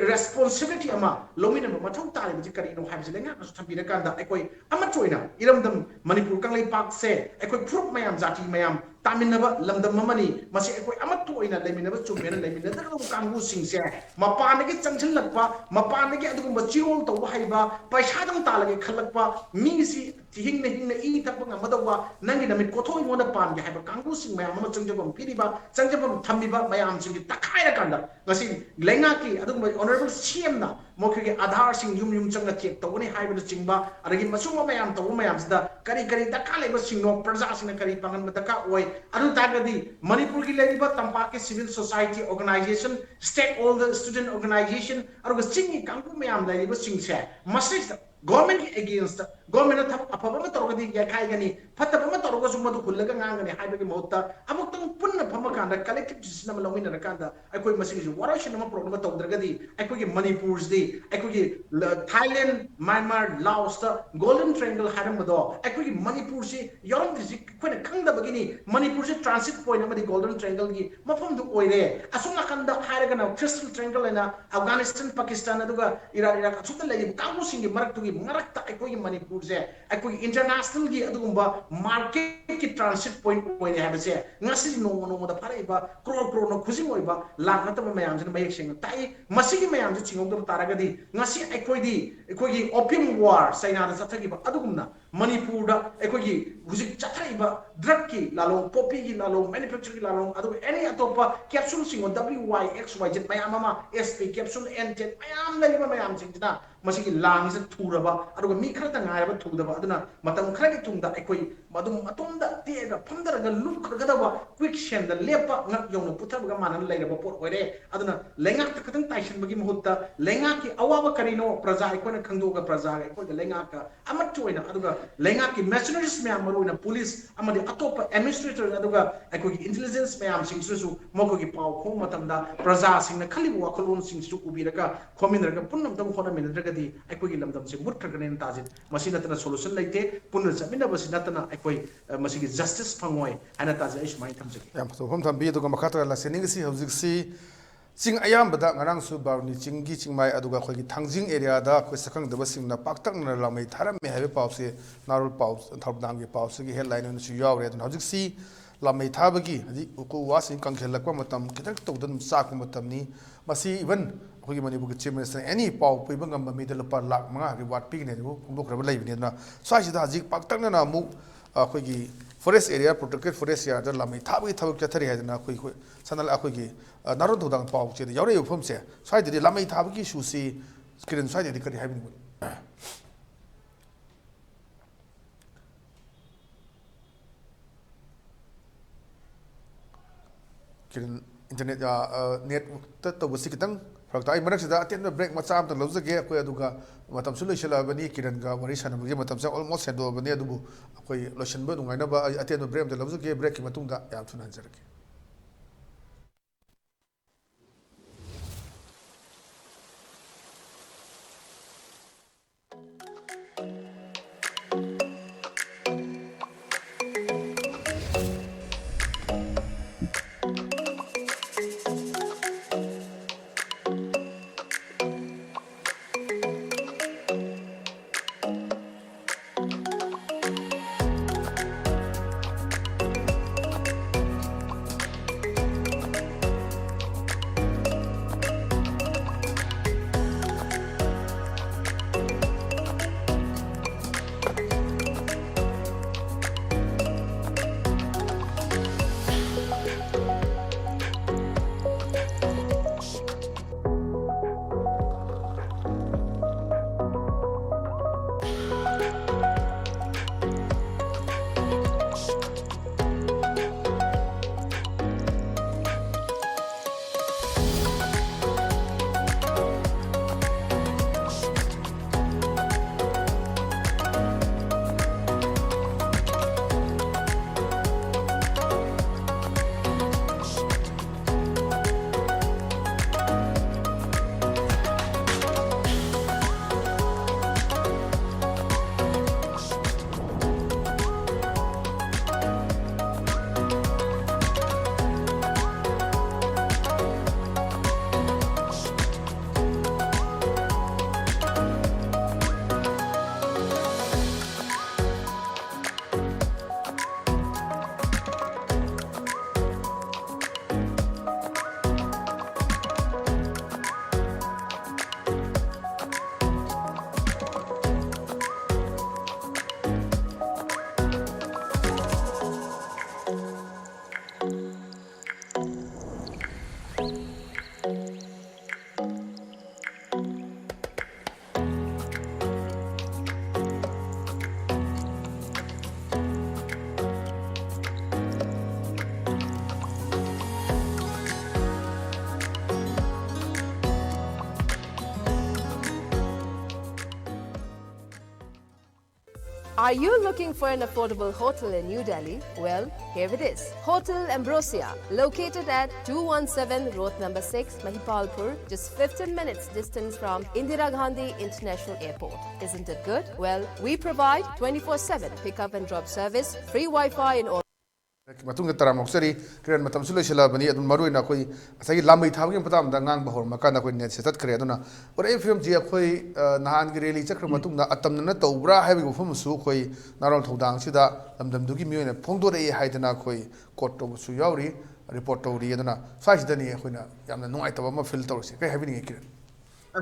ꯔꯦꯁꯄꯣꯟꯁꯤꯕꯤꯂꯤꯇꯤ ꯑꯃ ꯂꯧꯃꯤꯟꯅꯕ ꯃꯊꯧ ꯇꯥꯔꯤꯕꯁꯤ ꯀꯔꯤꯅꯣ ꯍꯥꯏꯕꯁꯤ ꯂꯩꯉꯥꯛꯅꯁꯨ ꯊꯝꯕꯤꯔꯀꯥꯟꯗ ꯑꯩꯈꯣꯏ ꯑꯃꯠꯇ ꯑꯣꯏꯅ ꯏꯔꯝꯗꯝ ꯃꯅꯤꯄꯨꯔ ꯀꯪꯂꯩꯄꯥꯛꯁꯦ ꯑꯩꯈꯣꯏ ꯐꯨꯔꯨꯞ ꯃꯌꯥꯝ, ꯖꯥꯇꯤ ꯃꯌꯥꯝ ꯇꯥꯃꯤꯟꯅꯕ ꯂꯝꯗꯝ ꯑꯃꯅꯤ꯫ ꯃꯁꯤ ꯑꯩꯈꯣꯏ ꯑꯃꯠꯇ ꯑꯣꯏꯅ ꯂꯩꯃꯤꯟꯅꯕ ꯆꯨꯝꯃꯦꯅ ꯂꯩꯃꯤꯟꯅꯗꯒꯗꯧꯕ ꯀꯥꯡꯕꯨꯁꯤꯡꯁꯦ ꯃꯄꯥꯟꯗꯒꯤ ꯆꯪꯁꯤꯜꯂꯛꯄ, ꯃꯄꯥꯟꯗꯒꯤ ꯑꯗꯨꯒꯨꯝꯕ ꯆꯤꯔꯣꯜ ꯇꯧꯕ ꯍꯩꯕ, ꯄꯩꯁꯥꯗꯪ ꯇꯥꯜꯂꯒꯦ ꯈꯜꯂꯛꯄ ꯃꯤꯁꯤ ꯍꯤꯡꯅ ꯍꯤꯡꯅ ꯏ ꯊꯛꯄ ꯉꯝꯒꯗꯧꯕ, ꯅꯪꯒꯤ ꯅꯃꯤꯠ ꯀꯣꯊꯣꯛ ꯑꯩꯉꯣꯟꯗ ꯄꯥꯟꯒꯦ ꯍꯥꯏꯕ ꯀꯥꯡꯕꯨꯁꯤꯡ ꯃꯌꯥꯝ ꯑꯃ ꯆꯪꯖꯐꯝ ꯄꯤꯔꯤꯕ, ꯆꯪꯖꯐꯝ ꯊꯝꯃꯤꯕ ꯃꯌꯥꯝꯁꯤꯡꯁꯤ ꯇꯛꯈꯥꯏꯔꯀꯥꯟꯗ ꯉꯁꯤ ꯂꯩꯉꯥꯛꯀꯤ ꯑꯗꯨꯒꯨꯝꯕ ꯑꯣꯅꯔꯦꯕꯜ ꯁꯤ ꯑꯦꯝꯅ ꯃꯈꯣꯏꯒꯤ ꯑꯥꯙꯥꯔꯁꯤꯡ ꯌꯨꯝ ꯌꯨꯝ ꯆꯪꯅ ꯆꯦꯛ ꯇꯧꯒꯅꯤ ꯍꯥꯏꯕꯅꯆꯤꯡꯕ, ꯑꯗꯒꯤ ꯃꯁꯤꯒꯨꯝꯕ ꯃꯌꯥꯝ ꯇꯧꯕ ꯃꯌꯥꯝꯁꯤꯗ ꯀꯔꯤ ꯀꯔꯤ ꯗꯔꯀꯥꯔ ꯂꯩꯕꯁꯤꯡꯅꯣ, ꯄ꯭ꯔꯖꯥꯁꯤꯡꯅ ꯀꯔꯤ ꯄꯥꯡꯍꯟꯕ ꯗꯔꯀꯥꯔ ꯑꯣꯏ, ꯑꯗꯨ ꯇꯥꯔꯒꯗꯤ ꯃꯅꯤꯄꯨꯔꯒꯤ ꯂꯩꯔꯤꯕ ꯇꯝꯄꯥꯛꯀꯤ civil society organization, stakeholder, student organization, ꯑꯗꯨꯒ ꯆꯤꯡꯒꯤ ꯀꯥꯡꯕꯨ ꯃꯌꯥꯝ ꯂꯩꯔꯤꯕꯁꯤꯡꯁꯦ ꯃꯁꯤꯗ ꯒꯣꯔꯃꯦꯟꯒꯤ ꯑꯦꯒꯦꯟꯁꯇ, ꯒꯣꯔꯃꯦꯟꯅ ꯊꯕꯛ ꯑꯐꯕ ꯑꯃ ꯇꯧꯔꯒꯗꯤ ꯌꯥꯏꯈꯥꯏꯒꯅꯤ, ꯐꯠꯇꯕ ꯑꯃ ꯇꯧꯔꯒꯁꯨ ꯃꯗꯨ ꯍꯨꯜꯂꯒ ꯉꯥꯡꯒꯅꯤ ꯍꯥꯏꯕꯒꯤ ꯃꯍꯨꯠꯇ ꯑꯃꯨꯛꯇ ꯑꯃꯨꯛꯇꯪ ꯄꯨꯟꯅ ꯐꯝꯃꯀꯥꯟꯗ, collective decision ꯑꯃ ꯂꯧꯃꯤꯟꯅꯔꯀꯥꯟꯗ, ꯑꯩꯈꯣꯏ ꯃꯁꯤꯒꯤꯁꯤ ꯋꯥꯔꯣꯏꯁꯤꯟ ꯑꯃ ꯄꯨꯔꯛꯅꯕ ꯇꯧꯗ꯭ꯔꯒꯗꯤ, ꯑꯩꯈꯣꯏꯒꯤ ꯃꯅꯤꯄꯨꯔꯁꯤꯗꯤ, ꯑꯩꯈꯣꯏꯒꯤ ꯊꯥꯏꯂꯦꯟ, ꯃ꯭ꯌꯥꯟꯃꯥꯔ, ꯂꯥꯑꯣꯁꯇ ꯒꯣꯜꯗꯟ ꯇ꯭ꯔꯥꯏꯡꯒꯜ ꯍꯥꯏꯔꯝꯕꯗꯣ, ꯑꯩꯈꯣꯏꯒꯤ ꯃꯅꯤꯄꯨꯔꯁꯤ ꯌꯥꯎꯔꯝꯗ꯭ꯔꯤꯁꯤ ꯑꯩꯈꯣꯏꯅ ꯈꯪꯗꯕꯒꯤꯅꯤ꯫ ꯃꯅꯤꯄꯨꯔꯁꯤ ꯇ꯭ꯔꯥꯟꯁꯤꯠ ꯄꯣꯏꯟ ꯑꯃꯗꯤ ꯒꯣꯜꯗꯟ ꯇ꯭ꯔꯥꯏꯡꯒꯜꯒꯤ ꯃꯐꯝꯗꯨ ꯑꯣꯏꯔꯦ꯫ ꯑꯁꯣꯝ ꯅꯥꯀꯟꯗ ꯍꯥꯏꯔꯒꯅ ꯀ꯭ꯔꯤꯁꯇꯜ ꯇ꯭ꯔꯥꯏꯡꯒꯜ ꯍꯥꯏꯅ ꯑꯐꯒꯥꯅꯤꯁꯇꯥꯟ, ꯄꯥꯀꯤꯁꯇꯥꯟ, ꯑꯗꯨꯒ ꯏꯔꯥꯟ, ꯏꯔꯥꯛ, ꯑꯁꯣꯝꯗ ꯂꯩꯔꯤꯕ ꯀꯥꯡꯕꯨꯁꯤꯡꯒꯤ ꯃꯔꯛꯇꯨꯒꯤ ꯃꯔꯛꯇ ꯑꯩꯈꯣꯏꯒꯤ ꯃꯅꯤꯄꯨꯔꯁꯦ ꯑꯩꯈꯣꯏꯒꯤ ꯏꯟꯇꯔꯅꯦꯁꯅꯦꯜꯒꯤ ꯑꯗꯨꯒꯨꯝꯕ ꯃꯥꯔꯀꯦꯠꯀꯤ ꯇ꯭ꯔꯥꯟꯁꯤꯠ ꯄꯣꯏꯟ ꯑꯣꯏꯔꯦ ꯍꯥꯏꯕꯁꯦ ꯉꯁꯤ ꯅꯣꯡꯃ ꯅꯣꯡꯃꯗ ꯐꯥꯔꯛꯏꯕ ꯀ꯭ꯔꯣꯔ ꯀ꯭ꯔꯣꯔꯅ ꯈꯨꯖꯤꯡ ꯑꯣꯏꯕ ꯂꯥꯟ ꯅꯠꯇꯕ ꯃꯌꯥꯝꯁꯤꯅ ꯃꯌꯦꯛ ꯁꯦꯡꯅ ꯇꯥꯛꯏ꯫ ꯃꯁꯤꯒꯤ ꯃꯌꯥꯝꯁꯤ ꯆꯤꯡꯍꯧꯗꯕ ꯇꯥꯔꯒꯗꯤ ꯉꯁꯤ ꯑꯩꯈꯣꯏꯗꯤ ꯑꯩꯈꯣꯏꯒꯤ opium war ꯆꯩꯅꯥꯗ ꯆꯠꯊꯈꯤꯕ ꯑꯗꯨꯒꯨꯝꯅ ꯃꯅꯤꯄꯨꯔꯗ ꯑꯩꯈꯣꯏꯒꯤ ꯍꯧꯖꯤꯛ ꯆꯠꯊꯔꯛꯏꯕ ꯗ꯭ꯔꯒꯀꯤ ꯂꯥꯂꯣꯡ, ꯄꯣꯄꯤꯒꯤ ꯂꯥꯂꯣꯡ, ꯃꯦꯅꯨꯐꯦꯛꯆꯔꯒꯤ ꯂꯥꯂꯣꯡ, ꯑꯗꯨꯒ ꯑꯦꯅꯤ ꯑꯇꯣꯞꯄ ꯀꯦꯞꯁꯨꯜꯁꯤꯡ, W Y X Y Z ꯃꯌꯥꯝ ꯑꯃ, S P capsule, N ten ꯃꯌꯥꯝ ꯂꯩꯔꯤꯕ ꯃꯌꯥꯝꯁꯤꯡꯁꯤꯅ ꯃꯁꯤꯒꯤ ꯂꯥꯡꯁꯤꯗ ꯊꯨꯔꯕ, ꯑꯗꯨꯒ ꯃꯤ ꯈꯔꯇ ꯉꯥꯏꯔꯕ ꯊꯨꯗꯕ, ꯑꯗꯨꯅ ꯃꯇꯝ ꯈꯔꯒꯤ ꯇꯨꯡꯗ ꯑꯩꯈꯣꯏ ꯑꯗꯨꯝ ꯃꯇꯣꯝꯗ ꯇꯦꯛꯑꯒ ꯐꯝꯊꯔꯒ ꯂꯨꯞꯈ꯭ꯔꯒꯗꯕ ꯀ꯭ꯋꯤꯛ ꯁꯦꯟꯗ ꯂꯦꯞꯄ ꯉꯛ ꯌꯧꯅ ꯄꯨꯊꯕꯒ ꯃꯥꯟꯅꯅ ꯂꯩꯔꯕ ꯄꯣꯠ ꯑꯣꯏꯔꯦ꯫ ꯑꯗꯨꯅ ꯂꯩꯉꯥꯛꯇ ꯈꯛꯇꯪ ꯇꯥꯏꯁꯤꯟꯕꯒꯤ ꯃꯍꯨꯠꯇ ꯂꯩꯉꯥꯛꯀꯤ ꯑꯋꯥꯕ ꯀꯔꯤꯅꯣ ꯄ꯭ꯔꯖꯥ ꯑꯩꯈꯣꯏꯅ ꯈꯪꯗꯣꯛꯑꯒ ꯄ꯭ꯔꯖꯥꯒ ꯑꯩꯈꯣꯏꯒ ꯂꯩꯉꯥꯛꯀ ꯑꯃꯠꯇ ꯑꯣꯏꯅ, ꯑꯗꯨꯒ ꯂꯩꯉꯥꯛꯀꯤ ꯃꯦꯁꯤꯅꯔꯤꯁ ꯃꯌꯥꯝ, ꯃꯔꯨꯑꯣꯏꯅ ꯄꯨꯂꯤꯁ ꯑꯃꯗꯤ ꯑꯇꯣꯞꯄ ꯑꯦꯗꯃꯤꯅꯤꯁꯇ꯭ꯔꯦꯇꯔ, ꯑꯗꯨꯒ ꯑꯩꯈꯣꯏꯒꯤ ꯏꯟꯇꯦꯂꯤꯖꯦꯟꯁ ꯃꯌꯥꯝꯁꯤꯡꯁꯤꯅꯁꯨ ꯃꯈꯣꯏꯒꯤ ꯄꯥꯎ ꯈꯣꯡꯕ ꯃꯇꯝꯗ ꯄ꯭ꯔꯖꯥꯁꯤꯡꯅ ꯈꯜꯂꯤꯕ ꯋꯥꯈꯜꯂꯣꯟꯁꯤꯡꯁꯤꯁꯨ ꯎꯕꯤꯔꯒ ꯈꯣꯝꯃꯤꯟꯅꯔꯒ ꯄꯨꯟꯅ ꯑꯝꯇꯪ ꯍꯣꯠꯅꯃꯤꯟꯅꯗ꯭ꯔꯒꯗꯤ ꯑꯩꯈꯣꯏꯒꯤ ꯂꯝꯗꯝꯁꯤ ꯃꯨꯠꯈ꯭ꯔꯒꯅꯦꯅ ꯇꯥꯖꯩ꯫ ꯃꯁꯤ ꯅꯠꯇꯅ ꯁꯣꯂꯨꯁꯟ ꯂꯩꯇꯦ꯫ ꯄꯨꯟꯅ ꯆꯠꯃꯤꯟꯅꯕꯁꯤ ꯅꯠꯇꯅ ꯑꯩꯈꯣꯏ, ꯑ, ꯃꯁꯤꯒꯤ ꯖꯁꯇꯤꯁ ꯐꯪꯉꯣꯏ ꯍꯥꯏꯅ ꯇꯥꯖꯩ꯫ ꯑꯩ ꯁꯨꯃꯥꯏꯅ ꯊꯝꯖꯒꯦ꯫ ꯌꯥꯝ ꯐꯖꯕ ꯋꯥꯐꯝ ꯊꯝꯕꯤ꯫ ꯑꯗꯨꯒ ꯃꯈꯥ ꯇꯥꯅ ꯂꯥꯛꯆꯅꯤꯡꯉꯤꯁꯤ ꯍꯧꯖꯤꯛꯁꯤ ꯆꯤꯡ ꯑꯌꯥꯝꯕꯗ ꯉꯔꯥꯡꯁꯨ ꯕꯥꯔꯨꯅꯤ ꯆꯤꯡꯒꯤ ꯆꯤꯡꯃꯥꯏ ꯑꯗꯨꯒ ꯑꯩꯈꯣꯏꯒꯤ ꯊꯥꯡꯖꯤꯡ ꯑꯦꯔꯤꯌꯥꯗ ꯑꯩꯈꯣꯏ ꯁꯛꯈꯪꯗꯕꯁꯤꯡꯅ ꯄꯥꯛꯇꯛꯅꯅ ꯂꯥꯃꯩ ꯊꯥꯔꯝꯃꯦ ꯍꯥꯏꯕ ꯄꯥꯎꯁꯦ ꯅꯥꯔꯣꯜ ꯄꯥꯎ, ꯊꯧꯗꯥꯡꯒꯤ ꯄꯥꯎꯁꯤꯒꯤ ꯍꯦꯗꯂꯥꯏꯟ ꯑꯣꯏꯅꯁꯨ ꯌꯥꯎꯔꯦ꯫ ꯑꯗꯨꯅ ꯍꯧꯖꯤꯛꯁꯤ ꯂꯥꯃꯩ ꯊꯥꯕꯒꯤ, ꯍꯧꯖꯤꯛ ꯎꯀꯨ ꯋꯥꯁꯤꯡ ꯀꯪꯁꯤꯜꯂꯛꯄ ꯃꯇꯝ, ꯈꯤꯇꯪ ꯇꯧꯗꯅ ꯑꯗꯨꯝ ꯆꯥꯛꯄ ꯃꯇꯝꯅꯤ꯫ ꯃꯁꯤ ꯏꯚꯟ ꯑꯩꯈꯣꯏꯒꯤ ꯃꯅꯤꯄꯨꯔꯒꯤ ꯆꯤꯐ ꯃꯤꯅꯤꯁꯇꯔꯅ ꯑꯦꯅꯤ ꯄꯥꯎ ꯄꯤꯕ ꯉꯝꯕ ꯃꯤꯗ ꯂꯨꯄꯥ ꯂꯥꯈ ꯃꯉꯥ ꯔꯤꯋꯥꯔꯗ ꯄꯤꯒꯅꯤ ꯍꯥꯏꯕ ꯐꯣꯡꯗꯣꯛꯈ꯭ꯔꯕ ꯂꯩꯕꯅꯤ꯫ ꯑꯗꯨꯅ ꯁ꯭ꯋꯥꯏꯁꯤꯗ ꯍꯧꯖꯤꯛ ꯄꯥꯛꯇꯛꯅꯅ ꯑꯃꯨꯛ ꯑꯩꯈꯣꯏꯒꯤ ꯐꯣꯔꯦꯁ ꯑꯦꯔꯤꯌꯥ, ꯄ꯭ꯔꯣꯇꯦꯛꯇꯦꯠ ꯐꯣꯔꯦꯁ ꯑꯦꯔꯤꯌꯥꯗ ꯂꯥꯃꯩ ꯊꯥꯕꯒꯤ ꯊꯕꯛ ꯆꯠꯊꯔꯤ ꯍꯥꯏꯗꯅ ꯑꯩꯈꯣꯏ, ꯑꯩꯈꯣꯏ ꯁꯅꯥ-, ꯑꯩꯈꯣꯏꯒꯤ, ꯑ, ꯅꯥꯔꯣꯟ ꯊꯧꯗꯥꯡ ꯄꯥꯎ ꯆꯦꯗ ꯌꯥꯎꯔꯛꯏꯕ ꯃꯐꯝꯁꯦ, ꯁ꯭ꯋꯥꯏꯗꯗꯤ ꯂꯥꯃꯩ ꯊꯥꯕꯒꯤ ꯏꯁꯨꯁꯤ, ꯀꯤꯔꯟ, ꯁ꯭ꯋꯥꯏꯗꯗꯤ ꯀꯔꯤ ꯍꯥꯏꯕꯤꯅꯤꯡꯕ? ꯀꯤꯔꯟ, ꯏꯟꯇꯔꯅꯦꯠ, ꯑ, ꯑ, ꯅꯦꯠꯇ ꯇꯧꯕꯁꯤ ꯈꯤꯇꯪ ꯄꯛꯇ ꯑꯩ ꯃꯔꯛꯁꯤꯗ ꯑꯇꯦꯟꯕ ꯕ꯭ꯔꯦꯛ ꯃꯆꯥ ꯑꯃꯇ ꯂꯧꯖꯒꯦ꯫ ꯑꯩꯈꯣꯏ ꯑꯗꯨꯒ ꯃꯇꯝꯁꯨ ꯂꯣꯏꯁꯤꯜꯂꯛꯑꯕꯅꯤ, ꯀꯤꯔꯟꯒ ꯋꯥꯔꯤ ꯁꯥꯟꯅꯕꯒꯤ ꯃꯇꯝꯁꯦ ꯑꯣꯜꯃꯣꯁ ꯍꯦꯟꯗꯣꯛꯑꯕꯅꯤ꯫ ꯑꯗꯨꯕꯨ ꯑꯩꯈꯣꯏ ꯂꯣꯏꯁꯤꯟꯕ ꯅꯨꯡꯉꯥꯏꯅꯕ ꯑꯩ ꯑꯇꯦꯟꯕ ꯕ꯭ꯔꯦꯛ ꯑꯃꯇ ꯂꯧꯖꯒꯦ꯫ ꯕ꯭ꯔꯦꯛꯀꯤ ꯃꯇꯨꯡꯗ ꯌꯥꯝ ꯊꯨꯅ ꯍꯟꯖꯔꯛꯀꯦ꯫ Are you looking for an affordable hotel in New Delhi? Well, here it is. Hotel Ambrosia, located at two one seven Road Number six, Mahipalpur, just fifteen minutes distance from Indira Gandhi International Airport. Isn't it good? Well, we provide twenty-four seven pickup and drop service, free Wi-Fi in all. ꯃꯇꯨꯡꯗ ꯇꯔꯥꯝꯅ ꯑꯣꯛꯆꯔꯤ꯫ ꯀꯤꯔꯟ, ꯃꯇꯝꯁꯨ ꯂꯣꯏꯁꯤꯜꯂꯛꯑꯕꯅꯤ꯫ ꯑꯗꯨꯝ ꯃꯔꯨꯑꯣꯏꯅ ꯑꯩꯈꯣꯏ ꯉꯁꯥꯏꯒꯤ ꯂꯥꯃꯩ ꯊꯥꯕꯒꯤ ꯃꯇꯥꯡꯗ ꯉꯥꯡꯕ ꯍꯧꯔꯝꯃꯀꯥꯟꯗ ꯑꯩꯈꯣꯏ ꯅꯦꯠꯁꯦ ꯇꯠꯈ꯭ꯔꯦ꯫ ꯑꯗꯨꯅ ꯎꯔꯛꯏ ꯐꯤꯕꯝꯁꯤ ꯑꯩꯈꯣꯏ, ꯑ, ꯅꯍꯥꯟꯒꯤ ꯔꯦꯂꯤ ꯆꯠꯈ꯭ꯔ ꯃꯇꯨꯡꯗ ꯑꯇꯝꯅꯅ ꯇꯧꯕ꯭ꯔꯥ ꯍꯥꯏꯕꯒꯤ ꯋꯥꯐꯝꯁꯨ ꯑꯩꯈꯣꯏ ꯅꯍꯥꯔꯣꯜ ꯊꯧꯗꯥꯡꯁꯤꯗ ꯂꯝꯗꯝꯗꯨꯒꯤ ꯃꯤꯑꯣꯏꯅ ꯐꯣꯡꯗꯣꯔꯛꯏ ꯍꯥꯏꯗꯅ ꯑꯩꯈꯣꯏ ꯀꯣꯠ ꯇꯧꯕꯁꯨ ꯌꯥꯎꯔꯤ, ꯔꯤꯄꯣꯔꯠ ꯇꯧꯔꯤ꯫ ꯑꯗꯨꯅ ꯁ꯭ꯋꯥꯏꯁꯤꯗꯅꯤ ꯑꯩꯈꯣꯏꯅ ꯌꯥꯝꯅ ꯅꯨꯡꯉꯥꯏꯇꯕ ꯑꯃ ꯐꯤꯜ ꯇꯧꯔꯤꯁꯦ꯫ ꯀꯩ ꯍꯥꯏꯕꯤꯅꯤꯡꯉꯤ, ꯀꯤꯔꯟ?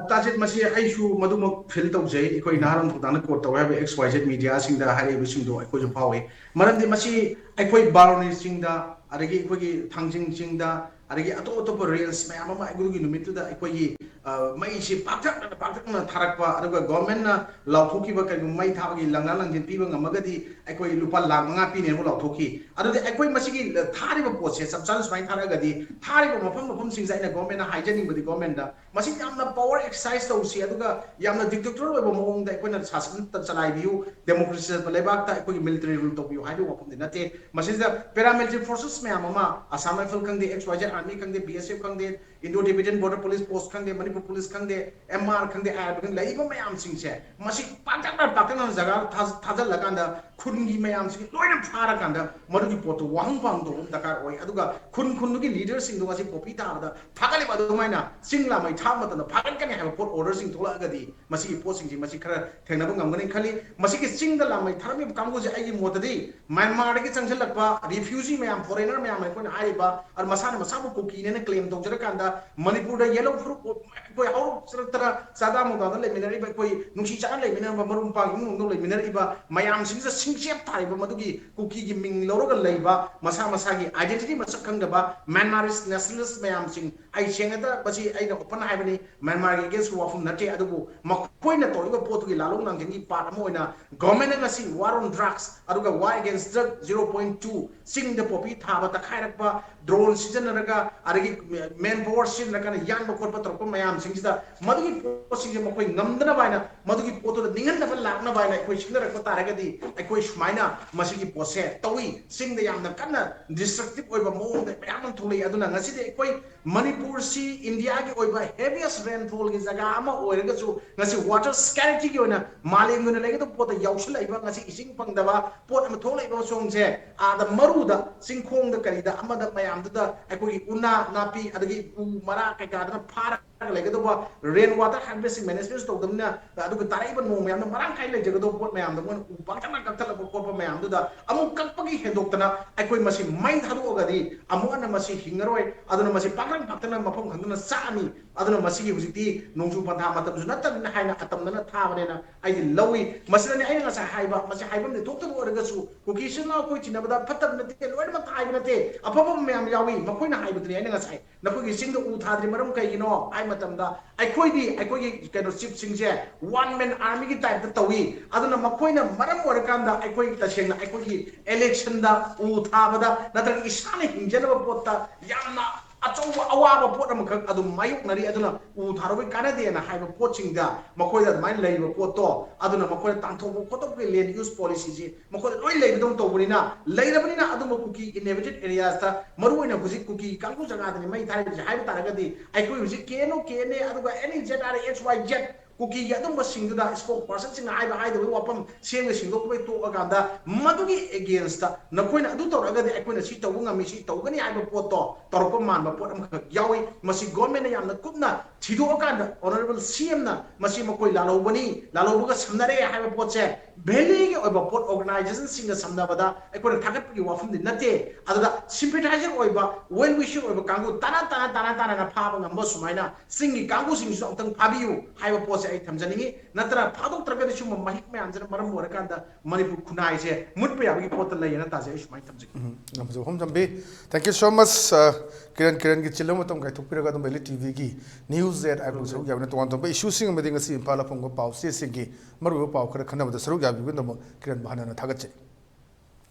ꯇꯥꯖꯤꯠ, ꯃꯁꯤ ꯑꯩꯁꯨ ꯃꯗꯨꯃꯛ ꯐꯤꯜ ꯇꯧꯖꯩ꯫ ꯑꯩꯈꯣꯏ ꯅꯍꯥꯔꯣꯜ ꯊꯧꯗꯥꯡꯅ ꯀꯣꯠ ꯇꯧꯋꯦ ꯍꯥꯏꯕ X Y Z ꯃꯤꯗꯤꯌꯥꯁꯤꯡꯗ ꯍꯥꯏꯔꯛꯏꯕꯁꯤꯡꯗꯣ ꯑꯩꯈꯣꯏꯁꯨ ꯐꯥꯎꯏ꯫ ꯃꯔꯝꯗꯤ ꯃꯁꯤ ꯑꯩꯈꯣꯏ ꯕꯥꯔꯨꯅꯤ ꯆꯤꯡꯗ, ꯑꯗꯒꯤ ꯑꯩꯈꯣꯏꯒꯤ ꯊꯥꯡꯖꯤꯡ ꯆꯤꯡꯗ, ꯑꯗꯒꯤ ꯑꯇꯣꯞ ꯑꯇꯣꯞꯄ ꯔꯦꯜꯁ ꯃꯌꯥꯝ ꯑꯃ ꯑꯗꯨꯒꯤ ꯅꯨꯃꯤꯠꯇꯨꯗ ꯑꯩꯈꯣꯏꯒꯤ, ꯑ, ꯃꯩꯁꯤ ꯄꯥꯛꯇꯛꯅꯅ ꯄꯥꯛꯇꯛꯅꯅ ꯊꯥꯔꯛꯄ, ꯑꯗꯨꯒ ꯒꯣꯔꯃꯦꯟꯅ ꯂꯥꯎꯊꯣꯛꯈꯤꯕ ꯀꯩꯒꯨꯝꯕ ꯃꯩ ꯊꯥꯕꯒꯤ ꯂꯪꯂꯥ ꯂꯪꯖꯤꯟ ꯄꯤꯕ ꯉꯝꯃꯒꯗꯤ ꯑꯩꯈꯣꯏ ꯂꯨꯄꯥ ꯂꯥꯈ ꯃꯉꯥ ꯄꯤꯅꯦꯕꯨ ꯂꯥꯎꯊꯣꯛꯈꯤ꯫ ꯑꯗꯨꯗꯤ ꯑꯩꯈꯣꯏ ꯃꯁꯤꯒꯤ ꯊꯥꯔꯤꯕ ꯄꯣꯠꯁꯦ ꯆꯞ ꯆꯥꯅ ꯁꯨꯃꯥꯏꯅ ꯊꯥꯔꯛꯑꯒꯗꯤ ꯊꯥꯔꯤꯕ ꯃꯐꯝ ꯃꯐꯝꯁꯤꯡꯁꯦ ꯑꯩꯅ ꯒꯣꯔꯃꯦꯟꯗ ꯍꯥꯏꯖꯅꯤꯡꯕꯗꯤ ꯒꯣꯔꯃꯦꯟꯗ ꯃꯁꯤ ꯌꯥꯝꯅ ꯄꯋꯥꯔ ꯑꯦꯛꯁꯔꯁꯥꯏꯁ ꯇꯧꯁꯤ, ꯑꯗꯨꯒ ꯌꯥꯝꯅ ꯗꯤꯛꯇꯦꯇꯔ ꯑꯣꯏꯕ ꯃꯑꯣꯡꯗ ꯑꯩꯈꯣꯏꯅ ꯁꯥꯁꯟ ꯆꯂꯥꯏꯕꯤꯌꯨ, ꯗꯦꯃꯣꯀ꯭ꯔꯦꯁꯤ ꯆꯠꯄ ꯂꯩꯕꯥꯛꯇ ꯑꯩꯈꯣꯏꯒꯤ ꯃꯤꯂꯤꯇꯔꯤ ꯔꯨꯜ ꯇꯧꯕꯤꯌꯨ ꯍꯥꯏꯕꯒꯤ ꯋꯥꯐꯝꯗꯤ ꯅꯠꯇꯦ꯫ ꯃꯁꯤꯗ ꯄꯦꯔꯥꯃꯤꯂꯤꯇꯔꯤ ꯐꯣꯔꯁꯦꯁ ꯃꯌꯥꯝ ꯑꯃ, ꯑꯁꯥꯝ ꯔꯥꯏꯐꯜ ꯈꯪꯗꯦ, X Y Z ꯑꯥꯔꯃꯤ ꯈꯪꯗꯦ, B S F ꯈꯪꯗꯦ, ꯏꯟꯗꯣ ꯇꯤꯕꯦꯇꯤꯌꯟ ꯕꯣꯔꯗꯔ ꯄꯨꯂꯤꯁ ꯐꯣꯔꯁ ꯈꯪꯗꯦ, ꯃꯅꯤꯄꯨꯔ ꯄꯨꯂꯤꯁ ꯈꯪꯗꯦ, M R ꯈꯪꯗꯦ, I R B ꯈꯪꯗꯦ, ꯂꯩꯔꯤꯕ ꯃꯌꯥꯝꯁꯤꯡꯁꯦ ꯃꯁꯤ ꯄꯥꯛꯇꯛꯅ ꯄꯥꯛꯇꯛꯅ ꯖꯒꯥ ꯊꯥ-, ꯊꯥꯖꯤꯜꯂꯀꯥꯟꯗ ꯈꯨꯟꯒꯤ ꯃꯌꯥꯝꯁꯤꯒꯤ ꯂꯣꯏꯅ ꯐꯥꯔꯀꯥꯟꯗ ꯃꯗꯨꯒꯤ ꯄꯣꯠꯇꯨ ꯋꯥꯍꯪ ꯄꯥꯎꯍꯪ ꯇꯧꯕ ꯑꯃ ꯗꯔꯀꯥꯔ ꯑꯣꯏ꯫ ꯑꯗꯨꯒ ꯈꯨꯟ ꯈꯨꯟꯗꯨꯒꯤ ꯂꯤꯗꯔꯁꯤꯡꯗꯨ ꯉꯁꯤ ꯄꯣꯄꯤ ꯊꯥꯕꯗ ꯐꯥꯒꯠꯂꯤꯕ ꯑꯗꯨꯃꯥꯏꯅ ꯆꯤꯡ ꯂꯥꯃꯩ ꯊꯥꯕ ꯃꯇꯝꯗ ꯐꯥꯒꯠꯀꯅꯤ ꯍꯥꯏꯕ ꯄꯣꯠ ꯑꯣꯔꯗꯔꯁꯤꯡ ꯊꯣꯛꯂꯛꯑꯒꯗꯤ ꯃꯁꯤꯒꯤ ꯄꯣꯠꯁꯤꯡꯁꯤ ꯃꯁꯤ ꯈꯔ ꯊꯦꯡꯅꯕ ꯉꯝꯒꯅꯤ ꯈꯜꯂꯤ꯫ ꯃꯁꯤꯒꯤ ꯆꯤꯡꯗ ꯂꯥꯃꯩ ꯊꯥꯔꯝꯃꯤꯕ ꯀꯥꯡꯕꯨꯁꯦ ꯑꯩꯒꯤ ꯃꯣꯠꯇꯗꯤ ꯃ꯭ꯌꯥꯟꯃꯥꯔꯗꯒꯤ ꯆꯪꯁꯤꯜꯂꯛꯄ ꯔꯤꯐ꯭ꯌꯨꯖꯤ ꯃꯌꯥꯝ, ꯐꯣꯔꯦꯅꯔ ꯃꯌꯥꯝ ꯑꯩꯈꯣꯏꯅ ꯍꯥꯏꯔꯤꯕ, ꯑꯗꯨ ꯃꯁꯥꯅ ꯃꯁꯥꯕꯨ ꯀꯨꯀꯤꯅꯦꯅ ꯀ꯭ꯂꯦꯝ ꯇꯧꯖꯔꯀꯥꯟꯗ ꯃꯅꯤꯄꯨꯔꯗ ꯌꯦꯜꯂꯣ ꯐꯨꯔꯨꯞ ꯑꯩꯈꯣꯏ ꯍꯧꯔꯛꯆꯔꯛꯇꯅ ꯆꯥꯗꯥ ꯃꯨꯗꯥꯗ ꯂꯩꯃꯤꯟꯅꯔꯤꯕ, ꯑꯩꯈꯣꯏ ꯅꯨꯡꯁꯤ ꯆꯥꯟꯅ ꯂꯩꯃꯤꯟꯅꯔꯝꯕ ꯃꯔꯨꯞ ꯃꯄꯥꯡ ꯏꯃꯨꯡ ꯃꯅꯨꯡꯗ ꯂꯩꯃꯤꯟꯅꯔꯛꯏꯕ ꯃꯌꯥꯝꯁꯤꯡꯁꯤꯗ ꯃꯤꯡꯆꯦꯞ ꯊꯥꯔꯤꯕ ꯃꯗꯨꯒꯤ ꯀꯨꯀꯤꯒꯤ ꯃꯤꯡ ꯂꯧꯔꯒ ꯂꯩꯕ ꯃꯁꯥ ꯃꯁꯥꯒꯤ identity ꯃꯁꯛ ꯈꯪꯗꯕ Myanmarese nationalist ꯃꯌꯥꯝꯁꯤꯡ, ꯑꯩ ꯁꯦꯡꯅꯗ ꯃꯁꯤ ꯑꯩꯅ open ꯍꯥꯏꯕꯅꯤ, Myanmarꯒꯤ against ꯋꯥꯐꯝ ꯅꯠꯇꯦ, ꯑꯗꯨꯕꯨ ꯃꯈꯣꯏꯅ ꯇꯧꯔꯤꯕ ꯄꯣꯠꯇꯨꯒꯤ ꯂꯥꯂꯣꯡ ꯂꯥꯡꯖꯦꯟꯒꯤ part ꯑꯃ ꯑꯣꯏꯅ governmentꯅ ꯉꯁꯤ war on drugs ꯑꯗꯨꯒ war against drug zero point two, ꯆꯤꯡꯗ poppy ꯊꯥꯕ ꯇꯛꯈꯥꯏꯔꯛꯄ, drone ꯁꯤꯖꯤꯟꯅꯔꯒ, ꯑꯗꯒꯤ manpower ꯁꯤꯖꯤꯟꯅꯔꯒ ꯌꯥꯟꯕ ꯈꯣꯠꯄ ꯇꯧꯔꯛꯄ ꯃꯌꯥꯝꯁꯤꯡꯁꯤꯗ ꯃꯗꯨꯒꯤ ꯄꯣꯠꯁꯤꯡꯁꯦ ꯃꯈꯣꯏ ꯉꯝꯗꯅꯕ ꯍꯥꯏꯅ, ꯃꯗꯨꯒꯤ ꯄꯣꯠꯇꯨꯗ ꯅꯤꯡꯍꯟꯅꯕ ꯂꯥꯛꯅꯕ ꯍꯥꯏꯅ ꯑꯩꯈꯣꯏ ꯁꯤꯡꯅꯔꯛꯄ ꯇꯥꯔꯒꯗꯤ ꯑꯩꯈꯣꯏ ꯁꯨꯃꯥꯏꯅ ꯃꯁꯤꯒꯤ ꯄꯣꯠꯁꯦ ꯇꯧꯏ꯫ ꯆꯤꯡꯗ ꯌꯥꯝꯅ ꯀꯟꯅ destructive ꯑꯣꯏꯕ ꯃꯑꯣꯡꯗ ꯃꯌꯥꯝ ꯑꯃ ꯊꯣꯛꯂꯛꯏ꯫ ꯑꯗꯨꯅ ꯉꯁꯤꯗꯤ ꯑꯩꯈꯣꯏ ꯃꯅꯤꯄꯨꯔꯁꯤ ꯏꯟꯗꯤꯌꯥꯒꯤ ꯑꯣꯏꯕ heaviest rainfallꯒꯤ ꯖꯒꯥ ꯑꯃ ꯑꯣꯏꯔꯒꯁꯨ ꯉꯁꯤ water scarityꯒꯤ ꯑꯣꯏꯅ ꯃꯥꯂꯦꯝꯒꯤ ꯑꯣꯏꯅ ꯂꯩꯒꯗꯕ ꯄꯣꯠꯇ ꯌꯥꯎꯁꯤꯜꯂꯛꯏꯕ, ꯉꯁꯤ ꯏꯁꯤꯡ ꯐꯪꯗꯕ ꯄꯣꯠ ꯑꯃ ꯊꯣꯛꯂꯛꯏꯕ ꯁꯣꯝꯁꯦ, ꯑꯥꯗ ꯃꯔꯨꯗ, ꯆꯤꯡꯈꯣꯡꯗ, ꯀꯔꯤꯗ, ꯑꯃꯗ ꯃꯌꯥꯝꯗꯨꯗ ꯑꯩꯈꯣꯏꯒꯤ ꯎꯅꯥ ꯅꯥꯄꯤ ꯑꯗꯒꯤ ꯎ ꯃꯔꯥ ꯀꯩꯀꯥꯗꯅ ꯐꯥꯔꯒ ꯂꯩꯒꯗꯧꯕ, rain water harvesting management ꯇꯧꯗꯕꯅꯤꯅ, ꯑꯗꯨꯒ ꯇꯥꯔꯛꯏꯕ ꯅꯣꯡ ꯃꯌꯥꯝꯅ ꯃꯔꯥꯡ ꯀꯥꯏ ꯂꯩꯖꯒꯗꯧꯕ ꯄꯣꯠ ꯃꯌꯥꯝꯗꯣ ꯃꯣꯏꯅ ꯎ ꯄꯥꯛꯊꯛꯅ ꯀꯛꯊꯠꯂꯛꯄ ꯈꯣꯠꯄ ꯃꯌꯥꯝꯗꯨꯗ ꯑꯃꯨꯛ ꯀꯛꯄꯒꯤ ꯍꯦꯟꯗꯣꯛꯇꯅ ꯑꯩꯈꯣꯏ ꯃꯁꯤ ꯃꯩ ꯊꯥꯗꯣꯛꯑꯒꯗꯤ ꯑꯃꯨꯛ ꯍꯟꯅ ꯃꯁꯤ ꯍꯤꯡꯉꯔꯣꯏ꯫ ꯑꯗꯨꯅ ꯃꯁꯤ ꯄꯥꯛꯊꯛ ꯄꯥꯛꯊꯛꯅ ꯃꯐꯝ ꯈꯪꯗꯅ ꯆꯥꯛꯑꯅꯤ꯫ ꯑꯗꯨꯅ ꯃꯁꯤꯒꯤ ꯍꯧꯖꯤꯛꯇꯤ ꯅꯣꯡꯖꯨ ꯄꯟꯊꯥ ꯃꯇꯝꯁꯨ ꯅꯠꯇꯕꯅꯤꯅ ꯍꯥꯏꯅ ꯑꯇꯝꯅꯅ ꯊꯥꯕꯅꯦꯅ ꯑꯩꯗꯤ ꯂꯧꯏ꯫ ꯃꯁꯤꯗꯅꯤ ꯑꯩꯅ ꯉꯁꯥꯏ ꯍꯥꯏꯕ, ꯃꯁꯤ ꯍꯥꯏꯐꯝꯗꯤ ꯊꯣꯛꯇꯕ ꯑꯣꯏꯔꯒꯁꯨ ꯀꯨꯀꯤ ꯏꯆꯤꯜ ꯏꯅꯥꯎ ꯑꯩꯈꯣꯏ ꯆꯤꯟꯅꯕꯗ ꯐꯠꯇꯕ ꯅꯠꯇꯦ, ꯂꯣꯏꯅꯃꯛ ꯍꯥꯏꯕ ꯅꯠꯇꯦ, ꯑꯐꯕ ꯃꯌꯥꯝ ꯌꯥꯎꯏ꯫ ꯃꯈꯣꯏꯅ ꯍꯥꯏꯕꯗꯨꯅꯤ ꯑꯩꯅ ꯉꯁꯥꯏ ꯅꯈꯣꯏꯒꯤ ꯆꯤꯡꯗ ꯎ ꯊꯥꯗ꯭ꯔꯤ ꯃꯔꯝ ꯀꯩꯒꯤꯅꯣ ꯍꯥꯏ ꯃꯇꯝꯗ ꯑꯩꯈꯣꯏꯗꯤ ꯑꯩꯈꯣꯏꯒꯤ ꯀꯩꯅꯣ chiefꯁꯤꯡꯁꯦ one man armyꯒꯤ typeꯇ ꯇꯧꯏ꯫ ꯑꯗꯨꯅ ꯃꯈꯣꯏꯅ ꯃꯔꯝ ꯑꯣꯏꯔꯀꯥꯟꯗ ꯑꯩꯈꯣꯏ ꯇꯁꯦꯡꯅ ꯑꯩꯈꯣꯏꯒꯤ electionꯗ ꯎ ꯊꯥꯕꯗ ꯅꯠꯇ꯭ꯔꯒ ꯏꯁꯥꯅ ꯍꯤꯡꯖꯅꯕ ꯄꯣꯠꯇ ꯌꯥꯝꯅ ꯑꯆꯧꯕ ꯑꯋꯥꯕ ꯄꯣꯠ ꯑꯃꯈꯛ ꯑꯗꯨꯝ ꯃꯥꯌꯣꯛꯅꯔꯤ꯫ ꯑꯗꯨꯅ ꯎ ꯊꯥꯔꯨꯕꯩ ꯀꯥꯟꯅꯗꯦꯅ ꯍꯥꯏꯕ ꯄꯣꯠꯁꯤꯡꯗ ꯃꯈꯣꯏꯗ ꯑꯗꯨꯃꯥꯏꯅ ꯂꯩꯔꯤꯕ ꯄꯣꯠꯇꯣ ꯑꯗꯨꯅ ꯃꯈꯣꯏꯅ ꯇꯥꯟꯊꯣꯛꯄ ꯈꯣꯠꯇꯣꯛꯄꯒꯤ land use policyꯁꯤ ꯃꯈꯣꯏꯗ ꯂꯣꯏ ꯂꯩꯕꯗꯧꯅ ꯇꯧꯕꯅꯤꯅ, ꯂꯩꯔꯕꯅꯤꯅ ꯑꯗꯨꯝꯕ ꯀꯨꯀꯤ inhabited areasꯇ ꯃꯔꯨꯑꯣꯏꯅ ꯍꯧꯖꯤꯛ ꯀꯨꯀꯤ ꯀꯥꯡꯕꯨ ꯖꯒꯥꯗꯅꯤ ꯃꯩ ꯊꯥꯔꯤꯕꯁꯦ ꯍꯥꯏꯕ ꯇꯥꯔꯒꯗꯤ ꯑꯩꯈꯣꯏ ꯍꯧꯖꯤꯛ K N O, K N A ꯑꯗꯨꯒ any Z R A, X Y Z ꯀꯨꯀꯤꯒꯤ ꯑꯗꯨꯝꯕꯁꯤꯡꯗꯨꯗ spokespersonꯁꯤꯡꯅ ꯍꯥꯏꯕ ꯍꯥꯏꯗꯕꯒꯤ ꯋꯥꯐꯝ ꯁꯦꯝꯒ ꯁꯦꯡꯗꯣꯛꯄꯒꯤ ꯇꯣꯛꯑꯀꯥꯟꯗ ꯃꯗꯨꯒꯤ againstꯇ ꯅꯈꯣꯏꯅ ꯑꯗꯨ ꯇꯧꯔꯒꯗꯤ ꯑꯩꯈꯣꯏꯅ ꯁꯤ ꯇꯧꯕ ꯉꯝꯃꯤ, ꯁꯤ ꯇꯧꯒꯅꯤ ꯍꯥꯏꯕ ꯄꯣꯠꯇꯣ ꯇꯧꯔꯛꯄ ꯃꯥꯟꯕ ꯄꯣꯠ ꯑꯃꯈꯛ ꯌꯥꯎꯏ꯫ ꯃꯁꯤ governmentꯅ ꯌꯥꯝꯅ ꯀꯨꯞꯅ ꯊꯤꯗꯣꯛꯑꯀꯥꯟꯗ honourable C Mꯅ ꯃꯁꯤ ꯃꯈꯣꯏ ꯂꯥꯜꯍꯧꯕꯅꯤ, ꯂꯥꯜꯍꯧꯕꯒ ꯁꯝꯅꯔꯦ ꯍꯥꯏꯕ ꯄꯣꯠꯁꯦ valleyꯒꯤ ꯑꯣꯏꯕ ꯄꯣꯠ organisationꯁꯤꯡꯒ ꯁꯝꯅꯕꯗ ꯑꯩꯈꯣꯏꯅ ꯊꯥꯒꯠꯄꯒꯤ ꯋꯥꯐꯝꯗꯤ ꯅꯠꯇꯦ꯫ ꯑꯗꯨꯗ sympathizer ꯑꯣꯏꯕ, well wisher ꯑꯣꯏꯕ ꯀꯥꯡꯕꯨ ꯇꯥꯅ ꯇꯥꯅ ꯇꯥꯅ ꯇꯥꯅꯅ ꯐꯥꯕ ꯉꯝꯕ ꯁꯨꯃꯥꯏꯅ ꯆꯤꯡꯒꯤ ꯀꯥꯡꯕꯨꯁꯤꯡꯁꯨ ꯑꯃꯨꯛꯇꯪ ꯐꯥꯕꯤꯌꯨ ꯍꯥꯏꯕ ꯄꯣꯠꯁꯦ ꯑꯩ ꯊꯝꯖꯅꯤꯡꯉꯤ꯫ ꯅꯠꯇꯅ ꯐꯥꯗꯣꯛꯇ꯭ꯔꯒꯗꯤ ꯁꯤꯒꯨꯝꯕ ꯃꯍꯤꯛ ꯃꯌꯥꯝꯁꯤꯅ ꯃꯔꯝ ꯑꯣꯏꯔꯀꯥꯟꯗ ꯃꯅꯤꯄꯨꯔ ꯈꯨꯟꯅꯥꯏꯁꯦ ꯃꯨꯠꯄ ꯌꯥꯕꯒꯤ ꯄꯣꯠꯇ ꯂꯩꯌꯦꯅ ꯇꯥꯖꯩ꯫ ꯑꯩ ꯁꯨꯃꯥꯏꯅ ꯊꯝꯖꯒꯦ꯫ ꯎꯝ, ꯌꯥꯝ ꯐꯖꯕ ꯋꯥꯐꯝ ꯊꯝꯕꯤ꯫ Thank you so much, uh, Kiran. ꯀꯤꯔꯟꯒꯤ ꯆꯤꯜꯂꯕ ꯃꯇꯝ ꯀꯥꯏꯊꯣꯛꯄꯤꯔꯒ ꯑꯗꯨꯝ ꯑꯦꯂꯤꯠ ꯇꯤꯚꯤꯒꯤ ꯅ꯭ꯌꯨꯁ ꯑꯦꯠ ꯑꯥꯏꯠ ꯁꯔꯨꯛ ꯌꯥꯕꯅ ꯇꯣꯉꯥꯟ ꯇꯣꯉꯥꯟꯕ ꯏꯁꯨꯁꯤꯡ ꯑꯃꯗꯤ ꯉꯁꯤ ꯏꯝꯐꯥꯜ ꯐꯣꯡꯕ ꯄꯥꯎ ꯆꯦꯁꯤꯡꯒꯤ ꯃꯔꯨꯑꯣꯏꯕ ꯄꯥꯎ ꯈꯔ ꯈꯟꯅꯕꯗ ꯁꯔꯨꯛ ꯌꯥꯕꯤꯕꯒꯤꯗꯃꯛ ꯀꯤꯔꯟꯕꯨ ꯍꯟꯅ ꯍꯟꯅ ꯊꯥꯒꯠꯆꯔꯤ꯫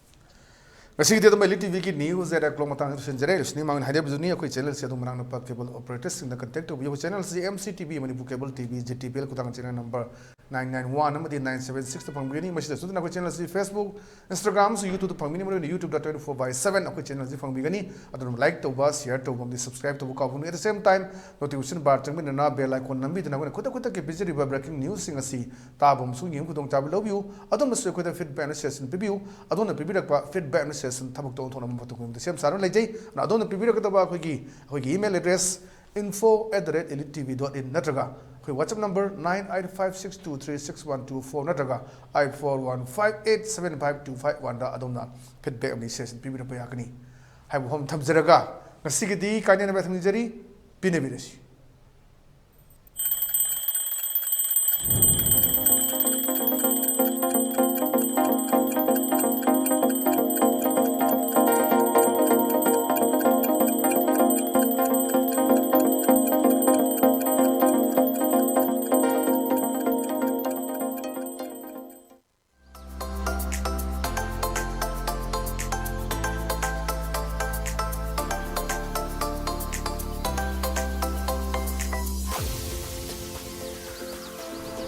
ꯉꯁꯤꯒꯤꯗꯤ ꯑꯗꯨꯝ ꯑꯦꯂꯤꯠ ꯇꯤꯚꯤꯒꯤ ꯅ꯭ꯌꯨꯁ ꯑꯦꯠ ꯀ꯭ꯂꯣꯛ ꯃꯇꯥꯡꯗ ꯂꯣꯏꯁꯤꯟꯖꯔꯦ꯫ ꯂꯣꯏꯁꯤꯟꯅꯤꯡ ꯃꯥꯡꯅ ꯍꯥꯏꯖꯕꯗꯨꯅꯤ, ꯑꯩꯈꯣꯏ ꯆꯦꯅꯦꯜꯁꯤ ꯑꯗꯨꯝ ꯃꯅꯥꯛ ꯅꯛꯄ ꯀꯦꯕꯜ ꯑꯣꯄꯔꯦꯇꯔꯁꯤꯡꯗ ꯀꯟꯇꯦꯛ ꯇꯧꯕꯤꯌꯨ꯫ ꯑꯩꯈꯣꯏ ꯆꯦꯅꯦꯜꯁꯤ M C T V, Manipur cable T V, G T P L ꯈꯨꯊꯥꯡ channel number nine nine one ꯑꯃꯗꯤ ꯅꯥꯏꯟ ꯁꯕꯦꯟ ꯁꯤꯛꯁꯇ ꯐꯪꯕꯤꯒꯅꯤ꯫ ꯃꯁꯤꯗꯁꯨ ꯅꯠꯇꯅ ꯑꯩꯈꯣꯏ ꯆꯦꯅꯦꯜꯁꯤ ꯐꯦꯁꯕꯨꯛ, ꯏꯟꯁꯇꯥꯒ꯭ꯔꯥꯝꯁꯨ, ꯌꯨꯇ꯭ꯌꯨꯕꯇ ꯇ꯭ꯋꯦꯟꯇꯤ ꯐꯣꯔ ꯕꯥꯏ ꯁꯕꯦꯟ ꯑꯩꯈꯣꯏ ꯆꯦꯅꯦꯜꯁꯤ ꯐꯪꯕꯤꯒꯅꯤ꯫ ꯑꯗꯨꯅ ꯂꯥꯏꯛ ꯇꯧꯕ, ꯁꯤꯌꯔ ꯇꯧꯕ ꯑꯃꯗꯤ ꯁꯕꯁꯀ꯭ꯔꯥꯏꯕ ꯇꯧꯕ ꯀꯥꯎꯕꯤꯒꯅꯨ꯫ At the same time, notification bar ꯆꯪꯕꯤꯗꯨꯅ ꯕꯦꯜ ꯑꯥꯏꯀꯣꯟ ꯅꯝꯕꯤꯗꯨꯅ ꯑꯩꯈꯣꯏꯅ ꯈꯨꯗꯛ ꯈꯨꯗꯛꯀꯤ ꯄꯤꯖꯔꯤꯕ ꯕ꯭ꯔꯦꯀꯤꯡ ꯅ꯭ꯌꯨꯁꯁꯤꯡ ꯑꯁꯤ ꯇꯥꯕ ꯑꯃꯁꯨꯡ ꯌꯦꯡꯕ ꯈꯨꯗꯣꯡꯆꯥꯕ ꯂꯧꯕꯤꯌꯨ꯫ ꯑꯗꯣꯝꯅꯁꯨ ꯑꯩꯈꯣꯏꯗ ꯐꯤꯗꯕꯦꯛ ꯑꯃꯗꯤ ꯁꯖꯦꯁꯟ ꯄꯤꯕꯤꯌꯨ꯫ ꯑꯗꯣꯝꯅ ꯄꯤꯕꯤꯔꯛꯄ ꯐꯤꯗꯕꯦꯛ ꯑꯃꯗꯤ ꯁꯖꯦꯁꯟ ꯊꯕꯛꯇ ꯑꯣꯟꯊꯣꯛꯅꯕ ꯃꯇꯧ ꯈꯨꯗꯤꯡꯃꯛꯇ ꯁꯦꯝ ꯁꯥꯗꯨꯅ ꯂꯩꯖꯩ꯫ ꯑꯗꯨꯅ ꯑꯗꯣꯝꯅ ꯄꯤꯕꯤꯔꯛꯀꯗꯕ ꯑꯩꯈꯣꯏꯒꯤ, ꯑꯩꯈꯣꯏꯒꯤ email address info at the rate elite T V dot in ꯅꯠꯇ꯭ꯔꯒ ꯑꯩꯈꯣꯏ WhatsApp number nine eight five six two three six one two four ꯅꯠꯇ꯭ꯔꯒ eight four one five eight seven five two five one ꯗ ꯑꯗꯣꯝꯅ feedback ꯑꯃꯗꯤ suggestion ꯄꯤꯕꯤꯔꯛꯄ ꯌꯥꯒꯅꯤ ꯍꯥꯏꯕ ꯋꯥꯐꯝ ꯊꯝꯖꯔꯒ ꯉꯁꯤꯒꯤꯗꯤ ꯀꯥꯏꯅꯅꯕ ꯊꯝꯖꯔꯤ꯫ ꯄꯤꯅꯕꯤꯔꯁꯤ꯫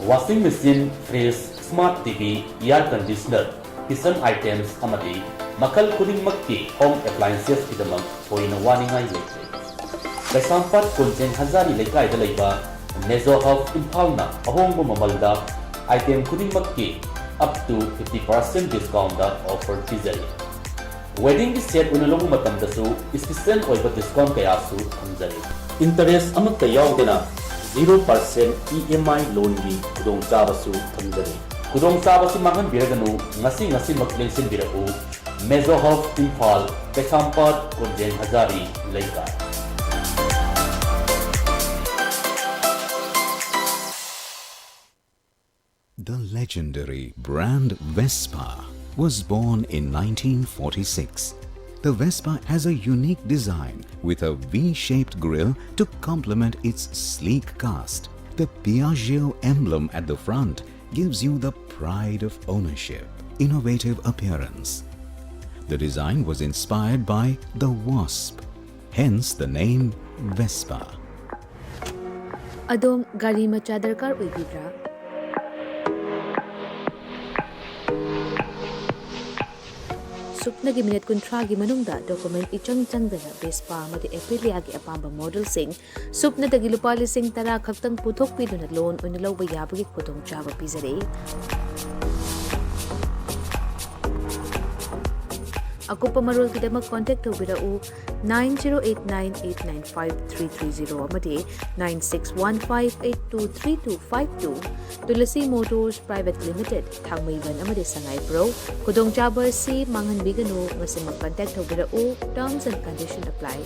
Washing machine, fridge, smart T V, air conditioner, kitchen items ꯑꯃꯗꯤ ꯃꯈꯜ ꯈꯨꯗꯤꯡꯃꯛꯀꯤ home appliancesꯀꯤꯗꯃꯛ ꯊꯣꯏꯅ ꯋꯥꯅꯤꯡꯉꯥꯏ ꯂꯩꯇꯦ꯫ ꯀꯩꯁꯥꯝꯄꯥꯠ ꯀꯣꯟꯖꯦꯡ ꯍꯖꯥꯔꯤ ꯂꯩꯀꯥꯏꯗ ꯂꯩꯕ Mezo Hub ꯏꯝꯐꯥꯜꯅ ꯑꯍꯣꯡꯕ ꯃꯃꯜꯗ item ꯈꯨꯗꯤꯡꯃꯛꯀꯤ up to fifty percent discountꯗ offer ꯄꯤꯖꯔꯤ꯫ Weddingꯒꯤ set ꯑꯣꯏꯅ ꯂꯧꯕ ꯃꯇꯝꯗꯁꯨ special ꯑꯣꯏꯕ discount ꯀꯌꯥꯁꯨ ꯊꯝꯖꯔꯤ꯫ Interest ꯑꯃꯠꯇ ꯌꯥꯎꯗꯅ zero percent E M I loanꯒꯤ ꯈꯨꯗꯣꯡꯆꯥꯕꯁꯨ ꯊꯝꯖꯔꯤ꯫ ꯈꯨꯗꯣꯡꯆꯥꯕꯁꯤ ꯃꯥꯡꯍꯟꯕꯤꯔꯒꯅꯨ, ꯉꯁꯤ ꯉꯁꯤꯃꯛ ꯂꯦꯡꯁꯤꯟꯕꯤꯔꯛꯎ꯫ Mezo Hub ꯏꯝꯐꯥꯜ, ꯀꯩꯁꯥꯝꯄꯥꯠ ꯀꯣꯟꯖꯦꯡ ꯍꯖꯥꯔꯤ ꯂꯩꯀꯥꯏ꯫ Legendary brand Vespa was born in nineteen forty-six. The Vespa has a unique design with a V-shaped grille to complement its sleek cast. The Piaggio emblem at the front gives you the pride of ownership, innovative appearance. The design was inspired by the wasp, hence the name Vespa. ꯑꯗꯣꯝ ꯒꯥꯔꯤ ꯃꯆꯥ ꯗꯔꯀꯥꯔ ꯑꯣꯏꯕꯤꯕ꯭ꯔꯥ? ꯁꯨꯞꯅꯒꯤ minute ꯀꯨꯟꯊ꯭ꯔꯥꯒꯤ ꯃꯅꯨꯡꯗ document ꯏꯆꯪ ꯆꯪꯗꯅ Vespa ꯑꯃꯗꯤ ꯑꯦꯄꯤꯂꯤꯌꯥꯒꯤ ꯑꯄꯥꯝꯕ ꯃꯣꯗꯦꯜꯁꯤꯡ ꯁꯨꯞꯅꯗꯒꯤ ꯂꯨꯄꯥ ꯂꯤꯁꯤꯡ ꯇꯔꯥ ꯈꯛꯇꯪ ꯄꯨꯊꯣꯛꯄꯤꯗꯨꯅ ꯂꯣꯟ ꯑꯣꯏꯅ ꯂꯧꯕ ꯌꯥꯕꯒꯤ ꯈꯨꯗꯣꯡꯆꯥꯕ ꯄꯤꯖꯔꯤ꯫ ꯑꯀꯨꯞꯄ ꯃꯔꯣꯜꯒꯤꯗꯃꯛ ꯀꯣꯟꯇꯦꯛ ꯇꯧꯕꯤꯔꯛꯎ nine zero eight nine eight nine five three three zero ꯑꯃꯗꯤ nine six one five eight two three two five two꯫ Tulasi Motors Private Limited, ꯊꯥꯡꯃꯩꯕꯟ ꯑꯃꯗꯤ ꯁꯉꯥꯏꯄ꯭ꯔꯧ꯫ ꯈꯨꯗꯣꯡꯆꯥꯕ ꯑꯁꯤ ꯃꯥꯡꯍꯟꯕꯤꯒꯅꯨ, ꯉꯁꯤꯃꯛ ꯀꯟꯇꯦꯛ ꯇꯧꯕꯤꯔꯛꯎ꯫ Terms and condition apply꯫